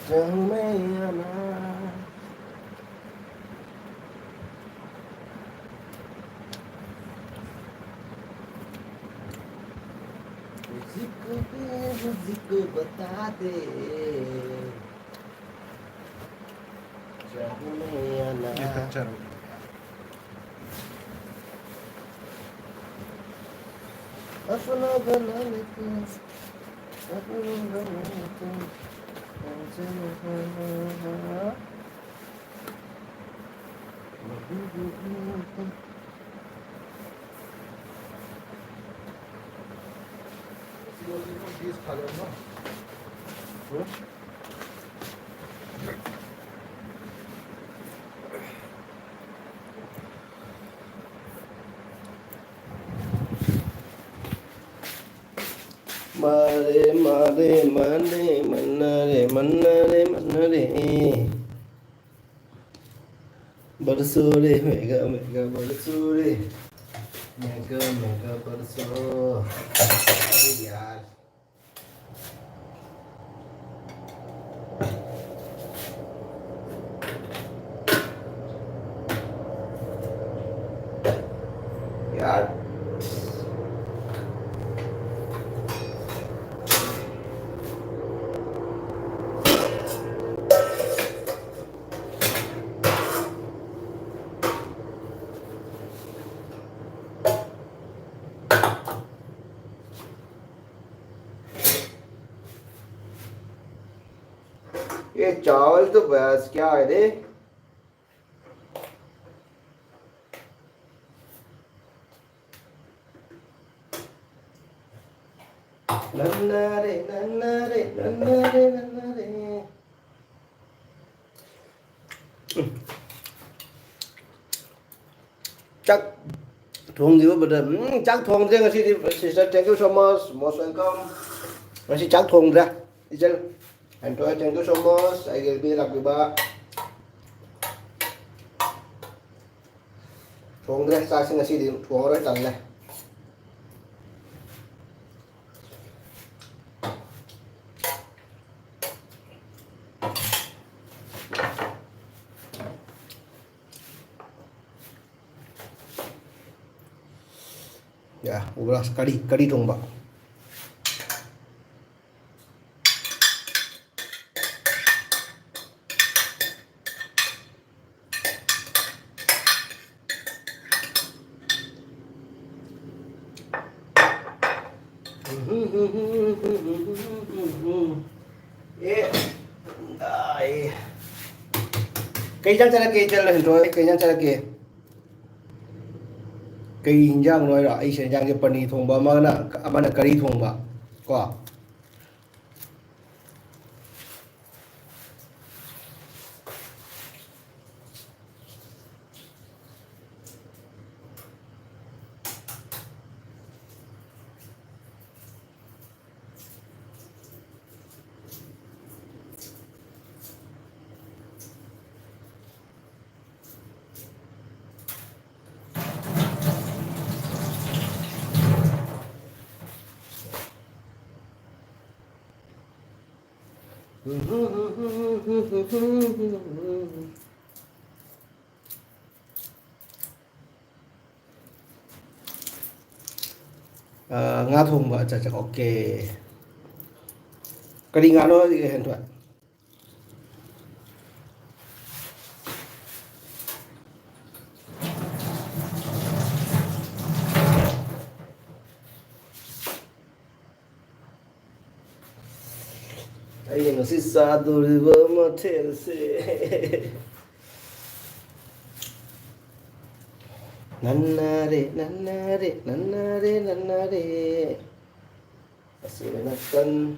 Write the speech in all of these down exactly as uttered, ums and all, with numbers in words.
ꯆꯪꯃꯩ ꯑꯅꯥ꯫ ꯍꯧꯖꯤꯛ ꯍꯧꯖꯤꯛ ꯕꯇꯥꯗꯦ꯫ ꯆꯪꯃꯩ ꯑꯅꯥ꯫ ꯑꯐꯅꯕ ꯂꯥꯏ ꯂꯩꯇꯦ꯫ ꯑꯐꯅꯕ ꯂꯥꯏ ꯂꯩꯇꯦ꯫ ꯃꯥꯔꯦ, ꯃꯥꯔꯦ, ꯃꯥꯔꯦ, ꯃꯟꯅꯔꯦ, ꯃꯟꯅꯔꯦ, ꯃꯟꯅꯔꯦ꯫ ꯕꯔꯁꯣꯔꯦ, ꯃꯦꯒꯥ, ꯃꯦꯒꯥ, ꯕꯔꯁꯣꯔꯦ꯫ ꯃꯦꯒꯥ, ꯃꯦꯒꯥ, ꯕꯔꯁꯣ꯫ ꯑꯩ ꯌꯥꯔꯦ꯫ ꯌꯥꯔꯦ꯫ ये चावल तो बस क्या है रे? ꯅꯟꯅꯔꯦ, ꯅꯟꯅꯔꯦ, ꯅꯟꯅꯔꯦ, ꯅꯟꯅꯔꯦ꯫ ꯆꯥꯛ ꯊꯣꯡꯗ꯭ꯔꯤꯕꯣ, brother? ꯎꯝ, ꯆꯥꯛ ꯊꯣꯡꯗ꯭ꯔꯦ ꯉꯁꯤꯗꯤ, sister, thank you so much, most welcome꯫ ꯉꯁꯤ ꯆꯥꯛ ꯊꯣꯡꯗ꯭ꯔꯦ, ꯏꯆꯜ꯫ And to thank you so much, ꯑꯩꯒꯤ ꯅꯨꯄꯤ ꯂꯥꯛꯄꯤꯕ꯫ ꯊꯣꯡꯗ꯭ꯔꯦ ꯆꯥꯛꯁꯤ ꯉꯁꯤꯗꯤ, ꯊꯣꯡꯉꯔꯣꯏ, ꯇꯜꯂꯦ꯫ ꯌꯥ, ꯎꯕ꯭ꯔꯥ? ꯀꯔꯤ, ꯀꯔꯤ ꯊꯣꯡꯕ? ꯑꯦ, ꯑꯥꯏ꯫ ꯀꯩ ꯏꯟꯖꯥꯡ ꯆꯥꯔꯛꯀꯦ, ꯏꯆꯜ ꯍꯦꯟꯊꯣꯏ? ꯀꯩ ꯏꯟꯖꯥꯡ ꯆꯥꯔꯛꯀꯦ? ꯀꯩ ꯏꯟꯖꯥꯡꯅꯣ ꯍꯥꯏꯔꯣ? ꯑꯩꯁꯦ ꯏꯟꯖꯥꯡꯁꯦ ꯄꯅꯤꯔ ꯊꯣꯡꯕ ꯑꯃꯅ, ꯑꯃꯅ ꯀꯔꯤ ꯊꯣꯡꯕ ꯀꯣ꯫ ꯑ, ꯉꯥ ꯊꯣꯡꯕ, ꯑꯠꯆꯥ, ꯑꯠꯆꯥ, ꯑꯣꯀꯦ꯫ ꯀꯔꯤ ꯉꯥꯅꯣ, ꯍꯦꯟꯊꯣꯏ? ꯑꯩꯅ ꯉꯁꯤ ꯆꯥꯗꯣꯔꯤꯕ ꯃꯊꯦꯜꯁꯦ꯫ ꯅꯟꯅꯔꯦ, ꯅꯟꯅꯔꯦ, ꯅꯟꯅꯔꯦ, ꯅꯟꯅꯔꯦ꯫ ꯑꯁꯤꯅ ꯅꯥꯀꯟ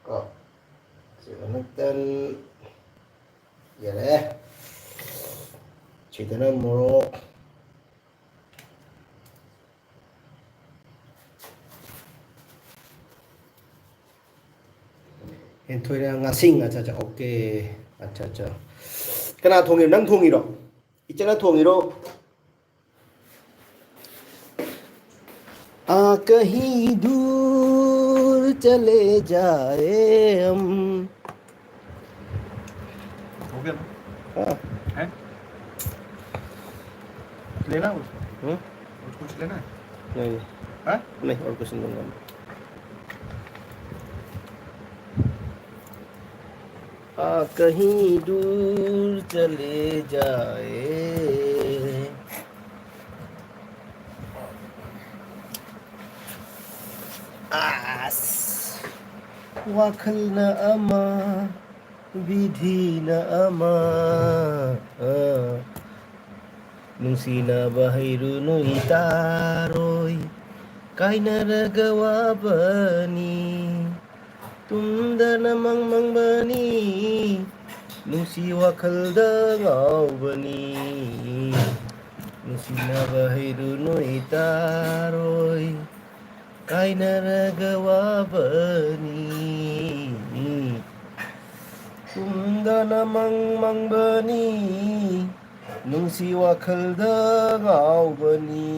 ꯀꯣ꯫ ꯑꯁꯤꯅ ꯅꯥꯀꯟ꯫ ꯌꯥꯔꯦ꯫ ꯁꯤꯗꯅ ꯃꯣꯔꯣꯛ꯫ ꯍꯦꯟꯊꯣꯏꯅ ꯉꯥꯁꯤꯡ꯫ ꯑꯠꯆꯥ, ꯑꯠꯆꯥ, ꯑꯣꯀꯦ꯫ ꯑꯠꯆꯥ, ꯑꯠꯆꯥ꯫ ꯀꯅꯥ ꯊꯣꯡꯉꯤꯅꯣ? ꯅꯪ ꯊꯣꯡꯉꯤꯔꯣ? ꯏꯆꯦꯅ ꯊꯣꯡꯉꯤꯔꯣ? आ कहीं दूर चले जाए हम। हो गया ना? हाँ। है? लेना उसको? हम्म? और कुछ लेना है? नहीं, नहीं। हाँ? नहीं, और कुछ नहीं बोलूँगा। आ कहीं दूर चले जाए। ꯑꯁ, ꯋꯥꯈꯜꯅ ꯑꯃ, ꯕꯤꯙꯤꯅ ꯑꯃ, ꯑ, ꯅꯨꯡꯁꯤꯅꯕ ꯍꯩꯔꯨꯅꯨ ꯏꯇꯥꯔꯣꯏ, ꯀꯥꯏꯅꯔꯒ ꯋꯥꯕꯅꯤ, ꯇꯨꯝꯗꯅ ꯃꯪ ꯃꯪꯕꯅꯤ, ꯅꯨꯡꯁꯤ ꯋꯥꯈꯜꯗ ꯉꯥꯎꯕꯅꯤ, ꯅꯨꯡꯁꯤꯅꯕ ꯍꯩꯔꯨꯅꯨ ꯏꯇꯥꯔꯣꯏ, ꯀꯥꯏꯅꯔꯒ ꯋꯥꯕꯅꯤ꯫ ꯇꯨꯝꯗꯅ ꯃꯪ ꯃꯪꯕꯅꯤ, ꯅꯨꯡꯁꯤ ꯋꯥꯈꯜꯗ ꯉꯥꯎꯕꯅꯤ꯫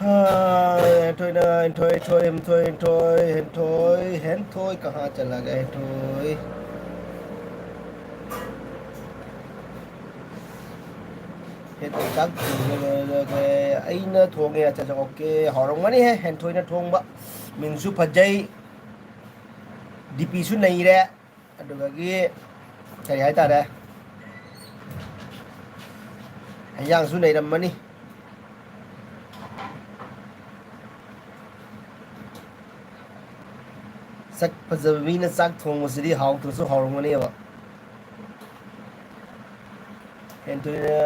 ꯍꯥꯏ, ꯍꯦꯟꯊꯣꯏꯅ, ꯍꯦꯟꯊꯣꯏ, ꯊꯣꯏ, ꯍꯦꯟꯊꯣꯏ, ꯍꯦꯟꯊꯣꯏ, ꯍꯦꯟꯊꯣꯏ, ꯍꯦꯟꯊꯣꯏ, ꯀꯍꯥ ꯆꯂꯥ ꯒꯌꯥ ꯍꯦꯟꯊꯣꯏ? ꯍꯦꯟꯊꯣꯏ ꯆꯥꯛ ꯊꯣꯡꯕ ꯂꯣꯏꯔꯒ ꯑꯩꯅ ꯊꯣꯡꯉꯦ꯫ ꯑꯠꯆꯥ, ꯑꯠꯆꯥ, ꯑꯣꯀꯦ, ꯍꯥꯎꯔꯝꯒꯅꯤꯍꯦ ꯍꯦꯟꯊꯣꯏꯅ ꯊꯣꯡꯕ꯫ ꯃꯤꯡꯁꯨ ꯐꯖꯩ, ꯗꯤ ꯄꯤꯁꯨ ꯅꯩꯔꯦ, ꯑꯗꯨꯗꯒꯤ ꯀꯔꯤ ꯍꯥꯏꯇꯥꯔꯦ, ꯍꯦꯟꯖꯥꯡꯁꯨ ꯅꯩꯔꯝꯃꯅꯤ꯫ ꯁꯛ ꯐꯖꯕ ꯃꯤꯅ ꯆꯥꯛ ꯊꯣꯡꯕꯁꯤꯗꯤ ꯍꯥꯎꯇ꯭ꯔꯁꯨ ꯍꯥꯎꯔꯝꯒꯅꯦꯕ꯫ ꯍꯦꯟꯊꯣꯏꯅ,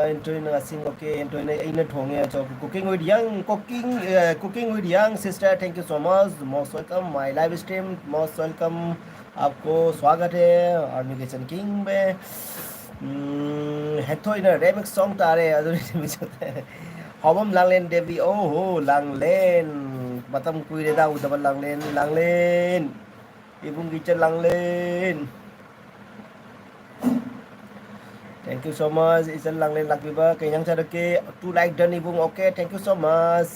ꯍꯦꯟꯊꯣꯏꯅ ꯉꯁꯤ, ꯑꯣꯀꯦ, ꯍꯦꯟꯊꯣꯏꯅ ꯑꯩꯅ ꯊꯣꯡꯉꯦ꯫ So, cooking with young, cooking, uh, cooking with young sister, thank you so much, most welcome, my live stream, most welcome, आपको स्वागत है, और मैं किचन किंग में, ꯎꯝ, ꯍꯦꯟꯊꯣꯏꯅ remix song ꯇꯥꯔꯦ, ꯑꯗꯨꯅꯤ remix song ꯇꯥꯔꯦ꯫ ꯍꯥꯎꯕꯝ ꯂꯥꯡꯂꯦꯟ ꯗꯦꯕꯤ, ꯑꯣ ꯍꯣ, ꯂꯥꯡꯂꯦꯟ, ꯃꯇꯝ ꯀꯨꯏꯔꯦꯗ ꯎꯗꯕ ꯂꯥꯡꯂꯦꯟ, ꯂꯥꯡꯂꯦꯟ, ꯏꯕꯨꯡꯒꯤ ꯏꯆꯜ ꯂꯥꯡꯂꯦꯟ꯫ Thank you so much, ꯏꯆꯜ ꯂꯥꯡꯂꯦꯟ ꯂꯥꯛꯄꯤꯕ꯫ ꯀꯩ ꯏꯟꯖꯥꯡ ꯆꯥꯔꯛꯀꯦ? Two like done, ꯏꯕꯨꯡ꯫ Okay, thank you so much,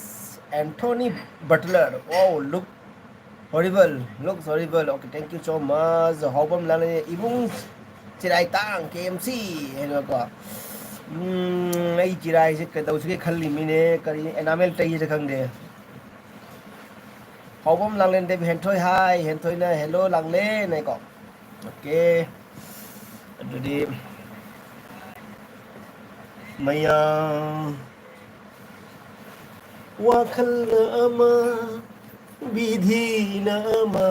Anthony Butler. Wow, look horrible, looks horrible. Okay, thank you so much, ꯍꯥꯎꯕꯝ ꯂꯥꯡꯂꯦꯟ ꯏꯕꯨꯡ꯫ ꯆꯤꯔꯥꯏ ꯇꯥꯡ ꯀꯦ ꯑꯦꯝ ꯁꯤ ꯍꯥꯏꯅꯀꯣ꯫ ꯎꯝ, ꯑꯩ ꯆꯤꯔꯥꯏꯁꯦ ꯀꯩꯗꯧꯁꯤꯒꯦ ꯈꯜꯂꯤꯃꯤꯅꯦ, ꯀꯔꯤ ꯑꯦꯅꯥꯃꯦꯜ ꯇꯩꯁꯤꯔ ꯈꯪꯗꯦ꯫ ꯍꯥꯎꯕꯝ ꯂꯥꯡꯂꯦꯟꯗꯦꯕ ꯍꯦꯟꯊꯣꯏ ꯍꯥꯏ, ꯍꯦꯟꯊꯣꯏꯅ "ꯍꯦꯜꯂꯣ ꯂꯥꯡꯂꯦꯟ" ꯍꯥꯏꯀꯣ꯫ ꯑꯣꯀꯦ꯫ ꯑꯗꯨꯗꯤ ꯃꯌꯥꯝ ꯋꯥꯈꯜꯅ ꯑꯃ, ꯕꯤꯙꯤꯅ ꯑꯃ꯫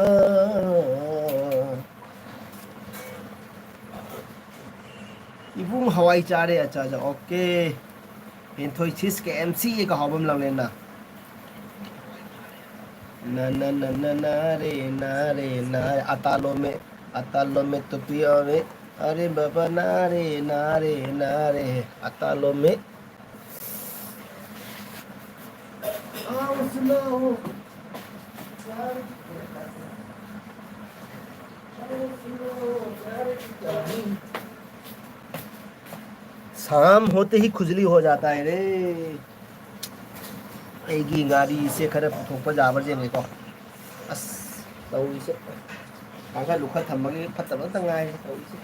ꯏꯕꯨꯡ ꯍꯋꯥꯏ ꯆꯥꯔꯦ, ꯑꯠꯆꯥ, ꯑꯠꯆꯥ, ꯑꯣꯀꯦ꯫ ꯍꯦꯟꯊꯣꯏ ꯁꯤꯁ ꯀꯦ ꯑꯦꯝ ꯁꯤ ꯀ ꯍꯥꯎꯕꯝ ꯂꯥꯡꯂꯦꯟꯅ꯫ ꯅ, ꯅ, ꯅ, ꯅ, ꯅꯥ ꯔꯦ, ꯅꯥ ꯔꯦ, ꯅꯥ ꯔꯦ꯫ ꯑꯇꯥꯂꯣ ꯃꯦ, ꯑꯇꯥꯂꯣ ꯃꯦ ꯇꯨꯄꯤ ꯑꯣꯔꯦ꯫ ꯑꯔꯦ ꯕꯥꯕꯥ ꯅꯥ ꯔꯦ, ꯅꯥ ꯔꯦ, ꯅꯥ ꯔꯦ꯫ ꯑꯇꯥꯂꯣ ꯃꯦ꯫ ꯁꯥꯝ ꯍꯣꯇꯦ ꯍꯤ ꯈꯨꯖꯂꯤ ꯍꯣ ꯖꯥꯇꯥ ꯍꯦ ꯔꯦ꯫ ꯑꯩꯒꯤ ꯉꯥꯔꯤꯁꯦ ꯈꯔ ꯄꯨꯊꯣꯛꯄ ꯌꯥꯕ꯭ꯔꯥ ꯌꯦꯡꯒꯦꯀꯣ꯫ ꯑꯁ, ꯇꯧꯔꯤꯁꯦ꯫ ꯀꯥꯡꯈꯜ ꯂꯨꯈꯠ ꯊꯝꯕꯒꯤ ꯐꯠꯇꯕ ꯉꯥꯛꯇ ꯉꯥꯏꯔꯦ ꯇꯧꯔꯤꯁꯦ꯫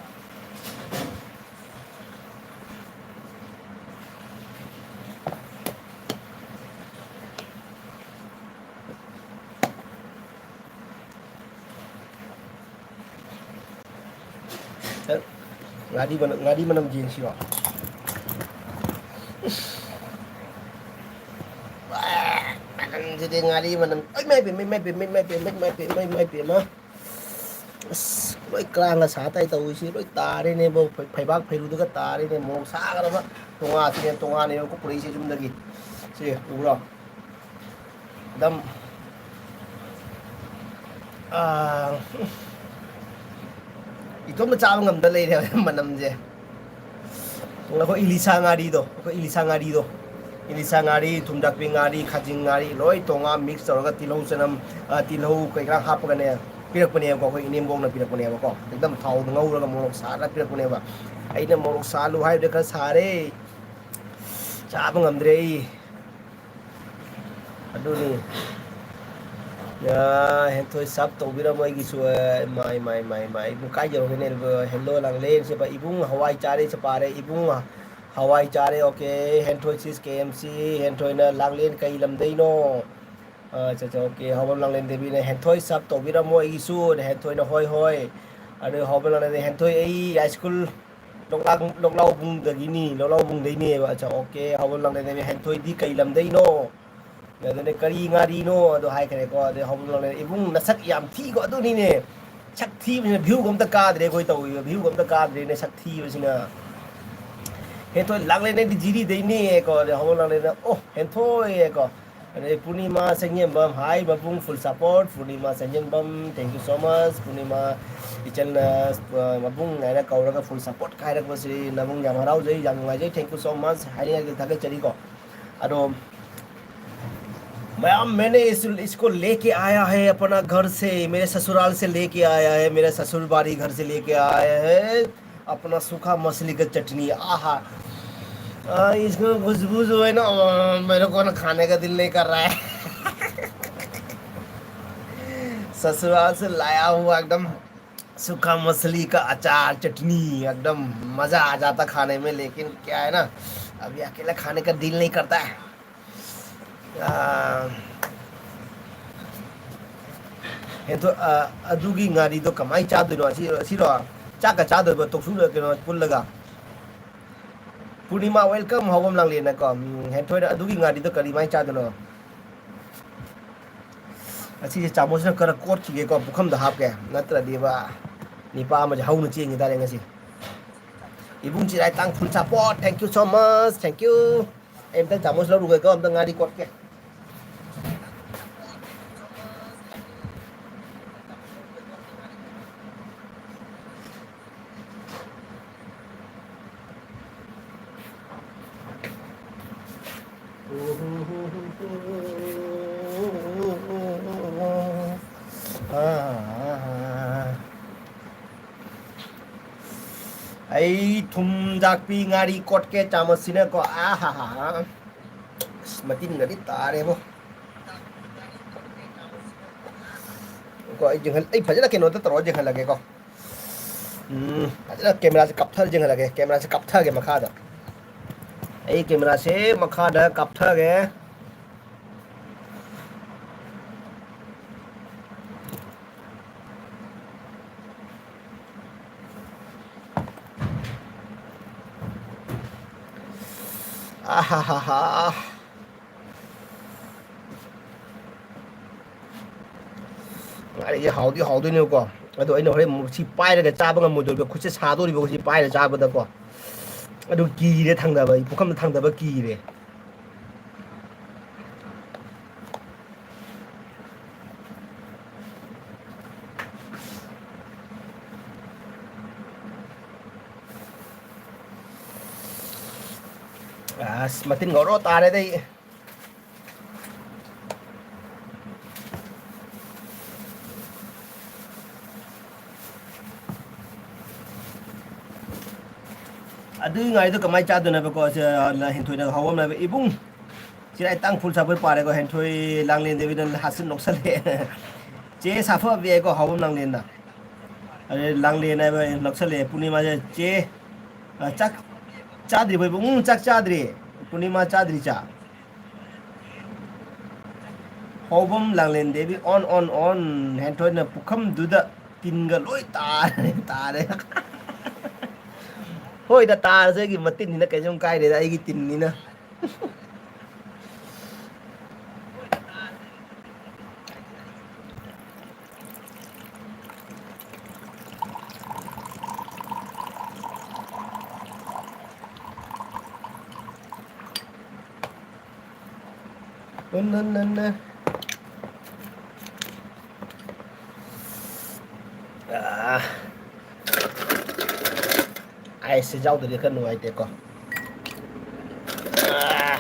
ꯉꯥꯔꯤ ꯃꯅꯝ, ꯉꯥꯔꯤ ꯃꯅꯝ ꯌꯦꯡꯁꯤꯔꯣ? ꯏꯁ꯫ ꯃꯅꯝꯁꯤꯗꯤ ꯉꯥꯔꯤ ꯃꯅꯝ꯫ ꯏꯃꯥꯏ ꯄꯦꯝꯃ, ꯏꯃꯥꯏ ꯄꯦꯝꯃ, ꯏꯃꯥꯏ ꯄꯦꯝꯃ꯫ ꯑꯁ, ꯂꯣꯏ ꯀ꯭ꯔꯥꯡꯒ ꯁꯥ ꯇꯥꯏ ꯇꯧꯔꯤꯁꯤ꯫ ꯂꯣꯏ ꯇꯥꯔꯦꯅꯦꯕꯣ꯫ ꯐꯩ-, ꯐꯩꯕꯥꯛ ꯐꯩꯔꯨꯗꯒ ꯇꯥꯔꯦꯅꯦ꯫ ꯃꯣꯔꯣꯛ ꯁꯥꯈ꯭ꯔꯕ ꯇꯣꯉꯥꯁꯤꯅꯦ, ꯇꯣꯉꯥꯅꯦꯕ ꯄꯨꯔꯛꯏꯁꯦ ꯌꯨꯝꯗꯒꯤ꯫ ꯁꯤ ꯎꯕ꯭ꯔꯣ? ꯑꯗꯨꯝ, ꯑꯥ, ꯏꯇꯣꯝꯇ ꯆꯥꯕ ꯉꯝꯗ ꯂꯩꯔꯦ ꯃꯅꯝꯁꯦ꯫ ꯑꯩꯈꯣꯏ ꯏꯂꯤꯁꯥ ꯉꯥꯔꯤꯗꯣ, ꯑꯩꯈꯣꯏ ꯏꯂꯤꯁꯥ ꯉꯥꯔꯤꯗꯣ, ꯏꯂꯤꯁꯥ ꯉꯥꯔꯤ, ꯊꯨꯝꯖꯥꯛꯄꯤ ꯉꯥꯔꯤ, ꯈꯥꯖꯤꯡ ꯉꯥꯔꯤ, ꯂꯣꯏ ꯇꯣꯉꯥꯟ mix ꯇꯧꯔꯒ ꯇꯤꯜꯍꯧ ꯆꯅꯝ, ꯑ, ꯇꯤꯜꯍꯧ ꯀꯩꯀꯥ ꯍꯥꯞꯄꯒꯅꯦ ꯄꯤꯔꯛꯄꯅꯦꯕꯀꯣ, ꯑꯩꯈꯣꯏ ꯏꯅꯦꯝꯕꯣꯛꯅ ꯄꯤꯔꯛꯄꯅꯦꯕꯀꯣ꯫ ꯑꯦꯛꯗꯝ ꯊꯥꯎꯗ ꯉꯧꯔꯒ ꯃꯣꯔꯣꯛ ꯁꯥꯍꯜꯂ ꯄꯤꯔꯛꯄꯅꯦꯕ꯫ ꯑꯩꯅ ꯃꯣꯔꯣꯛ ꯁꯥꯍꯜꯂꯨ ꯍꯥꯏꯕꯗ ꯈꯔ ꯁꯥꯔꯦ, ꯆꯥꯕ ꯉꯝꯗ꯭ꯔꯦ ꯑꯩ꯫ ꯑꯗꯨꯅꯤ꯫ ꯑ, ꯍꯦꯟꯊꯣꯏ ꯁꯞ ꯇꯧꯕꯤꯔꯝꯃꯣ ꯑꯩꯒꯤꯁꯨ꯫ ꯑ, ꯃꯥꯏ, ꯃꯥꯏ, ꯃꯥꯏ, ꯃꯥꯏ꯫ ꯏꯕꯨꯡ ꯀꯥꯏ ꯌꯧꯔꯒꯦꯅꯦ? ꯍꯦꯜꯂꯣ, ꯂꯥꯡꯂꯦꯟ ꯁꯤꯕ ꯏꯕꯨꯡ ꯍꯋꯥꯏ ꯆꯥꯔꯦ ꯁꯤ ꯄꯥꯔꯦ꯫ ꯏꯕꯨꯡ ꯍꯋꯥꯏ ꯆꯥꯔꯦ꯫ ꯑꯣꯀꯦ꯫ ꯍꯦꯟꯊꯣꯏ ꯁꯤꯁ ꯀꯦ ꯑꯦꯝ ꯁꯤ꯫ ꯍꯦꯟꯊꯣꯏꯅ ꯂꯥꯡꯂꯦꯟ ꯀꯩ ꯂꯝꯗꯩꯅꯣ? ꯑ, ꯑꯠꯆꯥ, ꯑꯠꯆꯥ, ꯑꯣꯀꯦ꯫ ꯍꯧꯕꯝ ꯂꯥꯡꯂꯦꯟ ꯗꯦꯕꯤꯅ ꯍꯦꯟꯊꯣꯏ ꯁꯞ ꯇꯧꯕꯤꯔꯝꯃꯣ ꯑꯩꯒꯤꯁꯨ꯫ ꯍꯦꯟꯊꯣꯏꯅ ꯍꯣꯏ, ꯍꯣꯏ꯫ ꯑꯗꯨ ꯍꯧꯕꯝ ꯂꯥꯡꯂꯦꯟꯗ ꯍꯦꯟꯊꯣꯏ ꯑꯩ ꯍꯥꯏ ꯁ꯭ꯀꯨꯜ ꯂꯣꯛꯂꯥꯛ-, ꯂꯣꯛꯂꯥꯎꯕꯨꯡꯗꯒꯤꯅꯤ, ꯂꯣꯛꯂꯥꯎꯕꯨꯡꯗꯩꯅꯦꯕ꯫ ꯑꯠꯆꯥ, ꯑꯣꯀꯦ꯫ ꯍꯧꯕꯝ ꯂꯥꯡꯂꯦꯟꯗꯩꯅꯦ꯫ ꯍꯦꯟꯊꯣꯏꯗꯤ ꯀꯩ ꯂꯝꯗꯩꯅꯣ? ꯑꯗꯨꯅꯦ ꯀꯔꯤ ꯉꯥꯔꯤꯅꯣ ꯑꯗꯣ ꯍꯥꯏꯈ꯭ꯔꯦꯀꯣ꯫ ꯑꯗꯩ ꯍꯧꯕꯝ ꯂꯥꯡꯂꯦꯟ ꯏꯕꯨꯡ ꯅꯁꯛ ꯌꯥꯝ ꯊꯤꯀꯣ꯫ ꯑꯗꯨꯅꯤꯅꯦ꯫ ꯁꯛ ꯊꯤꯕꯁꯤꯅ ꯚ꯭ꯌꯨꯒ ꯑꯝꯇ ꯀꯥꯗ꯭ꯔꯦ ꯑꯩꯈꯣꯏ ꯇꯧꯔꯤꯕ꯫ ꯚ꯭ꯌꯨꯒ ꯑꯝꯇ ꯀꯥꯗ꯭ꯔꯦꯅꯦ ꯁꯛ ꯊꯤꯕꯁꯤꯅ꯫ ꯍꯦꯟꯊꯣꯏ ꯂꯥꯡꯂꯦꯟꯗꯩꯗꯤ ꯖꯤꯔꯤꯗꯩꯅꯦꯀꯣ꯫ ꯑꯗꯩ ꯍꯧꯕꯝ ꯂꯥꯡꯂꯦꯟꯗ, ꯑꯣ, ꯍꯦꯟꯊꯣꯏꯀꯣ꯫ ꯑꯗꯩ ꯄꯨꯔꯅꯤꯃꯥ ꯆꯪꯖꯦꯝꯕꯝ, hi ꯃꯕꯨꯡ, full support꯫ Purnima ꯆꯪꯖꯦꯝꯕꯝ, thank you so much꯫ ꯄꯨꯔꯅꯤꯃꯥ ꯏꯆꯟꯅ, ꯑ, ꯃꯕꯨꯡ ꯍꯥꯏꯅ ꯀꯧꯔꯒ full support ꯍꯥꯏꯔꯛꯄꯁꯤ ꯅꯕꯨꯡ ꯌꯥꯝ ꯍꯔꯥꯎꯖꯩ, ꯌꯥꯝ ꯅꯨꯡꯉꯥꯏꯖꯩ, thank you so much ꯍꯥꯏꯅꯤꯡꯉꯥꯏꯒꯤ ꯊꯥꯒꯠꯆꯔꯤꯀꯣ꯫ ꯑꯗꯣ, ꯃꯌꯥꯝ, मैंने इस, इसको लेके आया है अपना घर से, मेरे ससुराल से लेके आया है, मेरे ससुर बाड़ी घर से लेके आया है। अपना सूखा मछली का चटनी, आहा। आ, इसमें खुशबू जो है ना, आ, मेरे को ना खाने का दिल नहीं कर रहा है। ससुराल से लाया हुआ एकदम सूखा मछली का अचार, चटनी, एकदम मज़ा आ जाता खाने में। लेकिन क्या है ना, अभी अकेला खाने का दिल नहीं करता है। ꯑꯥ, ꯍꯦꯟꯊꯣ-, ꯑꯥ, ꯑꯗꯨꯒꯤ ꯉꯥꯔꯤꯗꯣ ꯀꯃꯥꯏꯅ ꯆꯥꯗꯣꯏꯅꯣ? ꯑꯁꯤ, ꯑꯁꯤꯔꯣ? ꯆꯥꯛꯀ ꯆꯥꯗꯣꯏꯕ, ꯇꯣꯛꯁꯨ ꯀꯩꯅꯣ ꯄꯨꯜꯂꯒ? ꯄꯨꯔꯅꯤꯃꯥ, welcome, ꯍꯧꯕꯝ ꯂꯥꯡꯂꯦꯟꯅꯀꯣ꯫ ꯎꯝ, ꯍꯦꯟꯊꯣꯏꯅ ꯑꯗꯨꯒꯤ ꯉꯥꯔꯤꯗꯣ ꯀꯔꯤꯃꯥꯏꯅ ꯆꯥꯗꯣꯏꯅꯣ? ꯑꯁꯤꯁꯦ ꯆꯥꯃꯁꯅ ꯈꯔ ꯀꯣꯠꯈꯤꯒꯦꯀꯣ, ꯄꯨꯈꯝꯗ ꯍꯥꯞꯀꯦ, ꯅꯠꯇ꯭ꯔꯗꯤꯕ ꯅꯤꯄꯥ ꯑꯃꯁꯦ ꯍꯧꯅ ꯆꯦꯟꯈꯤ ꯇꯥꯔꯦ ꯉꯁꯤ꯫ ꯏꯕꯨꯡ ꯆꯤꯔꯥꯏ ꯇꯥꯡ full support, thank you so much, thank you꯫ ꯑꯩ ꯑꯝꯇꯪ ꯆꯥꯃꯁ ꯂꯧꯔꯨꯒꯦꯀꯣ, ꯑꯝꯇꯪ ꯉꯥꯔꯤ ꯀꯣꯠꯀꯦ꯫ ꯑꯩ ꯊꯨꯝ ꯖꯥꯛꯄꯤ ꯉꯥꯔꯤ ꯀꯣꯠꯀꯦ ꯆꯥꯃꯁꯁꯤꯅꯀꯣ꯫ ꯑꯥ ꯍꯥ ꯍꯥ ꯍꯥ꯫ ꯑꯁ, ꯃꯇꯤꯟꯒꯗꯤ ꯇꯥꯔꯦꯕꯣ꯫ ꯀꯣ, ꯑꯩ ꯌꯦꯡꯍꯜ-, ꯑꯩ ꯐꯖꯅ ꯀꯩꯅꯣꯗ ꯇꯧꯔꯒ ꯌꯦꯡꯍꯜꯂꯒꯦꯀꯣ꯫ ꯎꯝ, ꯐꯖꯅ ꯀꯦꯃꯦꯔꯥꯁꯦ ꯀꯥꯞꯊꯔ ꯌꯦꯡꯍꯜꯂꯒꯦ꯫ ꯀꯦꯃꯦꯔꯥꯁꯦ ꯀꯥꯞꯊꯒꯦ ꯃꯈꯥꯗ꯫ ꯑꯩ ꯀꯦꯃꯦꯔꯥꯁꯦ ꯃꯈꯥꯗ ꯀꯥꯞꯊꯒꯦ꯫ ꯑꯍꯥꯍꯥꯍꯥ꯫ ꯉꯥꯔꯤꯁꯦ ꯍꯥꯎꯗꯤ ꯍꯥꯎꯗꯣꯏꯅꯦꯕꯀꯣ꯫ ꯑꯗꯣ ꯑꯩꯅ ꯍꯣꯔꯦꯟ ꯑꯃꯨꯛ ꯁꯤ ꯄꯥꯏꯔꯒ ꯆꯥꯕ ꯉꯝꯃꯣꯏꯗꯧꯔꯤꯕ, ꯈꯨꯠꯁꯦ ꯁꯥꯗꯣꯔꯤꯕ ꯁꯤ ꯄꯥꯏꯔ ꯆꯥꯕꯗꯀꯣ꯫ ꯑꯗꯨ ꯀꯤꯔꯦ ꯊꯥꯡꯗꯕ, ꯑꯩ ꯄꯨꯈꯝꯗ ꯊꯥꯡꯗꯕ ꯀꯤꯔꯦ꯫ ꯑꯁ, ꯃꯇꯤꯟ ꯉꯧꯔꯣ ꯇꯥꯔꯦꯗ ꯑꯩ꯫ ꯑꯗꯨꯒꯤ ꯉꯥꯔꯤꯗꯣ ꯀꯃꯥꯏꯅ ꯆꯥꯗꯣꯏꯅꯣꯕꯀꯣ? ꯁꯦ, ꯍꯦꯟꯊꯣꯏꯅ ꯍꯧꯕ ꯑꯃ ꯂꯩꯕ, "ꯏꯕꯨꯡ, ꯆꯤꯔꯥꯏ ꯇꯥꯡ ꯐꯨꯜ ꯆꯥꯕꯩ ꯄꯥꯔꯦꯀꯣ", ꯍꯦꯟꯊꯣꯏ ꯂꯥꯡꯂꯦꯟ ꯗꯦꯕꯤꯅ ꯍꯥꯁꯤꯟ ꯅꯣꯛꯁꯜꯂꯦ꯫ ꯆꯦ ꯁꯥꯐꯕꯤ ꯍꯥꯏꯀꯣ, ꯍꯧꯕꯝ ꯂꯥꯡꯂꯦꯟꯅ꯫ ꯑꯗꯩ ꯂꯥꯡꯂꯦꯟ ꯍꯥꯏꯕ ꯅꯛꯁꯜꯂꯛꯑꯦ꯫ ꯄꯨꯔꯅꯤꯃꯥꯁꯦ, "ꯆꯦ, ꯑ, ꯆꯥꯛ ꯆꯥꯗ꯭ꯔꯤꯕꯣ ꯏꯕꯨꯡ?" "ꯎꯝ, ꯆꯥꯛ ꯆꯥꯗ꯭ꯔꯤ꯫ ꯄꯨꯔꯅꯤꯃꯥ ꯆꯥꯗ꯭ꯔꯤ ꯆꯥꯛ?" ꯍꯧꯕꯝ ꯂꯥꯡꯂꯦꯟ ꯗꯦꯕꯤ ꯑꯣꯟ, ꯑꯣꯟ, ꯑꯣꯟ꯫ ꯍꯦꯟꯊꯣꯏꯅ ꯄꯨꯈꯝꯗꯨꯗ ꯇꯤꯟꯒ ꯂꯣꯏ ꯇꯥꯔꯦ, ꯇꯥꯔꯦ꯫ ꯍꯣꯏꯗ, ꯇꯥꯔꯁꯨ ꯑꯩꯒꯤ ꯃꯇꯤꯟꯅꯤꯅ ꯀꯩꯁꯨꯝ ꯀꯥꯏꯗꯦꯗ, ꯑꯩꯒꯤ ꯇꯤꯟꯅꯤꯅ꯫ ꯎꯟ, ꯎꯟ, ꯎꯟ, ꯎꯟ꯫ ꯑꯥ꯫ ꯑꯥꯏꯁꯁꯦ ꯌꯥꯎꯗ꯭ꯔꯗꯤ ꯈꯔ ꯅꯨꯡꯉꯥꯏꯇꯦꯀꯣ꯫ ꯑꯥ꯫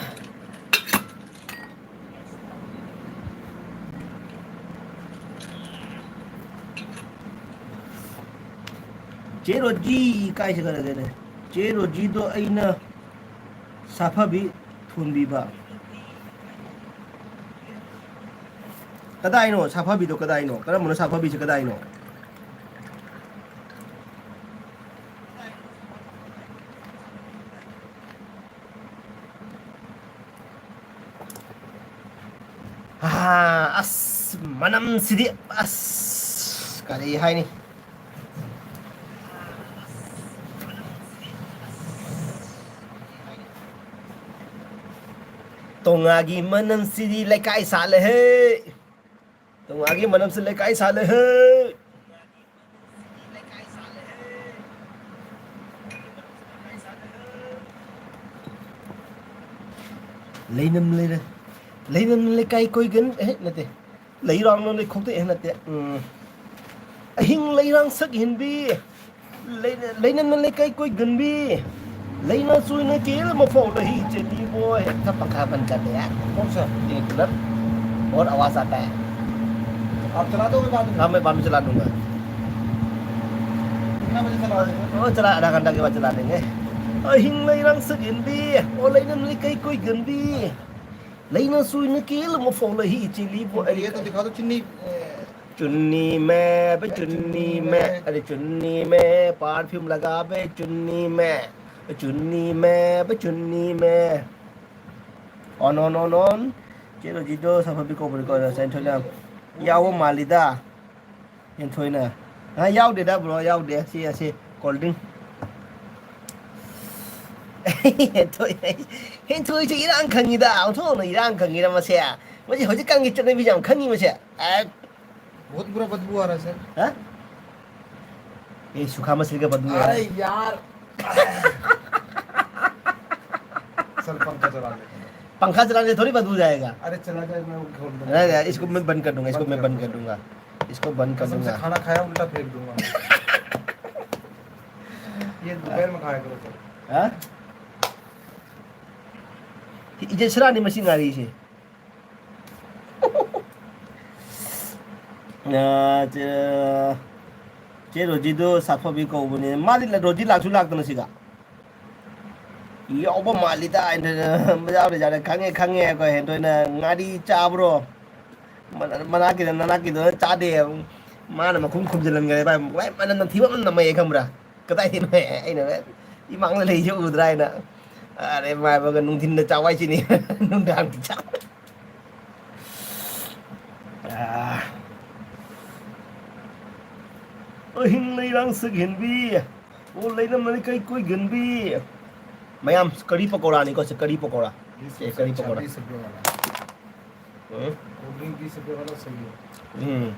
ꯆꯦ ꯔꯣꯖꯤ ꯀꯥꯏ ꯆꯠꯈ꯭ꯔꯒꯦꯅꯦ? ꯆꯦ ꯔꯣꯖꯤꯗꯣ ꯑꯩꯅ ꯁꯥꯐꯕꯤ ꯊꯣꯟꯕꯤꯕ꯫ ꯀꯗꯥꯏꯅꯣ ꯁꯥꯐꯕꯤꯗꯣ? ꯀꯗꯥꯏꯅꯣ? ꯀꯔꯝꯕꯅꯣ ꯁꯥꯐꯕꯤꯁꯦ? ꯀꯗꯥꯏꯅꯣ? ꯑꯁ, ꯃꯅꯝꯁꯤꯗꯤ ꯑꯁ ꯀꯔꯤ ꯍꯥꯏꯅꯤ? ꯇꯣꯉꯥꯒꯤ ꯃꯅꯝꯁꯤꯗꯤ ꯂꯩꯀꯥꯏ ꯁꯥꯠꯂꯦꯍꯦ꯫ ꯇꯣꯉꯥꯒꯤ ꯃꯅꯝꯁꯤ ꯂꯩꯀꯥꯏ ꯁꯥꯠꯂꯦꯍꯦ꯫ ꯂꯩꯅꯝ ꯂꯩꯔ-, ꯂꯩꯅꯝ ꯂꯩꯀꯥꯏ ꯀꯣꯏꯒꯟ-, ꯑꯦ, ꯅꯠꯇꯦ꯫ ꯂꯩꯔꯥꯡꯅ ꯂꯩꯈꯣꯛꯇ, ꯑꯦ, ꯅꯠꯇꯦ꯫ ꯎꯝ꯫ ꯑꯍꯤꯡ ꯂꯩꯔꯥꯡ ꯁꯛ ꯍꯦꯟꯕꯤ꯫ ꯂꯩꯅ-, ꯂꯩꯅꯝꯅ ꯂꯩꯀꯥꯏ ꯀꯣꯏꯒꯟꯕꯤ꯫ ꯂꯩꯅ ꯆꯨꯏꯅ ꯀꯦꯜ ꯃꯐꯧ ꯂꯩꯍꯤ ꯆꯦꯜꯂꯤꯕꯣꯏ꯫ ꯍꯦꯛꯇ ꯄꯪꯈꯥ ꯄꯟ ꯆꯠꯂꯦ꯫ ꯀꯣꯛꯁꯦ꯫ ꯇꯦꯛ ꯄꯨꯂꯞ꯫ ꯕꯣꯠ ꯑꯋꯥꯖ ꯑꯥꯇꯥ ꯍꯥꯏ꯫ आप चला दोगे बाद में? हाँ, मैं बाद में चला दूंगा। कितना बजे चला दोगे? वो चला, आधा घंटा के बाद चला देंगे। ꯑꯍꯤꯡ ꯂꯩꯔꯥꯡ ꯁꯛ ꯍꯦꯟꯕꯤ, ꯑꯣ ꯂꯩꯅꯝ ꯂꯩꯀꯥꯏ ꯀꯣꯏꯒꯟꯕꯤ꯫ ꯂꯩꯅ ꯆꯨꯏꯅ ꯀꯦꯜ ꯃꯐꯧ ꯂꯩꯍꯤ ꯆꯦꯜꯂꯤꯕꯣꯏ꯫ ये तो दिखा दो, चुन्नी, ए, चुन्नी में, बे चुन्नी में, अरे चुन्नी में, परफ्यूम लगा बे चुन्नी में, चुन्नी में, बे चुन्नी में। On, on, on, on. ꯆꯦ ꯔꯣꯖꯤꯗꯣ ꯁꯥꯐꯕꯤ ꯀꯧꯕꯅꯤꯀꯣ, ꯁꯦꯟꯊꯣꯏꯅ ꯌꯥꯎꯕ ꯃꯥꯜꯂꯤꯗ꯫ ꯍꯦꯟꯊꯣꯏꯅ꯫ ꯑ, ꯌꯥꯎꯗꯦꯗ, ꯕ꯭ꯔꯣ, ꯌꯥꯎꯗꯦ꯫ ꯁꯤ, ꯑꯁꯤ, ꯀꯣꯜ ꯗ꯭ꯔꯤꯡ꯫ ꯍꯦꯟꯊꯣꯏ, ꯍꯦꯟꯊꯣꯏꯁꯦ ꯏꯔꯥꯡ ꯈꯪꯉꯤꯗ, ꯑꯣꯟꯊꯣꯛꯅ ꯏꯔꯥꯡ ꯈꯪꯉꯤꯗ ꯃꯁꯦ꯫ ꯃꯁꯤ ꯍꯧꯖꯤꯛꯀꯥꯟꯒꯤ ꯆꯠꯅꯕꯤꯁꯦ ꯌꯥꯝ ꯈꯪꯉꯤ ꯃꯁꯦ꯫ ꯑ꯫ बहुत बुरा बदबू आ रहा है, सर। ꯍꯥ? ये सूखा मछली का बदबू आ रहा है। अरे यार। सर, पंखा चला लेते हैं। पंखा चलाने से थोड़ी बदबू जाएगा। अरे, चला जाए, मैं वो खोल दूंगा। नहीं, नहीं, इसको मैं बंद कर दूंगा, इसको बंद मैं कर बंद कर दूंगा। दूंगा। इसको बंद कर दूंगा। कसम से खाना खाया, उल्टा फेंक दूंगा। ये दोपहर में खाया करो, सर। हाँ? ये सरानी मशीन आ रही है। ꯑ, ꯆꯦ, ꯆꯦ ꯔꯣꯖꯤꯗꯣ ꯁꯥꯐꯕꯤ ꯀꯧꯕꯅꯦ꯫ ꯃꯥꯗꯤ ꯂ-, ꯔꯣꯖꯤ ꯂꯥꯛꯁꯨ ꯂꯥꯛꯇꯅ ꯁꯤꯗ꯫ ꯌꯥꯎꯕ ꯃꯥꯜꯂꯤꯗ ꯍꯥꯏꯅ ꯌꯥꯎꯔꯦ, ꯌꯥꯎꯔꯦ꯫ ꯈꯪꯉꯦ, ꯈꯪꯉꯦ꯫ ꯑꯩꯈꯣꯏ ꯍꯦꯟꯊꯣꯏꯅ ꯉꯥꯔꯤ ꯆꯥꯕ꯭ꯔꯣ? ꯃꯅꯥꯛꯀꯤꯗ ꯅꯅꯥꯛꯀꯤꯗꯨꯅ ꯆꯥꯗꯦ꯫ ꯃꯥꯅ ꯃꯈꯨꯝ ꯈꯨꯝꯖꯤꯜꯍꯟꯈ꯭ꯔꯦ ꯚꯥꯏ꯫ ꯚꯥꯏ, ꯃꯅꯝ ꯅꯝꯊꯤꯕ ꯑꯃ ꯅꯝꯃꯛꯑꯦ ꯈꯪꯕ꯭ꯔꯥ? ꯀꯗꯥꯏꯗꯩꯅꯣ? ꯑꯩꯅ, "ꯏꯃꯥꯡꯗ ꯂꯩꯁꯦ ꯎꯗ꯭ꯔꯥ?" ꯍꯥꯏꯅ꯫ ꯑꯔꯦ ꯃꯥꯏꯕꯒ ꯅꯨꯡꯊꯤꯟꯗ ꯆꯥꯎ ꯍꯥꯏꯁꯤꯅꯤ꯫ ꯅꯨꯡꯗꯥꯡꯗꯤ ꯆꯥꯎ꯫ ꯑꯥ꯫ ꯑꯍꯤꯡ ꯂꯩꯔꯥꯡ ꯁꯛꯍꯦꯟꯕꯤ꯫ ꯑꯣ, ꯂꯩꯅꯝ ꯂꯩꯀꯥꯏ ꯀꯣꯏꯒꯟꯕꯤ꯫ ꯃꯌꯥꯝ, ꯀꯔꯤ ꯄꯀꯧꯔꯥꯅꯤꯀꯣ ꯁꯤ, ꯀꯔꯤ ꯄꯀꯧꯔꯥ? ꯁꯦ, ꯀꯔꯤ ꯄꯀꯧꯔꯥ? ꯎꯝ꯫ ꯎꯝ꯫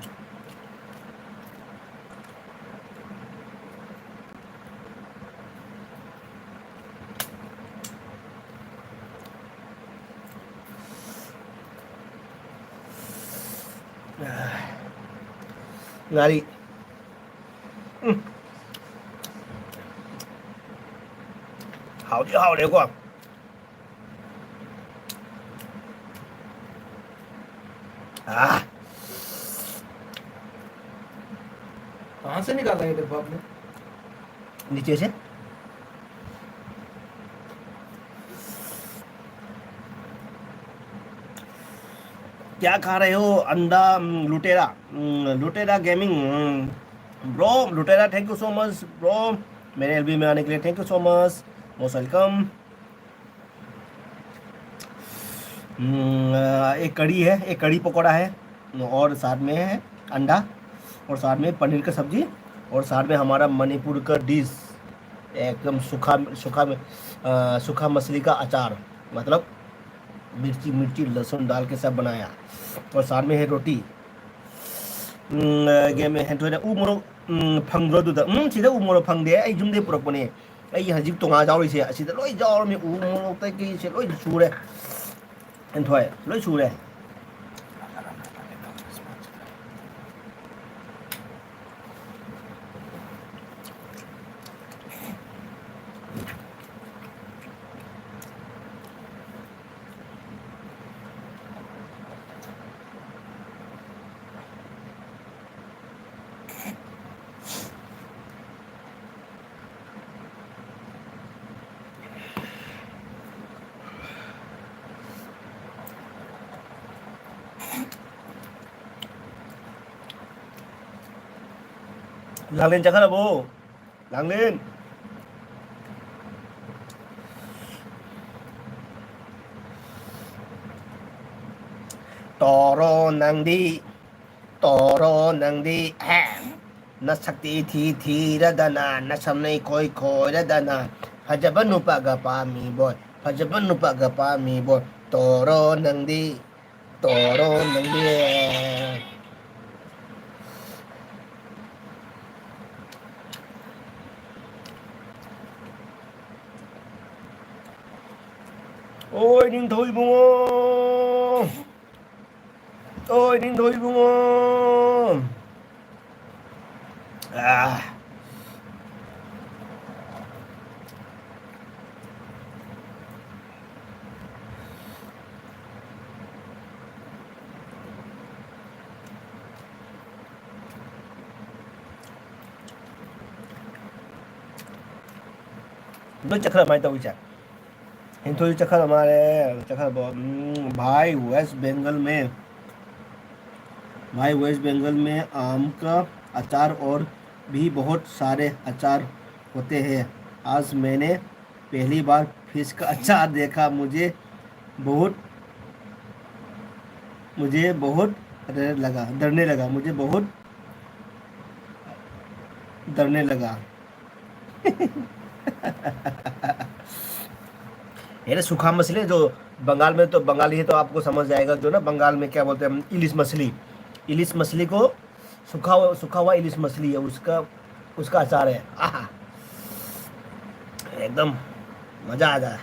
ꯉꯥꯔꯤ꯫ ꯎꯝ꯫ ꯍꯥꯎꯗꯤ ꯍꯥꯎꯔꯦꯀꯣ꯫ ꯑꯥ꯫ कहाँ से निकाला ये डब्बा आपने? नीचे से। क्या खा रहे हो? अंडा, हम्म, लुटेरा, हम्म, लुटेरा गेमिंग, हम्म, ब्रो, लुटेरा, thank you so much, bro, मेरे एलबी में आने के लिए thank you so much, most welcome। हम्म, अ, एक कड़ी है, एक कड़ी पकौड़ा है और साथ में है अंडा और साथ में पनीर का सब्जी और साथ में हमारा मणिपुर का डिश, एकदम सूखा, सूखा, अ, सूखा मछली का अचार, मतलब मिर्ची, मिर्ची, लहसुन डाल के सब बनाया और साथ में है रोटी। ꯎꯝ, ꯑ, ꯒꯦꯝ ꯍꯦꯟꯊꯣꯏꯅ ꯎ ꯃꯣꯔꯣꯛ, ꯎꯝ, ꯐꯪꯕ꯭ꯔꯣ ꯑꯗꯨꯗ? ꯎꯝ, ꯁꯤꯗ ꯎ ꯃꯣꯔꯣꯛ ꯐꯪꯗꯦ꯫ ꯑꯩ ꯌꯨꯝꯗꯩ ꯄꯨꯔꯛꯄꯅꯦ꯫ ꯑꯩ ꯍꯧꯖꯤꯛ ꯇꯣꯉꯥꯟ ꯌꯥꯎꯔꯤꯁꯦ꯫ ꯑꯁꯤꯗ ꯂꯣꯏ ꯌꯥꯎꯔꯝꯃꯤ꯫ ꯎ ꯃꯣꯔꯣꯛꯇꯒꯤ ꯁꯤ ꯂꯣꯏ ꯁꯨꯔꯦ꯫ ꯍꯦꯟꯊꯣꯏ, ꯂꯣꯏ ꯁꯨꯔꯦ꯫ ꯂꯥꯡꯂꯦꯟ ꯆꯠꯈ꯭ꯔꯕꯣ? ꯂꯥꯡꯂꯦꯟ꯫ ꯇꯣꯔꯣ ꯅꯪꯗꯤ, ꯇꯣꯔꯣ ꯅꯪꯗꯤ, ꯍꯦ꯫ ꯅꯁꯛꯇꯤ ꯊꯤ ꯊꯤꯔꯗꯅ, ꯅꯁꯝꯅꯩ ꯈꯣꯏ ꯈꯣꯏꯔꯗꯅ, ꯐꯖꯕ ꯅꯨꯄꯥꯒ ꯄꯥꯝꯃꯤꯕꯣꯏ, ꯐꯖꯕ ꯅꯨꯄꯥꯒ ꯄꯥꯝꯃꯤꯕꯣꯏ, ꯇꯣꯔꯣ ꯅꯪꯗꯤ, ꯇꯣꯔꯣ ꯅꯪꯗꯤ꯫ ꯑꯣꯏ ꯅꯤꯡꯊꯧ ꯏꯕꯨꯡꯉꯣ꯫ ꯑꯣꯏ ꯅꯤꯡꯊꯧ ꯏꯕꯨꯡꯉꯣ꯫ ꯑꯥ꯫ ꯂꯣꯏ ꯆꯠꯈ꯭ꯔ ꯀꯃꯥꯏꯅ ꯇꯧꯔꯤꯁꯦ? ꯍꯦꯟꯊꯣꯏ ꯆꯠꯈ꯭ꯔ ꯃꯥꯜꯂꯦ꯫ ꯆꯠꯈ꯭ꯔꯕꯣ? ꯎꯝ, भाई, वेस्ट बंगाल में, भाई, वेस्ट बंगाल में आम का अचार और भी बहुत सारे अचार होते हैं। आज मैंने पहली बार फिश का अचार देखा। मुझे बहुत, मुझे बहुत डर लगा, डरने लगा। मुझे बहुत डरने लगा। ये ना सूखा मछली, जो बंगाल में, तो बंगाली है तो आपको समझ जाएगा, जो ना बंगाल में क्या बोलते हैं हम, इलिश मछली। इलिश मछली को सूखा हुआ, सूखा हुआ इलिश मछली है, उसका, उसका अचार है। आहा, एकदम मजा आ जाए।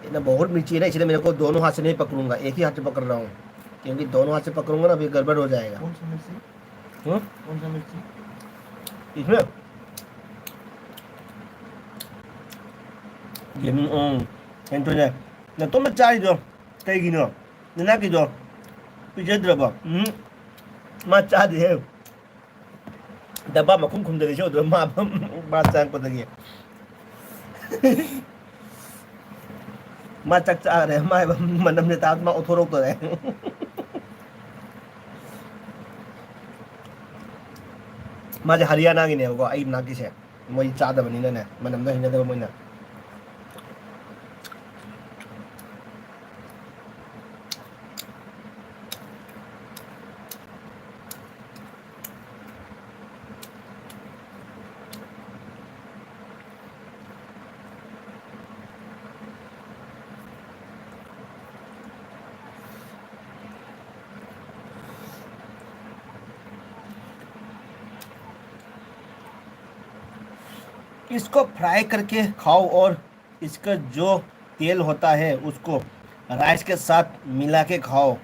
ये ना बहुत मिर्ची है ना, इसलिए मेरे को दोनों हाथ से नहीं पकड़ूंगा, एक ही हाथ से पकड़ रहा हूँ, क्योंकि दोनों हाथ से पकड़ूंगा ना, फिर गड़बड़ हो जाएगा। कौन सी मिर्ची? हम्म? कौन सा मिर्ची? इसमें ये, हम्म, ꯀꯩꯅꯣ ꯇꯧꯅꯦ, ꯅꯇꯣꯝꯇ ꯆꯥꯔꯤꯗꯣ ꯀꯩꯒꯤꯅꯣ? ꯅꯅꯥꯛꯀꯤꯗꯣ ꯄꯤꯖꯗ꯭ꯔꯕꯣ? ꯎꯝ, ꯃꯥ ꯆꯥꯗꯦꯍꯦ꯫ ꯗꯕꯥ ꯃꯈꯨꯝ ꯈꯨꯝꯖꯤꯜꯂꯤꯁꯦ ꯎꯗ꯭ꯔꯣ? ꯃꯥ, ꯃꯥ ꯆꯪꯉꯛꯄꯗꯒꯤ꯫ ꯃꯥ ꯆꯥꯛ ꯆꯥꯈ꯭ꯔꯦ꯫ ꯃꯥ ꯃꯅꯝꯁꯦ ꯇꯥꯕꯗ ꯃꯥ ꯑꯣꯊꯣꯔꯛꯇꯣꯔꯦ꯫ ꯃꯥꯁꯦ ꯍꯔꯤꯌꯥꯅꯥꯒꯤꯅꯦꯕꯀꯣ, ꯑꯩ ꯃꯅꯥꯛꯀꯤꯁꯦ꯫ ꯃꯣꯏ ꯆꯥꯗꯕꯅꯤꯅꯅꯦ, ꯃꯅꯝꯗꯣ ꯍꯩꯅꯗꯕ ꯃꯣꯏꯅ꯫ इसको फ्राई करके खाओ और इसका जो तेल होता है उसको राइस के साथ मिला के खाओ।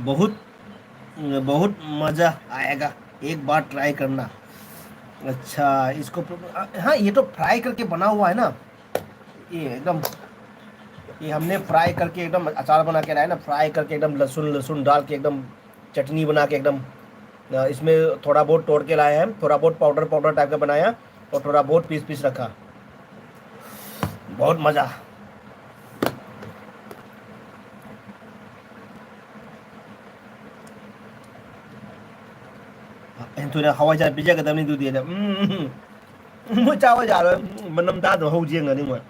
बहुत बहुत मज़ा आएगा, एक बार ट्राई करना। अच्छा, इसको प्र- हाँ, ये तो फ्राई करके बना हुआ है ना, ये एकदम, ये हमने फ्राई करके एकदम अचार बना के लाया ना, फ्राई करके एकदम लहसुन लहसुन डाल के एकदम चटनी बना के एकदम। अ, इसमें थोड़ा बहुत तोड़ के लाया है, थोड़ा बहुत पाउडर पाउडर टाइप का बनाया और थोड़ा बहुत पीस पीस रखा। बहुत मज़ा। ꯑꯩꯅ ꯊꯣꯏꯅ ꯍꯋꯥꯏꯖꯥꯔ ꯄꯤꯖꯒꯗꯕꯅꯤ ꯑꯗꯨꯗꯤ꯫ ꯎꯝ, ꯎꯝ, ꯎꯝ꯫ ꯃꯣꯏ ꯆꯥꯕ ꯌꯥꯔꯣꯏ꯫ ꯎꯝ, ꯃꯅꯝ ꯇꯥꯗꯕ ꯍꯧ ꯌꯦꯡꯒꯅꯤ ꯃꯣꯏ꯫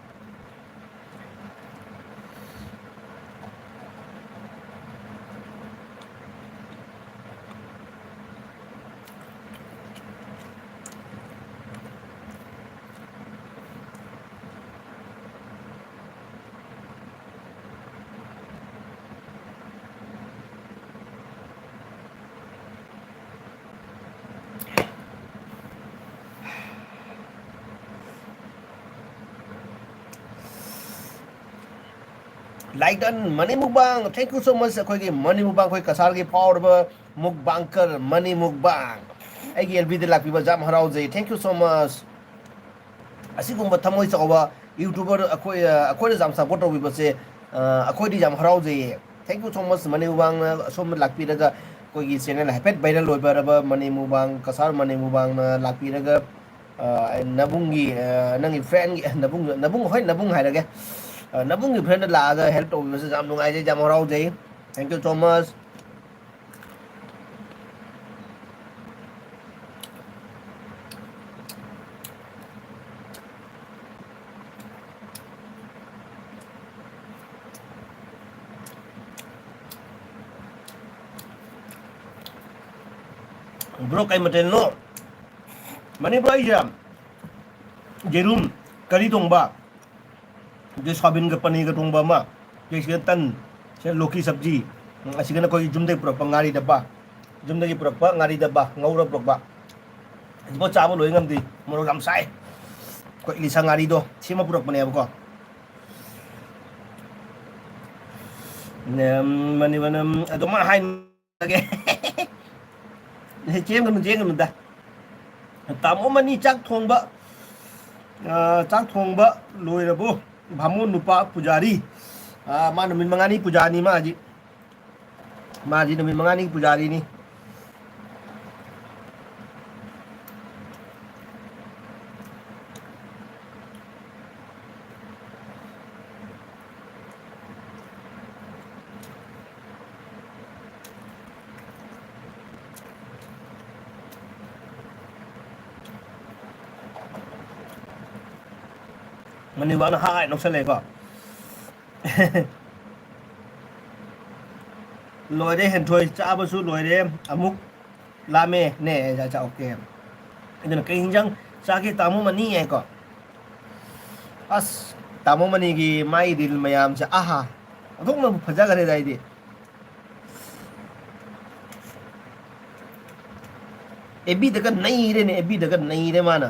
Like done, Money Mukbang, thank you so much꯫ ꯑꯩꯈꯣꯏꯒꯤ ꯃꯅꯤ ꯃꯨꯛꯕꯥꯡ, ꯑꯩꯈꯣꯏ ꯀꯁꯥꯔꯒꯤ ꯐꯥꯎꯔꯕ ꯃꯨꯛꯕꯥꯡꯀꯔ ꯃꯅꯤ ꯃꯨꯛꯕꯥꯡ, ꯑꯩꯒꯤ ꯑꯦꯜ ꯕꯤꯗ ꯂꯥꯛꯄꯤꯕ ꯌꯥꯝ ꯍꯔꯥꯎꯖꯩ꯫ Thank you so much꯫ ꯑꯁꯤꯒꯨꯝꯕ ꯊꯃꯣꯏ ꯆꯥꯎꯕ ꯌꯨꯇ꯭ꯌꯨꯕꯔ ꯑꯩꯈꯣꯏ, ꯑꯩꯈꯣꯏꯅ ꯌꯥꯝ ꯁꯞꯄꯣꯔꯠ ꯇꯧꯕꯤꯕꯁꯦ, ꯑꯩꯈꯣꯏꯗꯤ ꯌꯥꯝ ꯍꯔꯥꯎꯖꯩꯌꯦ꯫ Thank you so much, ꯃꯅꯤ ꯃꯨꯛꯕꯥꯡꯅ ꯑꯁꯣꯝꯗ ꯂꯥꯛꯄꯤꯔꯒ ꯑꯩꯈꯣꯏꯒꯤ ꯆꯦꯅꯦꯜ ꯍꯥꯏꯐꯦꯠ ꯚꯥꯏꯔꯦꯜ ꯑꯣꯏꯕꯔꯕ ꯃꯅꯤ ꯃꯨꯛꯕꯥꯡ, ꯀꯁꯥꯔ ꯃꯅꯤ ꯃꯨꯛꯕꯥꯡꯅ ꯂꯥꯛꯄꯤꯔꯒ, ꯑ, ꯅꯕꯨꯡꯒꯤ, ꯑ, ꯅꯪꯒꯤ ꯐ꯭ꯔꯦꯟꯒꯤ, ꯅꯕꯨꯡ, ꯅꯕꯨꯡ, ꯍꯣꯏ, ꯅꯕꯨꯡ ꯍꯥꯏꯔꯒꯦ꯫ ꯑ, ꯅꯕꯨꯡꯒꯤ ꯐ꯭ꯔꯦꯟꯗ ꯂꯥꯛꯑꯒ ꯍꯦꯜꯞ ꯇꯧꯕꯤꯕꯁꯦ ꯌꯥꯝ ꯅꯨꯡꯉꯥꯏꯖꯩ, ꯌꯥꯝ ꯍꯔꯥꯎꯖꯩ꯫ Thank you so much꯫ Bro, ꯀꯩ ꯃꯊꯦꯜꯅꯣ? ꯃꯅꯤꯄꯨꯔ ꯑꯩꯁꯦ ꯌꯦꯔꯨꯝ, ꯀꯔꯤ ꯊꯣꯡꯕ, ꯑꯗꯩ ꯁꯣꯌꯥꯕꯤꯟꯒ ꯄꯅꯤꯔꯒ ꯊꯣꯡꯕ ꯑꯃ, ꯑꯗꯩ ꯁꯤꯗ ꯇꯟ, ꯁꯤꯗ ꯂꯣꯀꯤ ꯁꯕꯖꯤ, ꯎꯝ, ꯑꯁꯤꯒꯅ ꯑꯩꯈꯣꯏꯒꯤ ꯌꯨꯝꯗꯒꯤ ꯄꯨꯔꯛꯄ ꯉꯥꯔꯤ ꯗꯕꯥ, ꯌꯨꯝꯗꯒꯤ ꯄꯨꯔꯛꯄ ꯉꯥꯔꯤ ꯗꯕꯥ ꯉꯧꯔ ꯄꯨꯔꯛꯄ꯫ ꯍꯧꯖꯤꯛꯐꯥꯎ ꯆꯥꯕ ꯂꯣꯏ ꯉꯝꯗꯦ, ꯃꯣꯔꯣꯛ ꯌꯥꯝ ꯁꯥꯏ꯫ ꯑꯩꯈꯣꯏ ꯏꯂꯤꯁꯥ ꯉꯥꯔꯤꯗꯣ ꯁꯦꯝꯃ ꯄꯨꯔꯛꯄꯅꯦꯕꯀꯣ꯫ ꯅꯦꯝ, ꯃꯅꯤ ꯃꯅꯝ ꯑꯗꯨꯃꯥꯏꯅ ꯍꯥꯏ꯫ ꯆꯦꯟꯒꯅꯨ, ꯆꯦꯟꯒꯅꯨꯗ꯫ ꯇꯥꯃꯣ ꯃꯅꯤ ꯆꯥꯛ ꯊꯣꯡꯕ, ꯑ, ꯆꯥꯛ ꯊꯣꯡꯕ ꯂꯣꯏꯔꯕꯣ? ꯚꯥꯃꯣꯟ ꯅꯨꯄꯥ ꯄꯨꯖꯥꯔꯤ꯫ ꯑ, ꯃꯥ ꯅꯨꯃꯤꯠ ꯃꯉꯥꯅꯤ ꯄꯨꯖꯥꯅꯤ ꯃꯥ ꯍꯧꯖꯤꯛ꯫ ꯃꯥ ꯍꯧꯖꯤꯛ ꯅꯨꯃꯤꯠ ꯃꯉꯥꯅꯤ ꯄꯨꯖꯥꯔꯤꯅꯤ꯫ ꯃꯅꯤꯕꯥꯅ ꯍꯥꯏ ꯅꯣꯛꯁꯜꯂꯛꯑꯦꯀꯣ꯫ ꯂꯣꯏꯔꯦ, ꯍꯦꯟꯊꯣꯏ ꯆꯥꯕꯁꯨ ꯂꯣꯏꯔꯦ꯫ ꯑꯃꯨꯛ ꯂꯥꯝꯃꯦ ꯅꯦ꯫ ꯑꯠꯆꯥ, ꯑꯣꯀꯦ꯫ ꯑꯗꯨꯅ ꯀꯩ ꯍꯤꯟꯖꯥꯡ ꯆꯥꯒꯦ ꯇꯥꯃꯣ ꯃꯅꯤ ꯍꯥꯏꯀꯣ? ꯑꯁ, ꯇꯥꯃꯣ ꯃꯅꯤꯒꯤ ꯃꯥꯏ ꯔꯤꯜ ꯃꯌꯥꯝꯁꯦ, ꯑꯍꯥ, ꯑꯣꯟꯊꯣꯛꯅ ꯐꯖꯈ꯭ꯔꯦꯗ ꯑꯩꯗꯤ꯫ ꯑꯦꯐ ꯕꯤꯗꯒ ꯅꯩꯔꯦꯅꯦ, ꯑꯦꯐ ꯕꯤꯗꯒ ꯅꯩꯔꯦ ꯃꯥꯅ꯫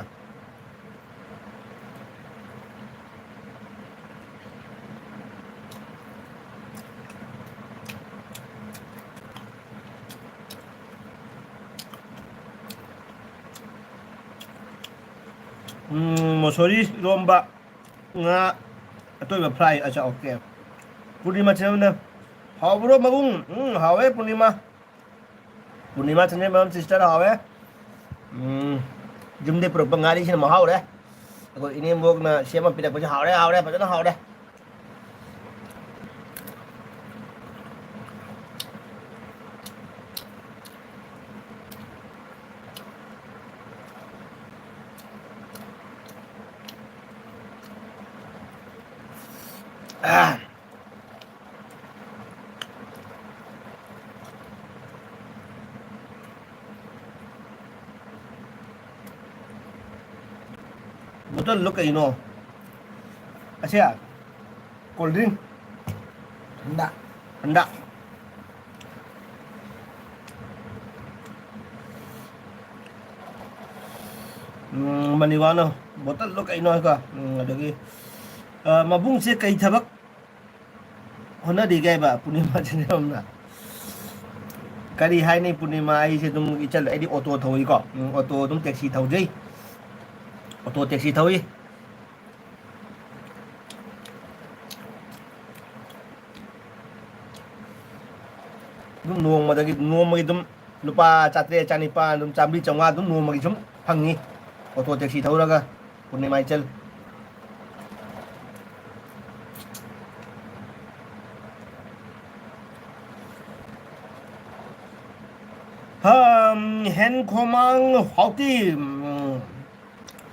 ꯎꯝ, ꯃꯣꯁꯣꯔꯤ ꯏꯔꯣꯝꯕ, ꯉꯥ ꯑꯇꯣꯏꯕ ꯐ꯭ꯔꯥꯏ꯫ ꯑꯠꯆꯥ, ꯑꯣꯀꯦ꯫ ꯄꯨꯔꯅꯤꯃꯥ ꯆꯦꯅꯦꯜꯅ ꯍꯥꯎꯕ꯭ꯔꯣ ꯃꯕꯨꯡ? ꯎꯝ, ꯍꯥꯎꯋꯦ ꯄꯨꯔꯅꯤꯃꯥ꯫ ꯄꯨꯔꯅꯤꯃꯥ ꯆꯦꯅꯦꯜ ꯃꯌꯥꯝ ꯁꯤꯁꯇꯔ ꯍꯥꯎꯋꯦ꯫ ꯎꯝ, ꯌꯨꯝꯗꯩ ꯄꯨꯔꯛꯄ ꯉꯥꯔꯤꯁꯤꯅ ꯃꯍꯥꯎꯔꯦ꯫ ꯑꯩꯈꯣꯏ ꯏꯅꯦꯝꯕꯣꯛꯅ ꯁꯦꯝꯃ ꯄꯤꯔꯛꯄꯁꯦ ꯍꯥꯎꯔꯦ, ꯍꯥꯎꯔꯦ, ꯐꯖꯅ ꯍꯥꯎꯔꯦ꯫ ꯑꯥ꯫ ꯕꯣꯇꯜꯂꯣ ꯀꯩꯅꯣ? ꯑꯁꯦ? Cold drink? ꯍꯟꯗ꯫ ꯍꯟꯗ꯫ ꯎꯝ, ꯃꯅꯤꯕꯥꯅ ꯕꯣꯇꯜꯗꯣ ꯀꯩꯅꯣ ꯍꯥꯏꯀꯣ? ꯎꯝ, ꯑꯗꯒꯤ, ꯑ, ꯃꯕꯨꯡꯁꯦ ꯀꯩ ꯊꯕꯛ ꯍꯣꯠꯅꯔꯤꯒꯦ ꯍꯥꯏꯕ ꯄꯨꯔꯅꯤꯃꯥꯁꯤꯅ ꯌꯥꯝꯅ? ꯀꯔꯤ ꯍꯥꯏꯅꯤ ꯄꯨꯔꯅꯤꯃꯥ, ꯑꯩꯁꯦ ꯑꯗꯨꯝ ꯏꯆꯜ, ꯑꯩꯗꯤ ꯑꯣꯇꯣ ꯊꯧꯏꯀꯣ꯫ ꯎꯝ, ꯑꯣꯇꯣ ꯑꯗꯨꯝ ꯇꯦꯛꯁꯤ ꯊꯧꯖꯩ꯫ ꯑꯣꯇꯣ ꯇꯦꯛꯁꯤ ꯊꯧꯏ꯫ ꯑꯗꯨꯝ ꯅꯣꯡꯃꯗꯒꯤ, ꯅꯣꯡꯃꯒꯤ ꯑꯗꯨꯝ ꯂꯨꯄꯥ ꯆꯥꯇ꯭ꯔꯦꯠ, ꯆꯥꯅꯤꯄꯥꯟ, ꯑꯗꯨꯝ ꯆꯥꯝꯃꯔꯤ, ꯆꯥꯝꯃꯉꯥ ꯑꯗꯨꯝ ꯅꯣꯡꯃꯒꯤ ꯁꯨꯝ ꯐꯪꯉꯤ꯫ ꯑꯣꯇꯣ ꯇꯦꯛꯁꯤ ꯊꯧꯔꯒ ꯄꯨꯔꯅꯤꯃꯥ ꯏꯆꯜ꯫ ꯍꯝ, ꯍꯦꯟ ꯈꯣꯃꯥꯡ ꯍꯥꯎꯇꯤ꯫ ꯎꯝ,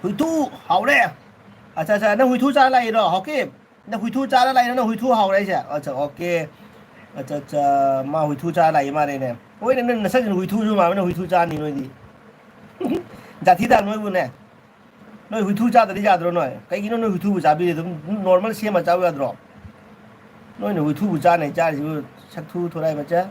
ꯍꯨꯏꯊꯨ ꯍꯥꯎꯔꯦ꯫ ꯑꯠꯆꯥ, ꯑꯠꯆꯥ, ꯅꯪ ꯍꯨꯏꯊꯨ ꯆꯥ ꯂꯥꯛꯏꯔꯣ, ꯍꯥꯎꯀꯤ? ꯅꯪ ꯍꯨꯏꯊꯨ ꯆꯥꯔ ꯂꯥꯛꯏꯔꯣ? ꯅꯪ ꯍꯨꯏꯊꯨ ꯍꯥꯎꯔꯦ ꯍꯥꯏꯁꯦ? ꯑꯠꯆꯥ, ꯑꯣꯀꯦ꯫ ꯑꯠꯆꯥ, ꯑꯠꯆꯥ, ꯃꯥ ꯍꯨꯏꯊꯨ ꯆꯥꯔ ꯂꯥꯛꯏ ꯃꯥꯜꯂꯦꯅꯦ꯫ ꯍꯣꯏꯅꯦ, ꯅꯪ ꯅꯁꯛꯁꯤꯡ ꯍꯨꯏꯊꯨꯁꯨ ꯃꯥꯟꯕꯅ ꯍꯨꯏꯊꯨ ꯆꯥꯅꯤ ꯅꯣꯏꯗꯤ꯫ ꯖꯥꯊꯤꯗ ꯅꯣꯏꯕꯨꯅꯦ꯫ ꯅꯣꯏ ꯍꯨꯏꯊꯨ ꯆꯥꯗ꯭ꯔꯗꯤ ꯌꯥꯗ꯭ꯔꯣ ꯅꯣꯏ? ꯀꯩꯒꯤꯅꯣ ꯅꯣꯏ ꯍꯨꯏꯊꯨꯕꯨ ꯆꯥꯕꯤꯔꯤꯗꯣ? ꯑꯗꯨꯝ ꯅꯣꯔꯃꯦꯜ ꯁꯦꯝꯃ ꯆꯥꯕ ꯌꯥꯗ꯭ꯔꯣ? ꯅꯣꯏꯅ ꯍꯨꯏꯊꯨꯕꯨ ꯆꯥꯅꯩ ꯆꯥꯔꯤꯁꯤꯕꯨ, ꯁꯛꯊꯨ ꯊꯣꯔꯥꯏ ꯃꯆꯥ꯫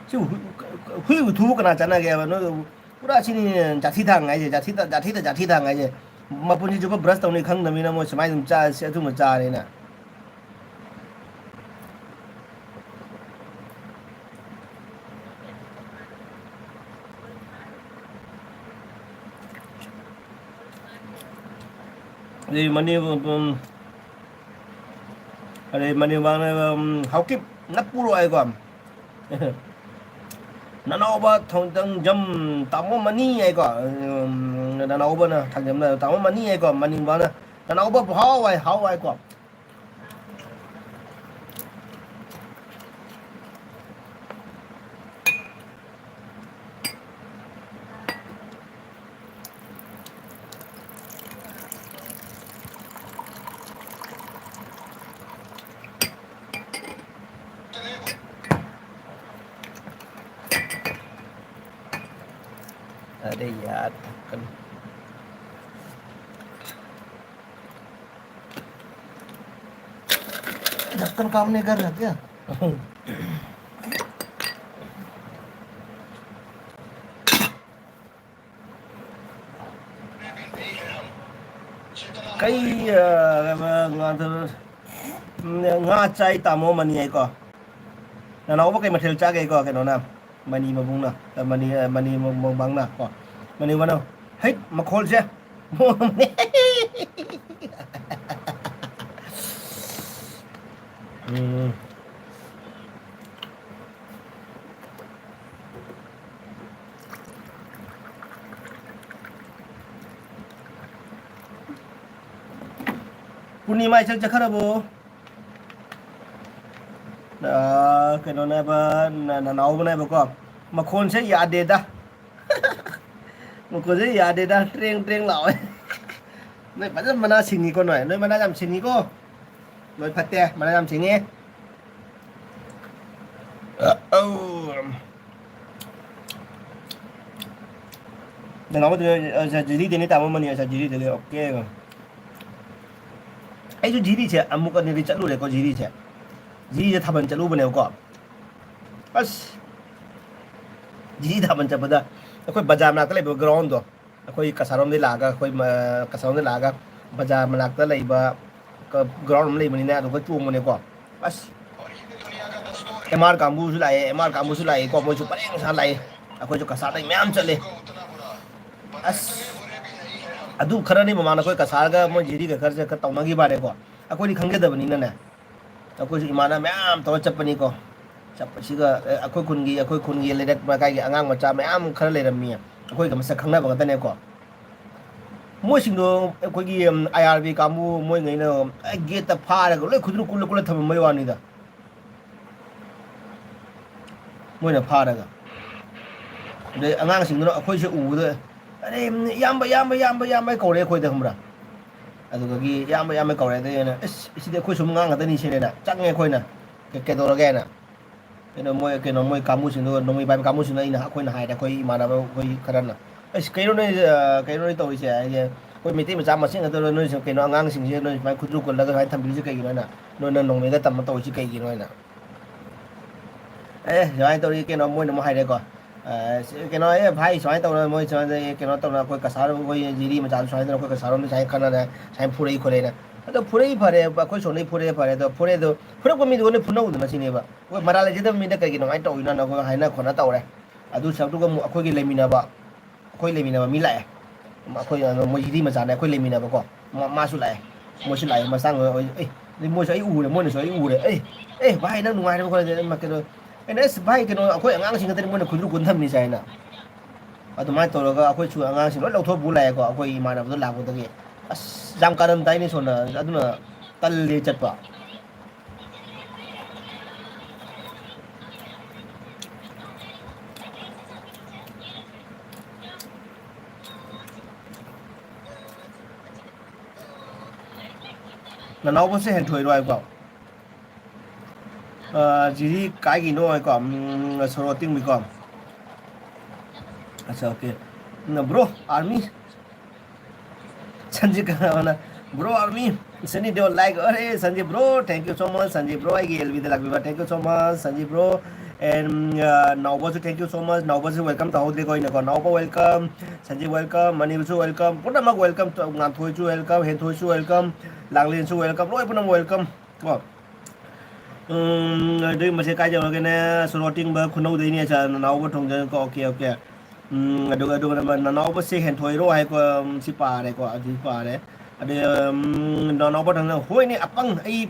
ꯁꯤ ꯍꯨꯏ, ꯍꯨꯏ ꯎꯊꯨꯕꯨ ꯀꯅꯥ ꯆꯠꯅꯒꯦꯕ? ꯅꯣꯏ ꯄꯨꯔꯥ ꯁꯤꯅꯤ ꯖꯥꯊꯤ ꯊꯥꯡ ꯍꯥꯏꯁꯦ, ꯖꯥꯊꯤꯗ, ꯖꯥꯊꯤꯗ ꯖꯥꯊꯤ ꯊꯥꯡ ꯍꯥꯏꯁꯦ꯫ ꯃꯄꯨꯟꯁꯤ ꯆꯨꯞꯄ ꯕ꯭ꯔꯁ ꯇꯧꯅꯤ ꯈꯪꯗꯕꯅꯤꯅ ꯃꯣꯏ ꯁꯨꯃꯥꯏꯅ ꯑꯗꯨꯝ ꯆꯥ-, ꯑꯗꯨꯝꯕ ꯆꯥꯔꯦꯅ꯫ ꯑꯗꯩ ꯃꯅꯤ-, ꯎꯝ, ꯑꯗꯩ ꯃꯅꯤꯕꯥꯅ, ꯎꯝ, ꯍꯥꯎꯀꯤꯞ ꯅꯞꯄꯨꯔꯣ ꯍꯥꯏꯀꯣ꯫ ꯅꯅꯥꯎꯕ ꯊꯣꯡꯖꯝ ꯇꯥꯃꯣ ꯃꯅꯤ ꯍꯥꯏꯀꯣ꯫ ꯎꯝ, ꯅꯅꯥꯎꯕꯅ ꯊꯥꯡꯖꯝꯅ ꯇꯥꯃꯣ ꯃꯅꯤ ꯍꯥꯏꯀꯣ꯫ ꯃꯅꯤꯕꯥꯅ ꯅꯅꯥꯎꯕ ꯍꯥꯎ ꯍꯥꯏ, ꯍꯥꯎ ꯍꯥꯏꯀꯣ꯫ नहीं यार, ढक्कन। ढक्कन काम नहीं कर रहा क्या? ꯀꯩ, ꯑ, ꯉꯥ ꯆꯥꯏ ꯇꯥꯃꯣ ꯃꯅꯤ ꯍꯥꯏꯀꯣ꯫ ꯅꯅꯥꯎꯕ ꯀꯩ ꯃꯊꯦꯜ ꯆꯥꯒꯦꯀꯣ? ꯀꯩꯅꯣꯅ, ꯃꯅꯤ ꯃꯕꯨꯡꯅ, ꯑ, ꯃꯅꯤ, ꯑ, ꯃꯅꯤ ꯃ-, ꯃꯕꯥꯡꯅ ꯀꯣ꯫ ꯃꯅꯤ ꯃꯅꯧ꯫ ꯍꯩꯠ, ꯃꯈꯣꯜꯁꯦ꯫ ꯎꯝ꯫ ꯄꯨꯔꯅꯤꯃꯥ ꯏꯆꯟ ꯆꯠꯈ꯭ꯔꯕꯣ? ꯑ, ꯀꯩꯅꯣꯅꯦꯕ, ꯅ-, ꯅꯅꯥꯎꯕꯅꯦꯕꯀꯣ꯫ ꯃꯈꯣꯟꯁꯦ ꯌꯥꯗꯦꯗ꯫ ꯃꯈꯣꯟꯁꯦ ꯌꯥꯗꯦꯗ, ꯇ꯭ꯔꯦꯡ ꯇ꯭ꯔꯦꯡ ꯂꯥꯎꯋꯦ꯫ ꯅꯣꯏ ꯐꯖꯅ ꯃꯅꯥ ꯁꯤꯡꯉꯤꯀꯣ ꯅꯣꯏ꯫ ꯅꯣꯏ ꯃꯅꯥ ꯌꯥꯝ ꯁꯤꯡꯉꯤꯀꯣ꯫ ꯅꯣꯏ ꯐꯠꯇꯦ, ꯃꯅꯥ ꯌꯥꯝ ꯁꯤꯡꯉꯤ꯫ ꯑꯧ꯫ ꯅꯅꯥꯎꯕꯗꯤ, ꯑ, ꯖꯤꯔꯤꯗꯩꯅꯦ ꯇꯥꯃꯣ ꯃꯅꯤ, ꯑ, ꯖꯤꯔꯤꯗꯒꯤ, ꯑꯣꯀꯦ꯫ ꯑꯩꯁꯨ ꯖꯤꯔꯤꯁꯦ ꯑꯃꯨꯛ ꯑꯅꯤꯗꯤ ꯆꯠꯂꯨꯔꯦꯀꯣ, ꯖꯤꯔꯤꯁꯦ꯫ ꯖꯤꯔꯤꯁꯦ ꯊꯥꯕꯜ ꯆꯠꯂꯨꯕꯅꯦꯕꯀꯣ꯫ ꯑꯁ! ꯖꯤꯔꯤ ꯊꯥꯕꯜ ꯆꯠꯄꯗ ꯑꯩꯈꯣꯏ ꯕꯖꯥꯔ ꯃꯅꯥꯛꯇ ꯂꯩꯕ ground-ꯗꯣ, ꯑꯩꯈꯣꯏ ꯀꯁꯥꯔꯣꯝꯗꯩ ꯂꯥꯛꯑꯒ, ꯑꯩꯈꯣꯏ ꯃ-, ꯀꯁꯥꯔꯣꯝꯗꯩ ꯂꯥꯛꯑꯒ ꯕꯖꯥꯔ ꯃꯅꯥꯛꯇ ꯂꯩꯕ ꯀ-, ground ꯑꯃ ꯂꯩꯕꯅꯤꯅ ꯑꯗꯨꯒ ꯆꯣꯡꯕꯅꯦꯀꯣ꯫ ꯑꯁ! ꯑꯦꯝ ꯑꯥꯔ ꯀꯥꯡꯕꯨꯁꯨ ꯂꯥꯛꯑꯦ, ꯑꯦꯝ ꯑꯥꯔ ꯀꯥꯡꯕꯨꯁꯨ ꯂꯥꯛꯑꯦꯀꯣ, ꯃꯣꯏꯁꯨ ꯄꯔꯦꯡ ꯁꯥ ꯂꯥꯛꯑꯦ꯫ ꯑꯩꯈꯣꯏꯁꯨ ꯀꯁꯥꯔꯗꯩ ꯃꯌꯥꯝ ꯆꯠꯂꯦ꯫ ꯑꯁ! ꯑꯗꯨ ꯈꯔꯅꯤ ꯃꯃꯥꯡꯗ ꯑꯩꯈꯣꯏ ꯀꯁꯥꯔꯒ ꯃꯣꯏ ꯖꯤꯔꯤꯒ ꯈꯔꯁꯦ ꯈꯔ ꯇꯧꯅꯈꯤꯕ ꯋꯥꯅꯦꯀꯣ꯫ ꯑꯩꯈꯣꯏꯗꯤ ꯈꯪꯖꯗꯕꯅꯤꯅꯅꯦ꯫ ꯑꯩꯈꯣꯏꯁꯨ ꯏꯃꯥꯟꯅꯕ ꯃꯌꯥꯝ ꯇꯧꯔ ꯆꯠꯄꯅꯤꯀꯣ꯫ ꯆꯠꯄꯁꯤꯒ, ꯑꯦ, ꯑꯩꯈꯣꯏ ꯈꯨꯟꯒꯤ, ꯑꯩꯈꯣꯏ ꯈꯨꯟꯒꯤ ꯂꯩꯔꯛ ꯂꯩꯀꯥꯏꯒꯤ ꯑꯉꯥꯡ ꯃꯆꯥ ꯃꯌꯥꯝ ꯈꯔ ꯂꯩꯔꯝꯃꯤ꯫ ꯑꯩꯈꯣꯏꯒ ꯃꯁꯛ ꯈꯪꯅꯕ ꯉꯥꯛꯇꯅꯦꯀꯣ꯫ ꯃꯣꯏꯁꯤꯡꯗꯣ ꯑꯩꯈꯣꯏꯒꯤ, ꯎꯝ, ꯑꯥꯏ ꯑꯥꯔ ꯕꯤ ꯀꯥꯡꯕꯨ ꯃꯣꯏꯉꯩꯅ, ꯑꯦ, gate-ꯇ ꯐꯥꯔꯒ ꯂꯣꯏ ꯈꯨꯗ꯭ꯔꯨ ꯀꯨꯜꯂ ꯀꯨꯜꯂ ꯊꯝꯃꯝꯕꯩ ꯋꯥꯅꯤꯗ꯫ ꯃꯣꯏꯅ ꯐꯥꯔꯒ꯫ ꯑꯗꯩ ꯑꯉꯥꯡꯁꯤꯡꯗꯨꯅ ꯑꯩꯈꯣꯏꯁꯦ ꯎꯕꯗ, "ꯑꯔꯦ, ꯏꯌꯥꯝꯕ, ꯏꯌꯥꯝꯕ, ꯏꯌꯥꯝꯕ, ꯏꯌꯥꯝꯕ" ꯀꯧꯔꯦ ꯑꯩꯈꯣꯏꯗ, ꯈꯪꯕ꯭ꯔꯥ? ꯑꯗꯨꯗꯒꯤ "ꯏꯌꯥꯝꯕ, ꯏꯌꯥꯝꯕ" ꯀꯧꯔꯦ꯫ ꯑꯗꯩ ꯑꯩꯅ, "ꯑꯁ, ꯁꯤꯗꯤ ꯑꯩꯈꯣꯏ ꯁꯨꯝ ꯉꯥꯡ ꯉꯥꯛꯇꯅꯤ" ꯁꯤꯅꯦꯅ ꯆꯪꯉꯦ ꯑꯩꯈꯣꯏꯅ꯫ "ꯀꯩ-, ꯀꯩꯗꯧꯔꯒꯦꯅ?" ꯀꯩꯅꯣ ꯃꯣꯏ, ꯀꯩꯅꯣ ꯃꯣꯏ ꯀꯥꯡꯕꯨꯁꯤꯡꯗꯣ, ꯅꯣꯡꯃꯩ ꯄꯥꯏꯕ ꯀꯥꯡꯕꯨꯁꯤꯡꯗꯣ ꯑꯩꯅ, ꯑꯩꯈꯣꯏꯅ ꯍꯥꯏꯔꯦ, ꯑꯩꯈꯣꯏ ꯏꯃꯥꯟꯅꯕ ꯑꯩꯈꯣꯏ ꯈꯔꯅ꯫ ꯑꯁ, ꯀꯩꯅꯣ ꯅꯣꯏ, ꯑ, ꯀꯩꯅꯣ ꯅꯣꯏ ꯇꯧꯔꯤꯁꯦ? ꯍꯥꯏꯗꯤ ꯑꯩꯈꯣꯏ ꯃꯩꯇꯩ ꯃꯆꯥ ꯃꯁꯦꯟ ꯉꯥꯛꯇꯔꯣ ꯅꯣꯏꯁꯦ? ꯀꯩꯅꯣ ꯑꯉꯥꯡꯁꯤꯡꯁꯦ ꯅꯣꯏ ꯁꯨꯃꯥꯏꯅ ꯈꯨꯠꯇꯨ ꯀꯨꯜꯂꯒ ꯁꯨꯃꯥꯏꯅ ꯊꯝꯕꯤꯔꯤꯁꯦ ꯀꯩꯒꯤꯅꯣ ꯍꯥꯏꯅ? ꯅꯣꯏꯅ ꯅꯣꯡꯃꯩꯒ ꯇꯝꯃ ꯇꯧꯔꯤꯁꯤ ꯀꯩꯒꯤꯅꯣ ꯍꯥꯏꯅ? ꯑꯦ, ꯁꯨꯃꯥꯏꯅ ꯇꯧꯔꯤ ꯀꯩꯅꯣ, ꯃꯣꯏꯅ ꯑꯃꯨꯛ ꯍꯥꯏꯔꯦꯀꯣ꯫ ꯑ, ꯁꯤ ꯀꯩꯅꯣ, "ꯑꯦ ꯚꯥꯏ, ꯁꯨꯃꯥꯏꯅ ꯇꯧꯔ ꯃꯣꯏ ꯁꯨꯃꯥꯏꯅ, ꯑꯦ, ꯀꯩꯅꯣ ꯇꯧꯔ ꯑꯩꯈꯣꯏ ꯀꯁꯥꯔ, ꯑꯩꯈꯣꯏ ꯖꯤꯔꯤ ꯃꯆꯥꯗꯨ ꯁꯨꯃꯥꯏꯅ ꯇꯧꯔ ꯑꯩꯈꯣꯏ ꯀꯁꯥꯔꯣꯝꯗ ꯁꯨꯃꯥꯏꯅ ꯈꯠꯅꯔꯦ, ꯁꯨꯃꯥꯏꯅ ꯐꯨꯔꯛꯏ ꯈꯣꯠꯂꯦꯅ"꯫ ꯑꯗꯣ ꯐꯨꯔꯛꯏ ꯐꯔꯦ, ꯑꯩꯈꯣꯏ ꯁꯣꯝꯗꯒꯤ ꯐꯨꯔꯛꯑꯦ ꯐꯔꯦ, ꯑꯗꯣ ꯐꯨꯔꯛꯑꯦ, ꯑꯗꯣ ꯐꯨꯔꯛꯄ ꯃꯤꯗꯨꯒ ꯅꯣꯏ ꯐꯨꯅꯧꯗꯅ ꯁꯤꯅꯦꯕ꯫ ꯑꯩꯈꯣꯏ ꯃꯔꯥꯜ ꯂꯩꯖꯗꯕ ꯃꯤꯗ ꯀꯩꯒꯤꯅꯣ ꯑꯗꯨꯃꯥꯏꯅ ꯇꯧꯔꯤꯅꯣꯅ ꯑꯩꯈꯣꯏ ꯍꯥꯏꯅ ꯈꯣꯠꯅ ꯇꯧꯔꯦ꯫ ꯑꯗꯨ ꯁꯔꯨꯛꯇꯨꯒ ꯑꯃꯨꯛ ꯑꯩꯈꯣꯏꯒꯤ ꯂꯩꯃꯤꯟꯅꯕ, ꯑꯩꯈꯣꯏ ꯂꯩꯃꯤꯟꯅꯕ ꯃꯤ ꯂꯥꯛꯑꯦ꯫ ꯑꯩꯈꯣꯏ, ꯑ, ꯃꯣꯏ ꯍꯤꯗꯤ ꯃꯆꯥꯅꯦ, ꯑꯩꯈꯣꯏ ꯂꯩꯃꯤꯟꯅꯕꯀꯣ꯫ ꯃꯥ-, ꯃꯥꯁꯨ ꯂꯥꯛꯑꯦ꯫ ꯃꯣꯏꯁꯨ ꯂꯥꯛꯑꯦ, ꯃꯆꯥ ꯉꯣꯏ-, ꯑꯩ, ꯑꯗꯩ ꯃꯣꯏꯁꯨ ꯑꯩ ꯎꯔꯦ, ꯃꯣꯏꯅꯁꯨ ꯑꯩ ꯎꯔꯦ꯫ "ꯑꯦ, ꯑꯦ, ꯚꯥꯏ, ꯅꯪ ꯅꯨꯡꯉꯥꯏꯔꯤꯕ ꯈꯣꯠꯂꯤꯕ?" ꯑꯩꯅ, "ꯑꯁ, ꯚꯥꯏ, ꯀꯩꯅꯣ, ꯑꯩꯈꯣꯏ ꯑꯉꯥꯡꯁꯤꯡ ꯈꯛꯇꯅꯤ ꯃꯣꯏꯅ ꯈꯨꯟꯗ꯭ꯔꯨ ꯀꯨꯟꯊꯝꯅꯤꯁꯦ" ꯍꯥꯏꯅ꯫ ꯑꯗꯨꯃꯥꯏꯅ ꯇꯧꯔꯒ ꯑꯩꯈꯣꯏꯁꯨ ꯑꯉꯥꯡꯁꯤꯡ ꯂꯣꯏ ꯂꯧꯊꯣꯛꯄ ꯂꯥꯛꯑꯦꯀꯣ, ꯑꯩꯈꯣꯏ ꯏꯃꯥꯟꯅꯕꯗꯣ ꯂꯥꯛꯄꯗꯒꯤ꯫ ꯑꯁ, ꯌꯥꯝ ꯀꯥꯔꯟ ꯇꯥꯏꯅꯦ ꯁꯣꯝꯗ, ꯑꯗꯨꯅ ꯇꯜꯂꯦ ꯆꯠꯄ꯫ ꯅꯅꯥꯎꯕꯁꯦ ꯍꯦꯟꯊꯣꯏꯔꯣ ꯍꯥꯏꯕ꯭ꯔꯣ? ꯑ, ꯖꯤꯔꯤ ꯀꯥꯏꯒꯤꯅꯣ ꯍꯥꯏꯀꯣ? ꯎꯝ, ꯁꯣꯔꯣ ꯑꯇꯤꯡꯕꯤꯀꯣ꯫ ꯑꯠꯆꯥ, okay꯫ ꯎꯝ, bro, army꯫ ꯁꯟꯖꯤꯠ ꯀꯅꯥꯅ? Bro, army꯫ ꯁꯅꯤ ꯗꯦꯑꯣꯜ like꯫ ꯑꯔꯦ, Sanjit bro, thank you so much, Sanjit bro, ꯑꯩꯒꯤ ꯑꯦꯜ ꯕꯤꯗ ꯂꯥꯛꯄꯤꯕ, thank you so much, Sanjit bro꯫ And, ꯑ, ꯅꯥꯎꯕꯁꯨ thank you so much, ꯅꯥꯎꯕꯁꯨ welcome ꯇꯧꯍꯧꯗ꯭ꯔꯦꯀꯣ ꯑꯩꯅꯀꯣ꯫ ꯅꯥꯎꯕ welcome, ꯁꯟꯖꯤꯠ welcome, ꯃꯅꯤꯕꯁꯨ welcome, ꯄꯨꯝꯅꯃꯛ welcome, ꯉꯥꯟꯊꯣꯏꯁꯨ welcome, ꯍꯦꯟꯊꯣꯏꯁꯨ welcome, ꯂꯥꯡꯂꯦꯟꯁꯨ welcome, ꯂꯣꯏ ꯄꯨꯝꯅꯃꯛ welcome ꯀꯣ꯫ ꯎꯝ, ꯑꯗꯨꯒꯤ ꯃꯁꯦ ꯀꯥꯏ ꯌꯧꯔꯒꯦꯅꯦ? ꯁꯣꯔꯣ ꯑꯇꯤꯡꯕ ꯈꯨꯅꯧꯗꯩꯅꯦ, ꯁꯥꯔ ꯅꯅꯥꯎꯕ ꯊꯣꯡꯖꯅꯀꯣ꯫ Okay, okay꯫ ꯎꯝ, ꯑꯗꯨꯒ, ꯑꯗꯨꯒ ꯅꯅꯥꯎꯕꯁꯦ ꯍꯦꯟꯊꯣꯏꯔꯣ ꯍꯥꯏꯀꯣ꯫ ꯎꯝ, ꯁꯤ ꯄꯥꯔꯦꯀꯣ, ꯑꯗꯨ ꯄꯥꯔꯦ꯫ ꯑꯗꯩ, ꯎꯝ, ꯅꯅꯥꯎꯕ ꯊꯣꯡꯖꯅ, "ꯍꯣꯏꯅꯦ ꯑꯄꯪ, ꯑꯩ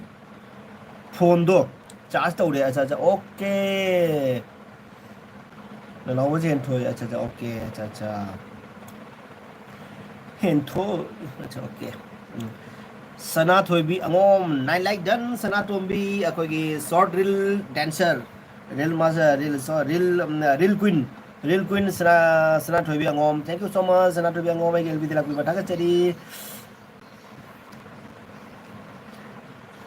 ꯐꯣꯟꯗꯣ ꯆꯥꯔꯖ ꯇꯧꯔꯦ"꯫ ꯑꯠꯆꯥ, ꯑꯠꯆꯥ, okay꯫ ꯅꯅꯥꯎꯕꯁꯦ ꯍꯦꯟꯊꯣꯏ, ꯑꯠꯆꯥ, ꯑꯠꯆꯥ, okay, ꯑꯠꯆꯥ, ꯑꯠꯆꯥ꯫ ꯍꯦꯟꯊꯣꯏ, ꯑꯠꯆꯥ, okay꯫ ꯎꯝ꯫ ꯁꯅꯥꯊꯣꯏꯕꯤ ꯑꯉꯣꯝ, nine like done, ꯁꯅꯥꯇꯣꯝꯕꯤ, ꯑꯩꯈꯣꯏꯒꯤ short reel dancer, reel master, reel, so, reel, ꯎꯝ, reel queen, reel queen ꯁꯅꯥ-, ꯁꯅꯥꯊꯣꯏꯕꯤ ꯑꯉꯣꯝ, thank you so much, ꯁꯅꯥꯊꯣꯏꯕꯤ ꯑꯉꯣꯝ, ꯑꯩꯒꯤ ꯑꯦꯜ ꯕꯤꯗ ꯂꯥꯛꯄꯤꯕ ꯊꯥꯒꯠꯆꯔꯤ꯫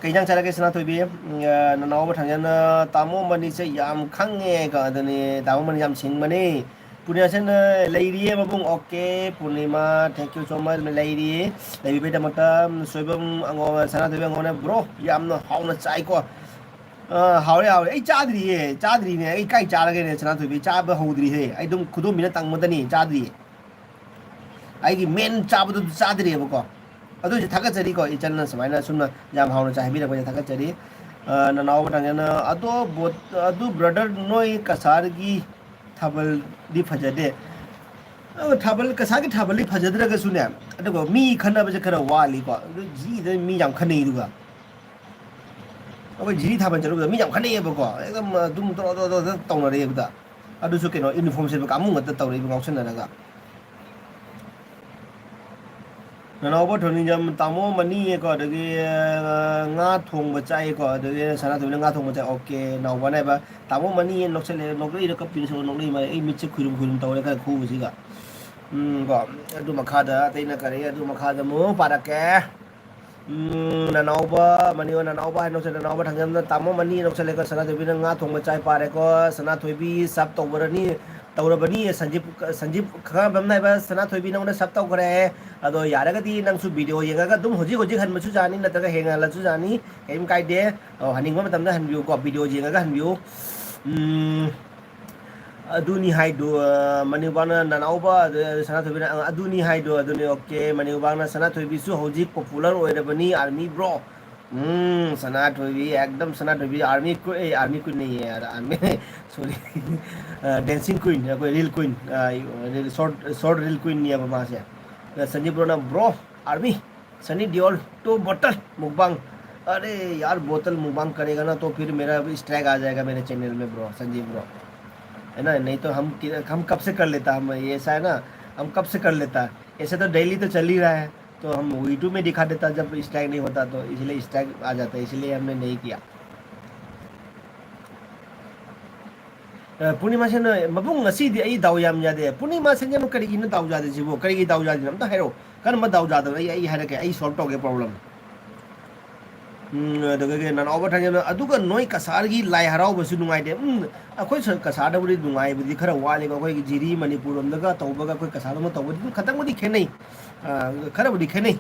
ꯀꯩ ꯏꯟꯖꯥꯡ ꯆꯥꯔꯒꯦ, ꯁꯅꯥꯊꯣꯏꯕꯤ? ꯎꯝ, ꯑ, ꯅꯅꯥꯎꯕ ꯊꯥꯡꯖꯅ, "ꯇꯥꯃꯣ ꯃꯅꯤꯁꯦ ꯌꯥꯝ ꯈꯪꯉꯦ" ꯀ ꯑꯗꯨꯅꯤ, ꯇꯥꯃꯣ ꯃꯅꯤ ꯌꯥꯝ ꯁꯤꯡꯕꯅꯤ꯫ ꯄꯨꯔꯅꯤꯃꯥꯁꯟꯅ ꯂꯩꯔꯤꯌꯦ ꯃꯕꯨꯡ꯫ Okay, Purnima, thank you so much꯫ ꯂꯩꯔꯤꯌꯦ, ꯂꯩꯕꯤꯕꯩꯗꯃꯛꯇ꯫ ꯁꯣꯏꯕꯝ ꯑꯉꯣ-, ꯁꯅꯥꯊꯣꯏꯕꯤ ꯑꯉꯣꯅ, "Bro, ꯌꯥꯝꯅ ꯍꯥꯎꯅ ꯆꯥꯏꯀꯣ"꯫ ꯑ, ꯍꯥꯎꯔꯦ, ꯍꯥꯎꯔꯦ꯫ ꯑꯩ ꯆꯥꯗ꯭ꯔꯤꯌꯦ, ꯆꯥꯗ꯭ꯔꯤꯅꯦ꯫ ꯑꯩ ꯀꯥꯏ ꯆꯥꯔꯒꯦꯅꯦ, ꯁꯅꯥꯊꯣꯏꯕꯤ? ꯆꯥꯕ ꯍꯧꯗ꯭ꯔꯤꯍꯦ꯫ ꯑꯩ ꯑꯗꯨꯝ ꯈꯨꯗꯣꯝꯕꯤꯅ ꯇꯪꯕꯗꯅꯤ, ꯆꯥꯗ꯭ꯔꯤꯌꯦ꯫ ꯑꯩꯒꯤ main ꯆꯥꯕꯗꯨ ꯆꯥꯗ꯭ꯔꯤꯑꯕꯀꯣ꯫ ꯑꯗꯨ ꯑꯣꯏꯁꯨ ꯊꯥꯒꯠꯆꯔꯤꯀꯣ, ꯏꯆꯟꯅ ꯁꯨꯃꯥꯏꯅ ꯁꯨꯝꯅ ꯌꯥꯝ ꯍꯥꯎꯅ ꯆꯥꯏ ꯍꯥꯏꯕꯤꯔꯛꯄꯁꯦ ꯊꯥꯒꯠꯆꯔꯤ꯫ ꯑ, ꯅꯅꯥꯎꯕ ꯇꯥꯡꯖꯅ, "ꯑꯗꯣ ꯕꯣꯠ-, ꯑꯗꯨ brother, ꯅꯣꯏ ꯀꯁꯥꯔꯒꯤ ꯊꯥꯕꯜꯗꯤ ꯐꯖꯗꯦ"꯫ ꯑ, ꯊꯥꯕꯜ, ꯀꯁꯥꯔꯒꯤ ꯊꯥꯕꯜꯗꯤ ꯐꯖꯗ꯭ꯔꯒꯁꯨꯅꯦ, ꯑꯗꯨꯒ ꯃꯤ ꯈꯟꯅꯕꯁꯦ ꯈꯔ ꯋꯥꯠꯂꯤꯀꯣ꯫ ꯑꯗꯨ ꯖꯤꯗ ꯃꯤ ꯌꯥꯝ ꯈꯟꯅꯩ꯫ ꯑꯗꯨꯒ ꯑꯩꯈꯣꯏ ꯖꯤꯔꯤ ꯊꯥꯕꯜ ꯆꯠꯂꯨꯕꯗ ꯃꯤ ꯌꯥꯝ ꯈꯟꯅꯩꯌꯦꯕꯀꯣ꯫ ꯑꯗꯨꯝ, ꯑꯗꯨꯝ ꯇꯧꯔ, ꯇꯧꯔ, ꯇꯧꯔ ꯇꯧꯅꯔꯛꯑꯦꯕꯗ꯫ ꯑꯗꯨꯁꯨ ꯀꯩꯅꯣ, uniform ꯁꯦꯠꯄ ꯀꯥꯡꯕꯨ ꯉꯥꯛꯇ ꯇꯧꯔꯛꯏꯕ, ꯉꯥꯎꯁꯟꯅꯔꯒ꯫ ꯅꯅꯥꯎꯕ ꯊꯣꯏꯅꯤꯡꯖꯝ, "ꯇꯥꯃꯣ ꯃꯅꯤꯌꯦꯀꯣ", ꯑꯗꯒꯤ, ꯑ, "ꯉꯥ ꯊꯣꯡꯕ ꯆꯥꯏꯌꯦꯀꯣ", ꯑꯗꯒꯤ ꯁꯅꯥꯊꯣꯏꯕꯤꯅ "ꯉꯥ ꯊꯣꯡꯕ ꯆꯥꯏ", ꯑꯣꯀꯦ, ꯅꯥꯎꯕꯅ ꯍꯥꯏꯕ, "ꯇꯥꯃꯣ ꯃꯅꯤꯌꯦ ꯅꯣꯛꯁꯜꯂꯦ, ꯅꯣꯛꯂꯛꯏꯔ ꯀꯞꯄꯤꯔ ꯁꯣꯛ ꯅꯣꯛꯂꯛꯏ ꯃꯥꯜꯂꯦ, ꯑꯩ ꯃꯤꯠꯁꯦ ꯈꯨꯏꯔꯨꯝ ꯈꯨꯏꯔꯨꯝ ꯇꯧꯔꯦ ꯈꯔ ꯈꯨꯕꯁꯤꯒ"꯫ ꯎꯝ, ꯀꯣ, ꯑꯗꯨ ꯃꯈꯥꯗ ꯑꯇꯩꯅ ꯀꯔꯤ, ꯑꯗꯨ ꯃꯈꯥꯗ ꯑꯃꯨꯛ ꯄꯥꯔꯛꯀꯦ꯫ ꯎꯝ, ꯅꯅꯥꯎꯕ ꯃꯅꯤ, ꯅꯅꯥꯎꯕ ꯍꯥꯏꯅꯣꯁꯦ, ꯅꯅꯥꯎꯕ ꯊꯥꯡꯖꯝꯅ, "ꯇꯥꯃꯣ ꯃꯅꯤ ꯅꯣꯛꯁꯜꯂꯦꯀꯣ, ꯁꯅꯥꯊꯣꯏꯕꯤꯅ ꯉꯥ ꯊꯣꯡꯕ ꯆꯥꯏ ꯄꯥꯔꯦꯀꯣ, ꯁꯅꯥꯊꯣꯏꯕꯤ sub ꯇꯧꯕꯔꯅꯤ, ꯇꯧꯔꯕꯅꯤ, ꯁꯟꯖꯤꯞ, ꯁꯟꯖꯤꯞ ꯈꯪꯉꯕꯝꯅ ꯍꯥꯏꯕ, ꯁꯅꯥꯊꯣꯏꯕꯤ ꯅꯉꯣꯟꯗ sub ꯇꯧꯈ꯭ꯔꯦ, ꯑꯗꯣ ꯌꯥꯔꯒꯗꯤ ꯅꯪꯁꯨ video ꯌꯦꯡꯉꯒ ꯑꯗꯨꯝ ꯍꯧꯖꯤꯛ ꯍꯧꯖꯤꯛ ꯍꯟꯕꯁꯨ ꯌꯥꯅꯤ, ꯅꯠꯇ꯭ꯔꯒ ꯍꯦꯡ ꯍꯜꯂꯁꯨ ꯌꯥꯅꯤ, ꯀꯔꯤꯝ ꯀꯥꯏꯗꯦ, ꯑꯣ, ꯍꯟꯅꯤꯡꯕ ꯃꯇꯝꯗ ꯍꯟꯕꯤꯌꯨꯀꯣ, video ꯌꯦꯡꯉꯒ ꯍꯟꯕꯤꯌꯨ"꯫ ꯎꯝ, ꯑꯗꯨꯅꯤ ꯍꯥꯏꯗꯣ, ꯑ, ꯃꯅꯤꯄꯨꯔꯅ ꯅꯅꯥꯎꯕ, ꯑꯗꯨ, ꯑꯗꯨ ꯁꯅꯥꯊꯣꯏꯕꯤꯅ, ꯑ, ꯑꯗꯨꯅꯤ ꯍꯥꯏꯗꯣ, ꯑꯗꯨꯅꯤ, ꯑꯣꯀꯦ, ꯃꯅꯤꯄꯨꯔꯅ ꯁꯅꯥꯊꯣꯏꯕꯤꯁꯨ ꯍꯧꯖꯤꯛ popular ꯑꯣꯏꯔꯕꯅꯤ, army bro꯫ ꯎꯝ, ꯁꯅꯥꯊꯣꯏꯕꯤ, ꯑꯦꯛꯗꯝ ꯁꯅꯥꯊꯣꯏꯕꯤ, army queen, ꯑꯦ, army queen ꯅꯩꯌꯦ, army, sorry, ꯑ, dancing queen, ꯑꯩꯈꯣꯏ reel queen, ꯑ, reel, short, short reel queen ꯅꯦꯕ ꯃꯥꯁꯦ꯫ ꯑ, ꯁꯟꯖꯤꯕ ꯕ꯭ꯔꯣꯅ, "Bro, army, Sunny Deol, two bottle mukbang." अरे यार, बोतल मुकबांग करेगा ना तो फिर मेरा भी strike आ जाएगा मेरे channel में, bro, संजीव bro, है ना? नहीं तो हम कि-, हम कब से कर लेता, हम, ये ऐसा है ना, हम कब से कर लेता। ऐसे तो डेली तो चल ही रहा है, तो हम YouTube में दिखा देता जब स्ट्राइक नहीं होता, तो इसलिए स्ट्राइक आ जाता है, इसलिए हमने नहीं किया। ꯑ, ꯄꯨꯔꯅꯤꯃꯥꯁꯟꯅ, "ꯃꯕꯨꯡ, ꯉꯁꯤꯗꯤ ꯑꯩ ꯗꯥꯎ ꯌꯥꯝ ꯌꯥꯗꯦ"꯫ ꯄꯨꯔꯅꯤꯃꯥꯁꯟꯁꯦ ꯑꯃꯨꯛ ꯀꯔꯤꯒꯤꯅꯣ ꯗꯥꯎ ꯌꯥꯗ꯭ꯔꯤꯁꯤꯕꯨ? ꯀꯔꯤꯒꯤ ꯗꯥꯎ ꯌꯥꯗ꯭ꯔꯤꯅꯣ? ꯑꯝꯇ ꯍꯥꯏꯔꯛꯑꯣ꯫ ꯀꯔꯝꯕ ꯗꯥꯎ ꯌꯥꯗꯕꯅꯣ? ꯑꯩ, ꯑꯩ ꯍꯥꯏꯔꯛꯀꯦ, ꯑꯩ solve ꯇꯧꯒꯦ problem꯫ ꯎꯝ, ꯑꯗꯨꯒ ꯅꯅꯥꯎꯕ ꯊꯥꯡꯖꯝꯅ, "ꯑꯗꯨꯒ ꯅꯣꯏ ꯀꯁꯥꯔꯒꯤ ꯂꯥꯏ ꯍꯔꯥꯎꯕꯁꯨ ꯅꯨꯡꯉꯥꯏꯇꯦ꯫" ꯎꯝ, ꯑꯩꯈꯣꯏ ꯁ-, ꯀꯁꯥꯔꯗꯕꯨꯗꯤ ꯅꯨꯡꯉꯥꯏꯕꯗꯤ ꯈꯔ ꯋꯥꯠꯂꯤꯀꯣ, ꯑꯩꯈꯣꯏꯒꯤ ꯖꯤꯔꯤ ꯃꯅꯤꯄꯨꯔ ꯂꯣꯝꯗꯒ ꯇꯧꯕꯒ ꯑꯩꯈꯣꯏ ꯀꯁꯥꯔꯗ ꯑꯃ ꯇꯧꯕꯗꯤ ꯑꯗꯨꯝ ꯈꯇꯪꯕꯨꯗꯤ ꯈꯦꯠꯅꯩ꯫ ꯑ, ꯈꯔꯕꯨꯗꯤ ꯈꯦꯠꯅꯩ꯫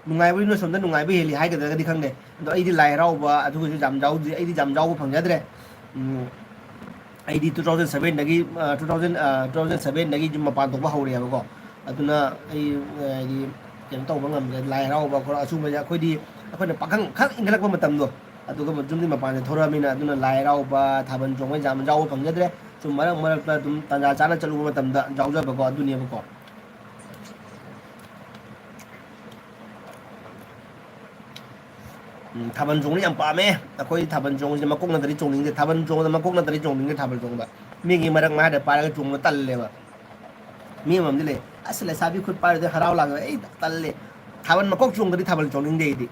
ꯅꯨꯡꯉꯥꯏꯕꯒꯤ ꯅꯣꯏ ꯁꯣꯝꯗ ꯅꯨꯡꯉꯥꯏꯕ ꯍꯦꯜꯂꯤ ꯍꯥꯏꯒꯗ꯭ꯔꯒꯗꯤ ꯈꯪꯗꯦ꯫ ꯑꯗꯣ ꯑꯩꯗꯤ ꯂꯥꯏ ꯍꯔꯥꯎꯕ ꯑꯗꯨꯒꯁꯨ ꯌꯥꯝ ꯌꯥꯎꯗ꯭ꯔꯤ, ꯑꯩꯗꯤ ꯌꯥꯝ ꯌꯥꯎꯕ ꯐꯪꯖꯗ꯭ꯔꯦ꯫ ꯎꯝ, ꯑꯩꯗꯤ two thousand sevenꯗꯒꯤ, ꯑ, two thousand, ꯑ, two thousand sevenꯗꯒꯤ ꯌꯨꯝ ꯃꯄꯥꯟ ꯊꯣꯛꯄ ꯍꯧꯔꯦꯕꯀꯣ꯫ ꯑꯗꯨꯅ ꯑꯩ, ꯑ, ꯍꯥꯏꯗꯤ ꯀꯩꯅꯣ ꯇꯧꯕ ꯉꯝꯗ꯭ꯔꯦ꯫ ꯂꯥꯏ ꯍꯔꯥꯎꯕ ꯈꯣꯠꯂ ꯑꯁꯨꯝꯕꯁꯦ ꯑꯩꯈꯣꯏꯗꯤ, ꯑꯩꯈꯣꯏꯅ ꯄꯥꯈꯪ ꯈꯛ ꯏꯟꯈꯠꯂꯛꯄ ꯃꯇꯝꯗꯣ, ꯑꯗꯨꯒ ꯌꯨꯝꯒꯤ ꯃꯄꯥꯟꯗ ꯊꯣꯔꯛꯑꯃꯤꯅ, ꯑꯗꯨꯅ ꯂꯥꯏ ꯍꯔꯥꯎꯕ, ꯊꯥꯕꯜ ꯆꯣꯡꯕ ꯌꯥꯝ ꯌꯥꯎꯕ ꯐꯪꯖꯗ꯭ꯔꯦ꯫ ꯁꯨꯝ ꯃꯔꯛ ꯃꯔꯛꯇ ꯑꯗꯨꯝ ꯇꯥꯟꯖꯥ ꯆꯥꯅ ꯆꯠꯂꯨꯕ ꯃꯇꯝꯗ ꯌꯥꯎꯖꯕꯀꯣ, ꯑꯗꯨꯅꯦꯕꯀꯣ꯫ ꯎꯝ, ꯊꯥꯕꯜ ꯆꯣꯡꯕ ꯌꯥꯝ ꯄꯥꯝꯃꯦ꯫ ꯑꯩꯈꯣꯏ ꯊꯥꯕꯜ ꯆꯣꯡꯕꯁꯦ ꯃꯀꯣꯛ ꯅꯠꯇ꯭ꯔꯗꯤ ꯆꯣꯡꯅꯤꯡꯗꯦ꯫ ꯊꯥꯕꯜ ꯆꯣꯡꯕꯗ ꯃꯀꯣꯛ ꯅꯠꯇ꯭ꯔꯗꯤ ꯆꯣꯡꯅꯤꯡꯗꯦ ꯊꯥꯕꯜ ꯆꯣꯡꯕ꯫ ꯃꯤꯒꯤ ꯃꯔꯛ ꯃꯌꯥꯗ ꯄꯥꯏꯔꯒ ꯆꯣꯡꯕ ꯇꯜꯂꯦꯕ꯫ ꯃꯤ ꯑꯃꯃꯝꯗꯤ ꯂꯩ, "ꯑꯁ, ꯂꯩꯁꯥꯕꯤ ꯈꯨꯠ ꯄꯥꯏꯔꯗꯤ ꯍꯔꯥꯎ ꯂꯥꯡꯉꯦ꯫" ꯑꯩ ꯇꯜꯂꯦ꯫ ꯊꯥꯕꯜ ꯃꯀꯣꯛ ꯆꯣꯡꯗ꯭ꯔꯗꯤ ꯊꯥꯕꯜ ꯆꯣꯡꯅꯤꯡꯗꯦ ꯑꯩꯗꯤ꯫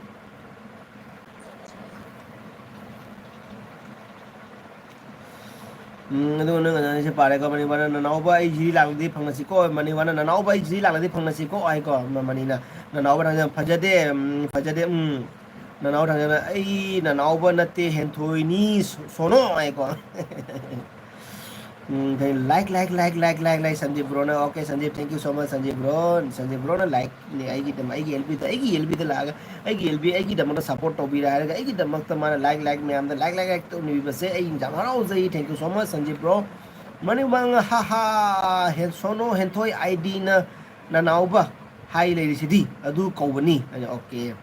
ꯎꯝ, ꯑꯗꯨꯒ ꯅꯪ ꯑꯅꯤꯁꯦ ꯄꯥꯔꯦꯀꯣ, ꯃꯅꯤꯕꯥꯅ ꯅꯅꯥꯎꯕ ꯑꯩ ꯖꯤꯔꯤ ꯂꯥꯛꯂꯗꯤ ꯐꯪꯅꯁꯤꯀꯣ, ꯃꯅꯤꯕꯥꯅ ꯅꯅꯥꯎꯕ ꯑꯩ ꯖꯤꯔꯤ ꯂꯥꯛꯂꯗꯤ ꯐꯪꯅꯁꯤꯀꯣ ꯍꯥꯏꯀꯣ, ꯃ-, ꯃꯅꯤꯅ ꯅꯅꯥꯎꯕ ꯅꯪ ꯐꯖꯗꯦ, ꯎꯝ, ꯐꯖꯗꯦ, ꯎꯝ, ꯅꯅꯥꯎ ꯊꯥꯡꯖꯅ, "ꯑꯩ ꯅꯅꯥꯎꯕ ꯅꯠꯇꯦ, ꯍꯦꯟꯊꯣꯏꯅꯤ ꯁꯣ-, ꯁꯣꯅꯣ" ꯍꯥꯏꯀꯣ꯫ ꯎꯝ, ꯀꯩ, like, like, like, like, like, like, Sandeep ꯕ꯭ꯔꯣꯅ, okay, Sandeep, thank you so much, Sandeep bro, Sandeep ꯕ꯭ꯔꯣꯅ like ꯅꯤ ꯑꯩꯒꯤꯗꯃꯛ, ꯑꯩꯒꯤ ꯑꯦꯜ ꯕꯤꯗ, ꯑꯩꯒꯤ ꯑꯦꯜ ꯕꯤꯗ ꯂꯥꯛꯑꯒ, ꯑꯩꯒꯤ ꯑꯦꯜ ꯕꯤ, ꯑꯩꯒꯤꯗꯃꯛꯇ support ꯇꯧꯕꯤꯔꯦ ꯍꯥꯏꯔꯒ, ꯑꯩꯒꯤꯗꯃꯛꯇ ꯃꯥꯅ like, like ꯃꯌꯥꯝꯗ like, like, like ꯇꯧꯅꯕꯤꯕꯁꯦ ꯑꯩ ꯌꯥꯝ ꯍꯔꯥꯎꯖꯩ, thank you so much, Sandeep bro. ꯃꯅꯤꯡ ꯃꯥꯡ, ꯍꯥ ꯍꯥ, ꯍꯦꯟ-, ꯁꯣꯅꯣ ꯍꯦꯟꯊꯣꯏ ꯑꯥꯏ ꯗꯤꯅ ꯅꯅꯥꯎꯕ ꯍꯥꯏ ꯂꯩꯔꯤꯁꯤꯗꯤ, ꯑꯗꯨ ꯀꯧꯕꯅꯤ꯫ ꯑꯩꯅ, okay꯫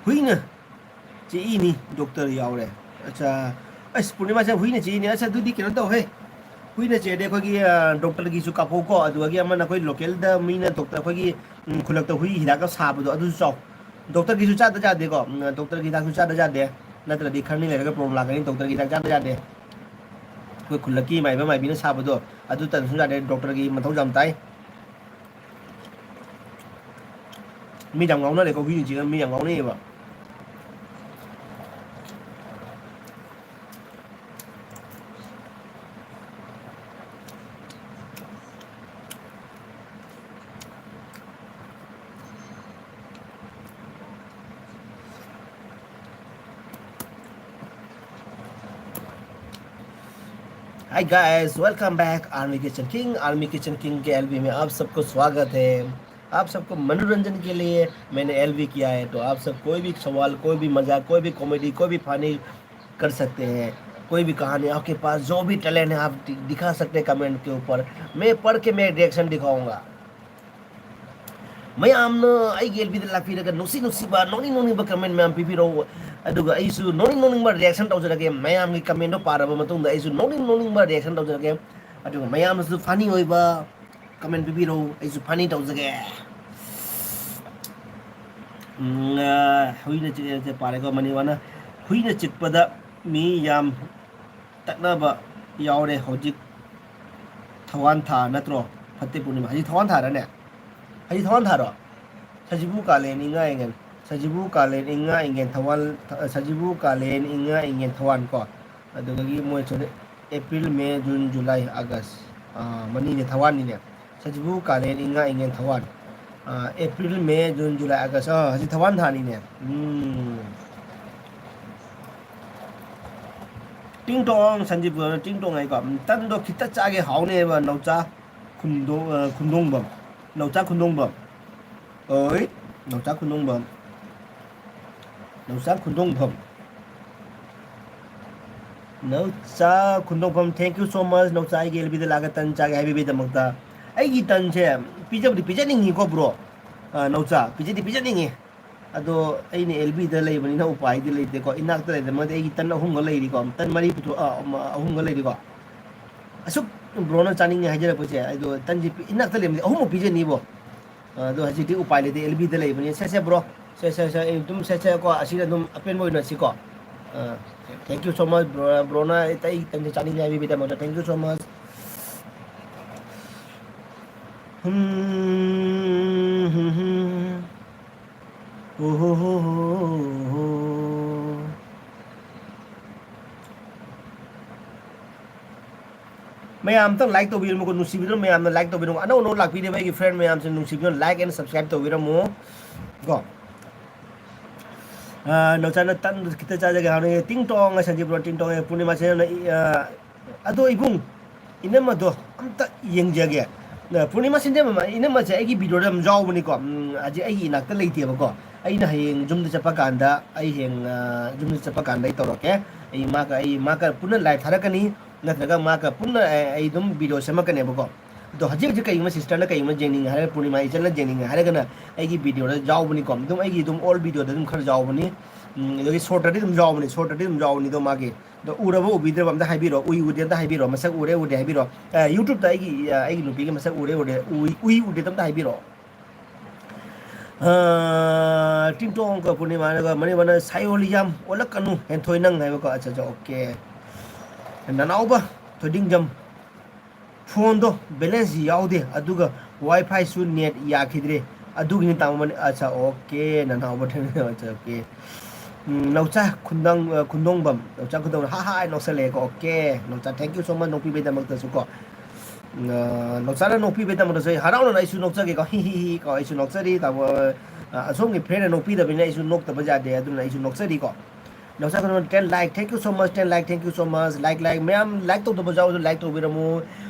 ꯍꯨꯏꯅ ꯆꯤꯛꯏꯅꯤ, ꯗꯣꯛꯇꯔ ꯌꯥꯎꯔꯦ꯫ ꯑꯠꯆꯥ꯫ ꯑꯁ, ꯄꯨꯔꯅꯤꯃꯥꯁꯦ ꯍꯨꯏꯅ ꯆꯤꯛꯏꯅꯤ꯫ ꯑꯁ, ꯑꯗꯨꯗꯤ ꯀꯩꯅꯣ ꯇꯧꯍꯦ꯫ ꯍꯨꯏꯅ ꯆꯤꯛꯑꯗꯤ ꯑꯩꯈꯣꯏꯒꯤ, ꯑ, ꯗꯣꯛꯇꯔꯒꯤꯁꯨ ꯀꯥꯞꯍꯧꯀꯣ꯫ ꯑꯗꯨꯒ ꯑꯃꯅ ꯑꯩꯈꯣꯏ ꯂꯣꯀꯦꯜꯗ ꯃꯤꯅ ꯗꯣꯛꯇꯔ ꯑꯩꯈꯣꯏꯒꯤ, ꯎꯝ, ꯈꯨꯜꯂꯛꯇ ꯍꯨꯏ ꯍꯤꯗꯥꯛꯀ ꯁꯥꯕꯗꯣ ꯑꯗꯨꯁꯨ ꯆꯥꯎ꯫ ꯗꯣꯛꯇꯔꯒꯤꯁꯨ ꯆꯥꯗ ꯌꯥꯗꯦꯀꯣ꯫ ꯎꯝ, ꯗꯣꯛꯇꯔꯒꯤ ꯍꯤꯗꯥꯛꯁꯨ ꯆꯥꯗ ꯌꯥꯗꯦ꯫ ꯅꯠꯇ꯭ꯔꯗꯤ ꯈꯔꯅꯤ ꯂꯩꯔꯒ problem ꯂꯥꯛꯀꯅꯤ꯫ ꯗꯣꯛꯇꯔꯒꯤ ꯍꯤꯗꯥꯛ ꯆꯥꯗ ꯌꯥꯗꯦ꯫ ꯑꯩꯈꯣꯏ ꯈꯨꯜꯂꯛꯀꯤ ꯃꯥꯏꯕ ꯃꯥꯏꯕꯤꯅ ꯁꯥꯕꯗꯣ ꯑꯗꯨꯇꯁꯨ ꯌꯥꯗꯦ꯫ ꯗꯣꯛꯇꯔꯒꯤ ꯃꯊꯧ ꯌꯥꯝ ꯇꯥꯏ꯫ ꯃꯤ ꯌꯥꯝ ꯉꯥꯎꯅꯔꯦꯀꯣ, ꯍꯨꯏꯅ ꯆꯤꯛꯑꯒ ꯃꯤ ꯌꯥꯝ ꯉꯥꯎꯅꯩꯌꯦꯕ꯫ Hi guys, welcome back Army Kitchen King. Army Kitchen King के एलबी में आप सबको स्वागत है। आप सबको मनोरंजन के लिए मैंने एलबी किया है, तो आप सब कोई भी सवाल, कोई भी मजाक, कोई भी कॉमेडी, कोई भी फनी कर सकते हैं। कोई भी कहानी, आपके पास जो भी टैलेंट है, आप दि- दिखा सकते हैं कमेंट के ऊपर। मैं पढ़ के मैं रिएक्शन दिखाऊंगा। ꯃꯌꯥꯝꯅ ꯑꯩꯒꯤ ꯑꯦꯜꯕꯤꯗ ꯂꯥꯛꯄꯤꯔꯒ ꯅꯨꯡꯁꯤ ꯅꯨꯡꯁꯤꯕ, ꯅꯣꯛꯅꯤꯡ ꯅꯣꯛꯅꯤꯡꯕ ꯀꯃꯦꯟ ꯃꯌꯥꯝ ꯄꯤꯕꯤꯔꯛꯎ꯫ ꯑꯗꯨꯒ ꯑꯩꯁꯨ ꯅꯣꯛꯅꯤꯡ ꯅꯣꯛꯅꯤꯡꯕ ꯔꯤꯌꯦꯛꯁꯟ ꯇꯧꯖꯔꯒꯦ꯫ ꯃꯌꯥꯝꯒꯤ ꯀꯃꯦꯟꯗꯣ ꯄꯥꯔꯕ ꯃꯇꯨꯡꯗ ꯑꯩꯁꯨ ꯅꯣꯛꯅꯤꯡ ꯅꯣꯛꯅꯤꯡꯕ ꯔꯤꯌꯦꯛꯁꯟ ꯇꯧꯖꯔꯒꯦ꯫ ꯑꯗꯨꯒ ꯃꯌꯥꯝꯅꯁꯨ ꯐꯅꯤ ꯑꯣꯏꯕ ꯀꯃꯦꯟ ꯄꯤꯕꯤꯔꯛꯎ, ꯑꯩꯁꯨ ꯐꯅꯤ ꯇꯧꯖꯒꯦ꯫ ꯎꯝ, ꯑ, ꯍꯨꯏꯅ ꯆꯤꯛꯑꯦ ꯄꯥꯔꯦꯀꯣ, ꯃꯅꯤꯋꯥꯅ꯫ ꯍꯨꯏꯅ ꯆꯤꯛꯄꯗ ꯃꯤ ꯌꯥꯝ ꯇꯠꯅꯕ ꯌꯥꯎꯔꯦ ꯍꯧꯖꯤꯛ꯫ ꯊꯋꯥꯟ ꯊꯥ ꯅꯠꯇ꯭ꯔꯣ? ꯐꯠꯇꯦ ꯄꯨꯔꯅꯤꯃꯥ꯫ ꯍꯧꯖꯤꯛ ꯊꯋꯥꯟ ꯊꯥꯔꯅꯦ? ꯍꯧꯖꯤꯛ ꯊꯋꯥꯟ ꯊꯥꯔꯣ? ꯁꯖꯤꯕꯨ ꯀꯥꯂꯦꯟ ꯏꯉꯥ ꯏꯉꯦꯟ꯫ ꯁꯖꯤꯕꯨ ꯀꯥꯂꯦꯟ ꯏꯉꯥ ꯏꯉꯦꯟ ꯊꯋꯥꯟ, ꯁꯖꯤꯕꯨ ꯀꯥꯂꯦꯟ ꯏꯉꯥ ꯏꯉꯦꯟ ꯊꯋꯥꯟ ꯀꯣ꯫ ꯑꯗꯨꯗꯒꯤ ꯃꯣꯏ ꯁꯣꯝꯗ ꯑꯦꯄ꯭ꯔꯤꯜ, ꯃꯦ, ꯖꯨꯟ, ꯖꯨꯂꯥꯏ, ꯑꯥꯒꯁ꯫ ꯑꯥ, ꯃꯅꯤꯅꯦ, ꯊꯋꯥꯟꯅꯤꯅꯦ꯫ ꯁꯖꯤꯕꯨ ꯀꯥꯂꯦꯟ ꯏꯉꯥ ꯏꯉꯦꯟ ꯊꯋꯥꯟ꯫ ꯑꯥ, ꯑꯦꯄ꯭ꯔꯤꯜ, ꯃꯦ, ꯖꯨꯟ, ꯖꯨꯂꯥꯏ, ꯑꯥꯒꯁ꯫ ꯑꯥ, ꯍꯧꯖꯤꯛ ꯊꯋꯥꯟ ꯊꯥꯅꯤꯅꯦ꯫ ꯎꯝ꯫ ꯇꯤꯡ ꯇꯣꯡ, ꯁꯟꯖꯤꯕ ꯇꯤꯡ ꯇꯣꯡ ꯍꯥꯏꯀꯣ꯫ ꯇꯟꯗꯣ ꯈꯤꯇ ꯆꯥꯒꯦ, ꯍꯥꯎꯅꯦꯕ ꯅꯧꯆꯥ ꯈꯨꯟꯗꯣ-, ꯑ, ꯈꯨꯟꯗꯣꯡꯕꯝ꯫ ꯅꯧꯆꯥ ꯈꯨꯟꯗꯣꯡꯕꯝ꯫ ꯑꯣꯏ, ꯅꯧꯆꯥ ꯈꯨꯟꯗꯣꯡꯕꯝ꯫ ꯅꯧꯆꯥ ꯈꯨꯟꯗꯣꯡꯕꯝ꯫ ꯅꯧꯆꯥ ꯈꯨꯟꯗꯣꯡꯕꯝ, thank you so much, ꯅꯧꯆꯥ ꯑꯩꯒꯤ ꯑꯦꯜꯕꯤꯗ ꯂꯥꯛꯑꯒ ꯇꯟ ꯆꯥꯒꯦ ꯍꯥꯏꯕꯤꯕꯒꯤꯗꯃꯛꯇ꯫ ꯑꯩꯒꯤ ꯇꯟꯁꯦ ꯄꯤꯖꯕꯗꯤ ꯄꯤꯖꯅꯤꯡꯉꯤꯀꯣ, ꯕ꯭ꯔꯣ꯫ ꯑ, ꯅꯧꯆꯥ, ꯄꯤꯖꯗꯤ ꯄꯤꯖꯅꯤꯡꯉꯤ꯫ ꯑꯗꯣ ꯑꯩꯅ ꯑꯦꯜꯕꯤꯗ ꯂꯩꯕꯅꯤꯅ ꯎꯄꯥꯏꯗꯤ ꯂꯩꯇꯦꯀꯣ꯫ ꯏꯅꯥꯛꯇ ꯂꯩꯔꯝꯃꯗꯤ ꯑꯩꯒꯤ ꯇꯟ ꯑꯍꯨꯝꯒ ꯂꯩꯔꯤꯀꯣ꯫ ꯇꯟ ꯃꯔꯤ ꯄꯨꯊꯣꯛ-, ꯑ, ꯑꯃ, ꯑꯍꯨꯝꯒ ꯂꯩꯔꯤꯀꯣ꯫ ꯑꯁꯨꯛ ꯕ꯭ꯔꯣꯅ ꯆꯥꯅꯤꯡꯉꯦ ꯍꯥꯏꯖꯔꯛꯄꯁꯦ, ꯑꯩꯗꯣ ꯇꯟꯁꯦ ꯄꯤ-, ꯏꯅꯥꯛꯇ ꯂꯩꯔꯝꯃꯗꯤ ꯑꯍꯨꯝꯃꯨꯛ ꯄꯤꯖꯅꯤꯕꯣ꯫ ꯑ, ꯑꯗꯣ ꯍꯧꯖꯤꯛꯇꯤ ꯎꯄꯥꯏ ꯂꯩꯇꯦ, ꯑꯦꯜꯕꯤꯗ ꯂꯩꯕꯅꯤ꯫ ꯁꯦ, ꯁꯦ, ꯕ꯭ꯔꯣ꯫ ꯁꯦ, ꯁꯦ, ꯁꯦ, ꯑꯩ ꯑꯗꯨꯝ ꯁꯦ, ꯁꯦ, ꯀꯣ, ꯑꯁꯤꯗ ꯑꯗꯨꯝ ꯑꯄꯦꯟꯕ ꯑꯣꯏꯅꯁꯤꯀꯣ꯫ ꯑ, thank you so much, bro. ꯕ꯭ꯔꯣꯅ ꯑꯩ, ꯑꯩ ꯇꯟꯁꯦ ꯆꯥꯅꯤꯡꯉꯦ ꯍꯥꯏꯕꯤꯕꯒꯤꯗꯃꯛꯇ thank you so much꯫ ꯍꯝ, ꯍꯝ, ꯍꯝ꯫ ꯑꯣ ꯍꯣ ꯍꯣ ꯍꯣ ꯍꯣ꯫ ꯃꯌꯥꯝ ꯑꯝꯇꯪ ꯂꯥꯏꯛ ꯇꯧꯕꯤꯔꯝꯃꯨꯀꯣ, ꯅꯨꯡꯁꯤꯕꯤꯗꯨꯅ ꯃꯌꯥꯝꯅ ꯂꯥꯏꯛ ꯇꯧꯕꯤꯔꯝꯃꯨ꯫ ꯑꯅꯧ ꯑꯅꯧ ꯂꯥꯛꯄꯤꯔꯤꯕ ꯑꯩꯒꯤ ꯐ꯭ꯔꯦꯟ ꯃꯌꯥꯝꯁꯦ ꯅꯨꯡꯁꯤꯕꯤꯗꯨꯅ like and subscribe ꯇꯧꯕꯤꯔꯝꯃꯨ ꯀꯣ꯫ ꯑ, ꯅꯧꯆꯥꯅ ꯇꯟ ꯈꯤꯇ ꯆꯥꯖꯒꯦ ꯍꯥꯏꯕꯅꯤ꯫ ꯇꯤꯡ ꯇꯣꯡ ꯍꯥꯏ ꯁꯟꯖꯤꯕ꯭ꯔꯣ, ꯇꯤꯡ ꯇꯣꯡ ꯍꯥꯏ ꯄꯨꯔꯅꯤꯃꯥꯁꯦ ꯅꯪꯅ ꯏ-, ꯑ, ꯑꯗꯣ ꯏꯕꯨꯡ, ꯏꯅꯝꯃꯗꯣ ꯑꯝꯇ ꯌꯦꯡꯖꯒꯦ꯫ ꯅ, ꯄꯨꯔꯅꯤꯃꯥ ꯁꯤꯟꯖꯦꯝꯕꯝ, ꯏꯅꯝꯃꯁꯦ ꯑꯩꯒꯤ ꯚꯤꯗꯤꯑꯣꯗ ꯑꯗꯨꯝ ꯌꯥꯎꯕꯅꯤꯀꯣ꯫ ꯎꯝ, ꯍꯧꯖꯤꯛ ꯑꯩꯒꯤ ꯏꯅꯥꯛꯇ ꯂꯩꯇꯦꯕꯀꯣ꯫ ꯑꯩꯅ ꯍꯌꯦꯡ ꯌꯨꯝꯗ ꯆꯠꯄ ꯀꯥꯟꯗ, ꯑꯩ ꯍꯌꯦꯡ, ꯑ, ꯌꯨꯝꯗ ꯆꯠꯄ ꯀꯥꯟꯗ ꯑꯩ ꯇꯧꯔꯛꯀꯦ꯫ ꯑꯩ ꯃꯥꯒ, ꯑꯩ ꯃꯥꯒ ꯄꯨꯟꯅ ꯂꯥꯏꯚ ꯊꯥꯔꯛꯀꯅꯤ, ꯅꯠꯇ꯭ꯔꯒ ꯃꯥꯒ ꯄꯨꯟꯅ ꯑꯩ, ꯑꯩ ꯑꯗꯨꯝ ꯚꯤꯗꯤꯑꯣ ꯁꯦꯝꯃꯛꯀꯅꯦꯕꯀꯣ꯫ ꯑꯗꯣ ꯍꯧꯖꯤꯛ ꯍꯧꯖꯤꯛ ꯀꯩꯒꯨꯝꯕ ꯁꯤꯁꯇꯔꯅ ꯀꯩꯒꯨꯝꯕ ꯌꯦꯡꯅꯤꯡꯉꯦ ꯍꯥꯏꯔꯒ, ꯄꯨꯔꯅꯤꯃꯥ ꯏꯆꯟꯅ ꯌꯦꯡꯅꯤꯡꯉꯦ ꯍꯥꯏꯔꯒꯅ ꯑꯩꯒꯤ ꯚꯤꯗꯤꯑꯣꯗ ꯌꯥꯎꯕꯅꯤꯀꯣ꯫ ꯑꯗꯨꯝ ꯑꯩꯒꯤ ꯑꯗꯨꯝ ꯑꯣꯜ ꯚꯤꯗꯤꯑꯣꯗ ꯑꯗꯨꯝ ꯈꯔ ꯌꯥꯎꯕꯅꯤ꯫ ꯎꯝ, ꯑꯗꯒꯤ ꯁꯣꯔꯠꯇꯗꯤ ꯑꯗꯨꯝ ꯌꯥꯎꯕꯅꯤ, ꯁꯣꯔꯠꯇꯗꯤ ꯑꯗꯨꯝ ꯌꯥꯎꯕꯅꯤ꯫ ꯑꯗꯣ ꯃꯥꯒꯤ, ꯑꯗꯣ ꯎꯔꯕ ꯎꯕꯤꯗ꯭ꯔꯕ ꯑꯝꯇ ꯍꯥꯏꯕꯤꯔꯣ, ꯎꯏ ꯎꯗꯦ ꯑꯝꯇ ꯍꯥꯏꯕꯤꯔꯣ, ꯃꯁꯛ ꯎꯔꯦ ꯎꯗꯦ ꯍꯥꯏꯕꯤꯔꯣ꯫ ꯑ, YouTube-ꯇ ꯑꯩꯒꯤ, ꯑ, ꯑꯩꯒꯤ ꯅꯨꯄꯤꯒꯤ ꯃꯁꯛ ꯎꯔꯦ ꯎꯗꯦ, ꯎꯏ, ꯎꯏ ꯎꯗꯦ ꯑꯝꯇ ꯍꯥꯏꯕꯤꯔꯣ꯫ ꯑ, ꯇꯤꯡꯇꯣꯡꯒ ꯄꯨꯔꯅꯤꯃꯥꯅꯒ ꯃꯅꯤꯃꯥꯅ ꯁꯥꯏꯌꯣꯜ ꯌꯥꯝ ꯑꯣꯜꯂꯛꯀꯅꯨ, ꯍꯦꯟꯊꯣꯏ ꯅꯪ ꯍꯥꯏꯕꯀꯣ꯫ ꯑꯠꯆꯥ, ꯑꯠꯆꯥ, ꯑꯣꯀꯦ꯫ ꯅꯅꯥꯎꯕ ꯊꯣꯏꯗꯤꯡꯖꯝ, ꯐꯣꯟꯗꯣ ꯕꯦꯂꯦꯟꯁ ꯌꯥꯎꯗꯦ, ꯑꯗꯨꯒ ꯋꯥꯏ ꯐꯥꯏꯁꯨ ꯅꯦꯠ ꯌꯥꯈꯤꯗ꯭ꯔꯦ, ꯑꯗꯨꯒꯤꯅꯤ ꯇꯥꯃꯣ ꯃꯅꯤ-, ꯑꯠꯆꯥ, ꯑꯣꯀꯦ, ꯅꯅꯥꯎꯕ ꯊꯣꯏꯗꯤꯡꯖꯝ, ꯑꯠꯆꯥ, ꯑꯣꯀꯦ꯫ ꯎꯝ, ꯅꯧꯆꯥ ꯈꯨꯟꯗꯣꯡ-, ꯑ, ꯈꯨꯟꯗꯣꯡꯕꯝ, ꯅꯧꯆꯥ ꯈꯨꯟꯗꯣꯡꯕꯝ, ꯍꯥ ꯍꯥ ꯍꯥꯏ ꯅꯣꯛꯁꯜꯂꯛꯑꯦꯀꯣ, ꯑꯣꯀꯦ꯫ ꯅꯧꯆꯥ, thank you so much ꯅꯣꯛꯄꯤꯕꯩꯗꯃꯛꯇꯁꯨ ꯀꯣ꯫ ꯎꯝ, ꯑ, ꯅꯧꯆꯥꯅ ꯅꯣꯛꯄꯤꯕꯩꯗꯃꯛꯇꯁꯨ ꯑꯩ ꯍꯔꯥꯎꯅ ꯑꯩꯁꯨ ꯅꯣꯛꯆꯒꯦꯀꯣ, ꯍꯤ ꯍꯤ ꯍꯤ ꯀꯣ, ꯑꯩꯁꯨ ꯅꯣꯛꯆꯔꯤ ꯇꯥꯃꯣ꯫ ꯑ, ꯑꯁꯣꯝꯒꯤ ꯐ꯭ꯔꯦꯟꯅ ꯅꯣꯛꯄꯤꯗꯕꯅꯤꯅ ꯑꯩꯁꯨ ꯅꯣꯛꯇꯕ ꯌꯥꯗꯦ, ꯑꯗꯨꯅ ꯑꯩꯁꯨ ꯅꯣꯛꯆꯔꯤꯀꯣ꯫ ꯅꯧꯆꯥ ꯈꯨꯟꯗꯣꯡꯕꯝ ten like, thank you so much, ten like, thank you so much, like, like, ꯃꯌꯥꯝ like ꯇꯧꯗꯕ ꯌꯥꯎꯔꯁꯨ like ꯇꯧꯕꯤꯔꯝꯃꯨ꯫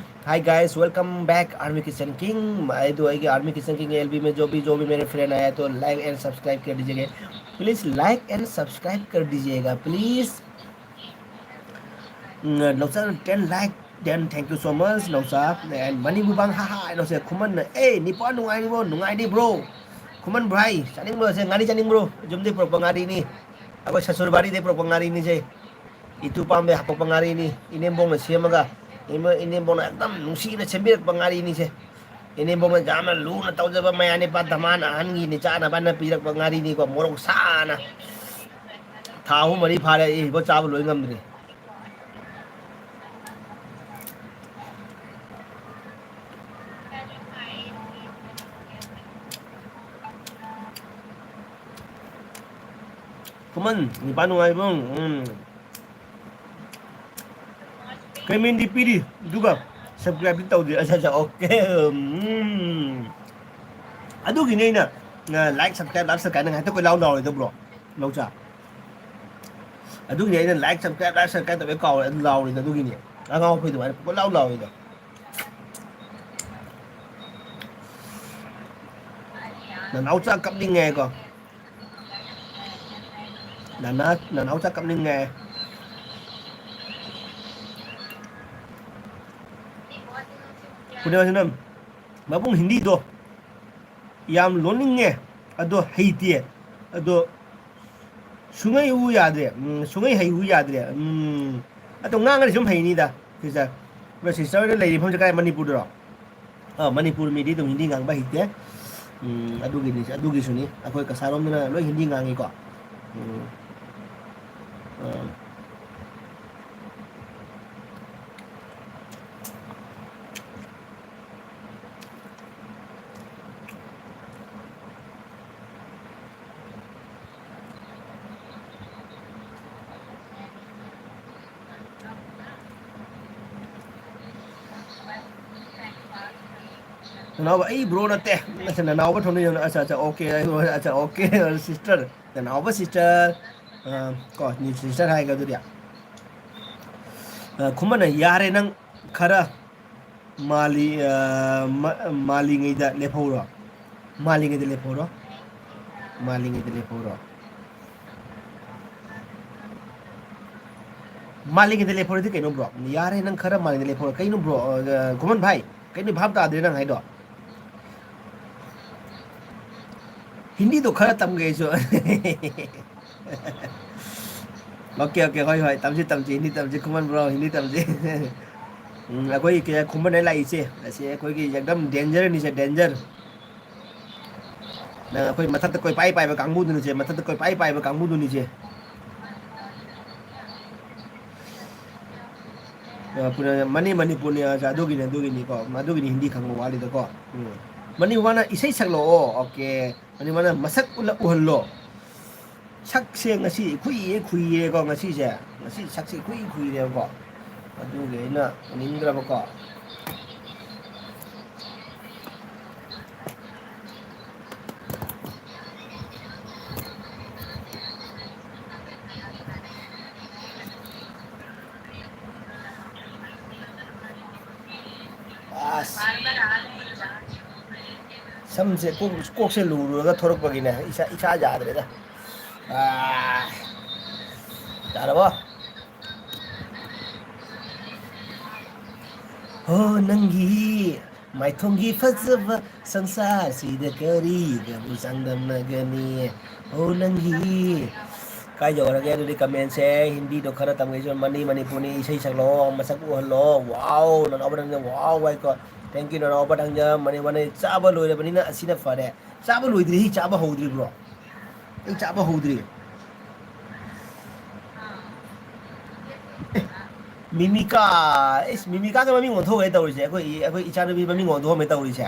Hi guys, welcome back Army Kitchen King꯫ ꯑꯩꯗꯣ ꯑꯩꯒꯤ Army Kitchen King, L B में जो भी, जो भी मेरे फ्रेंड आया तो like and subscribe कर दीजिएगा। Please like and subscribe कर दीजिएगा, please। ꯎꯝ, ꯅꯧꯆꯥ ten like, then thank you so much, ꯅꯧꯆꯥ꯫ And ꯃꯅꯤ ꯃꯨꯕꯥꯡ, ꯍꯥ ꯍꯥ, ꯅꯧꯆꯥ ꯈꯨꯃꯟꯅ, ꯑꯦ, ꯅꯤꯄꯥ ꯅꯨꯡꯉꯥꯏꯔꯤꯕꯣ? ꯅꯨꯡꯉꯥꯏꯔꯤꯕ꯭ꯔꯣ? ꯈꯨꯃꯟ ꯚꯥꯏ, ꯆꯥꯅꯤꯡꯕ꯭ꯔꯣ? ꯁꯦ, ꯉꯥꯔꯤ ꯆꯥꯅꯤꯡꯕ꯭ꯔꯣ? ꯌꯨꯝꯗꯩ ꯄꯨꯔꯛꯄ ꯉꯥꯔꯤꯅꯤ꯫ ꯑꯩꯈꯣꯏ ꯁꯁꯨꯔ ꯕꯥꯔꯤꯗꯩ ꯄꯨꯔꯛꯄ ꯉꯥꯔꯤꯅꯤꯁꯦ꯫ ꯏꯇꯨ ꯄꯥꯝꯕꯩ ꯍꯥꯄꯛꯄ ꯉꯥꯔꯤꯅꯤ꯫ ꯏꯅꯦꯝꯕꯣꯛꯅ ꯁꯦꯝꯃꯒ, ꯏꯃ-, ꯏꯅꯦꯝꯕꯣꯛꯅ ꯑꯦꯛꯗꯝ ꯅꯨꯡꯁꯤꯅ ꯁꯦꯝꯕꯤꯔꯛꯄ ꯉꯥꯔꯤꯅꯤꯁꯦ꯫ ꯏꯅꯦꯝꯕꯣꯛꯅ ꯌꯥꯝꯅ ꯂꯨꯅ ꯇꯧꯖꯕ ꯃꯌꯥꯅꯤꯄꯥ ꯗꯃꯥꯟ ꯑꯍꯟꯒꯤꯅꯤ ꯆꯥꯅꯕꯅ ꯄꯤꯔꯛꯄ ꯉꯥꯔꯤꯅꯤꯀꯣ, ꯃꯣꯔꯣꯛ ꯁꯥꯅ꯫ ꯊꯥ ꯑꯍꯨꯝ ꯃꯔꯤ ꯐꯥꯔꯦ ꯑꯩ ꯍꯧꯖꯤꯛꯐꯥꯎ ꯆꯥꯕ ꯂꯣꯏ ꯉꯝꯗ꯭ꯔꯤ꯫ ꯈꯨꯃꯟ, ꯅꯤꯄꯥ ꯅꯨꯡꯉꯥꯏꯕ, ꯎꯝ꯫ ꯀꯩ ꯃꯤꯡꯗꯤ ꯄꯤꯔꯤ? ꯑꯗꯨꯒ subscribe ꯇꯧꯗꯦ꯫ ꯑꯠꯆꯥ, ꯑꯠꯆꯥ, ꯑꯣꯀꯦ꯫ ꯎꯝ꯫ ꯑꯗꯨꯒꯤꯅꯦ ꯑꯩꯅ, ꯑ, like, subscribe, like, subscribe ꯅ ꯉꯥꯏꯍꯥꯛꯇ ꯀꯣꯏ ꯂꯥꯎ ꯂꯥꯎꯔꯤꯗꯣ, bro꯫ ꯂꯧꯆꯥ꯫ ꯑꯗꯨꯒꯤꯅꯦ ꯑꯩꯅ like, subscribe, like, subscribe ꯇꯧꯕ ꯀꯥꯎꯔꯦ, ꯑꯗꯨ ꯂꯥꯎꯔꯤꯗꯣ ꯑꯗꯨꯒꯤꯅꯦ꯫ ꯑꯉꯥꯎ ꯑꯐꯩ ꯑꯗꯨꯃꯥꯏꯅ ꯄꯨꯡꯂꯥꯎ ꯂꯥꯎꯔꯤꯗꯣ꯫ ꯅꯅꯥꯎꯆꯥ ꯀꯞꯅꯤꯡꯉꯦ ꯍꯥꯏꯀꯣ꯫ ꯅꯅꯥ-, ꯅꯅꯥꯎꯆꯥ ꯀꯞꯅꯤꯡꯉꯦ꯫ ꯄꯨꯅꯦ ꯃꯁꯤꯅ ꯃꯕꯨꯡ ꯍꯤꯟꯗꯤꯗꯣ ꯌꯥꯝ ꯂꯣꯟꯅꯤꯡꯉꯦ, ꯑꯗꯣ ꯍꯩꯇꯦ꯫ ꯑꯗꯣ ꯁꯨꯡꯍꯩ ꯎ ꯌꯥꯗ꯭ꯔꯦ꯫ ꯎꯝ, ꯁꯨꯡꯍꯩ ꯍꯩꯌꯨ ꯌꯥꯗ꯭ꯔꯦ꯫ ꯎꯝ, ꯑꯗꯣ ꯉꯥꯡꯉꯗꯤ ꯁꯨꯝ ꯍꯩꯅꯤꯗ, ꯁꯤꯁꯇꯔ꯫ ꯑꯗꯣ ꯁꯤꯁꯇꯔ ꯍꯣꯏꯅ ꯂꯩꯔꯤ ꯃꯐꯝꯁꯦ ꯀꯥꯏ, ꯃꯅꯤꯄꯨꯔꯗꯔꯣ? ꯑꯥ, ꯃꯅꯤꯄꯨꯔ ꯃꯤꯗꯤ ꯑꯗꯨꯝ ꯍꯤꯟꯗꯤ ꯉꯥꯡꯕ ꯍꯩꯇꯦ꯫ ꯎꯝ, ꯑꯗꯨꯒꯤꯅꯤ, ꯑꯗꯨꯒꯤꯁꯨꯅꯤ꯫ ꯑꯩꯈꯣꯏ ꯀꯁꯥꯔꯣꯝꯗꯅ ꯂꯣꯏ ꯍꯤꯟꯗꯤ ꯉꯥꯡꯉꯤꯀꯣ꯫ ꯎꯝ꯫ ꯑꯥ꯫ ꯅꯅꯥꯎꯕ, ꯑꯩ ꯕ꯭ꯔꯣ ꯅꯠꯇꯦ꯫ ꯑꯠꯆꯥ, ꯅꯅꯥꯎꯕ ꯊꯣꯟꯅ ꯌꯣꯟ-, ꯑꯠꯆꯥ, ꯑꯠꯆꯥ, ꯑꯣꯀꯦ, ꯑꯩ, ꯑꯠꯆꯥ, ꯑꯣꯀꯦ, ꯁꯤꯁꯇꯔ꯫ ꯅꯅꯥꯎꯕ ꯁꯤꯁꯇꯔ꯫ ꯑ, ꯀꯣ, ꯅ꯭ꯌꯨ ꯁꯤꯁꯇꯔ ꯍꯥꯏꯒ ꯑꯗꯨꯗꯤ꯫ ꯑ, ꯈꯨꯃꯟꯅ, "ꯌꯥꯔꯦ, ꯅꯪ ꯈꯔ ꯃꯥꯜꯂꯤ-, ꯑ, ꯃ-, ꯃꯥꯜꯂꯤꯉꯩꯗ ꯂꯦꯞꯍꯧꯔꯣ꯫ ꯃꯥꯜꯂꯤꯉꯩꯗ ꯂꯦꯞꯍꯧꯔꯣ꯫ ꯃꯥꯜꯂꯤꯉꯩꯗ ꯂꯦꯞꯍꯧꯔꯣ꯫" ꯃꯥꯜꯂꯤꯉꯩꯗ ꯂꯦꯞꯍꯧꯔꯗꯤ ꯀꯩꯅꯣ, ꯕ꯭ꯔꯣ? ꯌꯥꯔꯦ, ꯅꯪ ꯈꯔ ꯃꯥꯜꯂꯤꯉꯩꯗ ꯂꯦꯞꯍꯧꯔꯣ꯫ ꯀꯩꯅꯣ, ꯕ꯭ꯔꯣ? ꯑ, ꯈꯨꯃꯟ ꯚꯥꯏ, ꯀꯩꯅꯣ, ꯚꯥꯞ ꯇꯥꯗ꯭ꯔꯦ ꯅꯪ ꯍꯥꯏꯗꯣ? ꯍꯤꯟꯗꯤꯗꯣ ꯈꯔ ꯇꯝꯒꯦ ꯑꯩꯁꯨ꯫ ꯑꯣꯀꯦ, ꯑꯣꯀꯦ, ꯍꯣꯏ, ꯍꯣꯏ, ꯇꯝꯁꯤ, ꯇꯝꯁꯤ, ꯍꯤꯟꯗꯤ ꯇꯝꯁꯤ, ꯈꯨꯃꯟ ꯕ꯭ꯔꯣ, ꯍꯤꯟꯗꯤ ꯇꯝꯁꯤ꯫ ꯎꯝ, ꯑꯩꯈꯣꯏ ꯀꯌꯥ ꯈꯨꯃꯟꯗ ꯂꯥꯛꯏꯁꯦ, ꯑꯁꯤ ꯑꯩꯈꯣꯏꯒꯤ ꯑꯦꯛꯗꯝ ꯗꯦꯟꯖꯔꯅꯤꯁꯦ, ꯗꯦꯟꯖꯔ꯫ ꯅꯪ ꯑꯩꯈꯣꯏ ꯃꯊꯛꯇ ꯀꯣꯏꯄꯥꯏ ꯄꯥꯏꯕ ꯀꯥꯡꯕꯨꯗꯨꯅꯤꯁꯦ, ꯃꯊꯛꯇ ꯀꯣꯏꯄꯥꯏ ꯄꯥꯏꯕ ꯀꯥꯡꯕꯨꯗꯨꯅꯤꯁꯦ꯫ ꯑ, ꯄꯨꯔꯥ ꯃꯅꯤ ꯃꯅꯤꯄꯨꯔꯅꯤ, ꯑ, ꯑꯗꯨꯒꯤꯅꯤ, ꯑꯗꯨꯒꯤꯅꯤꯀꯣ, ꯑꯗꯨꯒꯤꯅꯤ ꯍꯤꯟꯗꯤ ꯈꯪꯕ ꯋꯥꯠꯂꯤꯗꯣꯀꯣ꯫ ꯎꯝ꯫ ꯃꯅꯤ ꯋꯥꯅ ꯏꯁꯩ ꯁꯛꯂꯛꯑꯣ, ꯑꯣꯀꯦ꯫ ꯃꯅꯤ ꯋꯥꯅ ꯃꯁꯛ ꯎꯠꯂ-, ꯎꯍꯜꯂꯣ꯫ ꯁꯛꯁꯦ ꯉꯁꯤ ꯏꯈꯨꯏ ꯍꯦꯛ ꯈꯨꯏꯔꯦꯀꯣ, ꯉꯁꯤꯁꯦ꯫ ꯉꯁꯤ ꯁꯛꯁꯦ ꯏꯈꯨꯏ ꯈꯨꯏꯔꯦꯕꯀꯣ꯫ ꯑꯗꯨꯒꯤ ꯑꯩꯅ ꯎꯅꯤꯡꯗ꯭ꯔꯕꯀꯣ꯫ ꯁꯝꯁꯦ ꯀꯣꯛ, ꯀꯣꯛꯁꯦ ꯂꯨꯔꯨꯔꯒ ꯊꯣꯔꯛꯄꯒꯤꯅꯦ, ꯏꯁꯥ, ꯏꯁꯥ ꯌꯥꯗ꯭ꯔꯦꯗ꯫ ꯑꯥ, ꯌꯥꯔꯕꯣ? ꯍꯣ, ꯅꯪꯒꯤ ꯃꯥꯏꯊꯣꯡꯒꯤ ꯐꯖꯕ ꯁꯪꯁꯥꯔꯁꯤꯗ ꯀꯔꯤꯒꯕꯨ ꯆꯥꯡꯗꯝꯅꯒꯅꯤ? ꯍꯣ, ꯅꯪꯒꯤ ꯀꯥꯏ ꯌꯧꯔꯒꯦ? ꯑꯗꯨꯗꯤ ꯀꯃꯦꯟꯁꯦ ꯍꯤꯟꯗꯤꯗꯣ ꯈꯔ ꯇꯝꯒꯦꯁꯨ, ꯃꯅꯤ ꯃꯅꯤꯄꯨꯔꯤ ꯏꯁꯩ ꯁꯛꯂꯛꯑꯣ, ꯃꯁꯛ ꯎꯍꯜꯂꯣ꯫ ꯋꯥꯎ, ꯅꯅꯥꯎꯕ ꯅꯪꯅ ꯋꯥꯎ ꯍꯥꯏꯀꯣ꯫ Thank you, ꯅꯅꯥꯎꯕ ꯊꯥꯡꯖ꯫ ꯃꯅꯤ ꯃꯅꯤ ꯆꯥꯕ ꯂꯣꯏꯔꯕꯅꯤꯅ ꯑꯁꯤꯅ ꯐꯔꯦ꯫ ꯆꯥꯕ ꯂꯣꯏꯗ꯭ꯔꯤ, ꯆꯥꯕ ꯍꯧꯗ꯭ꯔꯤꯕ꯭ꯔꯣ? ꯑꯩ ꯆꯥꯕ ꯍꯧꯗ꯭ꯔꯤ꯫ ꯑꯦ, ꯃꯤꯃꯤꯀꯥ, ꯏꯁ, ꯃꯤꯃꯤꯀꯥꯒ ꯃꯃꯤꯡ ꯑꯣꯟꯊꯣꯛꯈ꯭ꯔꯦ ꯇꯧꯔꯤꯁꯦ꯫ ꯑꯩꯈꯣꯏ, ꯑꯩꯈꯣꯏ ꯏꯆꯥꯅꯨꯄꯤ ꯃꯃꯤꯡ ꯑꯣꯟꯊꯣꯛꯑꯝꯃꯦ ꯇꯧꯔꯤꯁꯦ꯫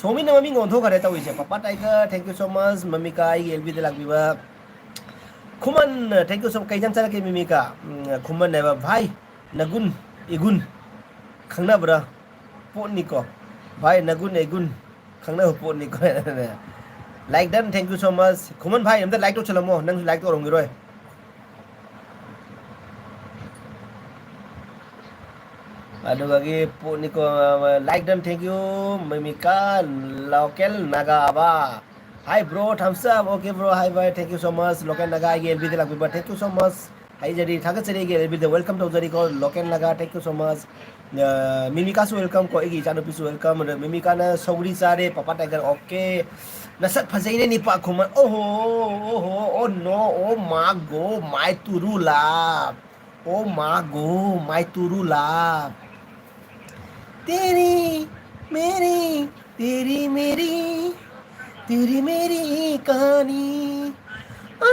ꯁꯣꯃꯤꯅ ꯃꯃꯤꯡ ꯑꯣꯟꯊꯣꯛꯈ꯭ꯔꯦ ꯇꯧꯔꯤꯁꯦ꯫ Papa tiger, thank you so much꯫ ꯃꯃꯤꯀꯥ, ꯑꯩꯒꯤ ꯑꯦꯜ ꯕꯤꯗ ꯂꯥꯛꯄꯤꯕ꯫ ꯈꯨꯃꯟ, thank you so much꯫ ꯀꯩ ꯏꯟꯖꯥꯡ ꯆꯥꯔꯛꯀꯦ ꯃꯤꯃꯤꯀꯥ? ꯎꯝ, ꯈꯨꯃꯟ ꯍꯥꯏꯕ, ꯚꯥꯏ, ꯅꯒꯨꯟ, ꯏꯒꯨꯟ ꯈꯪꯅꯕ꯭ꯔꯥ? ꯄꯣꯠꯅꯤꯀꯣ꯫ ꯚꯥꯏ, ꯅꯒꯨꯟ, ꯏꯒꯨꯟ ꯈꯪꯅꯕ ꯄꯣꯠꯅꯤꯀꯣ꯫ Like done, thank you so much꯫ ꯈꯨꯃꯟ ꯚꯥꯏ, ꯑꯝꯇ like ꯇꯧꯁꯜꯂꯝꯃꯣ, ꯅꯪꯁꯨ like ꯇꯧꯔꯝꯈꯤꯔꯣꯏ꯫ ꯑꯗꯨꯒꯤ ꯄꯣꯠꯅꯤꯀꯣ, like done, thank you, ꯃꯤꯃꯤꯀꯥ, local ꯅꯥꯒꯥꯕ꯫ Hi bro, thumbs up, okay bro, hi bye, thank you so much, local Naga ꯑꯩꯒꯤ ꯑꯦꯜ ꯕꯤꯗ ꯂꯥꯛꯄꯤꯕ, thank you so much꯫ ꯍꯥꯏꯖꯔꯤ, ꯊꯥꯒꯠꯆꯔꯤ, ꯑꯩꯒꯤ ꯑꯦꯜ ꯕꯤꯗ welcome ꯇꯧꯖꯔꯤꯀꯣ, local Naga, thank you so much꯫ ꯑ, ꯃꯤꯃꯤꯀꯥꯁꯨ welcome ꯀꯣ, ꯑꯩꯒꯤ ꯏꯆꯥꯅꯨꯄꯤꯁꯨ welcome꯫ ꯑꯗ ꯃꯤꯃꯤꯀꯥꯅ ꯁꯧꯒ꯭ꯔꯤ ꯆꯥꯔꯦ, ꯄꯄꯥ ꯇꯥꯏꯒꯔ, okay꯫ ꯅꯁꯛ ꯐꯖꯩꯅꯦ ꯅꯤꯄꯥ ꯈꯨꯃꯟ, ꯑꯣꯍꯣ, ꯑꯣꯍꯣ, oh no, oh my God, my ꯇꯨꯔꯨ ꯂꯥ꯫ Oh my God, my ꯇꯨꯔꯨ ꯂꯥ꯫ तेरी मेरी, तेरी मेरी, तेरी मेरी कहानी। आ,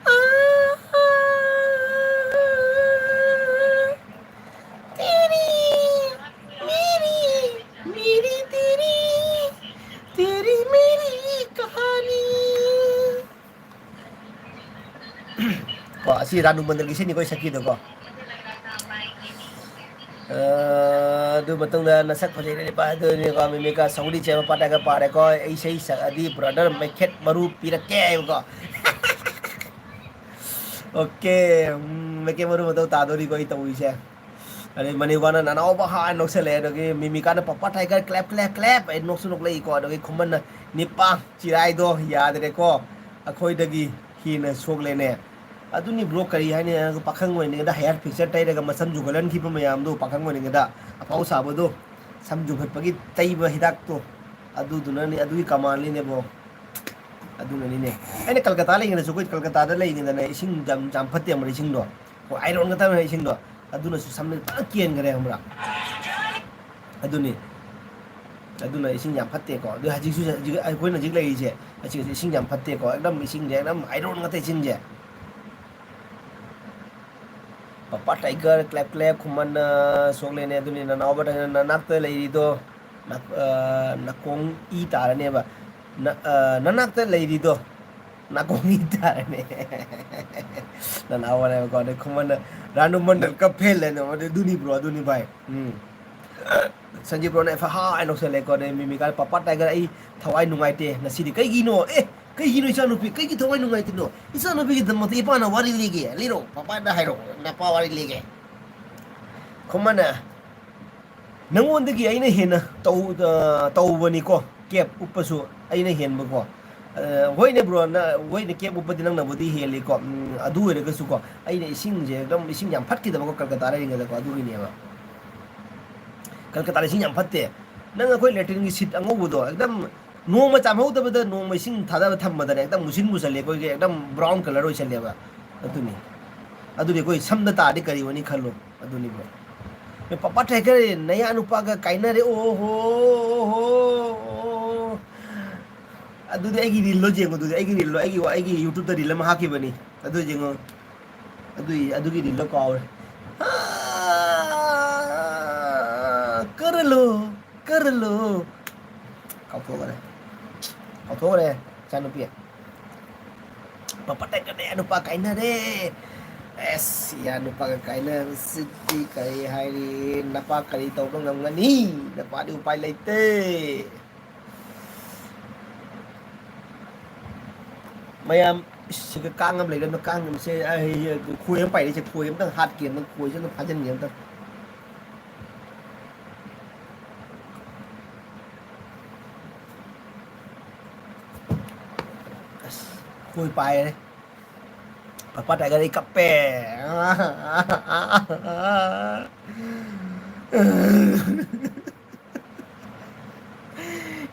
आ, आ, तेरी मेरी, मेरी तेरी, तेरी मेरी कहानी। ꯀꯣ, ꯑꯁꯤ ꯔꯥꯅꯨ ꯃꯟꯗꯜꯒꯤ ꯏꯁꯩꯅꯤꯀꯣ, ꯑꯩ ꯁꯛꯈꯤꯗꯣꯀꯣ꯫ ꯑ, ꯑꯗꯨ ꯃꯇꯨꯡꯗ ꯅꯁꯛ ꯐꯖꯩꯅꯦ ꯅꯤꯄꯥ, ꯑꯗꯨꯅꯤꯀꯣ, ꯃꯤꯃꯤꯀꯥ ꯁꯧꯒ꯭ꯔꯤ ꯆꯦꯕ ꯄꯥꯠ ꯍꯥꯏꯒ ꯄꯥꯔꯦꯀꯣ꯫ ꯏꯁꯩ ꯁꯛꯑꯗꯤ brother ꯃꯩꯈꯦꯠ ꯃꯔꯨ ꯄꯤꯔꯛꯀꯦ ꯍꯥꯏꯕꯀꯣ꯫ Okay, ꯎꯝ, ꯃꯩꯈꯦꯠ ꯃꯔꯨ ꯃꯊꯧ ꯇꯥꯗꯣꯔꯤꯀꯣ ꯑꯩ ꯇꯧꯔꯤꯁꯦ꯫ ꯑꯗꯩ ꯃꯅꯤꯕꯥꯅ ꯅꯅꯥꯎꯕ ꯍꯥꯏꯅ ꯅꯣꯛꯁꯜꯂꯛꯑꯦ, ꯑꯗꯒꯤ ꯃꯤꯃꯤꯀꯥꯅ "papa tiger, clap, clap, clap" ꯑꯩ ꯅꯣꯛꯁꯨ ꯅꯣꯛꯂꯛꯏꯀꯣ꯫ ꯑꯗꯒꯤ ꯈꯨꯃꯟꯅ "ꯅꯤꯄꯥ ꯆꯤꯔꯥꯏꯗꯣ ꯌꯥꯗ꯭ꯔꯦꯀꯣ, ꯑꯩꯈꯣꯏꯗꯒꯤ ꯍꯦꯟꯅ ꯁꯣꯛꯂꯦꯅꯦ"꯫ ꯑꯗꯨꯅꯤ bro, ꯀꯔꯤ ꯍꯥꯏꯅꯤ, ꯄꯥꯈꯪ ꯑꯣꯏꯔꯤꯉꯩꯗ hair fixture ꯇꯩꯔꯒ ꯃꯁꯝ ꯌꯨꯡꯍꯜꯍꯟꯈꯤꯕ ꯃꯌꯥꯝꯗꯣ, ꯄꯥꯈꯪ ꯑꯣꯏꯔꯤꯉꯩꯗ ꯑꯐꯥꯎ ꯁꯥꯕꯗꯣ, ꯁꯝ ꯌꯨꯡꯈꯠꯄꯒꯤ ꯇꯩꯕ ꯍꯤꯗꯥꯛꯇꯣ, ꯑꯗꯨꯗꯨꯅꯅꯤ, ꯑꯗꯨꯒꯤ ꯀꯃꯥꯟꯂꯤꯅꯦꯕꯣ꯫ ꯑꯗꯨꯅꯅꯤꯅꯦ꯫ ꯑꯩꯅ ꯀꯜꯀꯇꯥ ꯂꯩꯉꯩꯗꯁꯨ, ꯑꯩꯈꯣꯏ ꯀꯜꯀꯇꯥꯗ ꯂꯩꯉꯩꯗꯅꯦ, ꯏꯁꯤꯡ ꯌꯥꯝ, ꯌꯥꯝ ꯐꯠꯇꯦ ꯑꯃ ꯏꯁꯤꯡꯗꯣ꯫ ꯑꯣ, ꯑꯥꯏꯔꯣꯟ ꯉꯥꯛꯇꯅꯦ ꯏꯁꯤꯡꯗꯣ꯫ ꯑꯗꯨꯅꯁꯨ ꯁꯝꯅ ꯐꯖꯅ ꯀꯦꯟꯈ꯭ꯔꯦ, ꯈꯪꯕ꯭ꯔꯥ? ꯑꯗꯨꯅꯤ꯫ ꯑꯗꯨꯅ ꯏꯁꯤꯡ ꯌꯥꯝ ꯐꯠꯇꯦꯀꯣ꯫ ꯑꯗꯨ ꯍꯧꯖꯤꯛꯁꯨ, ꯍꯧꯖꯤꯛ ꯑꯩꯈꯣꯏꯅ ꯍꯧꯖꯤꯛ ꯂꯩꯔꯤꯁꯦ, ꯑꯁꯤꯁꯨ ꯏꯁꯤꯡ ꯌꯥꯝ ꯐꯠꯇꯦꯀꯣ꯫ ꯑꯦꯛꯗꯝ ꯏꯁꯤꯡꯁꯦ ꯑꯦꯛꯗꯝ ꯑꯥꯏꯔꯣꯟ ꯉꯥꯛꯇ ꯏꯁꯤꯡꯁꯦ꯫ Papa tiger, clap clap, ꯈꯨꯃꯟꯅ ꯁꯣꯛꯂꯦꯅꯦ꯫ ꯑꯗꯨꯅꯤ ꯅꯅꯥꯎꯕ ꯇꯥꯏꯒꯔ ꯅꯅꯥꯛꯇ ꯂꯩꯔꯤꯗꯣ, ꯅꯥ-, ꯑ, ꯅꯥꯀꯣꯡ ꯏ ꯇꯥꯔꯅꯦꯕ꯫ ꯅ-, ꯑ, ꯅꯅꯥꯛꯇ ꯂꯩꯔꯤꯗꯣ, ꯅꯥꯀꯣꯡ ꯏ ꯇꯥꯔꯅꯦ꯫ ꯅꯅꯥꯎꯕꯅꯦꯕꯀꯣ, ꯑꯗꯩ ꯈꯨꯃꯟꯅ, "ꯔꯥꯅꯨ ꯃꯟꯗꯜ ꯀꯞ ꯐꯦꯜ" ꯍꯥꯏꯅ, ꯑꯗꯨ-, ꯑꯗꯨꯅꯤ bro, ꯑꯗꯨꯅꯤ ꯚꯥꯏ꯫ ꯎꯝ꯫ ꯁꯟꯖꯤꯕ bro ꯅ ꯐꯍꯥꯏ ꯅꯣꯛꯁꯜꯂꯦꯀꯣ, ꯑꯗꯩ ꯃꯤꯃꯤꯀꯥꯏ, "ꯄꯄꯥ ꯇꯥꯏꯒꯔ, ꯑꯩ ꯊꯋꯥꯏ ꯅꯨꯡꯉꯥꯏꯇꯦ ꯉꯁꯤꯗꯤ꯫ ꯀꯩꯒꯤꯅꯣ? ꯑꯦ, ꯀꯩꯒꯤꯅꯣ ꯏꯆꯥꯅꯨꯄꯤ? ꯀꯩꯒꯤ ꯊꯋꯥꯏ ꯅꯨꯡꯉꯥꯏꯇ꯭ꯔꯤꯅꯣ? ꯏꯆꯥꯅꯨꯄꯤꯒꯤꯗꯃꯛꯇ ꯏꯄꯥꯅ ꯋꯥꯔꯤ ꯂꯤꯒꯦ꯫ ꯂꯤꯔꯣ, ꯄꯄꯥꯗ ꯍꯥꯏꯔꯣ, ꯅꯄꯥ ꯋꯥꯔꯤ ꯂꯤꯒꯦ꯫" ꯈꯨꯃꯟꯅ, "ꯅꯪꯉꯣꯟꯗꯒꯤ ꯑꯩꯅ ꯍꯦꯟꯅ ꯇꯧ-, ꯑ, ꯇꯧꯕꯅꯤꯀꯣ, cap ꯎꯞꯄꯁꯨ ꯑꯩꯅ ꯍꯦꯟꯕꯀꯣ꯫ ꯑ, ꯍꯣꯏꯅꯦ bro, ꯅ-, ꯍꯣꯏꯅꯦ, cap ꯎꯞꯄꯗꯤ ꯅꯪꯅꯕꯨꯗꯤ ꯍꯦꯜꯂꯤꯀꯣ꯫ ꯎꯝ, ꯑꯗꯨ ꯑꯣꯏꯔꯒꯁꯨꯀꯣ, ꯑꯩꯅ ꯏꯁꯤꯡꯁꯦ ꯑꯗꯨꯝ ꯏꯁꯤꯡ ꯌꯥꯝ ꯐꯠꯈꯤꯗꯕꯀꯣ, ꯀꯜꯀꯇꯥ ꯂꯩꯔꯤꯉꯩꯗꯀꯣ, ꯑꯗꯨꯒꯤꯅꯦꯕ꯫ ꯀꯜꯀꯇꯥꯗ ꯏꯁꯤꯡ ꯌꯥꯝ ꯐꯠꯇꯦ꯫ ꯅꯪ ꯑꯩꯈꯣꯏ latrine ꯒꯤ seat ꯑꯉꯧꯕꯗꯣ ꯑꯦꯛꯗꯝ ꯅꯣꯡꯃ ꯆꯥꯝꯍꯧꯗꯕꯗ ꯅꯣꯡꯃ ꯏꯁꯤꯡ ꯊꯥꯗꯕ ꯊꯝꯕꯗꯅꯦ ꯑꯦꯛꯗꯝ ꯃꯨꯁꯤꯟ ꯃꯨꯁꯜꯂꯦ, ꯑꯩꯈꯣꯏꯒꯤ ꯑꯦꯛꯗꯝ brown colour ꯑꯣꯏꯁꯜꯂꯦꯕ꯫ ꯑꯗꯨꯅꯤ꯫ ꯑꯗꯨꯗꯤ ꯑꯩꯈꯣꯏ ꯁꯝꯗ ꯇꯥꯔꯗꯤ ꯀꯔꯤ ꯑꯣꯏꯅꯤ ꯈꯜꯂꯣ꯫ ꯑꯗꯨꯅꯤꯕ꯫ ꯄꯄꯥ ꯇꯥꯏꯒꯔ ꯅꯌꯥ ꯅꯨꯄꯥꯒ ꯀꯥꯏꯅꯔꯦ꯫ ꯑꯣꯍꯣ, ꯑꯣꯍꯣ, ꯑꯣꯍꯣ꯫ ꯑꯗꯨꯗꯤ ꯑꯩꯒꯤ reel ꯂꯣ ꯌꯦꯡꯉꯣ, ꯑꯗꯨꯗꯤ ꯑꯩꯒꯤ reel ꯂꯣ, ꯑꯩꯒꯤ, ꯑꯩꯒꯤ YouTube ꯇ reel ꯑꯃ ꯍꯥꯞꯈꯤꯕꯅꯤ꯫ ꯑꯗꯨ ꯌꯦꯡꯉꯣ꯫ ꯑꯗꯨꯏ, ꯑꯗꯨꯒꯤ reel ꯗꯣ ꯀꯥꯎꯔꯦ꯫ ꯑꯥ, ꯀꯔꯂꯣ, ꯀꯔꯂꯣ꯫ ꯀꯥꯎꯊꯣꯛꯈ꯭ꯔꯦ꯫ ꯀꯥꯎꯊꯣꯛꯈ꯭ꯔꯦ, ꯏꯆꯥꯅꯨꯄꯤ꯫ ꯄꯄꯥ ꯇꯥꯏꯒꯔ ꯅꯌꯥ ꯅꯨꯄꯥ ꯀꯥꯏꯅꯔꯦ꯫ ꯑꯦꯁ, ꯏꯌꯥ ꯅꯨꯄꯥꯒ ꯀꯥꯏꯅꯕꯁꯤꯗꯤ ꯀꯔꯤ ꯍꯥꯏꯔꯤ? ꯅꯄꯥ ꯀꯔꯤ ꯇꯧꯕ ꯉꯝꯒꯅꯤ? ꯅꯄꯥꯗꯤ ꯎꯄꯥꯏ ꯂꯩꯇꯦ꯫ ꯃꯌꯥꯝ, ꯏꯁ, ꯁꯤꯗ ꯀꯥꯡ ꯑꯃ ꯂꯩꯔꯝꯗ, ꯀꯥꯡ ꯑꯃꯁꯦ, ꯑꯩ, ꯈꯣꯏ ꯑꯃ ꯄꯥꯏꯔꯛꯏꯁꯦ, ꯈꯣꯏ ꯑꯝꯇꯪ ꯍꯥꯠꯀꯦ, ꯑꯝꯇꯪ ꯈꯣꯏꯁꯦ ꯑꯝꯇꯪ ꯐꯥꯖꯤꯟꯒꯦ ꯑꯝꯇꯪ꯫ ꯀꯣꯏ ꯄꯥꯏꯔꯦ꯫ ꯄꯄꯥ ꯇꯥꯏꯒꯔ ꯑꯩ ꯀꯞꯄꯦ꯫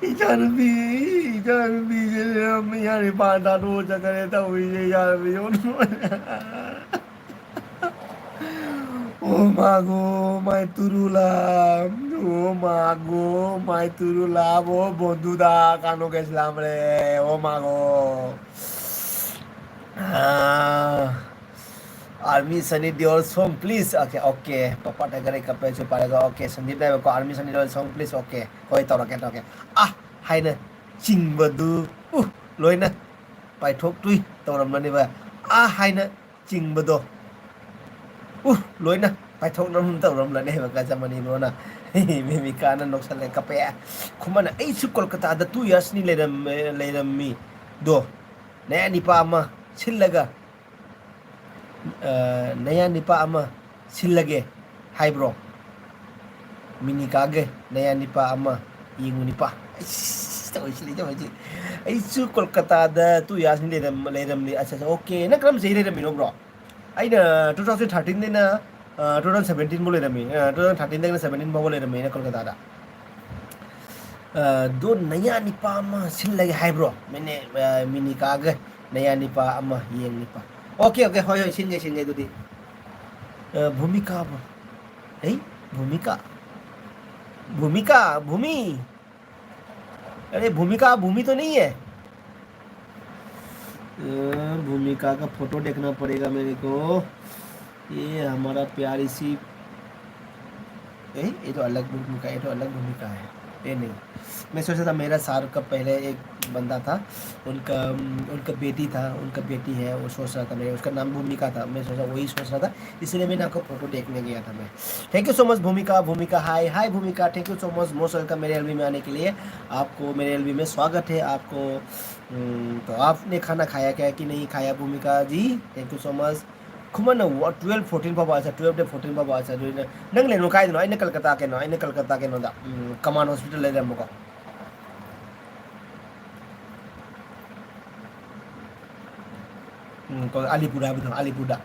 ꯏꯆꯥꯅꯨꯄꯤ, ꯏꯆꯥꯅꯨꯄꯤꯁꯦ ꯂꯩꯔꯝꯃꯦ, ꯏꯆꯥꯅꯨꯄꯥ ꯊꯥꯗꯣꯛꯑ ꯆꯠꯈ꯭ꯔꯦ ꯇꯧꯔꯤꯁꯦ, ꯏꯆꯥꯅꯨꯄꯤ꯫ ও মাগো, মাই তুরুলাম, ও মাগো, মাই তুরুলাম, ও বন্ধুদা, কানো গেছিলাম রে, ও মাগো। Ah, Army Sunny Deol song, please. Okay, okay. Papa Tiger ka pe chu parega. Okay, Sandeep Nayak ko Army Sunny Deol song, please. Okay. Koi tawra ke, tawra ke. Ah, haina ꯆꯤꯡꯕꯗꯨ, ꯎ, ꯂꯣꯏꯅ ꯄꯥꯏꯊꯣꯛꯇꯨꯏ ꯇꯧꯔꯝꯂꯅꯦꯕ꯫ ꯑꯥ ꯍꯥꯏꯅ ꯆꯤꯡꯕꯗꯣ, ꯎ, ꯂꯣꯏꯅ ꯄꯥꯏꯊꯣꯛꯅꯕ ꯇꯧꯔꯝꯂꯅꯦꯕ ꯀꯆꯃꯅꯤ ꯕ꯭ꯔꯣꯅ꯫ ꯃꯤꯃꯤꯀꯥꯅ ꯅꯣꯛꯁꯜꯂꯦ, ꯀꯞꯄꯦ꯫ ꯈꯨꯃꯟꯅ, "ꯑꯩꯁꯨ ꯀꯣꯜꯀꯇꯥꯗ two years ꯅꯤ ꯂꯩꯔꯝꯃꯦ, ꯂꯩꯔꯝꯃꯤ꯫ ꯗꯣ, ꯅꯌꯥ ꯅꯤꯄꯥ ꯑꯃ ꯁꯤꯜꯂꯒ, ꯑ, ꯅꯌꯥ ꯅꯤꯄꯥ ꯑꯃ ꯁꯤꯜꯂꯒꯦ ꯍꯥꯏꯕ꯭ꯔꯣ? ꯃꯤꯅꯤꯀꯥꯒꯦ ꯅꯌꯥ ꯅꯤꯄꯥ ꯑꯃ ꯌꯦꯡꯉꯨ ꯅꯤꯄꯥ꯫" ꯑꯩꯁ, ꯇꯧꯔꯤꯁꯤ, ꯇꯧꯔꯤꯁꯤ꯫ "ꯑꯩꯁꯨ ꯀꯣꯜꯀꯇꯥꯗ two years ꯅꯤ ꯂꯩꯔꯝ-, ꯂꯩꯔꯝꯂꯤ꯫" ꯑꯆꯥ, ꯑꯆꯥ, okay꯫ ꯅꯪ ꯀꯔꯝ ꯆꯍꯤ ꯂꯩꯔꯝꯃꯤꯅꯣ, ꯕ꯭ꯔꯣ? ꯑꯩꯅ two thousand thirteen ꯗꯩꯅ, ꯑ, two thousand seventeen ꯐꯥꯎ ꯂꯩꯔꯝꯃꯤ꯫ ꯑ, two thousand thirteen ꯗꯒꯤꯅ seventeen ꯐꯥꯎꯕ ꯂꯩꯔꯝꯃꯤ ꯑꯩꯅ ꯀꯣꯜꯀꯇꯥꯗ꯫ ꯑ, ꯑꯗꯣ ꯅꯌꯥ ꯅꯤꯄꯥ ꯑꯃ ꯁꯤꯜꯂꯒꯦ ꯍꯥꯏꯕ꯭ꯔꯣ? ꯃꯤꯅꯤ-, ꯑ, ꯃꯤꯅꯤꯀꯥꯒ ꯅꯌꯥ ꯅꯤꯄꯥ ꯑꯃ ꯌꯦꯟ ꯅꯤꯄꯥ꯫ Okay, okay, ꯍꯣꯏ, ꯍꯣꯏ, ꯁꯤꯟꯒꯦ, ꯁꯤꯟꯒꯦ ꯑꯗꯨꯗꯤ꯫ ꯑ, ꯚꯨꯃꯤꯀꯥꯕꯨ꯫ ꯑꯩ? ꯚꯨꯃꯤꯀꯥ? ꯚꯨꯃꯤꯀꯥ? ꯚꯨꯃꯤ? अरे भूमिका, भूमि तो नहीं है। अ, भूमिका का फोटो देखना पड़ेगा मेरे को। ये हमारा प्यारी सी, ए, ये तो अलग भूमिका, ये तो अलग भूमिका है। ये नहीं, मैं सोचा था मेरा शाहरुख का पहले एक बंदा था, उनका, उनका बेटी था, उनका बेटी है, वो सोच रहा था मैं, उसका नाम भूमिका था, मैं सोचा वही सोच रहा था, इसलिए मैंने आपका फोटो देखने गया था मैं। Thank you so much भूमिका। भूमिका, hi, hi भूमिका, thank you so much most welcome मेरे एलबी में आने के लिए। आपको मेरे एलबी में स्वागत है। आपको, हम्म, तो आपने खाना खाया क्या कि नहीं खाया भूमिका जी? Thank you so much। ꯈꯨꯃꯟꯅ ꯋꯥ-, twelve fourteen ꯐꯥꯎꯕ ꯑꯁꯥ, twelve day fourteen ꯐꯥꯎꯕ ꯑꯁꯥ, ꯑꯗꯨꯅ ꯅꯪ ꯂꯩꯔꯝꯃꯣ ꯀꯥꯏꯗꯅꯣ? ꯑꯩꯅ ꯀꯜꯀꯇꯥ ꯀꯩꯅꯣ, ꯑꯩꯅ ꯀꯜꯀꯇꯥ ꯀꯩꯅꯣꯗ, ꯎꯝ, ꯀꯃꯥꯟ ꯍꯣꯁꯄꯤꯇꯥꯜ ꯂꯩꯔꯝꯃꯣꯀꯣ꯫ ꯎꯝ, ꯀꯣ-, ꯑꯂꯤꯄꯨꯔ ꯍꯥꯏꯕꯗꯣ, ꯑꯂꯤꯄꯨꯔꯗ꯫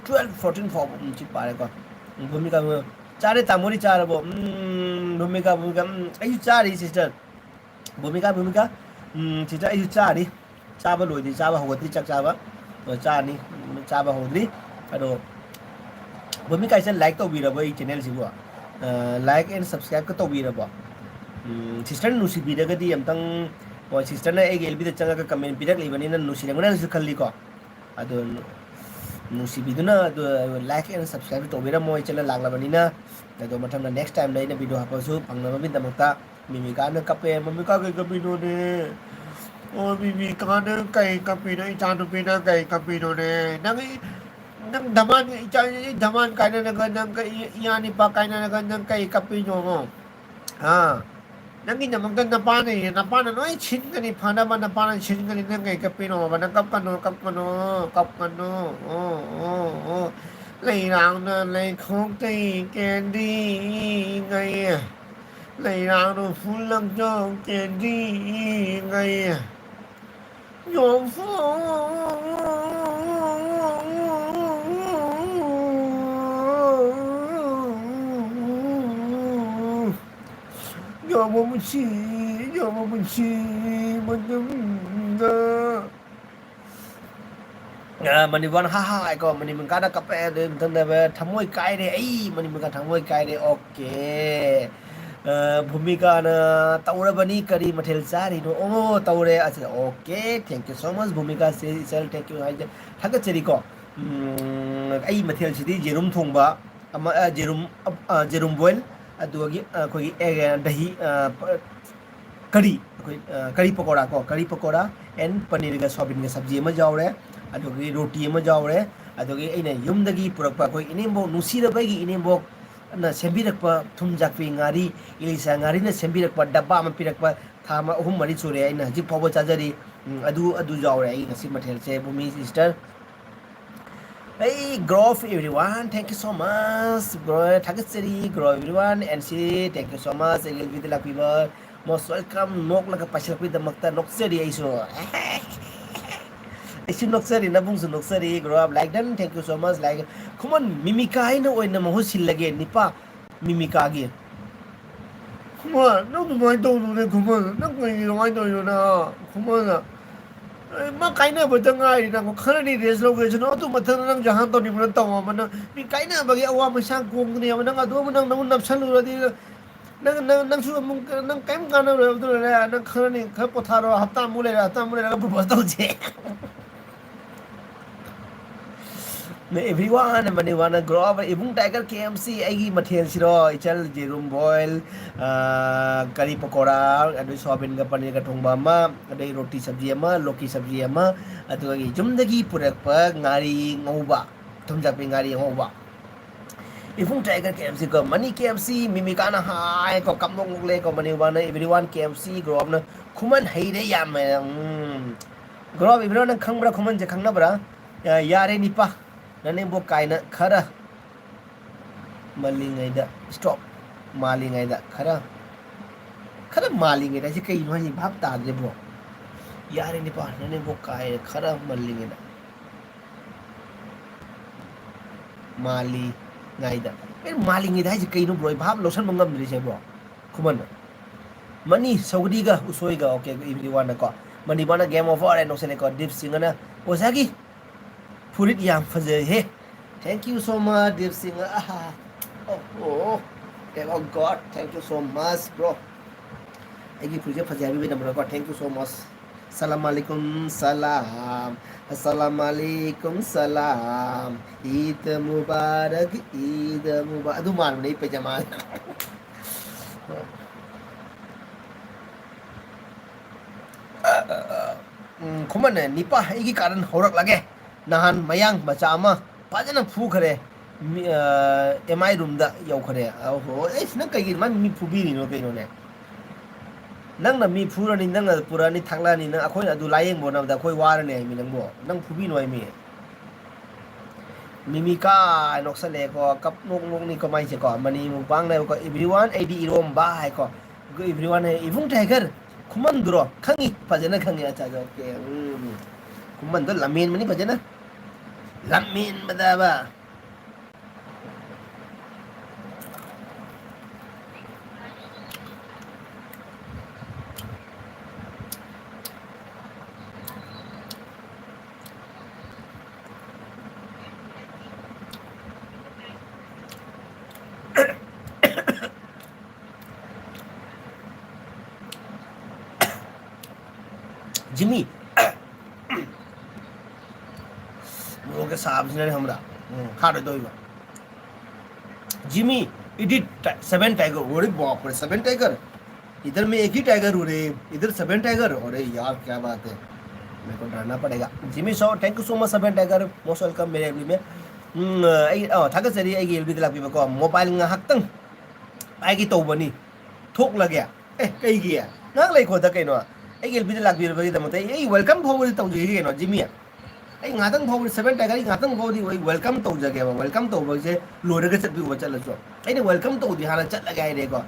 Twelve, fourteen ꯐꯥꯎꯕ, ꯎꯝ, ꯁꯤ ꯄꯥꯔꯦꯀꯣ꯫ ꯎꯝ, ꯚꯨꯃꯤꯀꯥ, ꯚꯨꯃꯤꯀꯥ꯫ ꯆꯥꯔꯦ, ꯇꯥꯃꯣꯗꯤ ꯆꯥꯔꯕꯣ? ꯎꯝ, ꯚꯨꯃꯤꯀꯥ, ꯚꯨꯃꯤꯀꯥ, ꯎꯝ, ꯑꯩꯁꯨ ꯆꯥꯔꯤ, sister꯫ ꯚꯨꯃꯤꯀꯥ, ꯚꯨꯃꯤꯀꯥ, ꯎꯝ, sister, ꯑꯩꯁꯨ ꯆꯥꯔꯤ꯫ ꯆꯥꯕ ꯂꯣꯏꯗ꯭ꯔꯤ, ꯆꯥꯕ ꯍꯧꯒꯠꯇ꯭ꯔꯤ, ꯆꯥꯛ ꯆꯥꯕ꯫ ꯑꯗꯣ ꯆꯥꯔꯅꯤ, ꯎꯝ, ꯆꯥꯕ ꯍꯧꯗ꯭ꯔꯤ꯫ ꯑꯗꯣ ꯚꯨꯃꯤꯀꯥꯁꯦ like ꯇꯧꯕꯤꯔꯕꯣ ꯑꯩ channel ꯁꯤꯕꯨ? ꯑ, like and subscribe ꯀ ꯇꯧꯕꯤꯔꯕꯣ? ꯎꯝ, sister ꯅ ꯅꯨꯡꯁꯤꯕꯤꯔꯒꯗꯤ ꯑꯝꯇꯪ, ꯍꯣꯏ, sister ꯅ ꯑꯩꯒꯤ L B ꯗ ꯆꯪꯉꯒ comment ꯄꯤꯔꯛꯂꯤꯕꯅꯤꯅ ꯅꯨꯡꯁꯤꯔꯝꯒꯅꯤꯁꯨ ꯈꯜꯂꯤꯀꯣ꯫ ꯑꯗꯣ ꯅꯨꯡꯁꯤꯕꯤꯗꯨꯅ ꯑꯗꯨ like and subscribe ꯇꯧꯕꯤꯔꯝꯃꯣ, ꯑꯩ channel ꯂꯥꯛꯂꯕꯅꯤꯅ꯫ ꯑꯗꯣ ꯃꯊꯪꯗ next time ꯗ ꯑꯩꯅ video ꯍꯥꯞꯄꯁꯨ ꯐꯪꯅꯕꯒꯤꯗꯃꯛꯇ꯫ ꯃꯤꯃꯤꯀꯥꯅ ꯀꯞꯄꯦ꯫ ꯃꯤꯃꯤꯀꯥ ꯀꯩ ꯀꯞꯄꯤꯅꯣꯅꯦ? ꯑꯣ, ꯃꯤꯃꯤꯀꯥꯅ ꯀꯩ ꯀꯞꯄꯤꯅꯣ? ꯏꯆꯥꯅꯨꯄꯤꯅ ꯀꯩ ꯀꯞꯄꯤꯅꯣꯅꯦ? ꯅꯪ, ꯅꯪ ꯙꯃꯥꯟ, ꯏꯆꯥ, ꯙꯃꯥꯟ ꯀꯥꯏꯅꯔꯒ ꯅꯪ ꯀꯩ, ꯏꯌꯥ ꯅꯤꯄꯥ ꯀꯥꯏꯅꯔꯒ ꯅꯪ ꯀꯩ ꯀꯞꯄꯤꯅꯣ? ꯍꯥ? ꯅꯪꯒꯤꯗꯃꯛꯇ ꯅꯄꯥꯅ, ꯅꯄꯥꯅ ꯂꯣꯏ ꯁꯤꯟꯒꯅꯤ, ꯐꯅꯕ ꯅꯄꯥꯅ ꯁꯤꯟꯒꯅꯤ, ꯅꯪ ꯀꯩ ꯀꯞꯄꯤꯅꯣꯕ? ꯅꯪ ꯀꯞꯀꯅꯨ, ꯀꯞꯀꯅꯨ, ꯀꯞꯀꯅꯨ꯫ ꯑꯣ, ꯑꯣ, ꯑꯣ꯫ ꯂꯩꯔꯥꯡꯅ ꯂꯩꯈꯣꯛꯇꯩ ꯀꯦꯟꯗꯤ ꯉꯩ꯫ ꯂꯩꯔꯥꯡꯅ ꯐꯨꯜꯂꯛꯇ ꯀꯦꯟꯗꯤ ꯉꯩ꯫ ꯌꯣꯡꯐꯨ꯫ ꯌꯣꯡꯕ ꯄꯨꯟꯁꯤ, ꯌꯣꯡꯕ ꯄꯨꯟꯁꯤ ꯃꯇꯝꯗ꯫ ꯑ, ꯃꯅꯤꯄꯨꯔ ꯍꯥ ꯍꯥ ꯍꯥꯏꯀꯣ, ꯃꯅꯤꯄꯨꯔ ꯀꯥꯗ ꯀꯞꯄꯦ, ꯑꯗꯨꯒꯤ ꯃꯊꯪꯗ ꯊꯃꯣꯏ ꯀꯥꯏꯔꯦ, ꯑꯩ ꯃꯅꯤꯄꯨꯔ ꯊꯃꯣꯏ ꯀꯥꯏꯔꯦ, okay꯫ ꯑ, ꯚꯨꯃꯤꯀꯥꯅ ꯇꯧꯔꯕꯅꯤ, ꯀꯔꯤ ꯃꯊꯦꯜ ꯆꯥꯔꯤꯅꯣ? ꯑꯣ, ꯇꯧꯔꯦ, ꯑꯁ, okay, thank you so much, ꯚꯨꯃꯤꯀꯥ say, ꯏꯆꯜ, thank you ꯍꯥꯏꯖ-, ꯊꯥꯒꯠꯆꯔꯤꯀꯣ꯫ ꯎꯝ, ꯑꯩ ꯃꯊꯦꯜꯁꯤꯗꯤ ꯌꯦꯔꯨꯝ ꯊꯣꯡꯕ, ꯑꯃ, ꯑ, ꯌꯦꯔꯨꯝ, ꯑ, ꯑ, ꯌꯦꯔꯨꯝ boil, ꯑꯗꯨꯒꯤ, ꯑ, ꯑꯩꯈꯣꯏꯒꯤ egg, ꯑ, ꯗꯍꯤ, ꯑ, ꯄ-, ꯀꯔꯤ, ꯑꯩꯈꯣꯏ, ꯑ, ꯀꯔꯤ ꯄꯀꯣꯔꯥ ꯀꯣ, ꯀꯔꯤ ꯄꯀꯣꯔꯥ and ꯄꯅꯤꯔꯒ ꯁꯣꯌꯥꯕꯤꯟꯒ ꯁꯕꯖꯤ ꯑꯃ ꯌꯥꯎꯔꯦ, ꯑꯗꯨꯒꯤ ꯔꯣꯇꯤ ꯑꯃ ꯌꯥꯎꯔꯦ, ꯑꯗꯨꯒꯤ ꯑꯩꯅ ꯌꯨꯝꯗꯒꯤ ꯄꯨꯔꯛꯄ ꯑꯩꯈꯣꯏ ꯏꯅꯦꯝꯕꯣꯛ, ꯅꯨꯡꯁꯤꯔꯕ ꯑꯩꯒꯤ ꯏꯅꯦꯝꯕꯣꯛꯅ ꯁꯦꯝꯕꯤꯔꯛꯄ ꯊꯨꯝ ꯖꯥꯛꯄꯤ ꯉꯥꯔꯤ, ꯏꯂꯤꯁꯥ ꯉꯥꯔꯤꯅ ꯁꯦꯝꯕꯤꯔꯛꯄ ꯗꯕꯥ ꯑꯃ ꯄꯤꯔꯛꯄ, ꯊꯥ ꯑꯃ, ꯑꯍꯨꯝ ꯃꯔꯤ ꯁꯨꯔꯦ ꯑꯩꯅ ꯍꯧꯖꯤꯛ ꯐꯥꯎꯕ ꯆꯥꯖꯔꯤ꯫ ꯎꯝ, ꯑꯗꯨ, ꯑꯗꯨ ꯌꯥꯎꯔꯦ ꯑꯩ ꯉꯁꯤ ꯃꯊꯦꯜꯁꯦ, ꯚꯨꯃꯤ sister꯫ Hey, grow everyone, thank you so much, grow, ꯊꯥꯒꯠꯆꯔꯤ, grow everyone, and ꯁꯤ, thank you so much, ꯑꯩꯒꯤ L B ꯗ ꯂꯥꯛꯄꯤꯕ Most welcome. ꯅꯣꯛꯂꯒ ꯄꯥꯏꯁꯤꯜꯂꯛꯄꯒꯤꯗꯃꯛꯇ ꯅꯣꯛꯆꯔꯤ ꯑꯩꯁꯨ꯫ ꯑꯩꯁꯨ ꯅꯣꯛꯆꯔꯤ, ꯅꯕꯨꯡꯁꯨ ꯅꯣꯛꯆꯔꯤ꯫ Grow up, like done, thank you so much, like꯫ ꯈꯨꯃꯟ, ꯃꯤꯃꯤꯀꯥ ꯑꯩꯅ ꯑꯣꯏꯅ ꯃꯍꯨꯠ ꯁꯤꯜꯂꯒꯦ, ꯅꯤꯄꯥ ꯃꯤꯃꯤꯀꯥꯒꯤ꯫ ꯈꯨꯃꯟ, ꯅꯪ ꯑꯗꯨꯃꯥꯏꯅ ꯇꯧꯅꯨꯅꯦ, ꯈꯨꯃꯟ꯫ ꯅꯪ ꯀꯩꯒꯤ ꯑꯗꯨꯃꯥꯏꯅ ꯇꯧꯔꯤꯅꯣ, ꯅꯪ? ꯈꯨꯃꯟ, ꯑꯦ, ꯃꯥ ꯀꯥꯏꯅꯕꯇ ꯉꯥꯏꯔꯤ, ꯅꯪ ꯈꯔꯅꯤ rest ꯂꯧꯒꯦꯁꯨ, ꯅꯪ ꯑꯗꯨ ꯃꯊꯪꯗ ꯅꯪ ꯖꯍꯥꯟ ꯇꯧꯅꯤꯡꯕꯅ ꯇꯧ ꯑꯃ, ꯅꯪ ꯃꯤ ꯀꯥꯏꯅꯕꯒꯤ ꯑꯋꯥ ꯃꯩꯁꯥ ꯀꯣꯡꯗꯅꯦꯕ, ꯅꯪ ꯑꯗꯨ ꯑꯃ ꯅꯪ ꯅꯃꯨꯛ ꯅꯞꯁꯜꯂꯨꯔꯗꯤ, ꯅꯪ, ꯅꯪ, ꯅꯪꯁꯨ ꯑꯃꯨꯛ, ꯅꯪ ꯀꯔꯤꯝ ꯀꯥꯟꯅꯔꯣꯏ꯫ ꯑꯗꯨꯅꯅꯦ, ꯅꯪ ꯈꯔꯅꯤ, ꯈꯔ ꯄꯣꯊꯥꯔꯣ, ꯍꯞꯇꯥꯃꯨꯛ ꯂꯩꯔ, ꯍꯞꯇꯥꯃꯨꯛ ꯂꯩꯔꯒ propose ꯇꯧꯁꯦ꯫ Everyone, ꯃꯅꯤꯕꯥꯅ grow up, ꯏꯕꯨꯡ Tiger K M C, ꯑꯩꯒꯤ ꯃꯊꯦꯜꯁꯤꯔꯣ, ꯏꯆꯜ ꯌꯦꯔꯨꯝ boil, ꯑꯥ, ꯀꯔꯤ ꯄꯀꯣꯔꯥ, ꯑꯗꯩ ꯁꯣꯌꯥꯕꯤꯟꯒ ꯄꯅꯤꯔꯒ ꯊꯣꯡꯕ ꯑꯃ, ꯑꯗꯩ ꯔꯣꯇꯤ ꯁꯕꯖꯤ ꯑꯃ, ꯂꯣꯀꯤ ꯁꯕꯖꯤ ꯑꯃ, ꯑꯗꯨꯒ ꯌꯨꯝꯗꯒꯤ ꯄꯨꯔꯛꯄ ꯉꯥꯔꯤ ꯉꯧꯕ, ꯊꯨꯝꯖꯥꯛꯄꯤ ꯉꯥꯔꯤ ꯉꯧꯕ꯫ ꯏꯕꯨꯡ Tiger K M C ꯀꯣ, ꯃꯅꯤ K M C, ꯃꯤꯃꯤꯀꯥꯅ ꯍꯥꯏꯀꯣ, ꯀꯞꯅꯣꯛ ꯅꯣꯛꯂꯦꯀꯣ, ꯃꯅꯤꯕꯥꯅ, everyone K M C, grow upꯅ, ꯈꯨꯃꯟ ꯍꯩꯔꯦ ꯌꯥꯝꯅ, ꯎꯝ꯫ Grow up, ꯏꯕ꯭ꯔꯣ, ꯅꯪ ꯈꯪꯕ꯭ꯔꯥ? ꯈꯨꯃꯟꯁꯦ ꯈꯪꯅꯕ꯭ꯔꯥ? ꯌꯥ-, ꯌꯥꯔꯦ ꯅꯤꯄꯥ, ꯅꯅꯦꯝꯕꯣꯛ ꯀꯥꯏꯅ ꯈꯔ ꯃꯜꯂꯤꯉꯩꯗ, stop, ꯃꯥꯜꯂꯤꯉꯩꯗ, ꯈꯔ, ꯈꯔ ꯃꯥꯜꯂꯤꯉꯩꯗ ꯍꯥꯏꯁꯦ ꯀꯩꯅꯣ ꯍꯥꯏꯁꯦ ꯚꯥꯞ ꯇꯥꯗ꯭ꯔꯦ ꯕ꯭ꯔꯣ꯫ ꯌꯥꯔꯦ ꯅꯤꯄꯥ, ꯅꯅꯦꯝꯕꯣꯛ ꯀꯥꯏꯅ ꯈꯔ ꯃꯜꯂꯤꯉꯩꯗ꯫ ꯃꯥꯜꯂꯤꯉꯩꯗ꯫ ꯑꯦ, ꯃꯥꯜꯂꯤꯉꯩꯗ ꯍꯥꯏꯁꯦ ꯀꯩꯅꯣ ꯕ꯭ꯔꯣ? ꯑꯩ ꯚꯥꯞ ꯂꯧꯁꯟꯕ ꯉꯝꯗ꯭ꯔꯤꯁꯦ ꯕ꯭ꯔꯣ꯫ ꯈꯨꯃꯟ꯫ ꯃꯅꯤ ꯁꯧꯒ꯭ꯔꯤꯒ ꯎꯁꯣꯏꯒ, okay, everyone ꯀꯣ꯫ ꯃꯅꯤꯕꯥꯅ game over ꯍꯥꯏꯅ ꯅꯣꯛꯁꯜꯂꯦꯀꯣ꯫ ꯗꯤꯞ ꯁꯤꯡꯍꯅ ꯑꯣꯖꯥꯒꯤ ꯐꯨꯔꯤꯠ ꯌꯥꯝ ꯐꯖꯩꯍꯦ꯫ Thank you so much, deep Singh. ꯑꯍꯥ꯫ Oh, oh, oh. Oh God, thank you so much, bro. ꯑꯩꯒꯤ ꯐꯨꯔꯤꯠꯁꯦ ꯐꯖꯩ ꯍꯥꯏꯕꯤꯕꯒꯤꯗꯃꯛꯇꯀꯣ, thank you so much. Salam alaikum, salam. Salam alaikum, salam. Eid Mubarak, Eid Mubarak. ꯑꯗꯨ ꯃꯥꯟꯕꯅꯦ ꯑꯩ ꯄꯩꯖꯃꯥ꯫ ꯎꯝ, ꯈꯨꯃꯟꯅ, "ꯅꯤꯄꯥ, ꯑꯩꯒꯤ ꯀꯥꯔꯟ ꯍꯧꯔꯛꯂꯒꯦ꯫ ꯅꯍꯥꯟ ꯃꯌꯥꯡ ꯃꯆꯥ ꯑꯃ ꯐꯖꯅ ꯐꯨꯈ꯭ꯔꯦ꯫ ꯃꯤ-, ꯑ, M I roomꯗ ꯌꯧꯈ꯭ꯔꯦ꯫" ꯑꯍꯣ, ꯑꯩꯁ, ꯅꯪ ꯀꯩꯒꯤ ꯃꯥ ꯃꯤ ꯐꯨꯕꯤꯔꯤꯅꯣ ꯀꯩꯅꯣꯅꯦ? ꯅꯪꯅ ꯃꯤ ꯐꯨꯔꯅꯤ, ꯅꯪꯅ ꯄꯨꯔꯛꯑꯅꯤ, ꯊꯥꯛꯂꯛꯑꯅꯤ, ꯅꯪ, ꯑꯩꯈꯣꯏꯅ ꯑꯗꯨ ꯂꯥꯏꯌꯦꯡꯕ ꯍꯣꯠꯅꯕꯗ ꯑꯩꯈꯣꯏ ꯋꯥꯔꯅꯤ ꯍꯥꯏꯃꯤ ꯅꯪꯕꯨ꯫ ꯅꯪ ꯐꯨꯕꯤꯅꯨ ꯍꯥꯏꯃꯤ꯫ ꯃꯤꯃꯤꯀꯥ ꯅꯣꯛꯁꯜꯂꯛꯑꯦꯀꯣ, ꯀꯞ ꯅꯣꯛ ꯅꯣꯛꯅꯤ ꯀꯃꯥꯏꯁꯦꯀꯣ, ꯃꯅꯤ ꯃꯨꯛꯕꯥꯡꯅꯦꯕꯀꯣ, "Everyone, ꯑꯩꯗꯤ ꯏꯔꯣꯝꯕ" ꯍꯥꯏꯀꯣ꯫ Everyone ꯍꯥꯏ, ꯏꯕꯨꯡ ꯇꯥꯏꯒꯔ ꯈꯨꯃꯟꯗꯨꯔꯣ? ꯈꯪꯉꯤ, ꯐꯖꯅ ꯈꯪꯉꯤ꯫ ꯑꯠꯆꯥ, ꯑꯠꯆꯥ, okay. ꯎꯝ, ꯈꯨꯃꯟꯗꯣ ꯂꯝꯍꯦꯟꯕꯅꯤ ꯐꯖꯅ, ꯂꯝꯍꯦꯟꯕꯗꯕ꯫ ꯖꯤꯃꯤ, ꯃꯣꯔꯣꯛꯀ ꯁꯥꯕꯁꯤꯅꯅꯦ ꯈꯪꯕ꯭ꯔꯥ? ꯎꯝ, ꯈꯥꯔꯣꯏꯗꯧꯔꯤꯕ꯫ Jimmy, it is ti-, seven tiger. अरे बाप रे, seven tiger. इधर मैं एक ही टाइगर हूँ रे, इधर सेवन टाइगर। अरे यार, क्या बात है, मेरे को डरना पड़ेगा। Jimmy Shaw, thank you so much, seven tiger, most welcome मेरे एलबी में। ꯎꯝ, ꯑꯩ, ꯑ, ꯊꯥꯒꯠꯆꯔꯤ ꯑꯩꯒꯤ ꯑꯦꯜꯕꯤꯗ ꯂꯥꯛꯄꯤꯕꯀꯣ꯫ ꯃꯣꯕꯥꯏꯜ ꯉꯥꯏꯍꯥꯛꯇꯪ ꯄꯥꯏꯒꯦ ꯇꯧꯕꯅꯤ, ꯊꯣꯛꯂꯒꯦ꯫ ꯑꯦ, ꯀꯩꯒꯤ? ꯉꯥꯏꯍꯥꯛ ꯂꯩꯈꯣꯗ ꯀꯩꯅꯣ꯫ ꯑꯩꯒꯤ ꯑꯦꯜꯕꯤꯗ ꯂꯥꯛꯄꯤꯔꯕꯒꯤꯗꯃꯛꯇ ꯑꯩ, ꯑꯩ ꯋꯦꯜꯀꯝ ꯐꯥꯎꯕꯗꯤ ꯇꯧꯖꯒꯦ ꯀꯩꯅꯣ, ꯖꯤꯃꯤ꯫ ꯑꯩ ꯉꯥꯛꯇꯪ ꯐꯥꯎꯕꯗꯤ, ꯁꯦꯚꯦꯟ ꯇꯥꯏꯒꯔ, ꯑꯩ ꯉꯥꯛꯇꯪ ꯐꯥꯎꯕꯗꯤ ꯑꯩ ꯋꯦꯜꯀꯝ ꯇꯧꯖꯒꯦꯕ꯫ ꯋꯦꯜꯀꯝ ꯇꯧꯕꯁꯦ ꯂꯣꯏꯔꯒ ꯆꯠꯄꯤꯌꯣꯕ, ꯆꯠꯂꯁꯨ꯫ ꯑꯩꯅ ꯋꯦꯜꯀꯝ ꯇꯧꯗꯤ ꯍꯥꯟꯅ ꯆꯠꯂꯒꯦ ꯍꯥꯏꯔꯦꯀꯣ꯫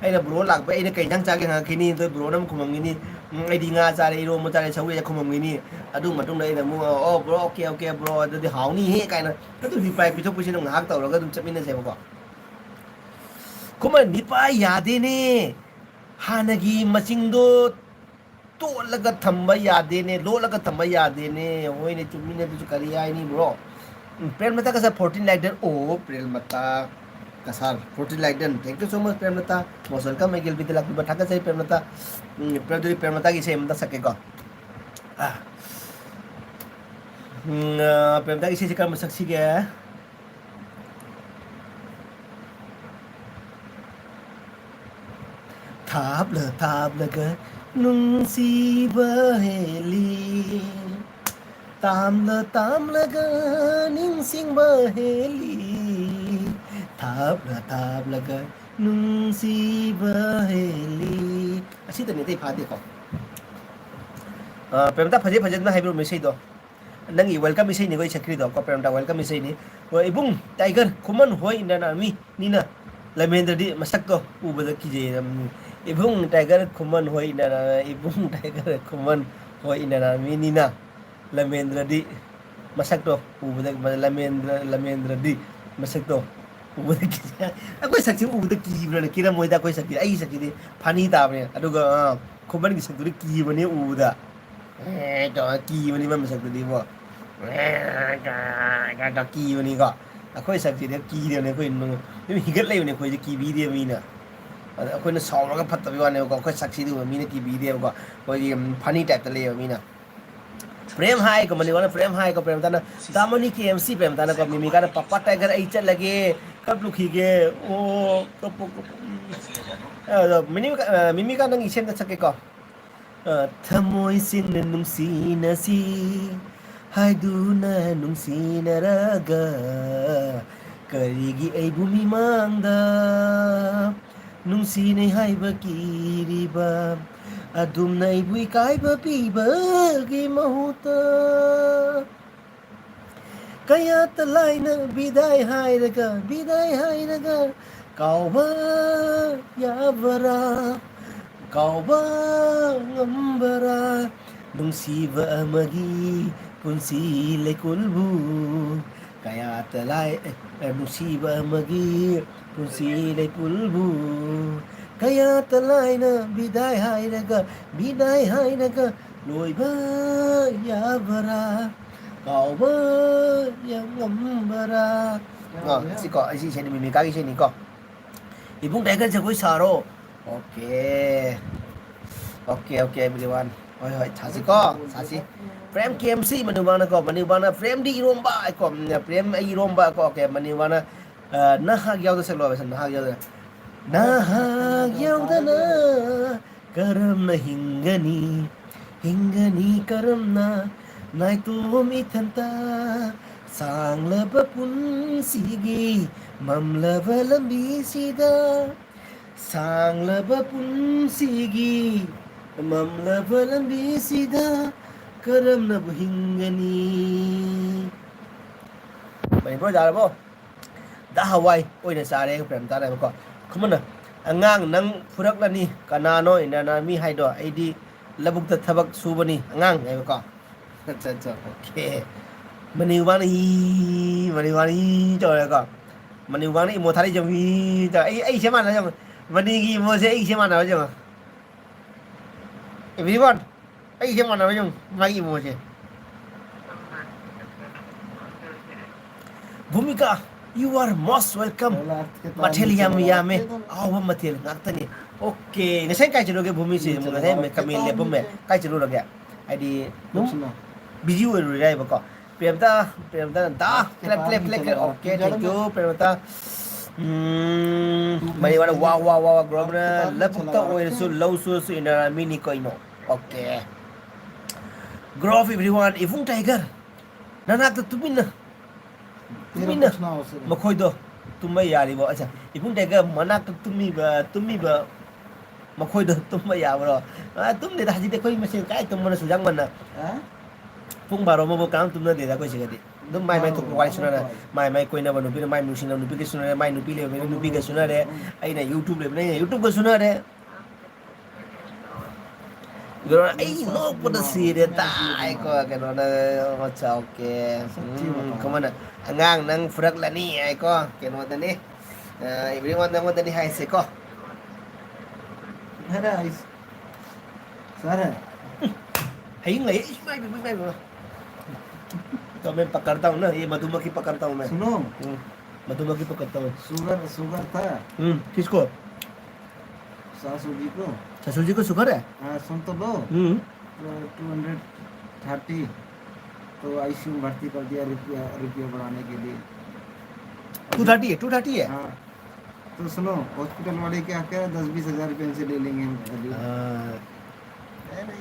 ꯑꯩꯅ ꯕ꯭ꯔꯣ ꯂꯥꯛꯄ, ꯑꯩꯅ "ꯀꯩ ꯏꯟꯖꯥꯡ ꯆꯥꯒꯦ?" ꯍꯪꯉꯛꯈꯤꯅꯤ, ꯑꯗꯣ ꯕ꯭ꯔꯣꯅ ꯑꯃꯨꯛ ꯈꯨꯝꯃꯝꯈꯤꯅꯤ, "ꯎꯝ, ꯑꯩꯗꯤ ꯉꯥ ꯆꯥꯔꯦ, ꯏꯔꯣꯝꯕ ꯆꯥꯔꯦ, ꯁꯧꯒ꯭ꯔꯤ ꯆꯥꯔꯦ" ꯈꯨꯝꯃꯝꯈꯤꯅꯤ꯫ ꯑꯗꯨ ꯃꯇꯨꯡꯗ ꯑꯩꯅ ꯑꯃꯨꯛ, "ꯑꯣ ꯕ꯭ꯔꯣ, ꯑꯣꯀꯦ, ꯑꯣꯀꯦ ꯕ꯭ꯔꯣ, ꯑꯗꯨꯗꯤ ꯍꯥꯎꯅꯤꯍꯦ" ꯀꯥꯏꯅ ꯑꯗꯨꯝ ꯔꯤꯄ꯭ꯂꯥꯏ ꯄꯤꯊꯣꯛ ꯄꯤꯁꯤꯟ ꯉꯥꯏꯍꯥꯛ ꯇꯧꯔꯒ ꯑꯗꯨꯝ ꯆꯠꯃꯤꯟꯅꯁꯦꯕꯀꯣ꯫ ꯈꯨꯃꯟ ꯅꯤꯄꯥ ꯌꯥꯗꯦꯅꯦ꯫ ꯍꯥꯟꯅꯒꯤ ꯃꯁꯤꯡꯗꯣ ꯇꯣꯠꯂꯒ ꯊꯝꯕ ꯌꯥꯗꯦꯅꯦ, ꯂꯣꯠꯂꯒ ꯊꯝꯕ ꯌꯥꯗꯦꯅꯦ꯫ ꯍꯣꯏꯅꯦ, ꯆꯨꯝꯃꯤꯅꯦ, ꯑꯗꯨꯁꯨ ꯀꯔꯤ ꯍꯥꯏꯅꯤ, ꯕ꯭ꯔꯣ? ꯎꯝ, ꯄ꯭ꯔꯦꯝꯂꯇꯥ ꯀꯁꯥꯔ, ꯐꯣꯔꯇꯤꯟ ꯂꯥꯏꯛ ꯗꯟ꯫ ꯑꯣ, ꯄ꯭ꯔꯦꯝꯂꯇꯥ ꯀꯁꯥꯔ, fourteen like done. Thank you so much, Premlata. Most welcome, ꯑꯩꯒꯤ ꯑꯦꯜꯕꯤꯗ ꯂꯥꯛꯄꯤꯕ ꯊꯥꯒꯠꯆꯔꯤ, ꯄ꯭ꯔꯦꯝꯂꯇꯥ꯫ ꯎꯝ, ꯄ꯭ꯔꯦꯝ-, ꯑꯗꯨꯗꯤ ꯄ꯭ꯔꯦꯝꯂꯇꯥꯒꯤ ꯏꯁꯩ ꯑꯃꯇ ꯁꯛꯀꯦꯀꯣ꯫ ꯑꯥ꯫ ꯎꯝ, ꯑꯥ, ꯄ꯭ꯔꯦꯝꯂꯇꯥꯒꯤ ꯏꯁꯩꯁꯦ ꯀꯔꯝꯕ ꯁꯛꯁꯤꯒꯦ? ꯊꯥꯞꯂ ꯊꯥꯞꯂꯒ ꯅꯨꯡꯁꯤꯕ ꯍꯦꯜꯂꯤ, ꯇꯥꯝꯂ ꯇꯥꯝꯂꯒ ꯅꯤꯡꯁꯤꯡꯕ ꯍꯦꯜꯂꯤ, ꯊꯥꯞꯂ ꯊꯥꯞꯂꯒ ꯅꯨꯡꯁꯤꯕ ꯍꯦꯜꯂꯤ꯫ ꯑꯁꯤꯗꯅꯤ, ꯑꯇꯩ ꯐꯥꯗꯦꯀꯣ꯫ ꯑ, ꯄ꯭ꯔꯦꯝꯇꯥ, ꯐꯖꯩ ꯐꯖꯩ ꯑꯗꯨꯝ ꯍꯥꯏꯕꯤꯔꯝꯃꯣ ꯏꯁꯩꯗꯣ꯫ ꯅꯪꯒꯤ ꯋꯦꯜꯀꯝ ꯏꯁꯩꯅꯤꯀꯣ ꯑꯩ ꯁꯛꯈ꯭ꯔꯤꯗꯣ, ꯀꯣ ꯄ꯭ꯔꯦꯝꯇꯥ, ꯋꯦꯜꯀꯝ ꯏꯁꯩꯅꯤ꯫ ꯍꯣꯏ, ꯏꯕꯨꯡ ꯇꯥꯏꯒꯔ ꯈꯨꯃꯟ ꯍꯣꯏ Indian Army ꯅꯤꯅ ꯂꯝꯍꯦꯟꯗ꯭ꯔꯗꯤ ꯃꯁꯛꯇꯣ ꯎꯕꯗ ꯀꯤꯖꯩ꯫ ꯎꯝ, ꯏꯕꯨꯡ ꯇꯥꯏꯒꯔ ꯈꯨꯃꯟ ꯍꯣꯏ ꯏꯟꯅꯔ-, ꯏꯕꯨꯡ ꯇꯥꯏꯒꯔ ꯈꯨꯃꯟ ꯍꯣꯏ ꯏꯟꯅꯔꯝꯃꯤꯅꯤꯅ꯫ ꯂꯃꯦꯟꯗ꯭ꯔꯗꯤ ꯃꯁꯛꯇꯣ ꯎꯕꯗ, ꯂꯃꯦꯟꯗ꯭ꯔ-, ꯂꯃꯦꯟꯗ꯭ꯔꯗꯤ ꯃꯁꯛꯇꯣ ꯎꯕꯗ ꯀꯤ-, ꯑꯩꯈꯣꯏ ꯁꯛꯁꯤ ꯎꯕꯗ ꯀꯤꯕ꯭ꯔꯅ? ꯀꯤꯔꯝꯃꯣꯏꯗ꯫ ꯑꯩꯈꯣꯏ ꯁꯛꯁꯤ, ꯑꯩꯒꯤ ꯁꯛꯁꯤꯗꯤ ꯐꯅꯤ ꯇꯥꯕꯅꯦ꯫ ꯑꯗꯨꯒ, ꯑ, ꯈꯨꯃꯟꯒꯤ ꯁꯛꯇꯨꯗꯤ ꯀꯤꯕꯅꯦ ꯎꯕꯗ꯫ ꯑꯦ, ꯇꯧꯔ ꯀꯤꯕꯅꯤ ꯃꯥꯏ ꯃꯁꯛꯇꯨꯗꯤ ꯏꯕꯣ꯫ ꯑꯦ, ꯀꯤꯕꯅꯤꯀꯣ꯫ ꯑꯩꯈꯣꯏ ꯁꯛꯁꯤꯗꯤ ꯀꯤꯗꯦꯕꯅꯦ꯫ ꯑꯩꯈꯣꯏ ꯅꯨ-, ꯑꯗꯨꯝ ꯍꯤꯒꯠ ꯂꯩꯕꯅꯦ ꯑꯩꯈꯣꯏꯁꯦ, ꯀꯤꯕꯤꯗꯦ ꯃꯤꯅ꯫ ꯑꯗ ꯑꯩꯈꯣꯏꯅ ꯁꯥꯎꯔꯒ ꯐꯠꯇꯕꯩ ꯋꯥꯅꯦꯕꯀꯣ꯫ ꯑꯩꯈꯣꯏ ꯁꯛꯁꯤꯗꯤ ꯎꯕ ꯃꯤꯅ ꯀꯤꯕꯤꯗꯦꯕꯀꯣ꯫ ꯑꯩꯈꯣꯏꯒꯤ, ꯎꯝ, funny type ꯇ ꯂꯩꯌꯦꯕ ꯃꯤꯅ꯫ ꯄ꯭ꯔꯦꯝ ꯍꯥꯏꯀꯣ, ꯃꯅꯤꯋꯥꯅ ꯄ꯭ꯔꯦꯝ ꯍꯥꯏꯀꯣ, ꯄ꯭ꯔꯦꯝꯇꯥꯅ, "ꯇꯥꯃꯣꯅꯤ ꯀꯦ ꯑꯦꯝ ꯁꯤ", ꯄ꯭ꯔꯦꯝꯇꯥꯅꯀꯣ, ꯃꯤꯃꯤꯀꯥꯅ, "ꯄꯥꯄꯥ ꯇꯥꯏꯒꯔ ꯑꯩ ꯆꯠꯂꯒꯦ, ꯀꯞꯂꯨꯈꯤꯒꯦ, ꯑꯣ, ꯀꯞꯄꯨ, ꯀꯞꯄꯨ, ꯎꯝ." ꯑꯗꯣ ꯃꯤꯅꯤꯀꯥ-, ꯑ, ꯃꯤꯃꯤꯀꯥ ꯅꯪꯒꯤ ꯏꯁꯩ ꯑꯝꯇ ꯁꯛꯀꯦꯀꯣ꯫ ꯑ, ꯊꯃꯣꯏ ꯁꯦꯡꯅ ꯅꯨꯡꯁꯤꯅꯁꯤ ꯍꯥꯏꯗꯨꯅ ꯅꯨꯡꯁꯤꯅꯔꯒ, ꯀꯔꯤꯒꯤ ꯑꯩꯕꯨ ꯃꯤꯃꯥꯡꯗ ꯅꯨꯡꯁꯤꯅꯩ ꯍꯥꯏꯕ ꯀꯤꯔꯤꯕ? ꯑꯗꯨꯝꯅ ꯑꯩꯕꯨ ꯏꯀꯥꯏꯕ ꯄꯤꯕꯒꯤ ꯃꯍꯨꯠꯇ ꯀꯌꯥꯇ ꯂꯥꯏꯅ ꯕꯤꯗꯥꯏ ꯍꯥꯏꯔꯒ, ꯕꯤꯗꯥꯏ ꯍꯥꯏꯔꯒ ꯀꯥꯎꯕ ꯌꯥꯕꯔꯥ? ꯀꯥꯎꯕ ꯉꯝꯕꯔꯥ? ꯅꯨꯡꯁꯤꯕ ꯑꯃꯒꯤ ꯄꯨꯟꯁꯤ ꯂꯩꯀꯣꯜꯕꯨ ꯀꯌꯥꯇ ꯂꯥꯏ-, ꯑꯦ, ꯑꯦ, ꯅꯨꯡꯁꯤꯕ ꯑꯃꯒꯤ ꯄꯨꯟꯁꯤ ꯂꯩꯀꯣꯜꯕꯨ ꯀꯌꯥꯇ ꯂꯥꯏꯅ ꯕꯤꯗꯥꯏ ꯍꯥꯏꯔꯒ, ꯕꯤꯗꯥꯏ ꯍꯥꯏꯔꯒ ꯂꯣꯏꯕ ꯌꯥꯕꯔꯥ? ꯀꯥꯎꯕ ꯌꯥꯝ ꯉꯝꯕꯔꯥ? ꯑ, ꯁꯤꯀꯣ, ꯑꯩ ꯁꯤ ꯏꯁꯩꯅꯤ, ꯃꯤꯃꯤꯀꯥꯒꯤ ꯏꯁꯩꯅꯤꯀꯣ꯫ ꯏꯕꯨꯡ ꯇꯥꯏꯒꯔ ꯖꯒꯣꯏ ꯁꯥꯔꯣ꯫ Okay꯫ Okay, okay, everyone꯫ ꯍꯣꯏ, ꯍꯣꯏ, ꯁꯥꯁꯤꯀꯣ, ꯁꯥꯁꯤ꯫ ꯄ꯭ꯔꯦꯝ ꯀꯦ ꯑꯦꯝ ꯁꯤ ꯃꯅꯤꯕꯥꯅꯀꯣ, ꯃꯅꯤꯕꯥꯅ ꯄ꯭ꯔꯦꯝꯗꯤ ꯏꯔꯣꯝꯕ ꯍꯥꯏꯀꯣ, ꯎꯝ, ꯄ꯭ꯔꯦꯝ ꯑꯩ ꯏꯔꯣꯝꯕ ꯀꯣ, okay, ꯃꯅꯤꯕꯥꯅ, ꯑ, ꯅꯍꯥꯛ ꯌꯥꯎꯗ ꯁꯛꯂꯣ ꯍꯥꯏꯕꯁꯦ, ꯅꯍꯥꯛ ꯌꯥꯎꯗꯅ꯫ ꯅꯍꯥꯛ ꯌꯥꯎꯗꯅ ꯀꯔꯝꯅ ꯍꯤꯡꯒꯅꯤ? ꯍꯤꯡꯒꯅꯤ ꯀꯔꯝꯅ? ꯅꯥꯏꯇꯣꯝ ꯏꯊꯟꯇ ꯁꯥꯡꯂꯕ ꯄꯨꯟꯁꯤꯒꯤ ꯃꯝꯂꯕ ꯂꯝꯕꯤꯁꯤꯗ, ꯁꯥꯡꯂꯕ ꯄꯨꯟꯁꯤꯒꯤ ꯃꯝꯂꯕ ꯂꯝꯕꯤꯁꯤꯗ ꯀꯔꯝꯅꯕꯨ ꯍꯤꯡꯒꯅꯤ? ꯃꯅꯤꯄꯨꯔ ꯌꯥꯔꯕꯣ? ꯗꯥ ꯍꯋꯥꯏ ꯑꯣꯏꯅ ꯆꯥꯔꯦ ꯄ꯭ꯔꯦꯝꯇꯥꯅ ꯍꯥꯏꯕꯀꯣ꯫ ꯈꯨꯃꯟꯅ, ꯑꯉꯥꯡ ꯅꯪ ꯐꯨꯔꯛꯂꯅꯤ꯫ ꯀꯅꯥꯅꯣ ꯏꯟꯗꯤꯌꯥꯟ ꯑꯥꯔꯃꯤ ꯍꯥꯏꯗꯣ? ꯑꯩꯗꯤ ꯂꯧꯕꯨꯛꯇ ꯊꯕꯛ ꯁꯨꯕꯅꯤ ꯑꯉꯥꯡ ꯍꯥꯏꯕꯀꯣ꯫ ꯑꯠꯆꯥ, ꯑꯠꯆꯥ, ꯑꯣꯀꯦ꯫ ꯃꯅꯤꯡ ꯃꯥꯡꯅ ꯍꯤ, ꯃꯅꯤꯡ ꯃꯥꯡꯅ ꯍꯤ ꯇꯧꯔꯦꯀꯣ꯫ ꯃꯅꯤꯡ ꯃꯥꯡꯅ ꯏꯃꯣ ꯊꯥꯔꯛꯏꯁꯦ ꯌꯦꯡꯉꯨ, ꯍꯤ ꯇꯧꯔꯦ꯫ ꯑꯩ, ꯑꯩꯁꯦ ꯃꯥꯟꯅꯕ ꯌꯦꯡꯉꯨ꯫ ꯃꯅꯤꯡꯒꯤ ꯏꯃꯣꯁꯦ ꯑꯩꯁꯦ ꯃꯥꯟꯅꯕ ꯌꯦꯡꯉꯨ꯫ Everyone, ꯑꯩꯁꯦ ꯃꯥꯟꯅꯕ ꯌꯦꯡꯉꯨ, ꯃꯥꯒꯤ ꯏꯃꯣꯁꯦ꯫ ꯚꯨꯃꯤꯀꯥ, you are most welcome. ꯃꯊꯦꯜ ꯌꯥꯝ ꯌꯥꯝꯃꯦ, ꯑꯍꯥꯎꯕ ꯃꯊꯦꯜ ꯉꯥꯛꯇꯅꯤ꯫ ꯑꯣꯀꯦ, ꯉꯁꯥꯏ ꯀꯥꯏ ꯆꯠꯂꯨꯒꯦ ꯚꯨꯃꯤꯁꯦ? ꯉꯁꯥꯏ ꯀꯃꯦꯟ ꯂꯦꯞꯄꯝꯃꯦ, ꯀꯥꯏ ꯆꯠꯂꯨꯔꯒꯦ? ꯍꯥꯏꯗꯤ ꯑꯗꯨꯝ ꯕꯤꯖꯤ ꯑꯣꯏꯔꯨꯔꯦ ꯍꯥꯏꯕꯀꯣ꯫ ꯄ꯭ꯔꯦꯝꯗ, ꯄ꯭ꯔꯦꯝꯗ, ꯗꯥ, clap, clap, clap, clap. Okay, thank you, ꯄ꯭ꯔꯦꯝꯗ꯫ ꯎꯝ, ꯃꯅꯤꯋꯥꯗ ꯋꯥ, ꯋꯥ, ꯋꯥ, ꯋꯥ, ꯒ꯭ꯔꯣꯕꯅ ꯂꯧꯕꯨꯛꯇ ꯑꯣꯏꯔꯁꯨ ꯂꯧ ꯁꯨꯔꯁꯨ ꯏꯟꯗꯤꯌꯥꯟ ꯑꯥꯔꯃꯤꯅꯤ ꯀꯩꯅꯣ꯫ Okay. Grove everyone, ꯏꯕꯨꯡ ꯇꯥꯏꯒꯔ, ꯅꯅꯥꯛꯇ ꯇꯨꯃꯤꯟꯅ, ꯇꯨꯃꯤꯟꯅ ꯃꯈꯣꯏꯗꯣ ꯇꯨꯝꯕ ꯌꯥꯔꯤꯕꯣ? ꯑꯠꯆꯥ, ꯏꯕꯨꯡ ꯇꯥꯏꯒꯔ ꯃꯅꯥꯛꯇ ꯇꯨꯝꯃꯤꯕ, ꯇꯨꯝꯃꯤꯕ ꯃꯈꯣꯏꯗꯣ ꯇꯨꯝꯕ ꯌꯥꯕ꯭ꯔꯣ? ꯑ, ꯇꯨꯝꯗꯦꯗ, ꯍꯧꯖꯤꯛꯇꯤ ꯑꯩꯈꯣꯏ ꯃꯁꯦꯟ ꯀꯥꯏ ꯇꯨꯝꯕꯅꯣ ꯁꯨꯖꯥꯡ ꯃꯟꯅ꯫ ꯍꯥ? ꯄꯨꯡ ꯕꯥꯔꯣ ꯑꯃꯐꯥꯎ ꯀꯅꯥꯝ ꯇꯨꯝꯅꯗꯦꯗ ꯑꯩꯈꯣꯏ ꯁꯤꯗꯗꯤ꯫ ꯑꯗꯨꯝ ꯃꯥꯏ ꯃꯥꯏ ꯊꯣꯛꯄ ꯋꯥꯔꯤ ꯁꯨꯅꯔꯦ꯫ ꯃꯥꯏ ꯃꯥꯏ ꯀꯣꯏꯅꯕ ꯅꯨꯄꯤꯅ ꯃꯥꯏ ꯅꯨꯡꯁꯤꯅꯕ ꯅꯨꯄꯤꯒ ꯁꯨꯅꯔꯦ, ꯃꯥꯏ ꯅꯨꯄꯤ ꯂꯩꯕꯅꯤꯅ ꯅꯨꯄꯤꯒ ꯁꯨꯅꯔꯦ, ꯑꯩꯅ YouTube ꯂꯩꯕꯅꯤꯅ ꯑꯩꯅ YouTubeꯒ ꯁꯨꯅꯔꯦ꯫ ꯑꯗꯨꯅ ꯑꯩ ꯅꯣꯛꯄꯗ ꯁꯤꯔꯦ ꯇꯥꯏꯀꯣ, ꯀꯩꯅꯣꯅ꯫ ꯑꯠꯆꯥ, ꯑꯣꯀꯦ꯫ ꯎꯝ, ꯀꯃꯥꯏꯅ? ꯑꯉꯥꯡ ꯅꯪ ꯐꯨꯔꯛꯂꯅꯤ ꯍꯥꯏꯀꯣ, ꯀꯩꯅꯣꯗꯅꯤ꯫ ꯑ, everyone ꯑꯃꯗꯅꯤ ꯍꯥꯏꯁꯦꯀꯣ꯫ है ना, इस-, सर है। ꯍꯌꯤꯡ ꯂꯩ, ꯏꯃꯥꯏ ꯄꯦꯝꯃ, ꯏꯃꯥꯏ ꯄꯦꯝꯃ꯫ तो मैं पकड़ता हूँ ना, ये मधुमक्खी पकड़ता हूँ मैं। सुनो। हम्म, मधुमक्खी पकड़ता हूँ। शुगर, शुगर था। हम्म, किसको? सासू जी को। ससुर जी को शुगर है? हाँ, सुन तो लो। हम्म। तो टू हंड्रेड थर्टी, तो आईसीयू में भर्ती कर दिया रिपोर्ट बढ़ाने के लिए। टू थर्टी है, टू थर्टी है? हाँ। तो सुनो, हॉस्पिटल वाले क्या कह रहे हैं, दस बीस हज़ार रुपये इनसे ले लेंगे हम अभी। हाँ। अरे।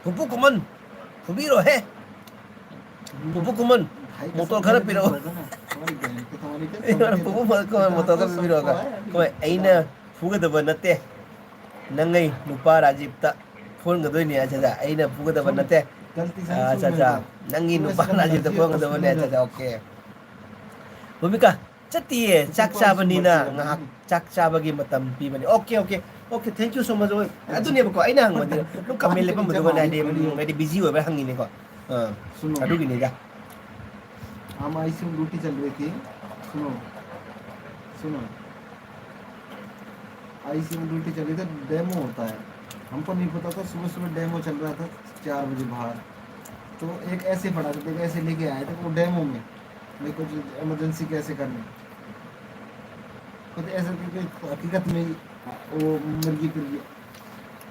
ꯄꯨꯄꯨ ꯀꯨꯃꯟ, ꯐꯨꯕꯤꯔꯣꯍꯦ꯫ ꯄꯨꯄꯨ ꯀꯨꯃꯟ, ꯃꯣꯇꯣꯔ ꯈꯔ ꯄꯤꯔꯛꯑꯣ꯫ ꯄꯨꯄꯨ ꯀꯨꯃꯟ, ꯃꯣꯇꯣꯔ ꯈꯔ ꯄꯤꯕꯤꯔꯛꯑꯣ꯫ ꯀꯃꯥꯏ, ꯑꯩꯅ ꯐꯨꯒꯗꯕ ꯅꯠꯇꯦ꯫ ꯅꯪꯉꯩ ꯅꯨꯄꯥ ꯔꯥꯖꯤꯞꯇ ꯐꯨꯍꯟꯒꯗꯣꯏꯅꯦ꯫ ꯑꯠꯆꯥ, ꯑꯠꯆꯥ, ꯑꯩꯅ ꯐꯨꯒꯗꯕ ꯅꯠꯇꯦ꯫ ꯑꯠꯆꯥ, ꯑꯠꯆꯥ, ꯅꯪꯒꯤ ꯅꯨꯄꯥ ꯔꯥꯖꯤꯞꯇ ꯐꯨꯍꯟꯒꯗꯕꯅꯦ꯫ ꯑꯠꯆꯥ, ꯑꯠꯆꯥ, ꯑꯣꯀꯦ꯫ ꯚꯨꯃꯤꯀꯥ, ꯆꯠꯇꯤꯌꯦ, ꯆꯥꯛ ꯆꯥꯕꯅꯤꯅ ꯉꯥꯏꯍꯥꯛ ꯆꯥꯛ ꯆꯥꯕꯒꯤ ꯃꯇꯝ ꯄꯤꯕꯅꯤ꯫ Okay, okay, okay, thank you so much. ꯍꯣꯏ, ꯑꯗꯨꯅꯦꯕꯀꯣ ꯑꯩꯅ ꯍꯪꯕꯗꯤ ꯑꯗꯨꯝ comment ꯂꯦꯞꯄꯝꯕꯗꯨꯒꯅꯦ, ꯍꯥꯏꯗꯤ, ꯎꯝ, ꯍꯥꯏꯗꯤ busy ꯑꯣꯏꯕ ꯍꯪꯉꯤꯅꯦꯀꯣ꯫ ꯑꯥ, सुनो, ꯑꯗꯨꯒꯤꯅꯤꯗ꯫ हम आईसीयू में ड्यूटी चल रही थी। सुनो, सुनो, आईसीयू में ड्यूटी चल रही थी, डेमो होता है। हमको नहीं पता था, सुबह सुबह डेमो चल रहा था चार बजे बाहर। तो एक ऐसे फटाक से ऐसे लेके आए थे वो डेमो में, मेरे को इमरजेंसी कैसे करनी। तो ऐसे करके हकीकत में ही वो मुर्गी फिर गया।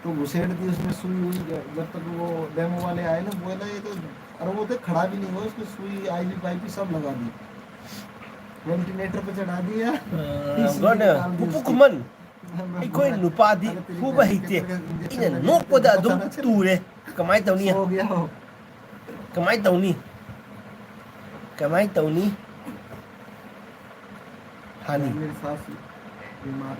तो घुसेड़ दी उसमें सुई हुई। जब तक वो डेमो वाले आए ना, बोला ये तो, अरे वो तो खड़ा भी नहीं हुआ, उसको सुई, आईवी पाईवी सब लगा दी, वेंटिलेटर पे चढ़ा दिया। ꯒꯣꯟꯅ ꯄꯨꯄꯨ ꯈꯨꯃꯟ, ꯑꯩꯈꯣꯏ ꯅꯨꯄꯥꯗꯤ ꯐꯨꯕ ꯍꯩꯇꯦ꯫ ꯑꯩꯅ ꯅꯣꯛꯄꯗ ꯑꯗꯨꯝ ꯇꯨꯔꯦ꯫ ꯀꯃꯥꯏꯅ ꯇꯧꯅꯤ? सो गया हो। ꯀꯃꯥꯏꯅ ꯇꯧꯅꯤ? ꯀꯃꯥꯏꯅ ꯇꯧꯅꯤ? ꯍꯥꯅꯤ꯫ मेरे सासू बीमार,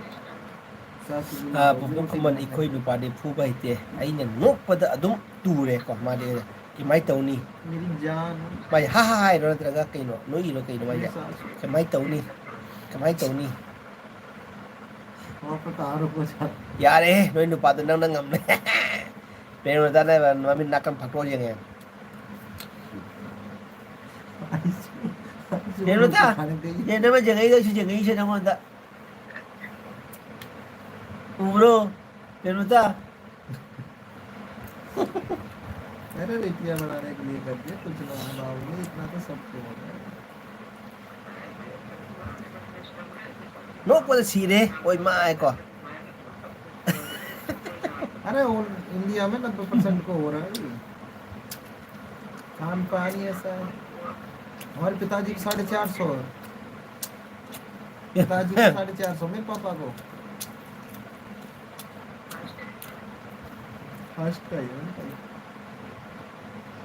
सासू ꯑꯥ, बीमार हो गई, ꯄꯨꯄꯨ उनकी ꯈꯨꯃꯟ, जान ꯑꯩꯈꯣꯏ ꯅꯨꯄꯥꯗꯤ ꯐꯨꯕ ꯍꯩꯇꯦ꯫ ꯑꯩꯅ ꯅꯣꯛꯄꯗ ꯑꯗꯨꯝ ꯇꯨꯔꯦꯀꯣ꯫ ꯃꯥꯗꯤ ꯑꯩꯅ ꯀꯃꯥꯏꯅ ꯇꯧꯅꯤ? मेरी जान। ꯃꯥꯁꯦ ꯍꯥ ꯍꯥ ꯍꯥꯏꯔꯣ ꯅꯠꯇ꯭ꯔꯒ ꯀꯩꯅꯣ? ꯅꯣꯛꯏꯔꯣ ꯀꯩꯅꯣ मेरे ꯃꯥꯁꯦ? सासू। ꯀꯃꯥꯏꯅ ꯇꯧꯅꯤ? ꯀꯃꯥꯏꯅ ꯇꯧꯅꯤ? वहाँ पे कहाँ रुको जाते? ꯌꯥꯔꯦ, ꯅꯣꯏ ꯅꯨꯄꯥꯗꯣ ꯅꯪꯅ ꯉꯝꯃꯦ꯫ ꯄ꯭ꯔꯦꯃꯂꯇꯥꯅ ꯃꯃꯤꯠ ꯅꯥꯀꯟ ꯐꯥꯛꯇꯣꯛꯑ ꯌꯦꯡꯉꯦ꯫ ꯄ꯭ꯔꯦꯃꯂꯇꯥ, ꯅꯪ ꯌꯦꯡꯅꯕ ꯌꯦꯡꯉꯛꯏꯗꯣ ꯑꯩꯁꯨ ꯌꯦꯡꯉꯛꯏꯁꯦ ꯅꯉꯣꯟꯗ꯫ ꯎꯕ꯭ꯔꯣ? ꯄ꯭ꯔꯦꯃꯂꯇꯥ꯫ अरे रिटिया बनाने के लिए कर दिया, कुछ ना बनाओगे, इतना तो सबको हो जाएगा। ꯅꯣꯛꯄꯗ ꯁꯤꯔꯦ꯫ ꯑꯣꯏ ꯃꯥꯏꯀꯣ꯫ अरे वो इंडिया में नब्बे परसेंट को हो रहा है ये। खान पान ही ऐसा है। हमारे पिताजी की साढ़े चार सौ है। पिताजी को साढ़े चार सौ, मेरे पापा को। फर्स्ट का ही है उनका ही।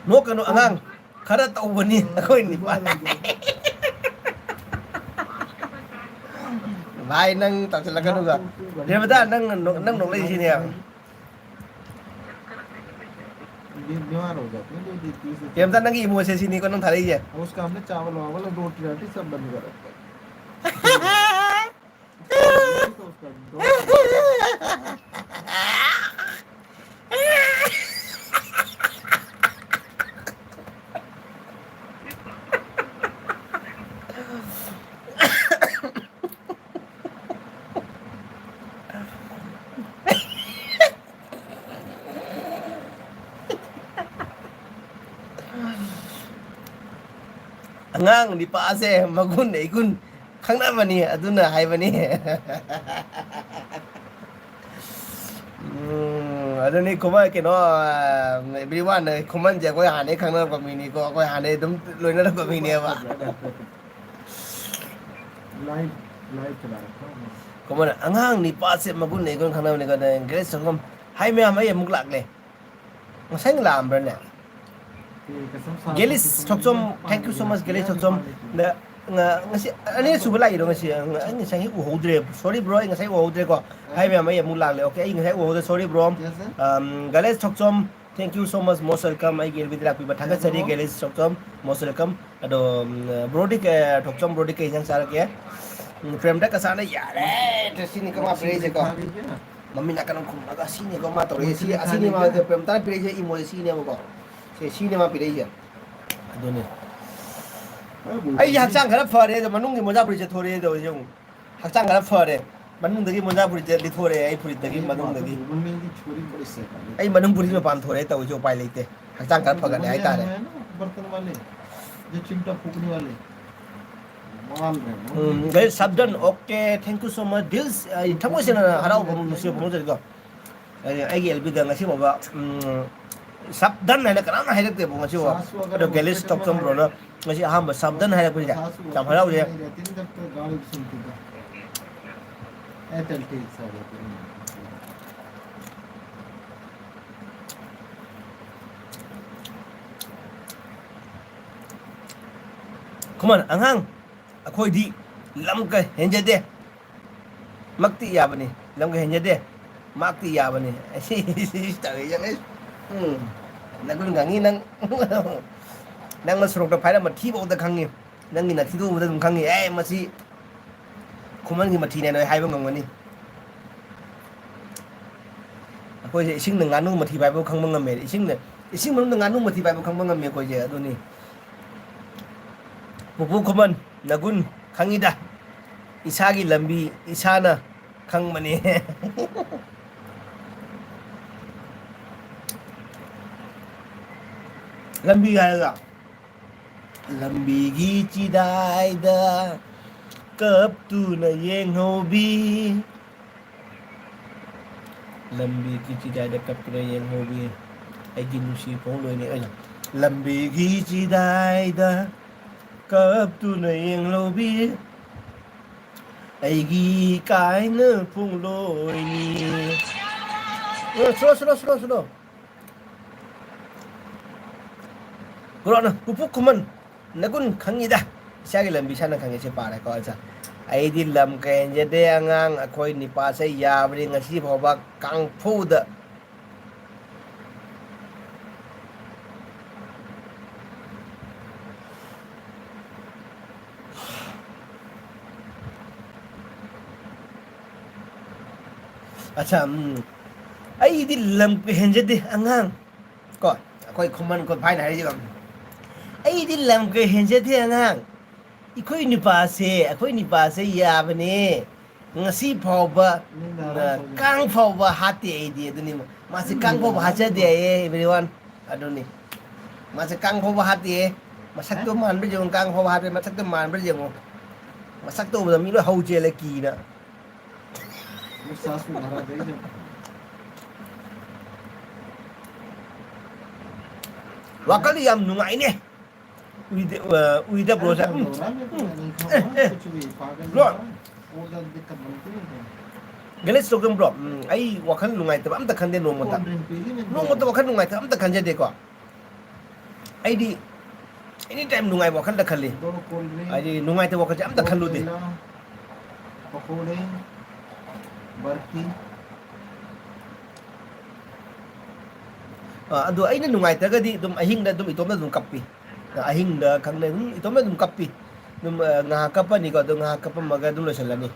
ꯅꯣꯛꯀꯅꯨ ꯑꯉꯥꯡ, ꯈꯔ ꯇꯧꯕꯅꯤ ꯑꯩꯈꯣꯏ ꯅꯤꯄꯥ꯫ ꯚꯥꯏ, ꯅꯪ ꯇꯧꯁꯤꯜꯂꯛꯀꯅꯨꯒ꯫ ꯔꯦꯕꯗꯥ, ꯅꯪ ꯅꯣꯛ-, ꯅꯪ ꯅꯣꯛꯂꯛꯏꯁꯤꯅꯦ꯫ बीमार हो जाती है, जो भी पीस देती है। प्रेमदा, ꯅꯪꯒꯤ ꯏꯃꯣꯁꯦ ꯁꯤꯅꯤꯀꯣ ꯅꯪ ꯊꯥꯔꯛꯏꯁꯦ꯫ अब उसका हमने चावल वावल और रोटी राटी सब बंद कर रखा है। तो उसका दो ꯑꯉꯥꯡ ꯅꯤꯄꯥꯁꯦ ꯃꯒꯨꯟ ꯏꯒꯨꯟ ꯈꯪꯅꯕꯅꯤ, ꯑꯗꯨꯅ ꯍꯥꯏꯕꯅꯤ꯫ ꯎꯝ, ꯑꯗꯨꯅꯤ ꯈꯨꯃꯟ, ꯀꯩꯅꯣ, ꯑ, everyone, ꯈꯨꯃꯟꯁꯦ ꯑꯩꯈꯣꯏ ꯍꯥꯟꯅꯗꯩ ꯈꯪꯅꯔꯛꯄ ꯃꯤꯅꯤꯀꯣ, ꯑꯩꯈꯣꯏ ꯍꯥꯟꯅꯗꯩ ꯑꯗꯨꯝ ꯂꯣꯏꯅꯔꯛꯄ ꯃꯤꯅꯦꯕ꯫ ꯈꯨꯃꯟ, ꯑꯉꯥꯡ ꯅꯤꯄꯥꯁꯦ ꯃꯒꯨꯟ ꯂꯩ, ꯑꯩꯈꯣꯏ ꯈꯪꯅꯕꯅꯤꯀꯣ, ꯑꯗ ꯒ꯭ꯔꯦꯁ ꯁꯪꯒꯝ꯫ ꯍꯥꯏ ꯃꯌꯥꯝ, ꯑꯩ ꯑꯃꯨꯛ ꯂꯥꯛꯂꯦ꯫ ꯉꯁꯥꯏ ꯂꯥꯛꯑꯝꯕ꯭ꯔꯅꯦ? ꯒꯦꯂꯤꯁ ꯊꯣꯛꯆꯣꯝ, thank you so much, ꯒꯦꯂꯤꯁ ꯊꯣꯛꯆꯣꯝ꯫ ꯅ-, ꯉ-, ꯉꯁꯤ ꯑꯅꯤꯔꯛ ꯁꯨꯕ ꯂꯥꯛꯏꯔꯣ ꯉꯁꯤ? ꯑꯩ ꯉꯁꯥꯏ ꯎꯍꯧꯗ꯭ꯔꯦ꯫ Sorry bro, ꯑꯩ ꯉꯁꯥꯏ ꯎꯍꯧꯗ꯭ꯔꯦꯀꯣ꯫ ꯍꯥꯏ ꯃꯌꯥꯝ, ꯑꯩ ꯑꯃꯨꯛ ꯂꯥꯛꯂꯦ꯫ Okay, ꯑꯩ ꯉꯁꯥꯏ ꯎꯍꯧꯗ꯭ꯔꯦ, sorry bro꯫ ꯒꯦꯂꯤꯁ ꯊꯣꯛꯆꯣꯝ, thank you so much, most welcome꯫ ꯑꯩꯒꯤ ꯑꯦꯜ ꯕꯤꯗ ꯂꯥꯛꯄꯤꯕ ꯊꯥꯒꯠꯆꯔꯤ, ꯒꯦꯂꯤꯁ ꯊꯣꯛꯆꯣꯝ, most welcome꯫ ꯑꯗꯣ, ꯎꯝ, ꯕ꯭ꯔꯣꯗꯤ ꯀ-, ꯊꯣꯛꯆꯣꯝ ꯕ꯭ꯔꯣꯗꯤ ꯀꯩ ꯏꯟꯖꯥꯡ ꯆꯥꯔꯒꯦ? ꯎꯝ, ꯄ꯭ꯔꯦꯝꯗ ꯀꯁꯥꯅ ꯌꯥꯔꯦ, ꯁꯤꯅꯤꯀꯣ ꯃꯥ ꯄꯤꯔꯛꯏꯁꯦꯀꯣ꯫ ꯃꯃꯤꯠ ꯅꯥꯀꯟ ꯑꯃ ꯈꯨꯝꯃꯒ ꯁꯤꯅꯤꯀꯣ ꯃꯥ ꯇꯧꯔꯛꯏꯁꯦ꯫ ꯁꯤ, ꯑꯁꯤꯅꯤ ꯃꯥ ꯄ꯭ꯔꯦꯝꯇꯅ ꯄꯤꯔꯛꯏꯁꯦ, ꯏꯃꯣꯁꯦ ꯁꯤꯅꯦꯕꯀꯣ꯫ ꯁꯦ, ꯁꯤꯅꯦ ꯃꯥ ꯄꯤꯔꯛꯏꯁꯦ꯫ ꯑꯗꯨꯅꯤ꯫ ꯑꯩꯁꯦ ꯍꯛꯆꯥꯡ ꯈꯔ ꯐꯔꯦ ꯑꯗꯣ, ꯃꯅꯨꯡꯒꯤ ꯃꯣꯖꯥ ꯐꯨꯔꯤꯠꯁꯦ ꯊꯣꯔꯛꯑꯦ ꯇꯧꯔꯤꯁꯦ ꯌꯦꯡꯉꯨ꯫ ꯍꯛꯆꯥꯡ ꯈꯔ ꯐꯔꯦ꯫ ꯃꯅꯨꯡꯗꯒꯤ ꯃꯣꯖꯥ ꯐꯨꯔꯤꯠꯁꯦ ꯂꯤꯠꯊꯣꯔꯛꯑꯦ, ꯑꯩ ꯐꯨꯔꯤꯠꯇꯒꯤ, ꯃꯅꯨꯡꯗꯒꯤ꯫ ꯑꯩ ꯃꯅꯨꯡ ꯐꯨꯔꯤꯠ ꯃꯄꯥꯟ ꯊꯣꯔꯛꯑꯦ ꯇꯧꯔꯤꯁꯦ, ꯎꯄꯥꯏ ꯂꯩꯇꯦ꯫ ꯍꯛꯆꯥꯡ ꯈꯔ ꯐꯒꯠꯂꯦ ꯍꯥꯏꯇꯥꯔꯦ꯫ ꯎꯝ, very sudden, okay, thank you so much, this, ꯑꯩ ꯊꯃꯣꯏ ꯁꯦꯡꯅ ꯍꯔꯥꯎꯕ ꯑꯃ, ꯅꯨꯡꯁꯤꯕ ꯐꯣꯡꯗꯣꯛꯆꯔꯤꯀꯣ꯫ ꯑꯩ, ꯑꯩꯒꯤ ꯑꯦꯜ ꯕꯤꯗ ꯉꯁꯤ ꯐꯥꯎꯕ, ꯎꯝ, ꯁꯕꯗꯟ ꯍꯥꯏꯅ ꯀꯅꯥꯝꯅ ꯍꯥꯏꯔꯛꯇꯦꯕ ꯉꯁꯤ ꯐꯥꯎꯕ꯫ ꯑꯗꯣ ꯒꯦꯂꯤꯁ ꯊꯣꯛꯆꯣꯝ ꯕ꯭ꯔꯣꯅ ꯉꯁꯤ ꯑꯍꯥꯟꯕ ꯁꯕꯗꯟ ꯍꯥꯏꯔꯛꯄꯁꯤꯗ ꯌꯥꯝ ꯍꯔꯥꯎꯖꯩ꯫ ꯈꯨꯃꯟ, ꯑꯉꯥꯡ ꯑꯩꯈꯣꯏꯗꯤ ꯂꯝꯒ ꯍꯦꯟꯖꯗꯦ꯫ ꯃꯛꯇꯤ ꯌꯥꯕꯅꯤ, ꯂꯝꯒ ꯍꯦꯟꯖꯗꯦ꯫ ꯃꯥꯛꯇꯤ ꯌꯥꯕꯅꯤ꯫ ꯑꯁꯤ ꯇꯧꯔꯤꯁꯦ, ꯎꯝ꯫ ꯅꯒꯨꯟ ꯈꯪꯉꯤ ꯅꯪ꯫ ꯅꯪꯅ ꯁꯣꯔꯣꯛꯇ ꯐꯥꯏꯔꯝꯕ ꯊꯤꯐꯥꯎꯗ ꯈꯪꯉꯤ꯫ ꯅꯪꯒꯤ ꯅꯊꯤꯗꯨ ꯎꯕꯗ ꯑꯗꯨꯝ ꯈꯪꯉꯤ, "ꯑꯦ, ꯃꯁꯤ ꯈꯨꯃꯟꯒꯤ ꯃꯊꯤꯅꯦ" ꯅꯣꯏ ꯍꯥꯏꯕ ꯉꯝꯒꯅꯤ꯫ ꯑꯩꯈꯣꯏꯁꯦ ꯏꯁꯤꯡꯅ ꯉꯥꯅꯨ ꯃꯊꯤ ꯐꯥꯏꯕ ꯈꯪꯕ ꯉꯝꯃꯦ꯫ ꯏꯁꯤꯡꯅ, ꯏꯁꯤꯡ ꯃꯅꯨꯡꯗ ꯉꯥꯅꯨ ꯃꯊꯤ ꯐꯥꯏꯕ ꯈꯪꯕ ꯉꯝꯃꯦ ꯑꯩꯈꯣꯏꯁꯦ꯫ ꯑꯗꯨꯅꯤ꯫ ꯄꯨꯄꯨ ꯈꯨꯃꯟ, ꯅꯒꯨꯟ ꯈꯪꯉꯤꯗ꯫ ꯏꯁꯥꯒꯤ ꯂꯝꯕꯤ ꯏꯁꯥꯅ ꯈꯪꯕꯅꯤ꯫ ꯂꯝꯕꯤ ꯍꯥꯏꯔꯒ, ꯂꯝꯕꯤꯒꯤ ꯆꯤꯗꯥꯏꯗ ꯀꯞꯇꯨꯅ ꯌꯦꯡꯍꯧꯕꯤ꯫ ꯂꯝꯕꯤꯒꯤ ꯆꯤꯗꯥꯏꯗ ꯀꯞꯇꯨꯅ ꯌꯦꯡꯍꯧꯕꯤ꯫ ꯑꯩꯒꯤ ꯅꯨꯡꯁꯤ ꯈꯣꯡꯂꯣꯏꯅꯤ꯫ ꯑꯩꯅ ꯂꯝꯕꯤꯒꯤ ꯆꯤꯗꯥꯏꯗ ꯀꯞꯇꯨꯅ ꯌꯦꯡꯍꯧꯕꯤ꯫ ꯑꯩꯒꯤ ꯀꯥꯏꯅ ꯈꯣꯡꯂꯣꯏꯅꯤ꯫ ꯑ, slow, slow, slow, slow꯫ Corona, ꯄꯨꯄꯨ ꯈꯨꯃꯟ, ꯅꯒꯨꯟ ꯈꯪꯉꯤꯗ꯫ ꯏꯁꯥꯒꯤ ꯂꯝꯕꯤ ꯏꯁꯥꯅ ꯈꯪꯉꯤ, ꯁꯤ ꯄꯥꯔꯦꯀꯣ, ꯑꯠꯆꯥ꯫ ꯑꯩꯗꯤ ꯂꯝ ꯀꯍꯦꯟꯖꯗꯦ ꯑꯉꯥꯡ, ꯑꯩꯈꯣꯏ ꯅꯤꯄꯥꯁꯦ ꯌꯥꯕꯅꯤ ꯉꯁꯤ ꯐꯥꯎꯕ ꯀꯥꯡꯐꯨꯗ꯫ ꯑꯠꯆꯥ, ꯎꯝ꯫ ꯑꯩꯗꯤ ꯂꯝ ꯍꯦꯟꯖꯗꯦ ꯑꯉꯥꯡ꯫ ꯀꯣ, ꯑꯩꯈꯣꯏ ꯈꯨꯃꯟ ꯈꯨꯠ ꯐꯥꯏꯅ ꯍꯥꯏꯔꯤꯁꯤꯀꯣ꯫ "ꯑꯩꯗꯤ ꯂꯝ ꯀꯩ ꯍꯦꯟꯖꯗꯦ ꯑꯉꯥꯡ꯫ ꯑꯩꯈꯣꯏ ꯅꯨꯄꯥꯁꯦ, ꯑꯩꯈꯣꯏ ꯅꯨꯄꯥꯁꯦ ꯌꯥꯕꯅꯦ꯫ ꯉꯁꯤ ꯐꯥꯎꯕ, ꯃꯤꯅ ꯑ, ꯀꯥꯡ ꯐꯥꯎꯕ ꯍꯥꯠꯇꯦ ꯑꯩꯗꯤ", ꯑꯗꯨꯅꯤ꯫ ꯃꯥꯁꯦ ꯀꯥꯡ ꯐꯥꯎꯕ ꯍꯥꯠꯆꯗꯦ ꯍꯥꯏꯌꯦ, everyone꯫ ꯑꯗꯨꯅꯤ꯫ ꯃꯥꯁꯦ ꯀꯥꯡ ꯐꯥꯎꯕ ꯍꯥꯠꯇꯦ꯫ ꯃꯁꯛꯇꯣ ꯃꯥꯟꯕ꯭ꯔꯥ ꯌꯦꯡꯉꯨ, ꯀꯥꯡ ꯐꯥꯎꯕ ꯍꯥꯠꯇꯦ꯫ ꯃꯁꯛꯇꯣ ꯃꯥꯟꯕ꯭ꯔꯥ ꯌꯦꯡꯉꯨ꯫ ꯃꯁꯛꯇꯣ ꯎꯕꯗ ꯃꯤ ꯂꯣꯏ ꯍꯧ ꯆꯦꯜꯂꯦ ꯀꯤꯅ꯫ ꯋꯥꯈꯜꯗꯤ ꯌꯥꯝ ꯅꯨꯡꯉꯥꯏꯅꯦ꯫ ꯎꯏꯗ-, ꯑ, ꯎꯏꯗ ꯕ꯭ꯔꯣꯁꯦ꯫ ꯎꯝ꯫ ꯑꯦ, ꯑꯦ꯫ ꯕ꯭ꯔꯣ꯫ ꯒꯦꯂꯦꯁ ꯇꯧꯒꯟ ꯕ꯭ꯔꯣ꯫ ꯎꯝ, ꯑꯩ ꯋꯥꯈꯜ ꯅꯨꯡꯉꯥꯏꯇꯕ ꯑꯝꯇ ꯈꯟꯗꯦ ꯅꯣꯡꯃꯇ꯫ ꯅꯣꯡꯃꯇ ꯋꯥꯈꯜ ꯅꯨꯡꯉꯥꯏꯇꯕ ꯑꯝꯇ ꯈꯟꯖꯗꯦꯀꯣ꯫ ꯑꯩꯗꯤ ꯑꯦꯅꯤ ꯇꯥꯏꯝ ꯅꯨꯡꯉꯥꯏꯕ ꯋꯥꯈꯜꯗ ꯈꯜꯂꯤ꯫ ꯍꯥꯏꯗꯤ ꯅꯨꯡꯉꯥꯏꯇꯕ ꯋꯥꯈꯜꯁꯦ ꯑꯝꯇ ꯈꯜꯂꯨꯗꯦ꯫ ꯄꯀꯣꯔꯦ, ꯕꯔꯐꯤ꯫ ꯑ, ꯑꯗꯨ ꯑꯩꯅ ꯅꯨꯡꯉꯥꯏꯇ꯭ꯔꯒꯗꯤ ꯑꯗꯨꯝ ꯑꯍꯤꯡꯗ ꯑꯗꯨꯝ ꯏꯇꯣꯝꯇ ꯑꯗꯨꯝ ꯀꯞꯄꯤ꯫ ꯑꯍꯤꯡꯗ ꯈꯪꯗꯦ, ꯑꯗꯨꯝ ꯏꯇꯣꯝꯇ ꯑꯗꯨꯝ ꯀꯞꯄꯤ꯫ ꯑꯗꯨꯝ, ꯑ, ꯉꯥꯏꯍꯥꯛ ꯀꯞꯄꯅꯤꯀꯣ, ꯑꯗꯨ ꯉꯥꯏꯍꯥꯛ ꯀꯞꯄꯝꯃꯒ ꯑꯗꯨꯝ ꯂꯣꯏꯁꯤꯜꯂꯅꯤ꯫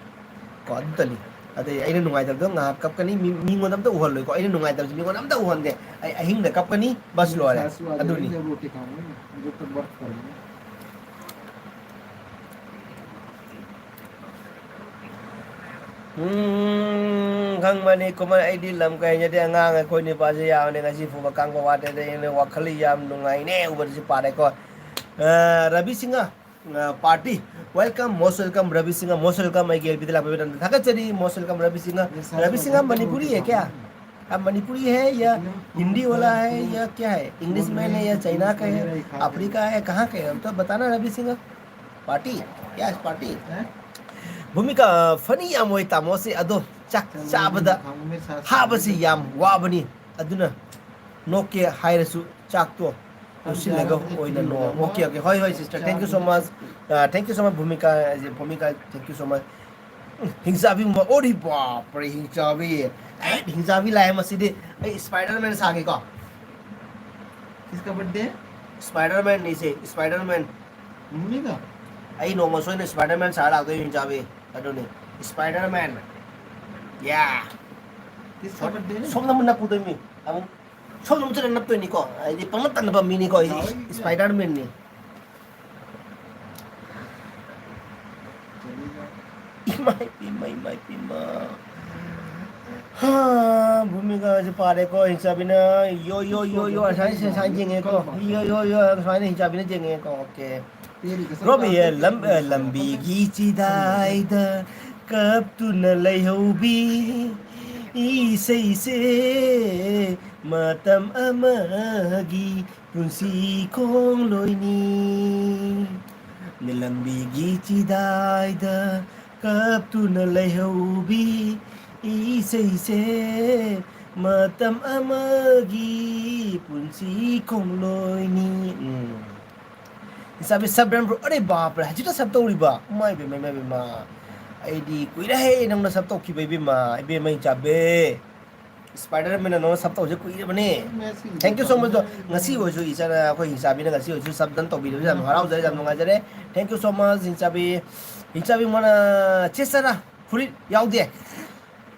ꯀꯣ, ꯑꯗꯨꯇꯅꯤ꯫ ꯑꯗꯩ ꯑꯩꯅ ꯅꯨꯡꯉꯥꯏꯇꯕꯗꯣ ꯉꯥꯏꯍꯥꯛ ꯀꯞꯀꯅꯤ, ꯃꯤ-, ꯃꯤꯉꯣꯟꯗ ꯑꯝꯇ ꯎꯍꯜꯂꯣꯏꯀꯣ꯫ ꯑꯩꯅ ꯅꯨꯡꯉꯥꯏꯇꯕꯁꯤ ꯃꯤꯉꯣꯟꯗ ꯑꯝꯇ ꯎꯍꯟꯗꯦ꯫ ꯑꯩ ꯑꯍꯤꯡꯗ ꯀꯞꯀꯅꯤ, ꯕꯁ ꯂꯣꯏꯔꯦ꯫ ꯑꯗꯨꯅꯤ꯫ ꯎꯝ, ꯈꯪꯕꯅꯤ ꯀꯨꯃꯥꯔ, ꯑꯩꯗꯤ ꯂꯝ ꯀꯩ ꯍꯩꯅꯗꯦ, ꯑꯉꯥꯡ ꯑꯩꯈꯣꯏ ꯅꯤꯄꯥꯁꯦ ꯌꯥꯕꯅꯤ, ꯉꯁꯤ ꯐꯨꯕ ꯀꯥꯡꯕ ꯋꯥꯠꯇꯦ, ꯑꯗꯩ ꯑꯩꯅ ꯋꯥꯈꯜ ꯌꯥꯝ ꯅꯨꯡꯉꯥꯏꯅꯦ ꯎꯕꯗꯁꯨ ꯄꯥꯔꯦꯀꯣ꯫ ꯑ, ꯔꯕꯤ ꯁꯤꯡꯍ, ꯑ, party, welcome, most welcome, Rabi Singh, most welcome, ꯑꯩꯒꯤ ꯑꯦꯜ ꯕꯤꯗ ꯂꯥꯛꯄꯤꯕ ꯃꯌꯥꯝꯗ ꯊꯥꯒꯠꯆꯔꯤ, most welcome, ꯔꯕꯤ ꯁꯤꯡꯍ꯫ ꯔꯕꯤ ꯁꯤꯡꯍ ꯃꯅꯤꯄꯨꯔꯤ ꯍꯦ ꯀꯌꯥ? आप मणिपुरी है या हिंदी वाला है या क्या है? इंग्लिश मैन है या चाइना का है, अफ्रीका है, कहाँ का है? तो बताना रवि सिंह। पार्टी? क्या है पार्टी? भूमिका funny ꯌꯥꯝ ꯑꯣꯏ ꯇꯥꯃꯣꯁꯦ, ꯑꯗꯣ ꯆꯥꯛ ꯆꯥꯕꯗ ꯍꯥꯕꯁꯤ ꯌꯥꯝ ꯋꯥꯕꯅꯤ, ꯑꯗꯨꯅ ꯅꯣꯛꯀꯦ ꯍꯥꯏꯔꯁꯨ ꯆꯥꯛꯇꯣ ꯂꯣꯏꯁꯤꯜꯂꯒ ꯑꯣꯏꯅ ꯅꯣꯛꯑꯣ꯫ Okay, okay. ꯍꯣꯏ, ꯍꯣꯏ, sister. Thank you so much. Uh, thank you so much, ꯚꯨꯃꯤꯀꯥ, ꯚꯨꯃꯤꯀꯥ, thank you so much. ꯎꯝ, ꯍꯤꯡꯆꯥꯕꯤꯒꯨꯝꯕ꯫ ꯑꯣꯔꯤ ꯕꯥꯞꯔꯦ, ꯍꯤꯡꯆꯥꯕꯤ꯫ ꯑꯦ, ꯍꯤꯡꯆꯥꯕꯤ ꯂꯥꯛꯑꯦ ꯃꯁꯤꯗꯤ꯫ ꯑꯩ Spider-Man ꯁꯥꯒꯦꯀꯣ꯫ किसका बर्थडे है? Spider-Man ꯅꯤꯁꯦ, Spider-Man꯫ ꯃꯨꯝꯃꯤꯒ? ꯑꯩ ꯅꯣꯡꯃ ꯁꯣꯏꯗꯅ Spider-Man ꯁꯥꯔ ꯂꯥꯛꯇꯣꯏ, ꯍꯤꯡꯆꯥꯕꯤ꯫ ꯑꯗꯨꯅꯤ, Spider-Man꯫ ꯌꯥ꯫ ꯀꯤꯁ ꯀ ꯕꯔꯊꯗꯦ? ꯁꯣꯝꯗ ꯑꯃꯨꯛ ꯅꯞꯄꯨꯗꯣꯏ ꯃꯤ꯫ ꯑꯃꯨꯛ ꯁꯣꯝꯗ ꯑꯃꯨꯛ ꯆꯠꯂ ꯅꯞꯇꯣꯏꯅꯤꯀꯣ꯫ ꯑꯩꯗꯤ ꯄꯪꯅꯞꯇ ꯅꯞꯄ ꯃꯤꯅꯤꯀꯣ ꯑꯩꯗꯤ꯫ ꯌꯥꯎꯋꯦ꯫ Spider-Man ꯅꯤ꯫ ꯏꯃꯥꯏ ꯄꯤꯃ, ꯏꯃꯥꯏ ꯄꯤꯃ꯫ ꯍꯥ, ꯚꯨꯃꯤꯀꯥꯁꯦ ꯄꯥꯔꯦꯀꯣ, ꯍꯤꯡꯆꯥꯕꯤꯅ ꯌꯣ, ꯌꯣ, ꯌꯣ, ꯌꯣ, ꯑꯁꯥꯏ, ꯑꯁꯥꯏ ꯌꯦꯡꯉꯦꯀꯣ꯫ ꯌꯣ, ꯌꯣ, ꯌꯣ, ꯑꯁꯨꯃꯥꯏꯅ ꯍꯤꯡꯆꯥꯕꯤꯅ ꯌꯦꯡꯉꯦꯀꯣ꯫ Okay꯫ ꯔꯣꯕꯤ, ꯑꯦ, ꯂꯝ-, ꯑꯦ, ꯂꯝꯕꯤꯒꯤ ꯆꯤꯗꯥꯏꯗ ꯀꯞꯇꯨꯅ ꯂꯩꯍꯧꯕꯤ ꯏꯁꯩꯁꯦ ꯃꯇꯝ ꯑꯃꯒꯤ ꯄꯨꯟꯁꯤ ꯈꯣꯡꯂꯣꯏꯅꯤ꯫ ꯂꯝꯕꯤꯒꯤ ꯆꯤꯗꯥꯏꯗ ꯀꯞꯇꯨꯅ ꯂꯩꯍꯧꯕꯤ ꯏꯁꯩꯁꯦ ꯃꯇꯝ ꯑꯃꯒꯤ ꯄꯨꯟꯁꯤ ꯈꯣꯡꯂꯣꯏꯅꯤ꯫ ꯎꯝ꯫ ꯏꯁꯥꯕꯤ ꯁꯕ꯭ꯔꯦꯝ ꯕ꯭ꯔꯣ, ꯑꯔꯦ ꯕꯥꯞꯔꯦ, ꯍꯧꯖꯤꯛꯇ ꯁꯕ ꯇꯧꯔꯤꯕ? ꯏꯃꯥ ꯏꯕꯦꯝꯃ, ꯏꯃꯥ ꯏꯕꯦꯝꯃ꯫ ꯑꯩꯗꯤ ꯀꯨꯏꯔꯦꯍꯦ ꯅꯪꯅ ꯁꯕ ꯇꯧꯈꯤꯕ, ꯏꯕꯦꯝꯃ, ꯏꯕꯦꯝꯃ ꯏꯆꯥꯕꯤ꯫ Spider-Man ꯅꯉꯣꯟꯗ sub ꯇꯧꯁꯦ ꯀꯨꯏꯔꯕꯅꯦ꯫ Thank you so much. ꯉꯁꯤ ꯑꯣꯏꯁꯨ ꯏꯆꯥꯅ, ꯑꯩꯈꯣꯏ ꯍꯤꯡꯆꯥꯕꯤꯅ ꯉꯁꯤ ꯑꯣꯏꯁꯨ sub done ꯇꯧꯕꯤꯔꯕꯁꯦ ꯌꯥꯝ ꯍꯔꯥꯎꯖꯔꯦ, ꯌꯥꯝ ꯅꯨꯡꯉꯥꯏꯖꯔꯦ꯫ Thank you so much, ꯍꯤꯡꯆꯥꯕꯤ꯫ ꯍꯤꯡꯆꯥꯕꯤ ꯃꯣꯏꯅ ꯆꯦ ꯆꯔꯥ ꯐꯨꯔꯤꯠ ꯌꯥꯎꯗꯦ꯫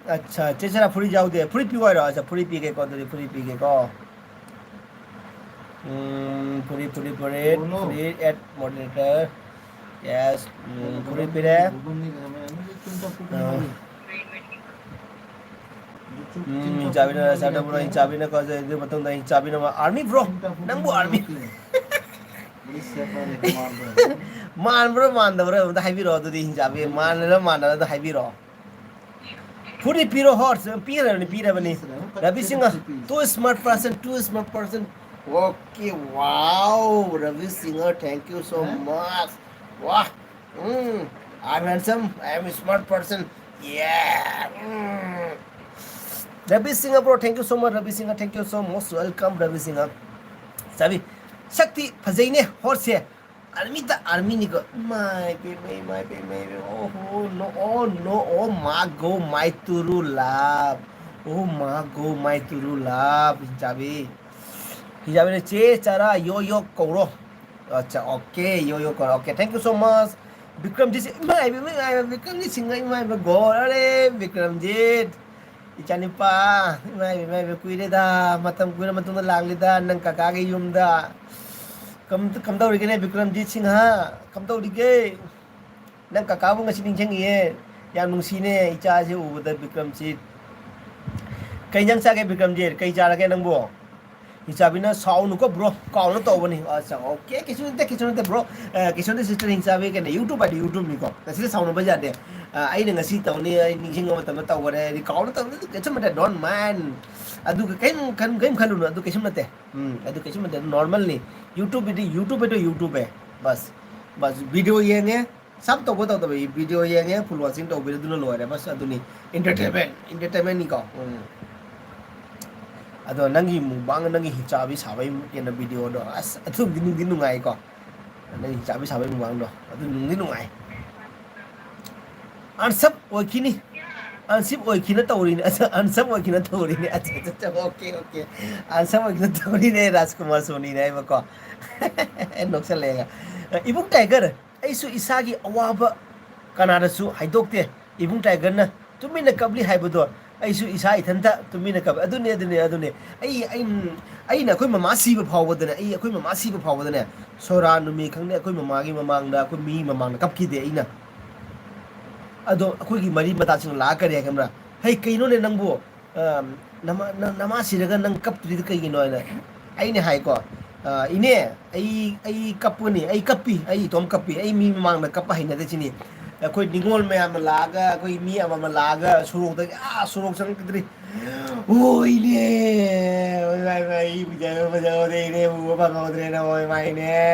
ꯑꯠꯆꯥ, ꯆꯦ ꯆꯔꯥ ꯐꯨꯔꯤꯠ ꯌꯥꯎꯗꯦ꯫ ꯐꯨꯔꯤꯠ ꯄꯤꯌꯨ ꯍꯥꯏꯔꯣ? ꯑꯠꯆꯥ, ꯐꯨꯔꯤꯠ ꯄꯤꯒꯦꯀꯣ, ꯑꯗꯨꯗꯤ ꯐꯨꯔꯤꯠ ꯄꯤꯒꯦꯀꯣ꯫ ꯎꯝ, ꯐꯨꯔꯤꯠ, ꯐꯨꯔꯤꯠ, ꯐꯨꯔꯤꯠ, ꯐꯨꯔꯤꯠ, add moderator. Yes, ꯎꯝ, ꯐꯨꯔꯤꯠ ꯄꯤꯔꯦ꯫ ꯑꯥ꯫ ꯎꯝ, ꯍꯤꯡꯆꯥꯕꯤꯅ ꯁꯥꯔꯗ ꯕ꯭ꯔꯣ, ꯍꯤꯡꯆꯥꯕꯤꯅ ꯀꯣ, ꯑꯗꯨ ꯃꯇꯨꯡꯗ ꯍꯤꯡꯆꯥꯕꯤꯅ ꯑꯃ, "ꯑꯥꯔꯃꯤ ꯕ꯭ꯔꯣ, ꯅꯪꯕꯨ ꯑꯥꯔꯃꯤ?" ꯃꯥꯟꯕ꯭ꯔꯣ ꯃꯥꯟꯗꯕ꯭ꯔꯣ? ꯑꯝꯇ ꯍꯥꯏꯕꯤꯔꯛꯑꯣ ꯑꯗꯨꯗꯤ, ꯍꯤꯡꯆꯥꯕꯤ꯫ ꯃꯥꯟꯅꯔ ꯃꯥꯟꯅꯔ ꯑꯗꯨ ꯍꯥꯏꯕꯤꯔꯛꯑꯣ꯫ ꯐꯨꯔꯤꯠ ꯄꯤꯔꯣ, ꯍꯣꯔꯁ꯫ ꯄꯤꯔꯕꯅꯤ, ꯄꯤꯔꯕꯅꯤ꯫ Rabi Singh, too smart person, too smart person. Okay, wow, Ravi Singha, thank you so much. ꯋꯥ, ꯎꯝ, I'm handsome, I am a smart person. Yeah. Um. Ravi Singh bro, thank you so much, Ravi Singh, thank you so much, welcome Rabi Singh. ꯆꯥꯕꯤ, ꯁꯛꯇꯤ ꯐꯖꯩꯅꯦ, ꯍꯣꯔꯁꯦ꯫ ꯑꯥꯔꯃꯤꯗ ꯑꯥꯔꯃꯤꯅꯤꯀꯣ꯫ ꯏꯃꯥꯏ ꯄꯦꯝꯃ, ꯏꯃꯥꯏ ꯄꯦꯝꯃ, ꯏꯃꯥꯏ ꯄꯦꯝꯃ꯫ Oh, no, oh, no, oh, my God, my true love. Oh, my God, my true love. ꯍꯤꯡꯆꯥꯕꯤ꯫ ꯍꯤꯡꯆꯥꯕꯤꯅ ꯆꯦ ꯆꯔꯥ ꯌꯣ ꯌꯣ ꯀꯧꯔꯣ꯫ ꯑꯠꯆꯥ, okay, ꯌꯣ ꯌꯣ ꯀꯧꯔꯣ꯫ Okay, thank you so much. Bikramjit ꯁꯤꯡ-, ꯏꯃꯥꯏ ꯄꯦꯝꯃ, ꯏꯃꯥꯏ ꯄꯦꯝꯃ, ꯕꯤꯀ꯭ꯔꯝꯖꯤꯠ ꯁꯤꯡꯍ, ꯏꯃꯥꯏ ꯄꯦꯝꯃ, ꯒꯣꯜ꯫ ꯑꯔꯦ, ꯕꯤꯀ꯭ꯔꯝꯖꯤꯠ꯫ ꯏꯆꯥꯅꯤꯄꯥ, ꯏꯃꯥꯏ ꯄꯦꯝꯃ, ꯏꯃꯥꯏ ꯄꯦꯝꯃ, ꯀꯨꯏꯔꯦꯗ, ꯃꯇꯝ ꯀꯨꯏꯔ ꯃꯇꯨꯡꯗ ꯂꯥꯛꯂꯤꯗ, ꯅꯪ ꯀꯀꯥꯒꯤ ꯌꯨꯝꯗ꯫ ꯀꯝ-, ꯀꯝꯗꯧꯔꯤꯒꯦꯅꯦ, ꯕꯤꯀ꯭ꯔꯝꯖꯤꯠ ꯁꯤꯡꯍ? ꯀꯝꯗꯧꯔꯤꯒꯦ? ꯅꯪ ꯀꯀꯥꯕꯨ ꯉꯁꯤ ꯅꯤꯡꯁꯤꯡꯉꯤꯌꯦ꯫ ꯌꯥꯝ ꯅꯨꯡꯁꯤꯅꯦ, ꯏꯆꯥꯁꯦ ꯎꯕꯗ, ꯕꯤꯀ꯭ꯔꯝꯖꯤꯠ꯫ ꯀꯩ ꯏꯟꯖꯥꯡ ꯆꯥꯒꯦ, ꯕꯤꯀ꯭ꯔꯝꯖꯤꯠ? ꯀꯩ ꯆꯥꯔꯒꯦ ꯅꯪꯕꯨ? ꯏꯆꯥꯕꯤꯅ, "ꯁꯥꯎꯅꯨꯀꯣ bro, ꯀꯥꯎꯅ ꯇꯧꯕꯅꯤ"꯫ ꯑꯠꯆꯥ, okay, ꯀꯩꯁꯨ ꯅꯠꯇꯦ, ꯀꯩꯁꯨ ꯅꯠꯇꯦ bro꯫ ꯑ, ꯀꯩꯁꯨ ꯅꯠꯇꯦ sister, ꯍꯤꯡꯆꯥꯕꯤ ꯀꯩꯅꯣ, YouTube ꯍꯥꯏꯗꯤ YouTubeꯅꯤꯀꯣ꯫ ꯉꯁꯤꯗ ꯁꯥꯎꯅꯕ ꯌꯥꯗꯦ꯫ ꯑ, ꯑꯩꯅ ꯉꯁꯤ ꯇꯧꯅꯤ, ꯑꯩ ꯅꯤꯡꯁꯤꯡꯕ ꯃꯇꯝꯗ ꯇꯧꯈꯔꯦ, ꯍꯥꯏꯗꯤ ꯀꯥꯎꯅ ꯇꯧꯅꯤ, ꯑꯗꯨ ꯀꯩꯁꯨ ꯅꯠꯇꯦ, don't mind꯫ ꯑꯗꯨꯒ ꯀꯩꯝ ꯈꯟ-, ꯀꯩꯝ ꯈꯜꯂꯨꯅꯨ, ꯑꯗꯨ ꯀꯩꯁꯨ ꯅꯠꯇꯦ꯫ ꯎꯝ, ꯑꯗꯨ ꯀꯩꯁꯨ ꯅꯠꯇꯦ, ꯑꯗꯨ normalꯅꯤ꯫ YouTubeꯗꯤ, YouTube ꯍꯥꯏꯗꯣ YouTubeꯅꯦ꯫ ꯕꯁ, ꯕꯁ, video ꯌꯦꯡꯉꯦ, sub ꯇꯧꯕ ꯇꯧꯗꯕ, video ꯌꯦꯡꯉꯦ, full watching ꯇꯧꯕꯤꯔꯦ, ꯑꯗꯨꯅ ꯂꯣꯏꯔꯦ꯫ ꯕꯁ, ꯑꯗꯨꯅꯤ꯫ Entertainment, entertainmentꯅꯤꯀꯣ꯫ ꯎꯝ꯫ ꯑꯗꯣ ꯅꯪꯒꯤ mukbang, ꯅꯪꯒꯤ ꯍꯤꯡꯆꯥꯕꯤ ꯁꯥꯕꯒꯤ ꯀꯩꯅꯣ videoꯗꯣ, ꯑꯁ, ꯑꯗꯨꯝꯗꯤ ꯅꯨꯡꯗꯤ ꯅꯨꯡꯉꯥꯏꯀꯣ꯫ ꯅꯪꯒꯤ ꯍꯤꯡꯆꯥꯕꯤ ꯁꯥꯕꯒꯤ mukbangꯗꯣ, ꯑꯗꯨ ꯅꯨꯡꯗꯤ ꯅꯨꯡꯉꯥꯏ꯫ Unsub ꯑꯣꯏꯈꯤꯅꯤ꯫ ꯑꯟꯁꯤꯞ ꯑꯣꯏꯈꯤꯅ ꯇꯧꯔꯤꯅꯦ, ꯑꯟꯁꯞ ꯑꯣꯏꯈꯤꯅꯅ ꯇꯧꯔꯤꯅꯦ꯫ ꯑꯆꯥ, ꯑꯆꯥ, ꯑꯆꯥ, ꯑꯣꯀꯦ, ꯑꯣꯀꯦ꯫ ꯑꯟꯁꯞ ꯑꯣꯏꯈꯤꯅ ꯇꯧꯔꯤꯅꯦ, ꯔꯥꯖꯀꯨꯃꯥꯔ ꯁꯣꯅꯤꯅꯦ ꯍꯥꯏꯕꯀꯣ꯫ ꯅꯣꯛꯁꯜꯂꯛꯑꯦꯒ꯫ ꯏꯕꯨꯡ ꯇꯥꯏꯒꯔ, ꯑꯩꯁꯨ ꯏꯁꯥꯒꯤ ꯑꯋꯥꯕ ꯀꯅꯥꯗꯁꯨ ꯍꯥꯏꯗꯣꯛꯇꯦ꯫ ꯏꯕꯨꯡ ꯇꯥꯏꯒꯔꯅ ꯇꯨꯃꯤꯟꯅ ꯀꯞꯂꯤ ꯍꯥꯏꯕꯗꯣ, ꯑꯩꯁꯨ ꯏꯁꯥ ꯏꯊꯟꯇ ꯇꯨꯃꯤꯟꯅ ꯀꯞꯂꯤ꯫ ꯑꯗꯨꯅꯦ, ꯑꯗꯨꯅꯦ, ꯑꯗꯨꯅꯦ꯫ ꯑꯩ, ꯑꯩ, ꯑꯩꯅ ꯑꯩꯈꯣꯏ ꯃꯃꯥ ꯁꯤꯕ ꯐꯥꯎꯕꯗꯅꯦ, ꯑꯩ ꯑꯩꯈꯣꯏ ꯃꯃꯥ ꯁꯤꯕ ꯐꯥꯎꯕꯗꯅꯦ, ꯁꯣꯔꯥ ꯅꯨꯃꯤ ꯈꯪꯗꯦ, ꯑꯩꯈꯣꯏ ꯃꯃꯥꯒꯤ ꯃꯃꯥꯡꯗ, ꯑꯩꯈꯣꯏ ꯃꯤ ꯃꯃꯥꯡꯗ ꯀꯞꯈꯤꯗꯦ ꯑꯩꯅ꯫ ꯑꯗꯣ ꯑꯩꯈꯣꯏꯒꯤ ꯃꯔꯤ ꯃꯇꯥꯁꯤꯡ ꯂꯥꯛꯑ ꯀꯔꯤ ꯍꯥꯏ ꯈꯪꯕ꯭ꯔꯥ? "ꯍꯩ, ꯀꯩꯅꯣꯅꯦ ꯅꯪꯕꯨ? ꯑ, ꯅꯃꯥ, ꯅ-, ꯅꯃꯥ ꯁꯤꯔꯒ ꯅꯪ ꯀꯞꯇ꯭ꯔꯤꯗꯨ ꯀꯩꯒꯤꯅꯣ?" ꯍꯥꯏꯅ ꯑꯩꯅ ꯍꯥꯏꯀꯣ, "ꯑ, ꯏꯅꯦ, ꯑꯩ, ꯑꯩ ꯀꯞꯄꯅꯤ, ꯑꯩ ꯀꯞꯄꯤ, ꯑꯩ ꯏꯇꯣꯝ ꯀꯞꯄꯤ, ꯑꯩ ꯃꯤ ꯃꯃꯥꯡꯗ ꯀꯞꯄ ꯍꯩꯅꯗꯦ ꯁꯤꯅꯤ꯫ ꯑꯩꯈꯣꯏ ꯅꯤꯉꯣꯜ ꯃꯌꯥꯝ ꯑꯃ ꯂꯥꯛꯑꯒ, ꯑꯩꯈꯣꯏ ꯃꯤ ꯑꯃꯃꯝ ꯂꯥꯛꯑꯒ ꯁꯣꯔꯣꯛꯇꯒꯤ, ꯑꯥ, ꯁꯣꯔꯣꯛ ꯆꯪꯉꯛꯇ꯭ꯔꯤ꯫ ꯑꯣ, ꯏꯅꯦ, ꯑꯣꯏ ꯃꯥꯏ, ꯃꯥꯏ, ꯑꯩ ꯎꯖꯕ ꯐꯪꯍꯧꯗ꯭ꯔꯦ, ꯏꯅꯦ ꯎꯕ ꯐꯪꯍꯧꯗ꯭ꯔꯦꯅ, ꯑꯣꯏ ꯃꯥꯏꯅꯦ,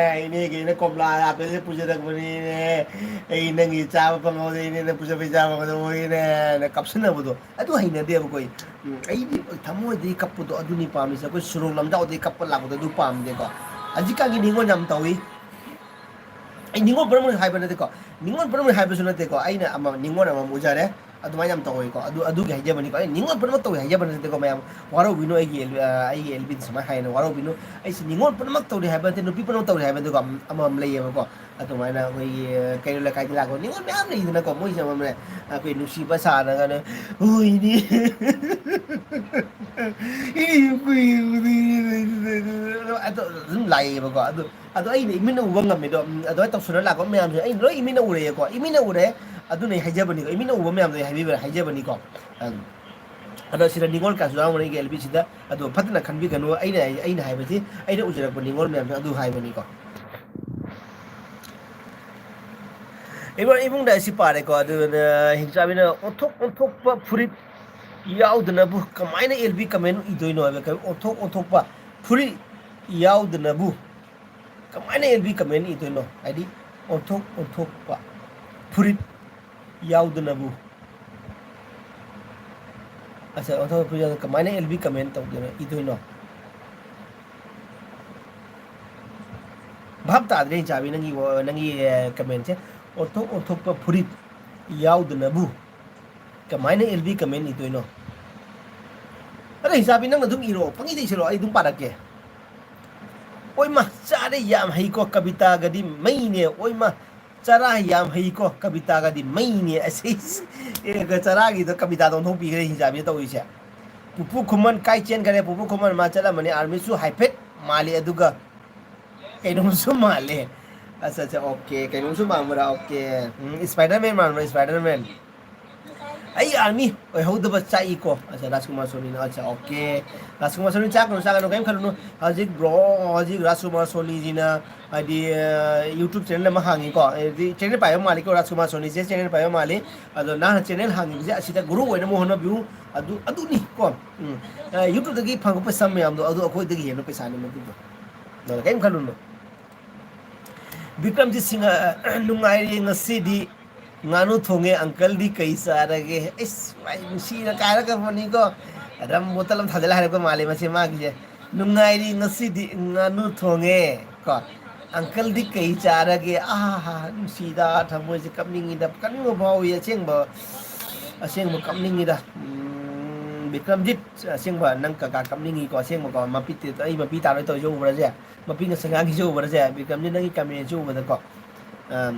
ꯏꯅꯦꯒꯤ ꯑꯩꯅ ꯀꯣꯝꯂꯥ ꯑꯥꯄꯜꯁꯦ ꯄꯨꯖꯔꯛꯄꯅꯤꯅꯦ, ꯑꯩ ꯅꯪꯒꯤ ꯆꯥꯕ ꯐꯪꯍꯧꯗ꯭ꯔꯦ, ꯏꯅꯦ ꯅꯪ ꯄꯨꯖꯕꯩ ꯆꯥꯕ ꯐꯪꯍꯧꯗ꯭ꯔꯦꯅꯦ" ꯍꯥꯏꯅ ꯀꯞꯁꯟꯅꯕꯗꯣ, ꯑꯗꯨ ꯍꯩꯅꯗꯦꯕꯀꯣ ꯑꯩ꯫ ꯎꯝ, ꯑꯩꯗꯤ ꯊꯃꯣꯏꯗꯒꯤ ꯀꯞꯄꯗꯣ ꯑꯗꯨꯅꯤ ꯄꯥꯝꯃꯤꯁꯦ, ꯑꯩꯈꯣꯏ ꯁꯨꯔꯣꯛ ꯂꯝꯖꯥꯎꯗꯒꯤ ꯀꯞꯄ ꯂꯥꯛꯄꯗꯣ ꯑꯗꯨ ꯄꯥꯝꯗꯦꯀꯣ꯫ ꯍꯧꯖꯤꯛꯀꯥꯟꯒꯤ ꯅꯤꯉꯣꯜ ꯌꯥꯝ ꯇꯧꯏ꯫ ꯑꯩ ꯅꯤꯉꯣꯜ ꯄꯨꯝꯅꯃꯛ ꯍꯥꯏꯕ ꯅꯠꯇꯦꯀꯣ, ꯅꯤꯉꯣꯜ ꯄꯨꯝꯅꯃꯛ ꯍꯥꯏꯕꯁꯨ ꯅꯠꯇꯦꯀꯣ, ꯑꯩꯅ ꯑꯃ, ꯅꯤꯉꯣꯜ ꯑꯃꯃꯝ ꯎꯖꯔꯦ, ꯑꯗꯨꯃꯥꯏꯅ ꯌꯥꯝ ꯇꯧꯋꯦꯀꯣ, ꯑꯗꯨ, ꯑꯗꯨꯒꯤ ꯍꯥꯏꯖꯕꯅꯤꯀꯣ, ꯑꯩ ꯅꯤꯉꯣꯜ ꯄꯨꯝꯅꯃꯛ ꯇꯧꯋꯦ ꯍꯥꯏꯖꯕ ꯅꯠꯇꯦꯀꯣ ꯃꯌꯥꯝ, ꯋꯥꯔꯧꯕꯤꯅꯨ ꯑꯩꯒꯤ ꯑꯦꯜ-, ꯑ, ꯑꯩꯒꯤ ꯑꯦꯜ ꯕꯤꯗ ꯁꯨꯃꯥꯏꯅ ꯍꯥꯏꯅ ꯋꯥꯔꯧꯕꯤꯅꯨ, ꯑꯩꯁꯦ ꯅꯤꯉꯣꯜ ꯄꯨꯝꯅꯃꯛ ꯇꯧꯔꯦ ꯍꯥꯏꯕ ꯅꯠꯇꯦ, ꯅꯨꯄꯤ ꯄꯨꯝꯅꯃꯛ ꯇꯧꯔꯦ ꯍꯥꯏꯕ ꯅꯠꯇꯦꯀꯣ, ꯑꯃ-, ꯑꯃꯃꯝ ꯂꯩꯌꯦꯕꯀꯣ, ꯑꯗꯨꯃꯥꯏꯅ ꯑꯩꯈꯣꯏꯒꯤ ꯀꯩꯔꯣꯜ ꯂꯩꯀꯥꯏꯗ ꯂꯥꯛꯄ ꯅꯤꯉꯣꯜ ꯃꯌꯥꯝ ꯂꯩꯗꯅꯀꯣ, ꯃꯣꯏꯁꯦ ꯑꯃꯃꯝꯅꯦ, ꯑꯩꯈꯣꯏ ꯅꯨꯡꯁꯤꯕ ꯁꯥꯟꯅꯒꯅ, "ꯍꯣꯏꯅꯦ, ꯏꯅꯦ, ꯑꯗꯣ ꯑꯗꯨꯝ ꯂꯥꯛꯑꯦꯕꯀꯣ, ꯑꯗꯨ ꯑꯗꯣ ꯑꯩꯅ ꯏꯃꯤꯠꯅ ꯎꯕ ꯉꯝꯃꯤꯗꯣ, ꯎꯝ, ꯑꯗꯨꯃꯥꯏꯅ ꯇꯧꯁꯟꯅ ꯂꯥꯛꯄ ꯃꯌꯥꯝꯁꯦ ꯑꯩ ꯂꯣꯏ ꯏꯃꯤꯠꯅ ꯎꯔꯛꯑꯦꯀꯣ, ꯏꯃꯤꯠꯅ ꯎꯔꯦ, ꯑꯗꯨꯅ ꯑꯩ ꯍꯥꯏꯖꯕꯅꯤꯀꯣ, ꯏꯃꯤꯠꯅ ꯎꯕ ꯃꯌꯥꯝꯗꯣ ꯑꯩ ꯍꯥꯏꯕꯤꯕ-, ꯍꯥꯏꯖꯕꯅꯤꯀꯣ꯫ ꯑꯗꯣ, ꯑꯗꯣ ꯁꯤꯗ ꯅꯤꯉꯣꯜ ꯀꯥꯏꯁꯨ ꯌꯥꯎꯔꯝꯒꯅꯤ ꯑꯩꯒꯤ ꯑꯦꯜ ꯕꯤꯁꯤꯗ, ꯑꯗꯣ ꯐꯠꯇꯅ ꯈꯟꯕꯤꯒꯅꯨ, ꯑꯩꯅ, ꯑꯩꯅ ꯍꯥꯏꯕꯁꯤ ꯑꯩꯅ ꯎꯖꯔꯛꯄ ꯅꯤꯉꯣꯜ ꯃꯌꯥꯝꯗꯣ ꯑꯗꯨ ꯍꯥꯏꯕꯅꯤꯀꯣ꯫ ꯏꯕꯨꯡ-, ꯏꯕꯨꯡꯗ ꯑꯁꯤ ꯄꯥꯔꯦꯀꯣ, ꯑꯗꯨꯅ ꯍꯤꯡꯆꯥꯕꯤꯅ ꯑꯣꯟꯊꯣꯛ ꯑꯣꯟꯊꯣꯛꯄ ꯐꯨꯔꯤꯠ ꯌꯥꯎꯗꯅꯕꯨ ꯀꯃꯥꯏꯅ ꯑꯦꯜ ꯕꯤ ꯀꯃꯦꯟ ꯏꯗꯣꯏꯅꯣ ꯍꯥꯏꯕ, ꯑꯣꯟꯊꯣꯛ ꯑꯣꯟꯊꯣꯛꯄ ꯐꯨꯔꯤꯠ ꯌꯥꯎꯗꯅꯕꯨ ꯀꯃꯥꯏꯅ ꯑꯦꯜ ꯕꯤ ꯀꯃꯦꯟ ꯏꯗꯣꯏꯅꯣ? ꯍꯥꯏꯗꯤ ꯑꯣꯟꯊꯣꯛ ꯑꯣꯟꯊꯣꯛꯄ ꯐꯨꯔꯤꯠ ꯌꯥꯎꯗꯅꯕꯨ, ꯑꯁ, ꯑꯣꯟꯊꯣꯛ ꯑꯣꯟꯊꯣꯛꯄ ꯐꯨꯔꯤꯠ ꯌꯥꯎꯗꯅ ꯀꯃꯥꯏꯅ ꯑꯦꯜ ꯕꯤ ꯀꯃꯦꯟ ꯇꯧꯗꯣꯏꯅꯣ, ꯏꯗꯣꯏꯅꯣ? ꯚꯥꯞ ꯇꯥꯗ꯭ꯔꯦ, ꯍꯤꯡꯆꯥꯕꯤ, ꯅꯪꯒꯤ ꯋꯥ-, ꯅꯪꯒꯤ, ꯑꯦ, ꯀꯃꯦꯟꯁꯦ꯫ ꯑꯣꯟꯊꯣꯛ ꯑꯣꯟꯊꯣꯛꯄ ꯐꯨꯔꯤꯠ ꯌꯥꯎꯗꯅꯕꯨ ꯀꯃꯥꯏꯅ ꯑꯦꯜ ꯕꯤ ꯀꯃꯦꯟ ꯏꯗꯣꯏꯅꯣ? ꯑꯗꯣ ꯍꯤꯡꯆꯥꯕꯤ, ꯅꯪꯅ ꯑꯗꯨꯝ ꯏꯔꯣ, ꯄꯪꯏꯗ ꯏꯁꯤꯜꯂꯣ, ꯑꯩ ꯑꯗꯨꯝ ꯄꯥꯔꯛꯀꯦ꯫ ꯑꯣꯏꯃ, ꯆꯥꯔꯦ ꯌꯥꯝ ꯍꯩꯀꯣ, ꯀꯕꯤꯇꯥꯒꯗꯤ ꯃꯩꯅꯦ꯫ ꯑꯣꯏꯃ, ꯆꯔꯥ ꯌꯥꯝ ꯍꯩꯀꯣ, ꯀꯕꯤꯇꯥꯒꯗꯤ ꯃꯩꯅꯦ꯫ ꯑꯁ, ꯑꯦ, ꯆꯔꯥꯒꯤꯗꯣ ꯀꯕꯤꯇꯥꯗ ꯑꯣꯟꯊꯣꯛꯄꯤꯈ꯭ꯔꯦ ꯍꯤꯡꯆꯥꯕꯤꯅ ꯇꯧꯔꯤꯁꯦ꯫ ꯄꯨꯄꯨ ꯈꯨꯃꯟ ꯀꯥꯏ ꯆꯦꯟꯈꯔꯦ? ꯄꯨꯄꯨ ꯈꯨꯃꯟ ꯃꯥ ꯆꯠꯂꯝꯃꯅꯤ꯫ ꯑꯥꯔꯃꯤꯁꯨ ꯍꯥꯏꯐꯦꯠ ꯃꯥꯜꯂꯤ, ꯑꯗꯨꯒ ꯀꯩꯅꯣꯝꯁꯨ ꯃꯥꯜꯂꯦ꯫ ꯑꯠꯆꯥ, ꯑꯠꯆꯥ, ꯑꯣꯀꯦ, ꯀꯩꯅꯣꯝꯁꯨ ꯃꯥꯟꯕ꯭ꯔꯥ? ꯑꯣꯀꯦ, ꯎꯝ, ꯁ꯭ꯄꯥꯏꯗꯔꯃꯦꯟ ꯃꯥꯟꯕ꯭ꯔꯥ? ꯁ꯭ꯄꯥꯏꯗꯔꯃꯦꯟ꯫ ꯑꯩ ꯑꯥꯔꯃꯤ ꯑꯣꯏꯍꯧꯗꯕ ꯆꯥꯛꯏꯀꯣ꯫ ꯑꯠꯆꯥ, ꯔꯥꯖꯀꯨꯃꯥꯔ ꯁꯣꯅꯤꯅ, ꯑꯠꯆꯥ, ꯑꯣꯀꯦ꯫ ꯔꯥꯖꯀꯨꯃꯥꯔ ꯁꯣꯅꯤ, ꯆꯥꯛꯀꯅꯨ, ꯆꯥꯛꯀꯅꯨ, ꯀꯩꯝ ꯈꯜꯂꯨꯅꯨ꯫ ꯍꯧꯖꯤꯛ ꯕ꯭ꯔꯣ, ꯍꯧꯖꯤꯛ ꯔꯥꯖꯀꯨꯃꯥꯔ ꯁꯣꯅꯤꯁꯤꯅ, ꯍꯥꯏꯗꯤ, ꯑ, YouTube ꯆꯦꯅꯦꯜ ꯑꯃ ꯍꯥꯡꯉꯤꯀꯣ꯫ ꯍꯥꯏꯗꯤ ꯆꯦꯅꯦꯜ ꯄꯥꯏꯕ ꯃꯥꯜꯂꯤꯀꯣ, ꯔꯥꯖꯀꯨꯃꯥꯔ ꯁꯣꯅꯤꯁꯦ ꯆꯦꯅꯦꯜ ꯄꯥꯏꯕ ꯃꯥꯜꯂꯤ꯫ ꯑꯗꯣ ꯅꯍꯥꯟꯅ ꯆꯦꯅꯦꯜ ꯍꯥꯡꯉꯤꯕꯁꯦ ꯑꯁꯤꯗ ꯒ꯭ꯔꯣ ꯑꯣꯏꯅꯕ ꯍꯣꯠꯅꯕꯤꯌꯨ꯫ ꯑꯗꯨ, ꯑꯗꯨꯅꯤ ꯀꯣ꯫ ꯎꯝ꯫ ꯑ, YouTubeꯇꯒꯤ ꯐꯪꯕ ꯄꯩꯁꯥ ꯃꯌꯥꯝꯗꯣ, ꯑꯗꯨ ꯑꯩꯈꯣꯏꯗꯒꯤ ꯍꯦꯟꯕ ꯄꯩꯁꯥꯅꯤ ꯃꯗꯨꯗꯣ꯫ ꯑꯗꯨꯅ ꯀꯔꯤꯝ ꯈꯜꯂꯨꯅꯨ꯫ ꯕꯤꯀ꯭ꯔꯝꯖꯤꯠ ꯁꯤꯡ, ꯑ, ꯅꯨꯡꯉꯥꯏꯔꯤ ꯉꯁꯤꯗꯤ꯫ ꯉꯥꯅꯨ ꯊꯣꯡꯉꯦ꯫ ꯑꯪꯀꯜꯗꯤ ꯀꯩ ꯆꯥꯔꯒꯦ? ꯑꯩꯁ, ꯃꯥꯏ ꯅꯨꯡꯁꯤꯅ ꯀꯥꯏꯔꯛꯀꯕꯅꯤꯀꯣ꯫ ꯔꯝ ꯕꯣꯇꯜ ꯑꯃ ꯊꯥꯖꯤꯜꯂ ꯍꯥꯏꯔꯛꯄ ꯃꯥꯜꯂꯦ ꯃꯁꯤ ꯃꯥꯒꯤꯁꯦ꯫ ꯅꯨꯡꯉꯥꯏꯔꯤ ꯉꯁꯤꯗꯤ, ꯉꯥꯅꯨ ꯊꯣꯡꯉꯦ ꯀꯣ꯫ ꯑꯪꯀꯜꯗꯤ ꯀꯩ ꯆꯥꯔꯒꯦ? ꯑꯍꯥ, ꯅꯨꯡꯁꯤꯗ, ꯊꯃꯣꯏꯁꯦ ꯀꯞꯅꯤꯡꯉꯤꯗ, ꯀꯞꯅꯤꯡꯕ ꯐꯥꯎꯏ ꯑꯁꯦꯡꯕ, ꯑꯁꯦꯡꯕ ꯀꯞꯅꯤꯡꯉꯤꯗ꯫ ꯎꯝ, ꯕꯤꯀ꯭ꯔꯝꯖꯤꯠ, ꯑꯁꯦꯡꯕ ꯅꯪ ꯀꯀꯥ ꯀꯞꯅꯤꯡꯉꯤꯀꯣ, ꯑꯁꯦꯡꯕꯀꯣ꯫ ꯃꯄꯤ ꯇꯦ-, ꯑꯩ ꯃꯄꯤ ꯇꯥꯔꯣꯏ ꯇꯧꯔꯤꯁꯦ ꯎꯕ꯭ꯔꯁꯦ? ꯃꯄꯤꯅ ꯁꯪꯒꯥꯡꯒꯤꯁꯦ ꯎꯕ꯭ꯔꯁꯦ? ꯕꯤꯀ꯭ꯔꯝꯖꯤꯠ ꯅꯪꯒꯤ ꯀꯃꯦꯟꯁꯦ ꯎꯕꯗꯀꯣ꯫ ꯑꯝ,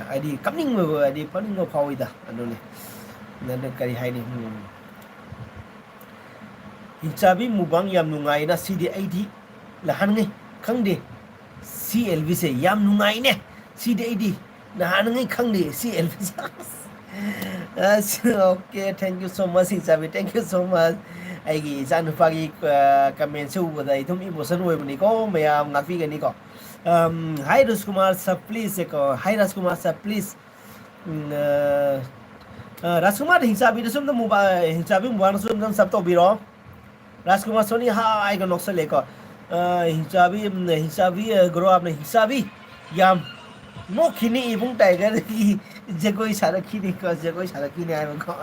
ꯍꯥꯏꯗꯤ ꯀꯞꯅꯤꯡꯕ, ꯍꯥꯏꯗꯤ ꯀꯞꯅꯤꯡꯕ ꯐꯥꯎꯏꯗ, ꯑꯗꯨꯅꯤ꯫ ꯅꯪ ꯀꯔꯤ ꯍꯥꯏꯅꯤ? ꯎꯝ꯫ ꯍꯤꯡꯆꯥꯕꯤ ꯃꯨꯕꯥꯡ ꯌꯥꯝ ꯅꯨꯡꯉꯥꯏꯅ, ꯁꯤꯗꯤ ꯑꯩꯗꯤ ꯅꯍꯥꯟꯉꯩ ꯈꯪꯗꯦ꯫ ꯁꯤ ꯑꯦꯜ ꯕꯤꯁꯦ ꯌꯥꯝ ꯅꯨꯡꯉꯥꯏꯅꯦ꯫ ꯁꯤꯗꯤ ꯑꯩꯗꯤ ꯅꯍꯥꯟꯉꯩ ꯈꯪꯗꯦ, ꯁꯤ ꯑꯦꯜ ꯕꯤꯁꯦ꯫ ꯑꯁ, okay, thank you so much, ꯍꯤꯡꯆꯥꯕꯤ, thank you so much꯫ ꯑꯩꯒꯤ ꯏꯆꯥꯅꯨꯄꯥꯒꯤ, ꯑ, ꯀꯃꯦꯟꯁꯦ ꯎꯕꯗ ꯑꯩ ꯑꯗꯨꯝ ꯏꯃꯣꯁꯟ ꯑꯣꯏꯕꯅꯤꯀꯣ, ꯃꯌꯥꯝ ꯉꯥꯛꯄꯤꯒꯅꯤꯀꯣ꯫ ꯑꯝ, hi ꯔꯥꯖꯀꯨꯃꯥꯔ sir, please ꯀꯣ, hi ꯔꯥꯖꯀꯨꯃꯥꯔ sir, please꯫ ꯎꯝ, ꯑ, ꯑ, ꯔꯥꯖꯀꯨꯃꯥꯔ, ꯍꯤꯡꯆꯥꯕꯤꯗꯁꯨ ꯑꯝꯇ ꯃꯨꯕꯥ-, ꯍꯤꯡꯆꯥꯕꯤ ꯃꯨꯕꯥꯡꯗꯁꯨ ꯑꯝꯇ sub ꯇꯧꯕꯤꯔꯣ꯫ ꯔꯥꯖꯀꯨꯃꯥꯔ ꯁꯣꯅꯤ ꯍꯥꯏꯒ ꯅꯣꯛꯁꯜꯂꯦꯀꯣ꯫ ꯑ, ꯍꯤꯡꯆꯥꯕꯤ, ꯎꯝ, ꯍꯤꯡꯆꯥꯕꯤ, ꯑ, ꯒ꯭ꯔꯣ ꯑꯞꯅ ꯍꯤꯡꯆꯥꯕꯤ ꯌꯥꯝ ꯅꯣꯛꯈꯤꯅꯤ ꯏꯕꯨꯡ ꯇꯥꯏꯒꯔꯒꯤ ꯖꯒꯣꯏ ꯁꯥꯔꯛꯈꯤꯅꯤꯀꯣ, ꯖꯒꯣꯏ ꯁꯥꯔꯛꯈꯤꯅꯤ ꯍꯥꯏꯕꯀꯣ꯫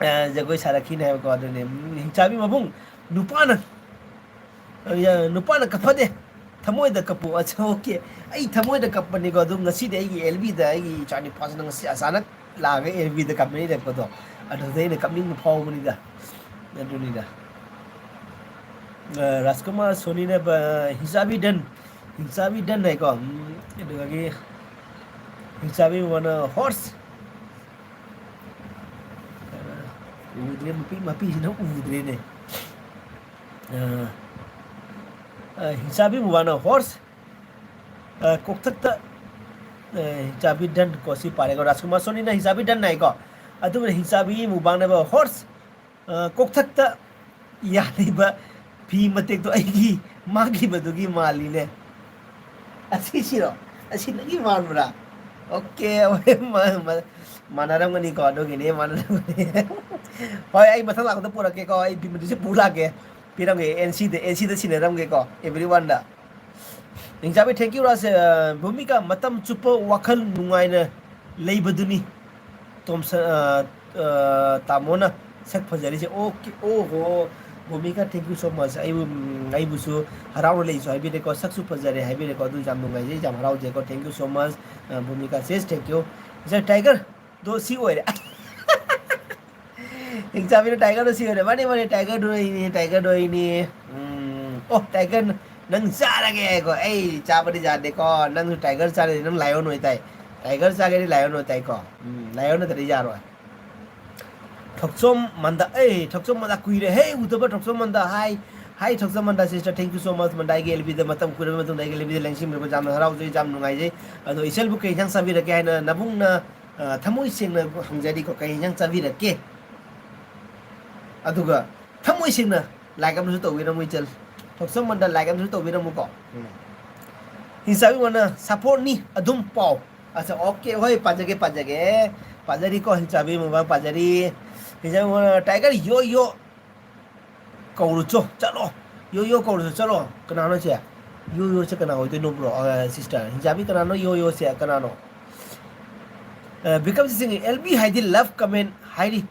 ꯑ, ꯖꯒꯣꯏ ꯁꯥꯔꯛꯈꯤꯅꯤ ꯍꯥꯏꯕꯀꯣ, ꯑꯗꯨꯅꯦ꯫ ꯎꯝ, ꯍꯤꯡꯆꯥꯕꯤ ꯃꯕꯨꯡ, ꯅꯨꯄꯥꯅ ꯑ, ꯌꯥ-, ꯅꯨꯄꯥꯅ ꯀꯞꯐꯗꯦ, ꯊꯃꯣꯏꯗ ꯀꯞꯄꯨ꯫ ꯑꯠꯆꯥ, okay꯫ ꯑꯩ ꯊꯃꯣꯏꯗ ꯀꯞꯄꯅꯤꯀꯣ꯫ ꯑꯗꯨ ꯉꯁꯤꯗꯤ ꯑꯩꯒꯤ ꯑꯦꯜ ꯕꯤꯗ ꯑꯩꯒꯤ ꯏꯆꯥ ꯅꯨꯄꯥꯁꯤꯅ ꯉꯁꯤ ꯑꯆꯥꯅꯛ ꯂꯥꯛꯑꯒ ꯑꯦꯐ ꯕꯤꯗ ꯀꯃꯦꯟ ꯏꯔꯛꯄꯗꯣ, ꯑꯗꯨꯗ ꯑꯩꯅ ꯀꯞꯅꯤꯡꯕ ꯐꯥꯎꯕꯅꯤꯗ꯫ ꯑꯗꯨꯅꯤꯗ꯫ ꯑ, ꯔꯥꯖꯀꯨꯃꯥꯔ ꯁꯣꯅꯤꯅ ꯕ-, ꯍꯤꯡꯆꯥꯕꯤ ꯗꯟ, ꯍꯤꯡꯆꯥꯕꯤ ꯗꯟ ꯍꯥꯏꯀꯣ꯫ ꯎꯝ, ꯑꯗꯨꯗꯒꯤ ꯍꯤꯡꯆꯥꯕꯤ ꯃꯨꯕꯥꯅ ꯍꯣꯔꯁ꯫ ꯎꯗ꯭ꯔꯦ, ꯃꯄꯤ, ꯃꯄꯤꯁꯤꯅ ꯎꯗ꯭ꯔꯦꯅꯦ꯫ ꯑ, ꯑ, ꯍꯤꯡꯆꯥꯕꯤ ꯃꯨꯕꯥꯅ ꯍꯣꯔꯁ꯫ ꯑ, ꯀꯣꯛꯊꯛꯇ, ꯑ, ꯍꯤꯡꯆꯥꯕꯤ ꯗꯟ ꯀꯣ, ꯁꯤ ꯄꯥꯔꯦꯀꯣ꯫ ꯔꯥꯖꯀꯨꯃꯥꯔ ꯁꯣꯅꯤꯅ ꯍꯤꯡꯆꯥꯕꯤ ꯗꯟ ꯍꯥꯏꯀꯣ꯫ ꯑꯗꯨꯒ ꯍꯤꯡꯆꯥꯕꯤ ꯃꯨꯕꯥꯅꯕ ꯍꯣꯔꯁ꯫ ꯑ, ꯀꯣꯛꯊꯛꯇ ꯌꯥꯜꯂꯤꯕ ꯐꯤ ꯃꯇꯦꯛꯇꯣ ꯑꯩꯒꯤ ꯃꯥꯡꯈꯤꯕꯗꯨꯒꯤ ꯃꯥꯜꯂꯤꯅꯦ꯫ ꯑꯁꯤꯁꯤꯔꯣ? ꯑꯁꯤ ꯅꯪꯒꯤ ꯃꯥꯟꯕ꯭ꯔꯥ? ꯑꯣꯀꯦ, ꯍꯣꯏ, ꯃꯥ-, ꯃꯥ-, ꯃꯥꯟꯅꯔꯝꯒꯅꯤꯀꯣ, ꯑꯗꯨꯒꯤꯅꯦ, ꯃꯥꯟꯅꯔꯝꯒꯅꯤ꯫ ꯍꯣꯏ, ꯑꯩ ꯃꯊꯪ ꯂꯥꯛꯄꯗ ꯄꯨꯔꯛꯀꯦꯀꯣ, ꯑꯩ ꯐꯤ ꯃꯇꯦꯛꯁꯦ ꯄꯨ ꯂꯥꯛꯀꯦ, ꯄꯤꯔꯝꯒꯦ, ꯑꯦꯟ ꯁꯤꯗ, ꯑꯦꯟ ꯁꯤꯗ ꯁꯤꯟꯅꯔꯝꯒꯦꯀꯣ, everyone ꯗ꯫ ꯍꯤꯡꯆꯥꯕꯤ, thank you, ꯔꯥꯖ, ꯑ, ꯚꯨꯃꯤꯀꯥ, ꯃꯇꯝ ꯆꯨꯞꯄ ꯋꯥꯈꯜ ꯅꯨꯡꯉꯥꯏꯅ ꯂꯩꯕꯗꯨꯅꯤ꯫ ꯇꯣꯝꯁ-, ꯑ, ꯑ, ꯇꯥꯃꯣꯅ ꯁꯛ ꯐꯖꯔꯤꯁꯦ꯫ ꯑꯣꯀꯦ, ꯑꯣꯍꯣ, ꯚꯨꯃꯤꯀꯥ, thank you so much꯫ ꯑꯩꯕꯨ, ꯎꯝ, ꯑꯩꯕꯨꯁꯨ ꯍꯔꯥꯎꯅ ꯂꯩꯁꯨ ꯍꯥꯏꯕꯤꯔꯦꯀꯣ, ꯁꯛꯁꯨ ꯐꯖꯔꯦ ꯍꯥꯏꯕꯤꯔꯦꯀꯣ, ꯑꯗꯨ ꯌꯥꯝ ꯅꯨꯡꯉꯥꯏꯖꯩ, ꯌꯥꯝ ꯍꯔꯥꯎꯖꯩꯀꯣ, thank you so much, ꯑ, ꯚꯨꯃꯤꯀꯥ sis, thank you꯫ ꯉꯁꯥꯏ tiger ꯗꯣ ꯁꯤ ꯑꯣꯏꯔꯦ꯫ ꯍꯤꯡꯆꯥꯕꯤꯅ tiger ꯗꯣ ꯁꯤ ꯑꯣꯏꯔꯦ꯫ ꯃꯥꯅꯦ, ꯃꯥꯅꯦ, tiger ꯗꯣ ꯑꯩꯅꯦ, tiger ꯗꯣ ꯑꯩꯅꯦ꯫ ꯎꯝ, ꯑꯣ, tiger ꯅꯪ ꯆꯥꯔꯒꯦ ꯍꯥꯏꯀꯣ꯫ ꯑꯩ ꯆꯥꯕꯗꯤ ꯌꯥꯗꯦꯀꯣ꯫ ꯅꯪꯁꯨ tiger ꯆꯥꯔꯗꯤ ꯅꯪ lion ꯑꯣꯏꯇꯥꯏ꯫ Tiger ꯆꯥꯒꯦꯗꯤ lion ꯑꯣꯏꯇꯥꯏꯀꯣ꯫ ꯎꯝ, lion ꯅꯠꯇ꯭ꯔꯗꯤ ꯌꯥꯔꯣꯏ꯫ ꯊꯣꯛꯆꯣꯝ ꯃꯟꯗꯥ, ꯑꯩ ꯊꯣꯛꯆꯣꯝ ꯃꯟꯗꯥ ꯀꯨꯏꯔꯦ ꯍꯦ ꯎꯗꯕ꯫ ꯊꯣꯛꯆꯣꯝ ꯃꯟꯗꯥ, hi, hi, Thokchom ꯃꯟꯗꯥ sister, thank you so much꯫ ꯃꯟꯗꯥ ꯑꯩꯒꯤ ꯑꯦꯜ ꯕꯤꯗ ꯃꯇꯝ ꯀꯨꯏꯔꯕ ꯃꯇꯨꯡꯗ ꯑꯩꯒꯤ ꯑꯦꯜ ꯕꯤꯗ ꯂꯦꯡꯁꯤꯟꯕꯤꯔꯛꯄ ꯌꯥꯝꯅ ꯍꯔꯥꯎꯖꯩ, ꯌꯥꯝ ꯅꯨꯡꯉꯥꯏꯖꯩ꯫ ꯑꯗꯣ ꯏꯆꯜꯕꯨ ꯀꯩ ꯏꯟꯁꯥꯡ ꯆꯥꯕꯤꯔꯛꯀꯦ ꯍꯥꯏꯅ ꯅꯕꯨꯡꯅ, ꯑ, ꯊꯃꯣꯏ ꯁꯦꯡꯅ ꯍꯪꯖꯔꯤꯀꯣ, ꯀꯩ ꯏꯟꯁꯥꯡ ꯆꯥꯕꯤꯔꯛꯀꯦ? ꯑꯗꯨꯒ ꯊꯃꯣꯏ ꯁꯦꯡꯅ like ꯑꯃꯁꯨ ꯇꯧꯕꯤꯔꯝꯃꯨ ꯏꯆꯜ꯫ ꯊꯣꯛꯆꯣꯝ ꯃꯟꯗꯥ like ꯑꯃꯁꯨ ꯇꯧꯕꯤꯔꯝꯃꯨꯀꯣ꯫ ꯎꯝ꯫ ꯍꯤꯡꯆꯥꯕꯤ ꯃꯟꯗꯥ support ꯅꯤ ꯑꯗꯨꯝ ꯄꯥꯎ꯫ ꯑꯁ, ꯑꯣꯀꯦ, ꯍꯣꯏ, ꯄꯥꯖꯒꯦ, ꯄꯥꯖꯒꯦ꯫ ꯄꯥꯖꯔꯤꯀꯣ, ꯍꯤꯡꯆꯥꯕꯤ ꯃꯟꯗꯥ ꯄꯥꯖꯔꯤ꯫ ꯍꯤꯡꯆꯥꯕꯤ ꯃꯟꯗꯥ, tiger ꯌꯣ ꯌꯣ ꯀꯧꯔꯨꯆꯣ, ꯆꯠꯂꯣ꯫ ꯌꯣ ꯌꯣ ꯀꯧꯔꯨꯆꯣ, ꯆꯠꯂꯣ꯫ ꯀꯅꯥꯅꯣ ꯁꯦ? ꯌꯣ ꯌꯣ ꯁꯦ ꯀꯅꯥ ꯑꯣꯏꯗꯣꯏꯅꯣ, bro? ꯑ, sister, ꯍꯤꯡꯆꯥꯕꯤ ꯀꯅꯥꯅꯣ? ꯌꯣ ꯌꯣ ꯁꯦ ꯀꯅꯥꯅꯣ? ꯑ, ꯕꯤꯀꯝ ꯁꯤꯡ, ꯑꯦꯜ ꯕꯤ ꯍꯥꯏꯗꯤ love comment ꯍꯥꯏꯔꯤ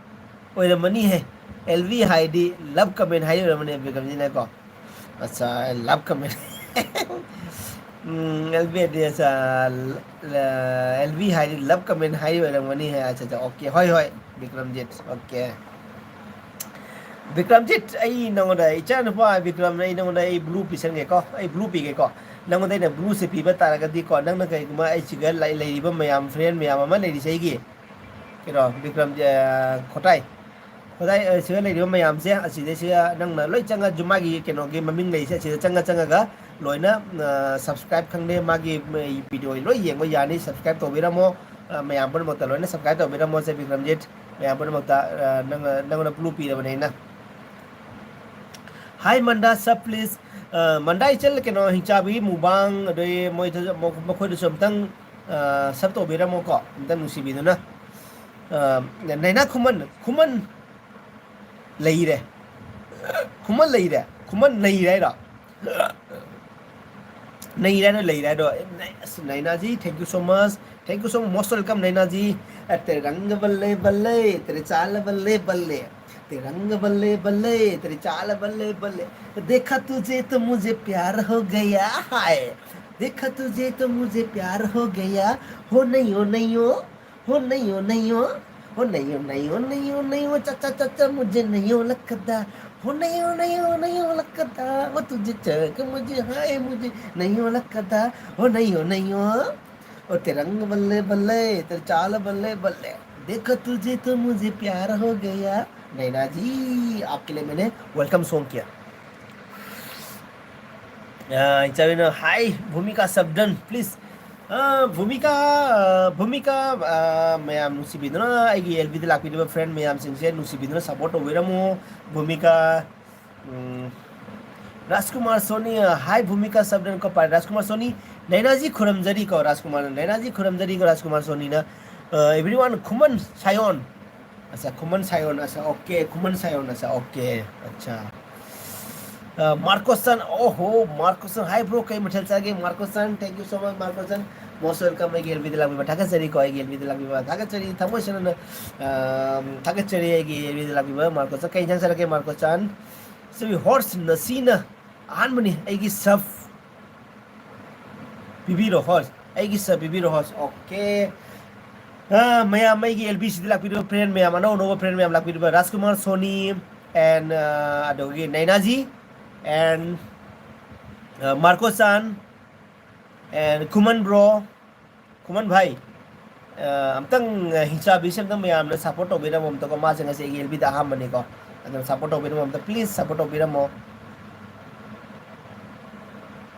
ꯑꯣꯏꯔꯝꯃꯅꯤꯍꯦ꯫ ꯑꯦꯜ ꯕꯤ ꯍꯥꯏꯗꯤ love comment ꯍꯥꯏꯔꯤ ꯑꯣꯏꯔꯝꯃꯅꯤ ꯕꯤꯀꯝꯁꯤꯅꯀꯣ꯫ ꯑꯠꯆꯥ, love comment꯫ ꯎꯝ, ꯑꯦꯜ ꯕꯤ ꯍꯥꯏꯗꯤ, ꯑꯠꯆꯥ, ꯂ-, ꯂ-, ꯑꯦꯜ ꯚꯤ ꯍꯥꯏꯗꯤ ꯂꯞ ꯀꯃꯦꯟ ꯍꯥꯏꯔꯤ ꯑꯣꯏꯔꯝꯒꯅꯤ ꯍꯥꯏ꯫ ꯑꯠꯆꯥ, ꯑꯠꯆꯥ, ꯑꯣꯀꯦ, ꯍꯣꯏ, ꯍꯣꯏ, ꯕꯤꯀ꯭ꯔꯝꯖꯤꯠ, ꯑꯣꯀꯦ꯫ ꯕꯤꯀ꯭ꯔꯝꯖꯤꯠ, ꯑꯩ ꯅꯉꯣꯟꯗ, ꯏꯆꯥꯅꯨꯄꯥ ꯕꯤꯀ꯭ꯔꯝꯅ ꯑꯩ ꯅꯉꯣꯟꯗ ꯑꯩ ꯕ꯭ꯂꯨ ꯄꯤꯁꯟꯒꯦꯀꯣ, ꯑꯩ ꯕ꯭ꯂꯨ ꯄꯤꯒꯦꯀꯣ꯫ ꯅꯉꯣꯟꯗ ꯑꯩꯅ ꯕ꯭ꯂꯨꯁꯦ ꯄꯤꯕ ꯇꯥꯔꯒꯗꯤꯀꯣ, ꯅꯪꯅ ꯀꯩꯒꯨꯝꯕ ꯑꯩ ꯁꯤꯒ ꯂꯩ-, ꯂꯩꯔꯤꯕ ꯃꯌꯥꯝ, ꯐ꯭ꯔꯦꯟ ꯃꯌꯥꯝ ꯑꯃ ꯂꯩꯔꯤꯁꯦ ꯑꯩꯒꯤ, ꯀꯩꯅꯣ, ꯕꯤꯀ꯭ꯔꯝ, ꯑ, ꯈꯣꯇꯥꯏ, ꯈꯣꯇꯥꯏ, ꯑ, ꯁꯤꯗ ꯂꯩꯔꯤꯕ ꯃꯌꯥꯝꯁꯦ, ꯑꯁꯤꯗꯩꯁꯤꯗ ꯅꯪꯅ ꯂꯣꯏ ꯆꯪꯉ, ꯃꯥꯒꯤ ꯀꯩꯅꯣꯒꯤ ꯃꯃꯤꯡ ꯂꯩꯔꯤꯁꯦ, ꯑꯁꯤꯗ ꯆꯪꯉ ꯆꯪꯉꯒ ꯂꯣꯏꯅ, ꯑ, ꯁꯕꯁꯀ꯭ꯔꯥꯏꯕ ꯈꯪꯗꯦ, ꯃꯥꯒꯤ, ꯃ-, ꯚꯤꯗꯤꯑꯣ ꯂꯣꯏ ꯌꯦꯡꯕ ꯌꯥꯅꯤ꯫ ꯁꯕꯁꯀ꯭ꯔꯥꯏꯕ ꯇꯧꯕꯤꯔꯝꯃꯣ, ꯑ, ꯃꯌꯥꯝ ꯄꯨꯝꯅꯃꯛꯇ ꯂꯣꯏꯅ ꯁꯕꯁꯀ꯭ꯔꯥꯏꯕ ꯇꯧꯕꯤꯔꯝꯃꯣ, ꯁꯦ ꯕꯤꯀ꯭ꯔꯝꯖꯤꯠ, ꯃꯌꯥꯝ ꯄꯨꯝꯅꯃꯛꯇ, ꯑ, ꯅꯪ, ꯅꯪꯉꯣꯟꯗ ꯕ꯭ꯂꯨ ꯄꯤꯔꯕꯅꯦ ꯑꯩꯅ꯫ Hi Manda sir, please. ꯑ, ꯃꯟꯗꯥ ꯏꯆꯜ, ꯀꯩꯅꯣ, ꯍꯤꯡꯆꯥꯕꯤ ꯃꯨꯕꯥꯡ, ꯑꯗꯩ ꯃꯣꯏꯗꯁꯨ, ꯃꯈꯣꯏꯗꯁꯨ ꯑꯝꯇꯪ, ꯑ, ꯁꯕ ꯇꯧꯕꯤꯔꯝꯃꯣꯀꯣ, ꯑꯝꯇꯪ ꯅꯨꯡꯁꯤꯕꯤꯗꯨꯅ꯫ ꯑ, ꯅꯩꯅꯥ ꯈꯨꯃꯟ, ꯈꯨꯃꯟ ꯂꯩꯔꯦ꯫ ꯈꯨꯃꯟ ꯂꯩꯔꯦ꯫ ꯈꯨꯃꯟ ꯅꯩꯔꯦ ꯍꯥꯏꯔꯣ? ꯅꯩꯔꯦ ꯍꯥꯏꯔꯣ, ꯂꯩꯔꯦ ꯍꯥꯏꯔꯣ? ꯑꯦ, ꯅꯩ-, ꯑꯁ, ꯅꯩꯅꯥꯖꯤ, thank you so much. Thank you so much. Most welcome, नैना जी। तेरे रंग बल्ले बल्ले, तेरे चाल बल्ले बल्ले। तेरे रंग बल्ले बल्ले, तेरे चाल बल्ले बल्ले। देखा तुझे तो मुझे प्यार हो गया, हाय। देखा तुझे तो मुझे प्यार हो गया। हो नहीं, हो नहीं, हो। हो नहीं, हो नहीं, हो। हो नहीं, हो नहीं, हो नहीं, हो नहीं, हो। चा, चा, चा, चा, मुझे नहीं हो लगता। हो नहीं, हो नहीं, हो नहीं, हो लगता। वो तुझे चक, मुझे हाय, मुझे नहीं हो लगता। हो नहीं, हो नहीं, हो। ओ तेरे रंग बल्ले बल्ले, तेरे चाल बल्ले बल्ले। देखा तुझे तो मुझे प्यार हो गया। नैना जी, आपके लिए मैंने welcome song किया। ꯑ, ꯏꯆꯥꯕꯤꯅ, "Hi, ꯚꯨꯃꯤꯀꯥ ꯁꯕꯗꯟ, please." ꯑ, ꯚꯨꯃꯤꯀꯥ, ꯑ, ꯚꯨꯃꯤꯀꯥ, ꯑ, ꯃꯌꯥꯝ ꯅꯨꯡꯁꯤꯕꯤꯗꯨꯅ, ꯑꯩꯒꯤ ꯑꯦꯜ ꯕꯤꯗ ꯂꯥꯛꯄꯤꯔꯤꯕ ꯐ꯭ꯔꯦꯟ ꯃꯌꯥꯝꯁꯤꯡꯁꯦ ꯅꯨꯡꯁꯤꯕꯤꯗꯨꯅ ꯁꯞꯄꯣꯔꯠ ꯇꯧꯕꯤꯔꯝꯃꯨ꯫ ꯚꯨꯃꯤꯀꯥ, ꯎꯝ, ꯔꯥꯖꯀꯨꯃꯥꯔ ꯁꯣꯅꯤ, ꯑ, "Hi, ꯚꯨꯃꯤꯀꯥ ꯁꯕꯗꯟ ꯀꯣꯄꯥꯏ ꯔꯥꯖꯀꯨꯃꯥꯔ ꯁꯣꯅꯤ, ꯅꯩꯅꯥꯖꯤ ꯈꯨꯔꯨꯝꯖꯔꯤꯀꯣ", ꯔꯥꯖꯀꯨꯃꯥꯔꯅ, "ꯅꯩꯅꯥꯖꯤ ꯈꯨꯔꯨꯝꯖꯔꯤꯀꯣ", ꯔꯥꯖꯀꯨꯃꯥꯔ ꯁꯣꯅꯤꯅ, ꯑ, "Everyone, ꯈꯨꯃꯟ ꯁꯥꯌꯣꯟ", ꯑꯠꯆꯥ, ꯈꯨꯃꯟ ꯁꯥꯌꯣꯟ, ꯑꯠꯆꯥ, ꯑꯣꯀꯦ, ꯈꯨꯃꯟ ꯁꯥꯌꯣꯟ, ꯑꯠꯆꯥ, ꯑꯣꯀꯦ, ꯑꯠꯆꯥ꯫ ꯑ, ꯃꯥꯔꯀꯣꯁꯟ, ꯑꯣꯍꯣ, ꯃꯥꯔꯀꯣꯁꯟ, "Hi bro, ꯀꯩ ꯃꯊꯦꯜ ꯆꯥꯒꯦ?" ꯃꯥꯔꯀꯣꯁꯟ, thank you so much, ꯃꯥꯔꯀꯣꯁꯟ, most welcome ꯑꯩꯒꯤ ꯑꯦꯜ ꯕꯤꯗ ꯂꯥꯛꯄꯤꯕ, ꯊꯥꯒꯠꯆꯔꯤꯀꯣ, ꯑꯩꯒꯤ ꯑꯦꯜ ꯕꯤꯗ ꯂꯥꯛꯄꯤꯕ, ꯊꯥꯒꯠꯆꯔꯤ, ꯊꯃꯣꯏ ꯁꯦꯡꯅ, ꯑ, ꯊꯥꯒꯠꯆꯔꯤ ꯑꯩꯒꯤ ꯑꯦꯜ ꯕꯤꯗ ꯂꯥꯛꯄꯤꯕ ꯃꯥꯔꯀꯣꯁꯟ꯫ ꯀꯩ ꯏꯟꯖꯥꯡ ꯆꯥꯔꯛꯀꯦ ꯃꯥꯔꯀꯣꯁꯟ? ꯁꯤ ꯍꯣꯔꯁ ꯅꯁꯤꯅ ꯑꯍꯥꯟꯕꯅꯤ ꯑꯩꯒꯤ ꯁꯕ ꯄꯤꯕꯤꯔꯣ, ꯍꯣꯔꯁ꯫ ꯑꯩꯒꯤꯁꯨ ꯄꯤꯕꯤꯔꯣ ꯍꯣꯁ꯫ ꯑꯣꯀꯦ꯫ ꯑ, ꯃꯌꯥꯝ ꯑꯩꯒꯤ ꯑꯦꯜ ꯕꯤ ꯁꯤꯗ ꯂꯥꯛꯄꯤꯔꯤꯕ ꯐ꯭ꯔꯦꯟ ꯃꯌꯥꯝ, ꯑꯅꯧ ꯑꯅꯧꯕ ꯐ꯭ꯔꯦꯟ ꯃꯌꯥꯝ ꯂꯥꯛꯄꯤꯔꯤꯕ ꯔꯥꯖꯀꯨꯃꯥꯔ ꯁꯣꯅꯤ, and, ꯑ, ꯑꯗꯨꯗꯒꯤ ꯅꯩꯅꯥꯖꯤ, and, ꯑ, ꯃꯥꯔꯀꯣ ꯆꯥꯟ, and ꯈꯨꯃꯟ ꯕ꯭ꯔꯣ, ꯈꯨꯃꯟ ꯚꯥꯏ, ꯑ, ꯑꯝꯇꯪ, ꯑ, ꯍꯤꯡꯆꯥꯕꯤꯁꯦ ꯑꯝꯇꯪ ꯃꯌꯥꯝꯅ ꯁꯞꯄꯣꯔꯠ ꯇꯧꯕꯤꯔꯝꯃꯣ ꯑꯝꯇꯀꯣ꯫ ꯃꯥꯁꯦ ꯉꯁꯤ ꯑꯩꯒꯤ ꯑꯦꯜ ꯕꯤꯗ ꯑꯍꯥꯟꯕꯅꯤꯀꯣ꯫ ꯑꯗꯨꯅ ꯁꯞꯄꯣꯔꯠ ꯇꯧꯕꯤꯔꯝꯃꯣ ꯑꯝꯇ, ꯄ꯭ꯂꯤꯖ ꯁꯞꯄꯣꯔꯠ ꯇꯧꯕꯤꯔꯝꯃꯣ꯫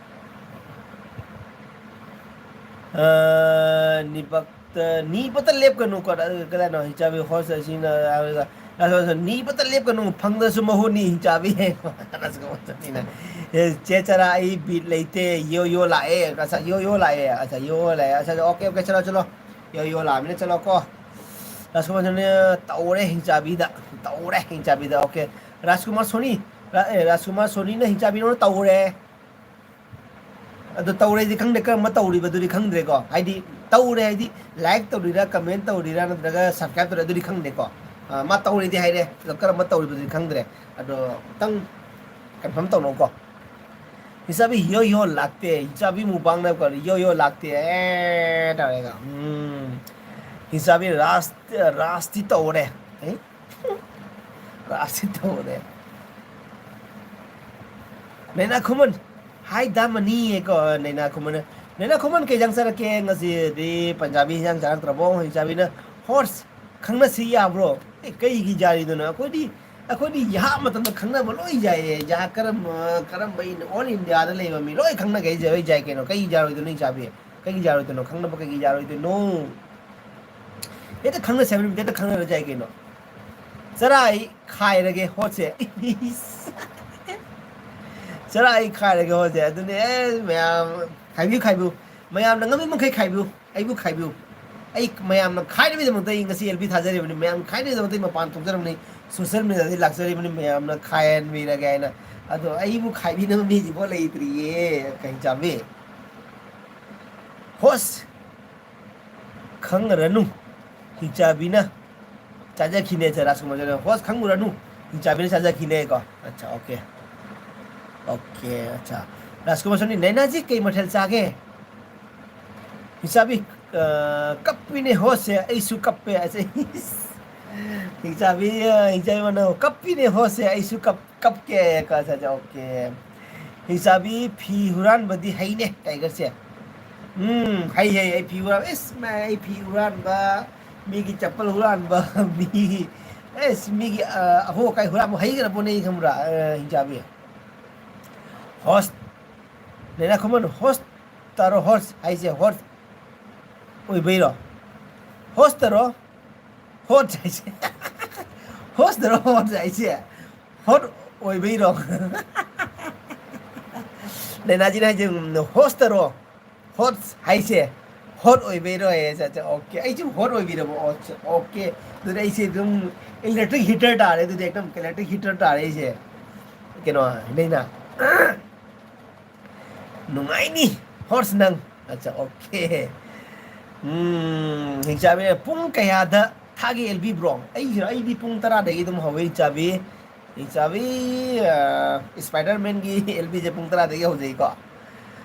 ꯑ, ꯅꯤꯄꯛꯇ, ꯅꯤꯄꯛꯇ ꯂꯦꯞꯀꯅꯨꯀꯣ꯫ ꯑꯗꯨ ꯀꯗꯥꯏꯅꯣ ꯍꯤꯡꯆꯥꯕꯤ ꯍꯣꯁ ꯑꯁꯤꯅ ꯍꯥꯏꯔꯒ, ꯑꯗꯣ, ꯑꯗꯣ ꯅꯤꯄꯛꯇ ꯂꯦꯞꯀꯅꯨ, ꯐꯪꯗ꯭ꯔꯁꯨ ꯃꯍꯨꯠꯅꯤ ꯍꯤꯡꯆꯥꯕꯤ꯫ ꯑꯗꯨꯅ, ꯑꯦ, ꯆꯦ ꯆꯔꯥ, ꯑꯩ ꯕꯤꯠ ꯂꯩꯇꯦ, ꯌꯣ ꯌꯣ ꯂꯥꯛꯑꯦ, ꯉꯁꯥꯏ ꯌꯣ ꯌꯣ ꯂꯥꯛꯑꯦ, ꯑꯁ, ꯌꯣ ꯌꯣ ꯂꯥꯛꯑꯦ, ꯑꯁ, ꯑꯣꯀꯦ, ꯑꯣꯀꯦ, ꯆꯠꯂꯣ, ꯆꯠꯂꯣ, ꯌꯣ ꯌꯣ ꯂꯥꯛꯑꯃꯤꯅ ꯆꯠꯂꯣ ꯀꯣ꯫ ꯔꯥꯖꯀꯨꯃꯥꯔꯅ ꯇꯧꯔꯦ ꯍꯤꯡꯆꯥꯕꯤꯗ, ꯇꯧꯔꯦ ꯍꯤꯡꯆꯥꯕꯤꯗ, ꯑꯣꯀꯦ꯫ ꯔꯥꯖꯀꯨꯃꯥꯔ ꯁꯣꯅꯤ, ꯔꯥ-, ꯑꯦ, ꯔꯥꯖꯀꯨꯃꯥꯔ ꯁꯣꯅꯤꯅ ꯍꯤꯡꯆꯥꯕꯤꯔꯣꯅ ꯇꯧꯔꯦ꯫ ꯑꯗꯨ ꯇꯧꯔꯦꯗꯤ ꯈꯪꯗꯦ, ꯀꯔꯝꯕ ꯇꯧꯔꯤꯕꯗꯨꯗꯤ ꯈꯪꯗ꯭ꯔꯦꯀꯣ꯫ ꯍꯥꯏꯗꯤ ꯇꯧꯔꯦ ꯍꯥꯏꯗꯤ ꯂꯥꯏꯛ ꯇꯧꯔꯤꯔꯥ, ꯀꯃꯦꯟ ꯇꯧꯔꯤꯔꯥ, ꯅꯠꯇ꯭ꯔꯒ ꯁꯕꯁꯀ꯭ꯔꯥꯏꯕ ꯇꯧꯔꯤꯔꯥ, ꯑꯗꯨꯗꯤ ꯈꯪꯗꯦꯀꯣ꯫ ꯑ, ꯃꯥ ꯇꯧꯔꯦꯗꯤ ꯍꯥꯏꯔꯦ, ꯑꯗꯣ ꯀꯔꯝꯕ ꯇꯧꯔꯤꯕꯗꯨꯗꯤ ꯈꯪꯗ꯭ꯔꯦ꯫ ꯑꯗꯣ ꯑꯝꯇꯪ ꯀꯟꯐꯥꯔꯝ ꯇꯧꯅꯧꯀꯣ꯫ ꯍꯤꯡꯆꯥꯕꯤ ꯌꯣ ꯌꯣ ꯂꯥꯛꯇꯦ, ꯍꯤꯡꯆꯥꯕꯤ ꯃꯨꯛꯕꯥꯡꯅ ꯀꯣ ꯌꯣ ꯌꯣ ꯂꯥꯛꯇꯦ, ꯑꯦ, ꯇꯧꯔꯦꯒ꯫ ꯎꯝ꯫ ꯍꯤꯡꯆꯥꯕꯤ ꯔꯥꯁ, ꯔꯥꯁꯇꯤ ꯇꯧꯔꯦ꯫ ꯑꯦ? ꯔꯥꯁꯇꯤ ꯇꯧꯔꯦ꯫ ꯅꯩꯅꯥ ꯈꯨꯃꯟ, ꯍꯥꯏ ꯗꯥꯃꯅꯤ ꯀꯣ, ꯅꯩꯅꯥ ꯈꯨꯃꯟ꯫ ꯅꯩꯅꯥ ꯈꯨꯃꯟ, ꯀꯩ ꯏꯟꯖꯥꯡ ꯆꯥꯔꯛꯀꯦ ꯉꯁꯤꯗꯤ? ꯄꯟꯖꯥꯕꯤ ꯏꯟꯖꯥꯡ ꯆꯥꯔꯛꯇ꯭ꯔꯕꯣ? ꯍꯤꯡꯆꯥꯕꯤꯅ, ꯍꯣꯔꯁ, ꯈꯪꯅꯁꯤ ꯌꯥꯕ꯭ꯔꯣ? ꯑꯦ, ꯀꯩꯒꯤ ꯌꯥꯔꯤꯗꯨꯅꯣ? ꯑꯩꯈꯣꯏꯗꯤ, ꯑꯩꯈꯣꯏꯗꯤ ꯌꯥꯍꯥꯛ ꯃꯇꯝꯗ ꯈꯪꯅꯕ ꯂꯣꯏ ꯌꯥꯏꯌꯦ꯫ ꯌꯥꯍꯥꯛ ꯀꯔꯝꯕ, ꯀꯔꯝꯕ ꯏꯟ-, ꯑꯣꯜ ꯏꯟꯗꯤꯌꯥꯗ ꯂꯩꯕ ꯃꯤ ꯂꯣꯏ ꯈꯪꯅꯒꯩ ꯂꯣꯏ ꯌꯥꯏ ꯀꯩꯅꯣ? ꯀꯩꯒꯤ ꯌꯥꯔꯣꯏꯗꯣꯏꯅꯣ ꯍꯤꯡꯆꯥꯕꯤ? ꯀꯩꯒꯤ ꯌꯥꯔꯣꯏꯗꯣꯏꯅꯣ? ꯈꯪꯅꯕ ꯀꯩꯒꯤ ꯌꯥꯔꯣꯏꯗꯣꯏꯅꯣ? ꯍꯦꯛꯇ ꯈꯪꯅꯁꯦ ꯍꯥꯏꯕ ꯅꯨꯃꯤꯠꯇ ꯍꯦꯛꯇ ꯈꯪꯅꯔꯁꯦ ꯍꯥꯏ ꯀꯩꯅꯣ? ꯆꯔꯥ ꯑꯩ ꯈꯥꯏꯔꯒꯦ ꯍꯣꯠꯁꯦ꯫ ꯆꯔꯥ ꯑꯩ ꯈꯥꯏꯔꯒꯦ ꯍꯣꯠꯁꯦ꯫ ꯑꯗꯨꯅꯦ, ꯑꯦ, ꯃꯌꯥꯝ ꯈꯥꯏꯕꯤꯌꯨ, ꯈꯥꯏꯕꯤꯌꯨ꯫ ꯃꯌꯥꯝꯅ ꯉꯝꯃꯤ ꯃꯈꯩ ꯈꯥꯏꯕꯤꯌꯨ꯫ ꯑꯩꯕꯨ ꯈꯥꯏꯕꯤꯌꯨ꯫ ꯑꯩ ꯃꯌꯥꯝꯅ ꯈꯥꯏꯅꯕꯒꯤꯗꯃꯛꯇ ꯑꯩ ꯉꯁꯤ ꯑꯦꯜ ꯕꯤ ꯊꯥꯖꯔꯤꯕꯅꯤ꯫ ꯃꯌꯥꯝ ꯈꯥꯏꯅꯕꯒꯤꯗꯃꯛꯇ ꯑꯩ ꯃꯄꯥꯟ ꯊꯣꯛꯆꯔꯕꯅꯤ꯫ ꯁꯣꯁꯦꯜ ꯃꯦꯗꯤꯌꯥꯗꯒꯤ ꯂꯥꯛꯆꯔꯤꯕꯅꯤ꯫ ꯃꯌꯥꯝꯅ ꯈꯥꯏꯍꯟꯕꯤꯔꯒꯦ ꯍꯥꯏꯅ꯫ ꯑꯗꯣ ꯑꯩꯕꯨ ꯈꯥꯏꯕꯤꯅꯕ ꯃꯤꯁꯤꯐꯥꯎ ꯂꯩꯇ꯭ꯔꯤꯌꯦ꯫ ꯀꯩ ꯆꯥꯕꯤ? ꯍꯣꯁ! ꯈꯪꯉꯔꯅꯨ꯫ ꯍꯤꯡꯆꯥꯕꯤꯅ ꯆꯥꯖꯈꯤꯅꯦ꯫ ꯑꯠꯆꯥ, ꯔꯥꯖꯀꯨꯃꯥꯔ ꯆꯥꯖ-, ꯍꯣꯁ ꯈꯪꯉꯨꯔꯅꯨ꯫ ꯍꯤꯡꯆꯥꯕꯤꯅ ꯆꯥꯖꯈꯤꯅꯦꯀꯣ꯫ ꯑꯠꯆꯥ, ꯑꯣꯀꯦ꯫ ꯑꯣꯀꯦ, ꯑꯠꯆꯥ꯫ ꯔꯥꯖꯀꯨꯃꯥꯔ ꯁꯣꯅꯤ, ꯅꯩꯅꯥꯖꯤ ꯀꯩ ꯃꯊꯦꯜ ꯆꯥꯒꯦ? ꯍꯤꯡꯆꯥꯕꯤ, ꯑ, ꯀꯞꯄꯤꯅꯦ ꯍꯣꯁꯁꯦ, ꯑꯩꯁꯨ ꯀꯞꯄꯦ꯫ ꯑꯁ, ꯍꯤꯡꯆꯥꯕꯤ, ꯑ, ꯍꯤꯡꯆꯥꯕꯤ ꯃꯅꯥꯎ, "ꯀꯞꯄꯤꯅꯦ ꯍꯣꯁꯁꯦ, ꯑꯩꯁꯨ ꯀꯞ-, ꯀꯞꯀꯦ", ꯀ-, ꯁ-, ꯁ-, ꯑꯣꯀꯦ꯫ ꯍꯤꯡꯆꯥꯕꯤ, "ꯐꯤ ꯍꯨꯔꯥꯟꯕꯗꯤ ꯍꯩꯅꯦ", ꯀꯥꯏꯒꯁꯦ꯫ ꯎꯝ, ꯍꯩ, ꯍꯩ, ꯑꯩ ꯐꯤ ꯍꯨꯔꯥꯟ-, ꯏꯁ, ꯃꯥ, ꯑꯩ ꯐꯤ ꯍꯨꯔꯥꯟꯕ, ꯃꯤꯒꯤ ꯆꯄꯜ ꯍꯨꯔꯥꯟꯕ, ꯃꯤꯒꯤ, ꯑꯦꯁ, ꯃꯤꯒꯤ, ꯑ, ꯑꯍꯣ ꯑꯀꯥꯏ ꯍꯨꯔꯥꯟꯕ ꯍꯩꯈ꯭ꯔ ꯄꯣꯠꯅꯤ, ꯈꯪꯕ꯭ꯔꯥ? ꯑ, ꯍꯤꯡꯆꯥꯕꯤ꯫ ꯍꯣꯁ, ꯅꯦꯅꯥ ꯈꯨꯃꯟ, ꯍꯣꯁ ꯇꯥꯔꯣ, ꯍꯣꯁ ꯍꯥꯏꯁꯦ ꯍꯣꯁ ꯑꯣꯏꯕꯩꯔꯣ? ꯍꯣꯁ ꯇꯥꯔꯣ, ꯍꯣꯠ ꯍꯥꯏꯁꯦ꯫ ꯍꯣꯁ ꯇꯥꯔꯣ, ꯍꯣꯠ ꯍꯥꯏꯁꯦ ꯍꯣꯠ ꯑꯣꯏꯕꯩꯔꯣ? ꯅꯦꯅꯥꯖꯤꯅ ꯍꯥꯏꯁꯦ, ꯎꯝ, ꯍꯣꯁ ꯇꯥꯔꯣ, ꯍꯣꯠ ꯍꯥꯏꯁꯦ ꯍꯣꯠ ꯑꯣꯏꯕꯩꯔꯣ ꯍꯥꯏꯌꯦ꯫ ꯑꯠꯆꯥ, ꯑꯠꯆꯥ, ꯑꯣꯀꯦ꯫ ꯑꯩꯁꯨ ꯍꯣꯠ ꯑꯣꯏꯕꯤꯔꯕꯣ? Okay, okay. ꯑꯗꯨꯗꯤ ꯑꯩꯁꯦ ꯑꯗꯨꯝ electric heater ꯇꯥꯔꯦ, ꯑꯗꯨꯗꯤ ꯑꯦꯛꯗꯝ electric heater ꯇꯥꯔꯦ ꯑꯩꯁꯦ꯫ ꯀꯩꯅꯣ, ꯅꯦꯅꯥ꯫ ꯅꯨꯡꯉꯥꯏꯅꯤ, ꯍꯣꯔꯁ ꯅꯪ꯫ ꯑꯠꯆꯥ, ꯑꯣꯀꯦ꯫ ꯎꯝ, ꯍꯤꯡꯆꯥꯕꯤ, ꯄꯨꯡ ꯀꯌꯥꯗ ꯊꯥꯒꯦ ꯑꯦꯜ ꯕꯤ ꯕ꯭ꯔꯣ? ꯑꯩꯁꯦ, ꯑꯩꯗꯤ ꯄꯨꯡ ꯇꯔꯥꯗꯒꯤ ꯑꯗꯨꯝ ꯍꯧꯋꯦ, ꯍꯤꯡꯆꯥꯕꯤ꯫ ꯍꯤꯡꯆꯥꯕꯤ, ꯑ, ꯁ꯭ꯄꯥꯏꯗꯔꯃꯦꯟꯒꯤ ꯑꯦꯜ ꯕꯤꯁꯦ ꯄꯨꯡ ꯇꯔꯥꯗꯒꯤ ꯍꯧꯖꯩꯀꯣ꯫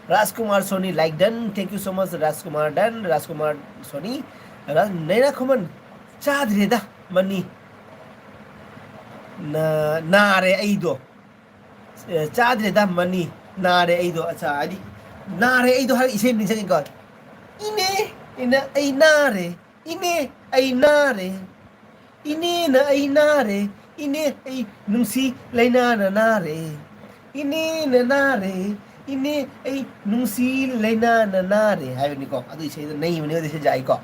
Rajkumar Soni, like done, thank you so much, Rajkumar done, Rajkumar Soni. ꯔꯥ-, ꯅꯦꯅꯥ ꯈꯨꯃꯟ, ꯆꯥꯗ꯭ꯔꯦꯗ, ꯃꯅꯤ꯫ ꯅ-, ꯅꯥꯔꯦ ꯑꯩꯗꯣ꯫ ꯑꯦ, ꯆꯥꯗ꯭ꯔꯦꯗ ꯃꯅꯤ, ꯅꯥꯔꯦ ꯑꯩꯗꯣ꯫ ꯑꯠꯆꯥ, ꯍꯥꯏꯗꯤ, ꯅꯥꯔꯦ ꯑꯩꯗꯣ ꯍꯥꯏꯔꯒ ꯏꯁꯩ ꯑꯃ ꯅꯤꯡꯁꯤꯡꯉꯤꯀꯣ꯫ "ꯏꯅꯦ, ꯏꯅꯦ, ꯑꯩ ꯅꯥꯔꯦ, ꯏꯅꯦ, ꯑꯩ ꯅꯥꯔꯦ, ꯏꯅꯦꯅ ꯑꯩ ꯅꯥꯔꯦ, ꯏꯅꯦ, ꯑꯩ ꯅꯨꯡꯁꯤ ꯂꯩꯅꯥꯅ ꯅꯥꯔꯦ, ꯏꯅꯦꯅ ꯅꯥꯔꯦ, ꯏꯅꯦ, ꯑꯩ ꯅꯨꯡꯁꯤ ꯂꯩꯅꯥꯅ ꯅꯥꯔꯦ" ꯍꯥꯏꯕꯅꯤꯀꯣ꯫ ꯑꯗꯨ ꯏꯁꯩꯗꯣ ꯅꯩꯕꯅꯦ, ꯑꯗꯨ ꯏꯁꯩ ꯌꯥꯏꯀꯣ꯫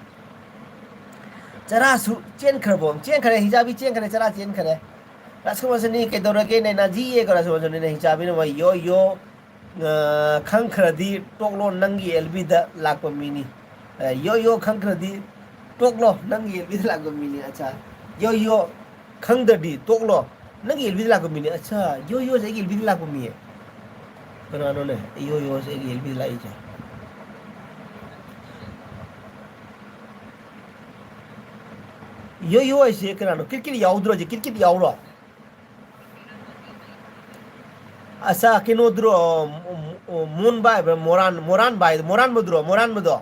ꯆꯔꯥꯁꯨ ꯆꯦꯟꯈ꯭ꯔꯕꯣ? ꯆꯦꯟꯈ꯭ꯔꯦ, ꯍꯤꯡꯆꯥꯕꯤ ꯆꯦꯟꯈ꯭ꯔꯦ, ꯆꯔꯥ ꯆꯦꯟꯈ꯭ꯔꯦ꯫ ꯔꯥꯖꯀꯨꯃꯥꯔ ꯁꯣꯅꯤ, ꯀꯩꯗꯧꯔꯒꯦ ꯅꯦꯅꯥꯖꯤ? ꯀꯣ, ꯔꯥꯖꯀꯨꯃꯥꯔ ꯁꯣꯅꯤꯅ ꯍꯤꯡꯆꯥꯕꯤꯅ ꯋꯥ, "ꯌꯣ, ꯌꯣ, ꯑ, ꯈꯪꯈ꯭ꯔꯗꯤ ꯇꯣꯛꯂꯣ, ꯅꯪꯒꯤ ꯑꯦꯜ ꯕꯤꯗ ꯂꯥꯛꯄ ꯃꯤꯅꯤ꯫ ꯑ, ꯌꯣ, ꯌꯣ, ꯈꯪꯈ꯭ꯔꯗꯤ ꯇꯣꯛꯂꯣ, ꯅꯪꯒꯤ ꯑꯦꯜ ꯕꯤꯗ ꯂꯥꯛꯄ ꯃꯤꯅꯤ"꯫ ꯑꯠꯆꯥ, "ꯌꯣ, ꯌꯣ, ꯈꯪꯗ꯭ꯔꯗꯤ ꯇꯣꯛꯂꯣ, ꯅꯪꯒꯤ ꯑꯦꯜ ꯕꯤꯗ ꯂꯥꯛꯄ ꯃꯤꯅꯤ"꯫ ꯑꯠꯆꯥ, "ꯌꯣ, ꯌꯣꯁꯦ ꯑꯩꯒꯤ ꯑꯦꯜ ꯕꯤꯗ ꯂꯥꯛꯄ ꯃꯤꯌꯦ"꯫ ꯀꯅꯥꯅꯣꯅꯦ "ꯌꯣ, ꯌꯣꯁꯦ ꯑꯩꯒꯤ ꯑꯦꯜ ꯕꯤꯗ ꯂꯥꯛꯏꯁꯦ"? "ꯌꯣ, ꯌꯣ" ꯍꯥꯏꯁꯦ ꯀꯅꯥꯅꯣ? ꯀꯤꯠ ꯀꯤꯠ ꯌꯥꯎꯗ꯭ꯔꯣ ꯍꯧꯖꯤꯛ? ꯀꯤꯠ ꯀꯤꯠ ꯌꯥꯎꯔꯣ? ꯑꯁꯥ, ꯀꯩꯅꯣꯗꯨꯔꯣ, ꯃꯣ-, ꯃꯣ-, ꯃꯣꯟꯕ ꯍꯥꯏꯕ꯭ꯔꯥ? ꯃꯣꯔꯥꯟ-, ꯃꯣꯔꯥꯟꯕ ꯍꯥꯏꯗꯣ, ꯃꯣꯔꯥꯟꯕꯗꯨꯔꯣ? ꯃꯣꯔꯥꯟꯕꯗꯣ?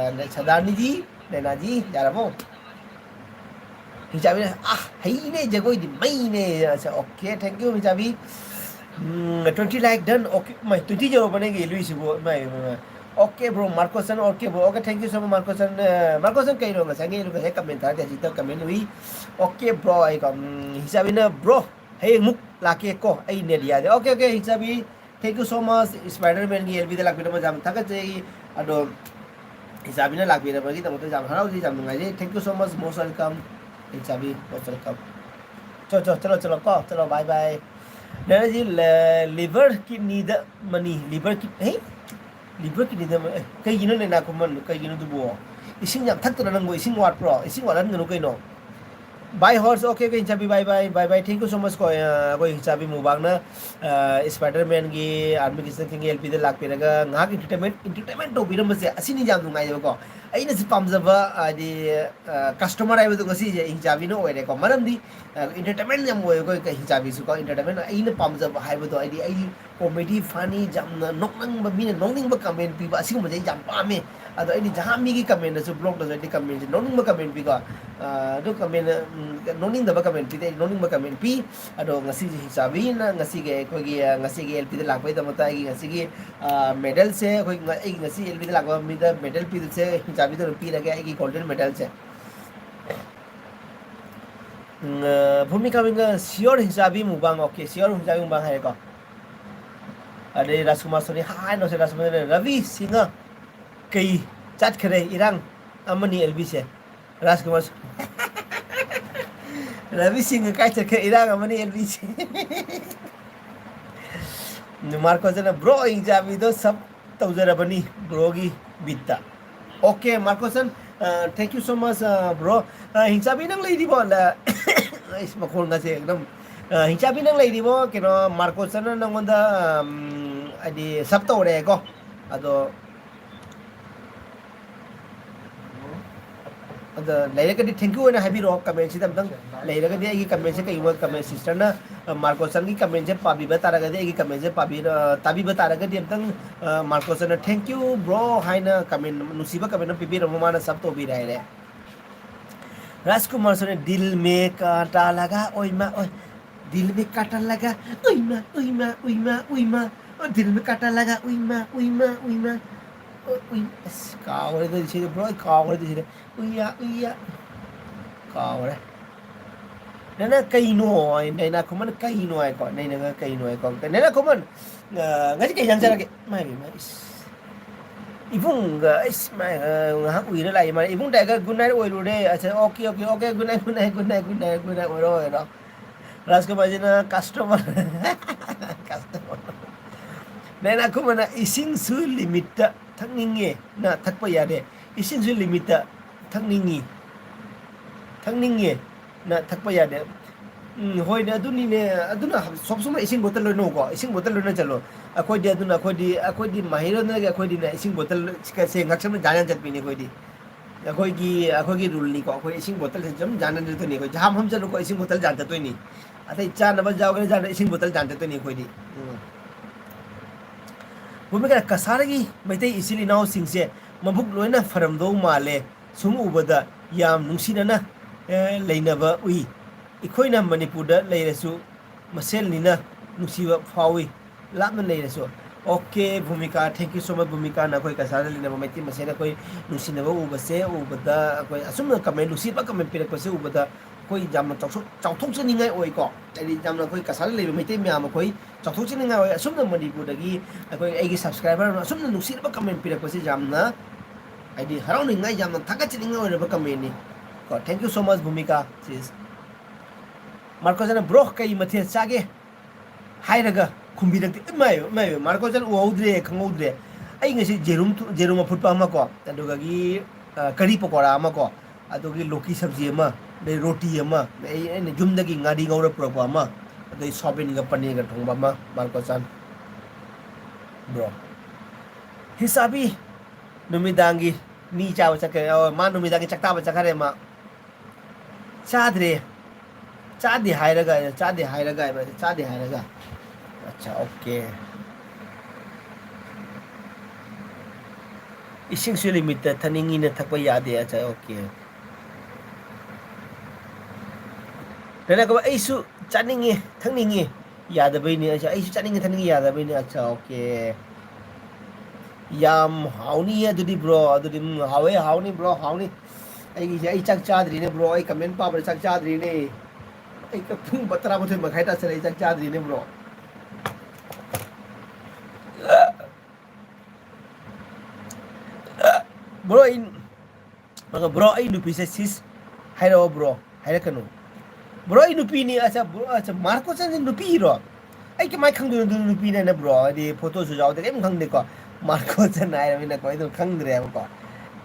ꯁꯗꯥꯔꯅꯤꯖꯤ, ꯅꯦꯅꯥꯖꯤ, ꯌꯥꯔꯕꯣ? ꯍꯤꯡꯆꯥꯕꯤꯅ, ꯑꯥ, ꯍꯩꯅꯦ, ꯖꯒꯣꯏꯗꯤ ꯃꯩꯅꯦ꯫ ꯑꯁ, okay, thank you, ꯍꯤꯡꯆꯥꯕꯤ꯫ Um, twenty like done, okay, my, twenty ꯌꯧꯔꯕꯅꯦ ꯑꯩꯒꯤ ꯂꯨꯏꯁꯤꯕꯨ, ꯃꯥꯏ, ꯃꯥꯏ, ꯃꯥꯏ꯫ Okay, bro, Marcoson, okay, bro, okay, thank you so much, Marcoson꯫ ꯑ, Marcoson ꯀꯩꯅꯣ ꯉꯁꯥꯏ ꯉꯩ ꯉꯁꯥꯏ comment ꯊꯥꯔꯛꯇꯦ, ꯍꯧꯖꯤꯛꯇ comment ꯎꯏ꯫ Okay, bro, ꯑꯩ ꯀꯣ, ꯎꯝ, ꯍꯤꯡꯆꯥꯕꯤꯅ, bro, ꯍꯌꯦꯡ ꯑꯃꯨꯛ ꯂꯥꯛꯀꯦ ꯀꯣ, ꯑꯩ net ꯌꯥꯗꯦ꯫ Okay, okay, ꯍꯤꯡꯆꯥꯕꯤ, thank you so much, Spider-Man ꯒꯤ L B ꯗ ꯂꯥꯛꯄꯤꯔꯝꯕ ꯌꯥꯝ ꯊꯥꯒꯠꯆꯩ꯫ ꯑꯗꯣ, ꯍꯤꯡꯆꯥꯕꯤꯅ ꯂꯥꯛꯄꯤꯔꯕꯒꯤꯗꯃꯛꯇ ꯌꯥꯝ ꯍꯔꯥꯎꯖꯩ, ꯌꯥꯝ ꯅꯨꯡꯉꯥꯏꯖꯩ꯫ Thank you so much, most welcome, ꯍꯤꯡꯆꯥꯕꯤ, most welcome꯫ ꯆꯣ, ꯆꯣ, ꯆꯠꯂꯣ, ꯆꯠꯂꯣ ꯀꯣ, ꯆꯠꯂꯣ, bye bye꯫ ꯅꯦꯅꯥꯖꯤ, ꯂ-, liver kidney ꯗ ꯃꯅꯤ, liver kid-, ꯍꯩ? Liver kidney ꯗ ꯃ-, ꯑꯦ, ꯀꯩꯒꯤꯅꯣ ꯅꯦꯅꯥ ꯈꯨꯃꯟ, ꯀꯩꯒꯤꯅꯣ ꯑꯗꯨꯕꯨ? ꯏꯁꯤꯡ ꯌꯥꯝ ꯊꯛꯇ꯭ꯔꯣ ꯅꯪꯕꯨ? ꯏꯁꯤꯡ ꯋꯥꯠꯄ꯭ꯔꯣ? ꯏꯁꯤꯡ ꯋꯥꯠꯍꯟꯒꯅꯨ ꯀꯩꯅꯣ꯫ Bye horse, okay, okay, ꯍꯤꯡꯆꯥꯕꯤ, bye bye, bye bye, thank you so much ꯀꯣ, ꯑ, ꯑꯩꯈꯣꯏ ꯍꯤꯡꯆꯥꯕꯤ ꯃꯨꯕꯥꯡꯅ, ꯑ, Spider-Man ꯒꯤ, Army Christian King L P ꯗ ꯂꯥꯛꯄꯤꯔꯒ ꯉꯥꯏꯍꯥꯛ entertainment, entertainment ꯇꯧꯕꯤꯔꯝꯕꯁꯦ, ꯑꯁꯤꯅꯤ ꯌꯥꯝ ꯅꯨꯡꯉꯥꯏꯖꯕꯀꯣ꯫ ꯑꯩꯅꯁꯨ ꯄꯥꯝꯖꯕ, ꯍꯥꯏꯗꯤ, ꯑ, customer ꯍꯥꯏꯕꯗꯣ ꯉꯁꯤꯁꯦ ꯍꯤꯡꯆꯥꯕꯤꯅ ꯑꯣꯏꯔꯦꯀꯣ꯫ ꯃꯔꯝꯗꯤ, ꯑ, entertainment ꯌꯥꯝ ꯑꯣꯏꯌꯦꯀꯣ ꯑꯩꯈꯣꯏ ꯍꯤꯡꯆꯥꯕꯤꯁꯨꯀꯣ꯫ Entertainment ꯑꯩꯅ ꯄꯥꯝꯖꯕ ꯍꯥꯏꯕꯗꯣ, ꯍꯥꯏꯗꯤ ꯑꯩ comedy, funny, ꯌꯥꯝꯅ ꯅꯣꯛꯅꯤꯡꯕ, ꯃꯤꯅ ꯅꯣꯛꯅꯤꯡꯕ comment ꯄꯤꯕ, ꯑꯁꯤꯒꯨꯝꯕꯁꯦ ꯑꯩ ꯌꯥꯝ ꯄꯥꯝꯃꯦ꯫ ꯑꯗꯣ ꯑꯩꯗꯤ ꯖꯍꯥ ꯃꯤꯒꯤ ꯀꯃꯦꯟꯗꯁꯨ, ꯕ꯭ꯂꯣꯛꯇꯁꯨ ꯑꯩꯗꯤ ꯀꯃꯦꯟꯁꯦ ꯅꯣꯛꯅꯤꯡꯕ ꯀꯃꯦꯟ ꯄꯤꯀꯣ꯫ ꯑ, ꯑꯗꯨ ꯀꯃꯦꯟ, ꯎꯝ, ꯅꯣꯛꯅꯤꯡꯗꯕ ꯀꯃꯦꯟ ꯄꯤꯗꯦ, ꯑꯩ ꯅꯣꯛꯅꯤꯡꯕ ꯀꯃꯦꯟ ꯄꯤ꯫ ꯑꯗꯣ ꯉꯁꯤꯁꯦ ꯍꯤꯡꯆꯥꯕꯤꯅ, ꯉꯁꯤꯒꯤ ꯑꯩꯈꯣꯏꯒꯤ, ꯑ, ꯉꯁꯤꯒꯤ ꯑꯦꯜ ꯄꯤꯗ ꯂꯥꯛꯄꯒꯤꯗꯃꯛꯇ ꯑꯩꯒꯤ ꯉꯁꯤꯒꯤ, ꯑ, ꯃꯦꯗꯜꯁꯦ, ꯑꯩꯈꯣꯏ ꯉ-, ꯑꯩꯒꯤ ꯉꯁꯤ ꯑꯦꯜ ꯄꯤꯗ ꯂꯥꯛꯄ ꯃꯤꯗ ꯃꯦꯗꯜ ꯄꯤꯗꯣꯏꯁꯦ ꯍꯤꯡꯆꯥꯕꯤꯗ ꯑꯗꯨꯝ ꯄꯤꯔꯒꯦ, ꯑꯩꯒꯤ ꯒꯣꯜꯗꯟ ꯃꯦꯗꯜꯁꯦ꯫ ꯎꯝ, ꯑ, ꯚꯨꯃꯤꯀꯥ ꯃꯤꯡꯒ sure ꯍꯤꯡꯆꯥꯕꯤ ꯃꯨꯛꯕꯥꯡ, okay, sure ꯍꯤꯡꯆꯥꯕꯤ ꯃꯨꯛꯕꯥꯡ ꯍꯥꯏꯔꯦꯀꯣ꯫ ꯑꯗꯩ ꯔꯥꯖꯀꯨꯃꯥꯔ ꯁꯣꯅꯤ, ꯍꯥꯏ, ꯅꯣꯁꯦ ꯔꯥꯖꯀꯨꯃꯥꯔ ꯁꯣꯅꯤ, ꯔꯕꯤ ꯁꯤꯡꯍ ꯀꯩ ꯆꯠꯈ꯭ꯔꯦ, ꯏꯔꯥꯡ ꯑꯃꯅꯤ ꯑꯦꯜ ꯕꯤꯁꯦ꯫ ꯔꯥꯖꯀꯨꯃꯥꯔ ꯁꯣ-, ꯔꯕꯤ ꯁꯤꯡꯍ ꯀꯥꯏ ꯆꯠꯈ꯭ꯔꯦ, ꯏꯔꯥꯡ ꯑꯃꯅꯤ ꯑꯦꯜ ꯕꯤꯁꯦ꯫ ꯃꯥꯔꯀꯣꯁꯅ, "Bro, ꯍꯤꯡꯆꯥꯕꯤꯗꯣ sub ꯇꯧꯖꯔꯕꯅꯤ ꯕ꯭ꯔꯣꯒꯤ ꯕꯤꯠꯇ"꯫ Okay, ꯃꯥꯔꯀꯣꯁꯟ, ꯑ, thank you so much, ꯑ, bro꯫ ꯑ, ꯍꯤꯡꯆꯥꯕꯤ ꯅꯪ ꯂꯩꯔꯤꯕꯣ? ꯂ-, ꯑꯩꯁ, ꯃꯈꯣꯟꯒꯁꯦ ꯑꯦꯛꯗꯝ, ꯑ, ꯍꯤꯡꯆꯥꯕꯤ ꯅꯪ ꯂꯩꯔꯤꯕꯣ? ꯀꯩꯅꯣ, ꯃꯥꯔꯀꯣꯁꯟꯅ ꯅꯪꯉꯣꯟꯗ, ꯎꯝ, ꯍꯥꯏꯗꯤ, sub ꯇꯧꯔꯦꯀꯣ꯫ ꯑꯗꯣ, ꯑꯗ ꯂꯩꯔꯒꯗꯤ thank you ꯑꯣꯏꯅ ꯍꯥꯏꯕꯤꯔꯛꯑꯣ comment ꯁꯤꯗ ꯑꯝꯇꯪ꯫ ꯂꯩꯔꯒꯗꯤ ꯑꯩꯒꯤ comment ꯁꯦ ꯀꯩꯒꯨꯝꯕ comment sister ꯅ, ꯑ, ꯃꯥꯔꯀꯣꯁꯟꯒꯤ comment ꯁꯦ ꯄꯥꯕꯤꯕ ꯇꯥꯔꯒꯗꯤ, ꯑꯩꯒꯤ comment ꯁꯦ ꯄꯥꯕꯤ-, ꯑ, ꯇꯥꯕꯤꯕ ꯇꯥꯔꯒꯗꯤ ꯑꯝꯇꯪ, ꯑ, ꯃꯥꯔꯀꯣꯁꯟꯅ "Thank you bro" ꯍꯥꯏꯅ comment ꯅꯨꯡꯁꯤꯕ comment ꯑꯃ ꯄꯤꯕꯤꯔꯝꯃꯣ, ꯃꯥꯅ sub ꯇꯧꯕꯤꯔꯦ ꯍꯥꯏꯔꯦ꯫ ꯔꯥꯖꯀꯨꯃꯥꯔ ꯁꯣꯅꯤ, "ꯗꯤꯜ ꯃꯦ ꯀꯥꯇꯥ ꯂꯒꯥ ꯑꯣꯏꯃ ꯑꯣꯏ, ꯗꯤꯜ ꯃꯦ ꯀꯥꯇꯥ ꯂꯒꯥ ꯑꯣꯏꯃ ꯑꯣꯏꯃ ꯑꯣꯏꯃ ꯑꯣꯏꯃ, ꯑꯣ ꯗꯤꯜ ꯃꯦ ꯀꯥꯇꯥ ꯂꯒꯥ ꯑꯣꯏꯃ ꯑꯣꯏꯃ ꯑꯣꯏꯃ, ꯑꯣ ꯎꯏ"꯫ ꯑꯁ, ꯀꯥꯎꯈ꯭ꯔꯦꯗ ꯁꯤꯗꯤ, bro, ꯑꯩ ꯀꯥꯎꯈ꯭ꯔꯦꯗ ꯁꯤꯗꯤ꯫ ꯎꯏꯌꯥ, ꯎꯏꯌꯥ꯫ ꯀꯥꯎꯔꯦ꯫ ꯅꯪꯅ ꯀꯩꯅꯣ ꯍꯥꯏ, ꯅꯩꯅꯥ ꯈꯨꯃꯟ ꯀꯩꯅꯣ ꯍꯥꯏꯀꯣ, ꯅꯩꯅꯒ ꯀꯩꯅꯣ ꯍꯥꯏꯀꯣ꯫ ꯅꯩꯅꯥ ꯈꯨꯃꯟ, ꯑ, ꯉꯁꯤ ꯀꯩ ꯏꯟꯖꯥꯡ ꯆꯥꯔꯒꯦ? ꯃꯥꯏ ꯄꯦꯝꯃ, ꯏꯁ꯫ ꯏꯕꯨꯡꯒ, ꯏꯁ, ꯃꯥꯏ, ꯑ, ꯉꯥꯏꯍꯥꯛ ꯎꯏꯔ ꯂꯥꯛꯏ ꯃꯥꯅ꯫ "ꯏꯕꯨꯡ ꯇꯥꯏꯒꯔ good night ꯑꯣꯏꯔꯨꯔꯦ"꯫ ꯑꯁ, "Okay, okay, okay, good night, good night, good night, good night, good night ꯑꯣꯏꯔꯣ, ꯑꯣꯏꯔꯣ"꯫ ꯔꯥꯖꯀꯨꯃꯥꯔꯁꯤꯅ customer, customer꯫ ꯅꯩꯅꯥ ꯈꯨꯃꯟꯅ, "ꯏꯁꯤꯡꯁꯨ limit ꯊꯛꯅꯤꯡꯉꯦ, ꯅ ꯊꯛꯄ ꯌꯥꯗꯦ꯫ ꯏꯁꯤꯡꯁꯨ limit ꯊꯛꯅꯤꯡꯉꯤ, ꯊꯛꯅꯤꯡꯉꯦ, ꯅ ꯊꯛꯄ ꯌꯥꯗꯦ"꯫ ꯎꯝ, ꯍꯣꯏꯅꯦ, ꯑꯗꯨꯅꯤꯅꯦ꯫ ꯑꯗꯨꯅ ꯁꯣꯝ ꯁꯣꯝꯅ ꯏꯁꯤꯡ bottle ꯂꯣꯏꯅꯧꯀꯣ, ꯏꯁꯤꯡ bottle ꯂꯣꯏꯅ ꯆꯠꯂꯣ꯫ ꯑꯩꯈꯣꯏꯗꯤ ꯑꯗꯨꯅ ꯑꯩꯈꯣꯏꯗꯤ, ꯑꯩꯈꯣꯏꯗꯤ ꯃꯍꯩꯔꯣꯏꯅꯒ ꯑꯩꯈꯣꯏꯗꯤꯅꯦ ꯏꯁꯤꯡ bottle ꯁꯦ ꯉꯥꯛꯁꯝꯅ ꯖꯥꯟ ꯖꯥꯟ ꯆꯠꯄꯤꯅꯦ ꯑꯩꯈꯣꯏꯗꯤ꯫ ꯑꯩꯈꯣꯏꯒꯤ, ꯑꯩꯈꯣꯏꯒꯤ rule ꯅꯤꯀꯣ, ꯑꯩꯈꯣꯏ ꯏꯁꯤꯡ bottle ꯁꯦ ꯁꯨꯝ ꯖꯥꯟ ꯖꯥꯟ ꯆꯠꯇꯣꯏꯅꯤ ꯑꯩꯈꯣꯏ꯫ ꯖꯥꯝ ꯐꯝ ꯆꯠꯂꯨꯀꯣ, ꯏꯁꯤꯡ bottle ꯖꯥꯟ ꯆꯠꯇꯣꯏꯅꯤ꯫ ꯑꯇꯩ ꯆꯥꯅꯕ ꯌꯥꯎꯒꯦꯔꯥ ꯌꯥꯎꯔꯣꯏꯔꯥ ꯏꯁꯤꯡ bottle ꯖꯥꯟ ꯆꯠꯇꯣꯏꯅꯤ ꯑꯩꯈꯣꯏꯗꯤ꯫ ꯎꯝ꯫ ꯚꯨꯃꯤꯀꯥ, ꯀꯁꯥꯔꯒꯤ ꯃꯩꯇꯩ ꯏꯆꯤꯜ ꯏꯅꯥꯎꯁꯤꯡꯁꯦ ꯃꯕꯨꯛ ꯂꯣꯏꯅ ꯐꯔꯝꯗꯧ ꯃꯥꯜꯂꯦ꯫ ꯁꯨꯝ ꯎꯕꯗ ꯌꯥꯝ ꯅꯨꯡꯁꯤꯅꯅ, ꯑꯦ, ꯂꯩꯅꯕ ꯎꯏ꯫ ꯑꯩꯈꯣꯏꯅ ꯃꯅꯤꯄꯨꯔꯗ ꯂꯩꯔꯁꯨ ꯃꯁꯦꯜꯅꯤꯅ ꯅꯨꯡꯁꯤꯕ ꯐꯥꯎꯏ, ꯂꯥꯞꯅ ꯂꯩꯔꯁꯨ꯫ Okay, Bhumika, thank you so much, Bhumika. ꯅꯈꯣꯏ ꯀꯁꯥꯔꯗ ꯂꯩꯅꯕ ꯃꯩꯇꯩ ꯃꯁꯦꯜ ꯑꯩꯈꯣꯏ ꯅꯨꯡꯁꯤꯅꯕ ꯎꯕꯁꯦ, ꯎꯕꯗ ꯑꯩꯈꯣꯏ ꯑꯁꯨꯝꯅ comment, ꯅꯨꯡꯁꯤꯕ comment ꯄꯤꯔꯛꯄꯁꯦ ꯎꯕꯗ ꯑꯩꯈꯣꯏ ꯌꯥꯝꯅ ꯆꯥꯎꯊꯣꯛ-, ꯆꯥꯎꯊꯣꯛꯆꯅꯤꯡꯉꯥꯏ ꯑꯣꯏꯀꯣ꯫ ꯍꯥꯏꯗꯤ ꯌꯥꯝꯅ ꯑꯩꯈꯣꯏ ꯀꯁꯥꯔꯗ ꯂꯩꯕ ꯃꯩꯇꯩ ꯃꯌꯥꯝ ꯑꯩꯈꯣꯏ ꯆꯥꯎꯊꯣꯛꯆꯅꯤꯡꯉꯥꯏ ꯑꯣꯏ꯫ ꯑꯁꯨꯝꯅ ꯃꯅꯤꯄꯨꯔꯗꯒꯤ ꯑꯩꯈꯣꯏ, ꯑꯩꯒꯤ subscriber ꯑꯁꯨꯝꯅ ꯅꯨꯡꯁꯤꯔꯕ comment ꯄꯤꯔꯛꯄꯁꯦ ꯌꯥꯝꯅ, ꯍꯥꯏꯗꯤ, ꯍꯔꯥꯎꯅꯤꯡꯉꯥꯏ, ꯌꯥꯝꯅ ꯊꯥꯒꯠꯆꯅꯤꯡꯉꯥꯏ ꯑꯣꯏꯔꯕ commentꯅꯤ ꯀꯣ꯫ Thank you so much, ꯚꯨꯃꯤꯀꯥ, sis꯫ ꯃꯥꯔꯀꯣꯁꯅ, "Bro, ꯀꯩ ꯃꯊꯦꯜ ꯆꯥꯒꯦ?" ꯍꯥꯏꯔꯒ ꯈꯨꯝꯕꯤꯔꯛꯇꯦ꯫ ꯏꯃꯥꯏ, ꯏꯃꯥꯏ, ꯃꯥꯔꯀꯣꯁꯟ ꯎꯍꯧꯗ꯭ꯔꯦ, ꯈꯪꯍꯧꯗ꯭ꯔꯦ꯫ ꯑꯩ ꯉꯁꯤ ꯖꯦꯔꯨꯝ ꯊꯨ-, ꯖꯦꯔꯨꯝ ꯑꯐꯨꯠꯄ ꯑꯃꯀꯣ, ꯑꯗꯨꯗꯒꯤ, ꯑ, ꯀꯔꯤ ꯄꯀꯣꯔꯥ ꯑꯃꯀꯣ, ꯑꯗꯨꯒꯤ ꯂꯣꯀꯤ ꯁꯕꯖꯤ ꯑꯃ, ꯑꯗꯩ ꯔꯣꯇꯤ ꯑꯃ, ꯑꯗꯩ ꯑꯩꯅ ꯌꯨꯝꯗꯒꯤ ꯉꯥꯔꯤ ꯉꯧꯔ ꯄꯨꯔꯛꯄ ꯑꯃ, ꯑꯗꯩ ꯁꯣꯌꯥꯕꯤꯟꯒ ꯄꯅꯤꯔꯒ ꯊꯣꯡꯕ ꯑꯃ, ꯃꯥꯔꯀꯣꯁꯟ꯫ Bro, ꯍꯤꯁꯥꯕꯤ ꯅꯨꯃꯤꯗꯥꯡꯒꯤ ꯃꯤ ꯆꯥꯕ ꯆꯠꯈ꯭ꯔꯦ꯫ ꯑꯣ, ꯃꯥ ꯅꯨꯃꯤꯗꯥꯡꯒꯤ ꯆꯥꯛ ꯆꯥꯕ ꯆꯠꯈ꯭ꯔꯦ ꯃꯥ꯫ ꯆꯥꯗ꯭ꯔꯦ꯫ ꯆꯥꯗꯦ ꯍꯥꯏꯔꯒ, ꯆꯥꯗꯦ ꯍꯥꯏꯔꯒ ꯍꯥꯏꯕ, ꯆꯥꯗꯦ ꯍꯥꯏꯔꯒ꯫ ꯑꯠꯆꯥ, ꯑꯣꯀꯦ꯫ ꯏꯁꯤꯡꯁꯨ limitꯇ ꯊꯛꯅꯤꯡꯉꯤꯅ ꯊꯛꯄ ꯌꯥꯗꯦ꯫ ꯑꯠꯆꯥ, ꯑꯣꯀꯦ꯫ ꯅꯅꯥꯀꯣ, ꯑꯩꯁꯨ ꯆꯥꯅꯤꯡꯉꯤ, ꯊꯛꯅꯤꯡꯉꯤ, ꯌꯥꯗꯕꯩꯅꯤ꯫ ꯑꯠꯆꯥ, ꯑꯩꯁꯨ ꯆꯥꯅꯤꯡꯉꯤ, ꯊꯛꯅꯤꯡꯉꯤ, ꯌꯥꯗꯕꯩꯅꯤ꯫ ꯑꯠꯆꯥ, ꯑꯣꯀꯦ꯫ ꯌꯥꯝ ꯍꯥꯎꯅꯤꯌꯦ ꯑꯗꯨꯗꯤ, bro꯫ ꯑꯗꯨꯗꯤ, ꯎꯝ, ꯍꯥꯎꯋꯦ, ꯍꯥꯎꯅꯤ, bro, ꯍꯥꯎꯅꯤ꯫ ꯑꯩꯒꯤꯁꯦ, ꯑꯩ ꯆꯥꯛ ꯆꯥꯗ꯭ꯔꯤꯅꯦ, bro꯫ ꯑꯩ comment ꯄꯥꯕꯗ ꯆꯥꯛ ꯆꯥꯗ꯭ꯔꯤꯅꯦ꯫ ꯑꯩ ꯄꯨꯡ ꯇꯔꯥꯃꯥꯊꯣꯏ ꯃꯈꯥꯏ ꯇꯥꯁꯜꯂꯦ, ꯑꯩ ꯆꯥꯛ ꯆꯥꯗ꯭ꯔꯤꯅꯦ, bro꯫ Bro, ꯑꯩ, ꯑꯗꯣ, bro, ꯑꯩ ꯅꯨꯄꯤꯁꯦ sis ꯍꯥꯏꯔꯛꯑꯣ, bro꯫ ꯍꯥꯏꯔꯛꯀꯅꯨ꯫ Bro, ꯑꯩ ꯅꯨꯄꯤꯅꯤ꯫ ꯑꯠꯆꯥ, bro, ꯑꯠꯆꯥ, ꯃꯥꯔꯀꯣ ꯆꯟꯁꯦ ꯅꯨꯄꯤꯔꯣ? ꯑꯩ ꯀꯃꯥꯏꯅ ꯈꯪꯗꯣꯏꯅꯣ ꯑꯗꯨ ꯅꯨꯄꯤꯅꯦꯅ, bro? ꯍꯥꯏꯗꯤ photoꯁꯨ ꯌꯥꯎꯗꯦ, ꯀꯔꯤꯝ ꯈꯪꯗꯦꯀꯣ꯫ ꯃꯥꯔꯀꯣ ꯆꯟ ꯍꯥꯏꯔꯕꯅꯤꯅꯀꯣ, ꯑꯩ ꯑꯗꯨꯝ ꯈꯪꯗ꯭ꯔꯦꯕꯀꯣ꯫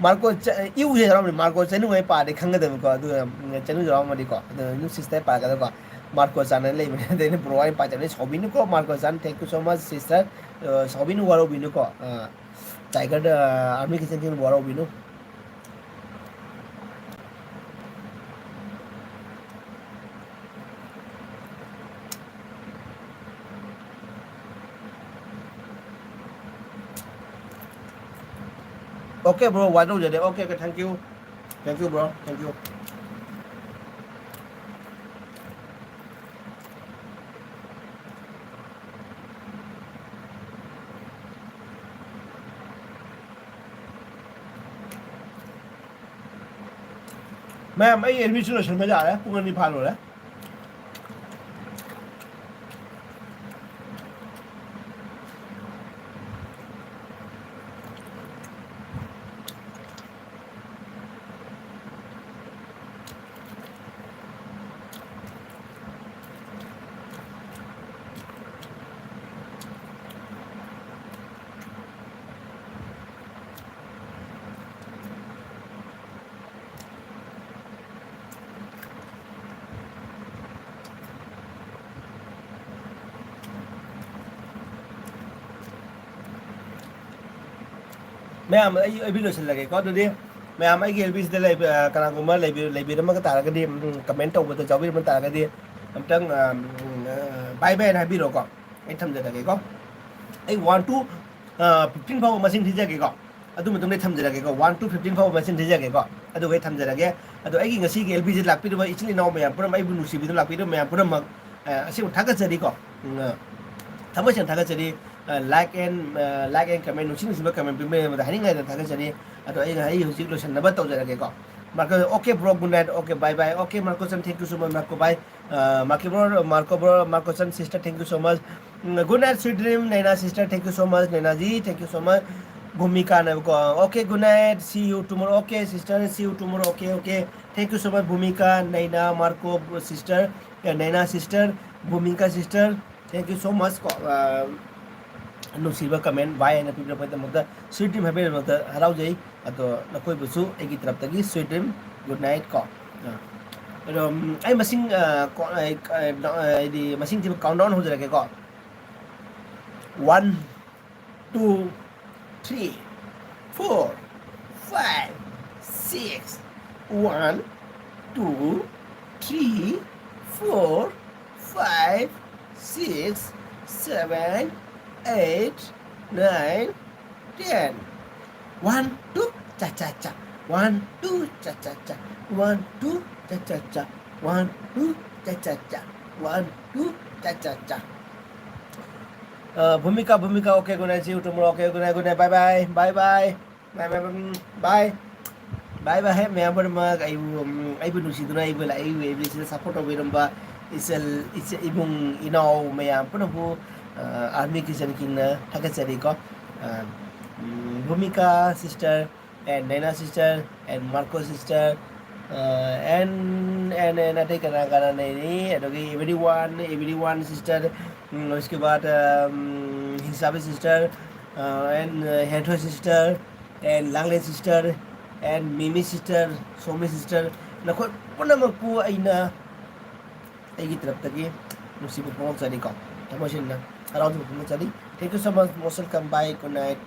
ꯃꯥꯔꯀꯣ ꯆ-, ꯏꯎꯁꯦ ꯌꯥꯎꯔꯝꯕꯅꯤ, ꯃꯥꯔꯀꯣ ꯆꯅꯨ ꯍꯥꯏ ꯄꯥꯔꯗꯤ ꯈꯪꯒꯗꯕꯀꯣ, ꯑꯗꯨꯒ ꯆꯅꯨ ꯌꯥꯎꯔꯝꯃꯗꯤꯀꯣ, ꯑꯗꯨ ꯑꯗꯨꯝ sister ꯄꯥꯔꯛꯀꯗꯕꯀꯣ꯫ ꯃꯥꯔꯀꯣ ꯆꯟ ꯍꯥꯏꯅ ꯂꯩꯕꯅꯦ, ꯑꯗꯩ ꯑꯩꯅ bro ꯍꯥꯏꯅ ꯄꯥꯖꯕꯅꯦ꯫ ꯁꯥꯎꯕꯤꯅꯨꯀꯣ, ꯃꯥꯔꯀꯣ ꯆꯟ, thank you so much, sister꯫ ꯑ, ꯁꯥꯎꯕꯤꯅꯨ, ꯋꯥꯔꯧꯕꯤꯅꯨꯀꯣ꯫ ꯑ, Tigerꯗ, ꯑ, Army Kitchen team ꯋꯥꯔꯧꯕꯤꯅꯨ꯫ Okay bro, ꯋꯥꯔꯧꯖꯗꯦ꯫ Okay, okay, thank you, thank you bro, thank you꯫ ꯃꯌꯥꯝ, ꯑꯩ ꯑꯦꯜ ꯕꯤꯁꯨ ꯂꯣꯏꯁꯤꯟꯕ ꯌꯥꯔꯦ, ꯄꯨꯡ ꯑꯅꯤ ꯐꯥ ꯂꯣꯏꯔꯦ꯫ ꯃꯌꯥꯝ, ꯑꯩ, ꯑꯩ ꯂꯣꯏꯁꯤꯜꯂꯒꯦꯀꯣ꯫ ꯑꯗꯨꯗꯤ ꯃꯌꯥꯝ, ꯑꯩꯒꯤ ꯑꯦꯜ ꯕꯤꯁꯤꯗ ꯂꯩꯕ, ꯑ, ꯀꯅꯥꯒꯨꯝꯕ ꯂꯩꯕꯤ-, ꯂꯩꯕꯤꯔꯝꯃꯒ ꯇꯥꯔꯒꯗꯤ, ꯎꯝ, comment ꯇꯧꯕꯗ ꯌꯥꯎꯕꯤꯔꯝꯕ ꯇꯥꯔꯒꯗꯤ, ꯑꯝꯇꯪ, ꯑ, ꯎꯝ, ꯑ, bye bye ꯍꯥꯏꯅ ꯍꯥꯏꯕꯤꯔꯣꯀꯣ꯫ ꯑꯩ ꯊꯝꯖꯔꯒꯦꯀꯣ꯫ ꯑꯩ one to, ꯑ, fifteen ꯐꯥꯎꯕ ꯃꯁꯤꯡ ꯊꯤꯖꯒꯦꯀꯣ꯫ ꯑꯗꯨ ꯃꯇꯨꯡꯗ ꯑꯩ ꯊꯝꯖꯔꯒꯦꯀꯣ꯫ One to fifteen ꯐꯥꯎꯕ ꯃꯁꯤꯡ ꯊꯤꯖꯒꯦꯀꯣ꯫ ꯑꯗꯨꯒ ꯑꯩ ꯊꯝꯖꯔꯒꯦ꯫ ꯑꯗꯣ ꯑꯩꯒꯤ ꯉꯁꯤꯒꯤ ꯑꯦꯜ ꯕꯤꯁꯤꯗ ꯂꯥꯛꯄꯤꯔꯤꯕ ꯏꯆꯤꯜ ꯏꯅꯥꯎ ꯃꯌꯥꯝ ꯄꯨꯝꯅꯃꯛ, ꯑꯩꯕꯨ ꯅꯨꯡꯁꯤꯕꯤꯗꯨꯅ ꯂꯥꯛꯄꯤꯔꯤꯕ ꯃꯌꯥꯝ ꯄꯨꯝꯅꯃꯛ, ꯑ, ꯑꯁꯦꯡꯕ ꯊꯥꯒꯠꯆꯔꯤꯀꯣ꯫ ꯎꯝ, ꯑ, ꯊꯃꯣꯏ ꯁꯦꯡꯅ ꯊꯥꯒꯠꯆꯔꯤ꯫ ꯑ, like and, ꯑ, like and comment, ꯅꯨꯡꯁꯤ ꯅꯨꯡꯁꯤꯕ comment ꯄꯤꯕꯤꯔꯕꯗ ꯍꯥꯏꯅꯤꯡꯉꯥꯏꯗ ꯊꯥꯒꯠꯆꯔꯤ꯫ ꯑꯗꯣ ꯑꯩꯅ, ꯑꯩ ꯍꯧꯖꯤꯛ ꯂꯣꯏꯁꯤꯟꯅꯕ ꯇꯧꯖꯔꯒꯦꯀꯣ꯫ Marco, okay bro, good night, okay, bye bye, okay Marco-san, thank you so much, Marco, bye. Uh, Marco bro, Marco bro, Marco-san, sister, thank you so much. Mm, good night, sweet dream, Naina sister, thank you so much, Naina ji, thank you so much. Bhumika ꯅꯦꯕꯀꯣ꯫ Okay, good night, see you tomorrow, okay sister, see you tomorrow, okay, okay, thank you so much, Bhumika, Naina, Marco sister, uh, Naina sister, Bhumika sister, thank you so much ꯀꯣ, ꯑ, ꯅꯨꯡꯁꯤꯕ comment, bye ꯍꯥꯏꯅ ꯄꯤꯕꯤꯔꯛꯄꯒꯤꯗꯃꯛꯇ, sweet dream ꯍꯥꯏꯕꯤꯔꯛꯄꯗꯃꯛꯇ ꯍꯔꯥꯎꯖꯩ꯫ ꯑꯗꯣ ꯅꯈꯣꯏꯕꯨꯁꯨ ꯑꯩꯒꯤ ꯇꯔꯞꯇꯒꯤ sweet dream, good night ꯀꯣ꯫ ꯑ, ꯑꯗꯣ, ꯎꯝ, ꯑꯩ ꯃꯁꯤꯡ, ꯑ, ꯀꯣ-, ꯑ, ꯑ, ꯍꯥꯏꯗꯤ ꯃꯁꯤꯡ ꯊꯤꯕ countdown ꯍꯧꯖꯔꯛꯀꯦꯀꯣ꯫ One, two, three, four, five, six, one, two, three, four, five, six, seven, eight, nine, ten. One, two, cha cha cha. One, two, cha cha cha. One, two, cha cha cha. One, two, cha cha cha. One, two, cha cha cha. Uh, Bhumika, Bhumika, okay, good night. See you tomorrow. Okay, good night, good night. Bye bye. Bye bye. Bye bye. Bye bye. Bye bye. Hey, ꯃꯌꯥꯝ ꯄꯨꯝꯅꯃꯛ ꯑꯩꯕꯨ, ꯎꯝ, ꯑꯩꯕꯨ ꯅꯨꯡꯁꯤꯗꯨꯅ ꯑꯩꯕꯨ ꯂꯥꯛꯏ, ꯑꯩꯕꯨ ꯁꯤꯗ support ꯇꯧꯕꯤꯔꯝꯕ ꯏꯆꯜ, ꯏꯆꯦ, ꯏꯕꯨꯡ ꯏꯅꯥꯎ ꯃꯌꯥꯝ ꯄꯨꯝꯅꯃꯛꯄꯨ, ꯑ, Army Kitchen Kingꯅ ꯊꯥꯒꯠꯆꯔꯤꯀꯣ꯫ ꯑ, ꯎꯝ, Bhumika sister, and Naina sister, and Marco sister, uh, and, and, and ꯑꯇꯩ ꯀꯅꯥ ꯀꯅꯥ ꯂꯩꯔꯤ? ꯑꯗꯨꯒ everyone, everyone sister, ꯎꯝ, उसके बाद, um, हिसाबी sister, uh, and, uh, हेठो sister, and लांगले sister, and मिमी sister, सोमी sister, ꯅꯈꯣꯏ ꯄꯨꯝꯅꯃꯛꯄꯨ ꯑꯩꯅ ꯑꯩꯒꯤ ꯇꯔꯞꯇꯒꯤ ꯅꯨꯡꯁꯤꯕ ꯐꯣꯡꯗꯣꯛꯆꯔꯤꯀꯣ, ꯊꯃꯣꯏ ꯁꯦꯡꯅ ꯍꯔꯥꯎꯖꯕ ꯐꯣꯡꯗꯣꯛꯆꯔꯤ꯫ Thank you so much, most welcome, bye, good night.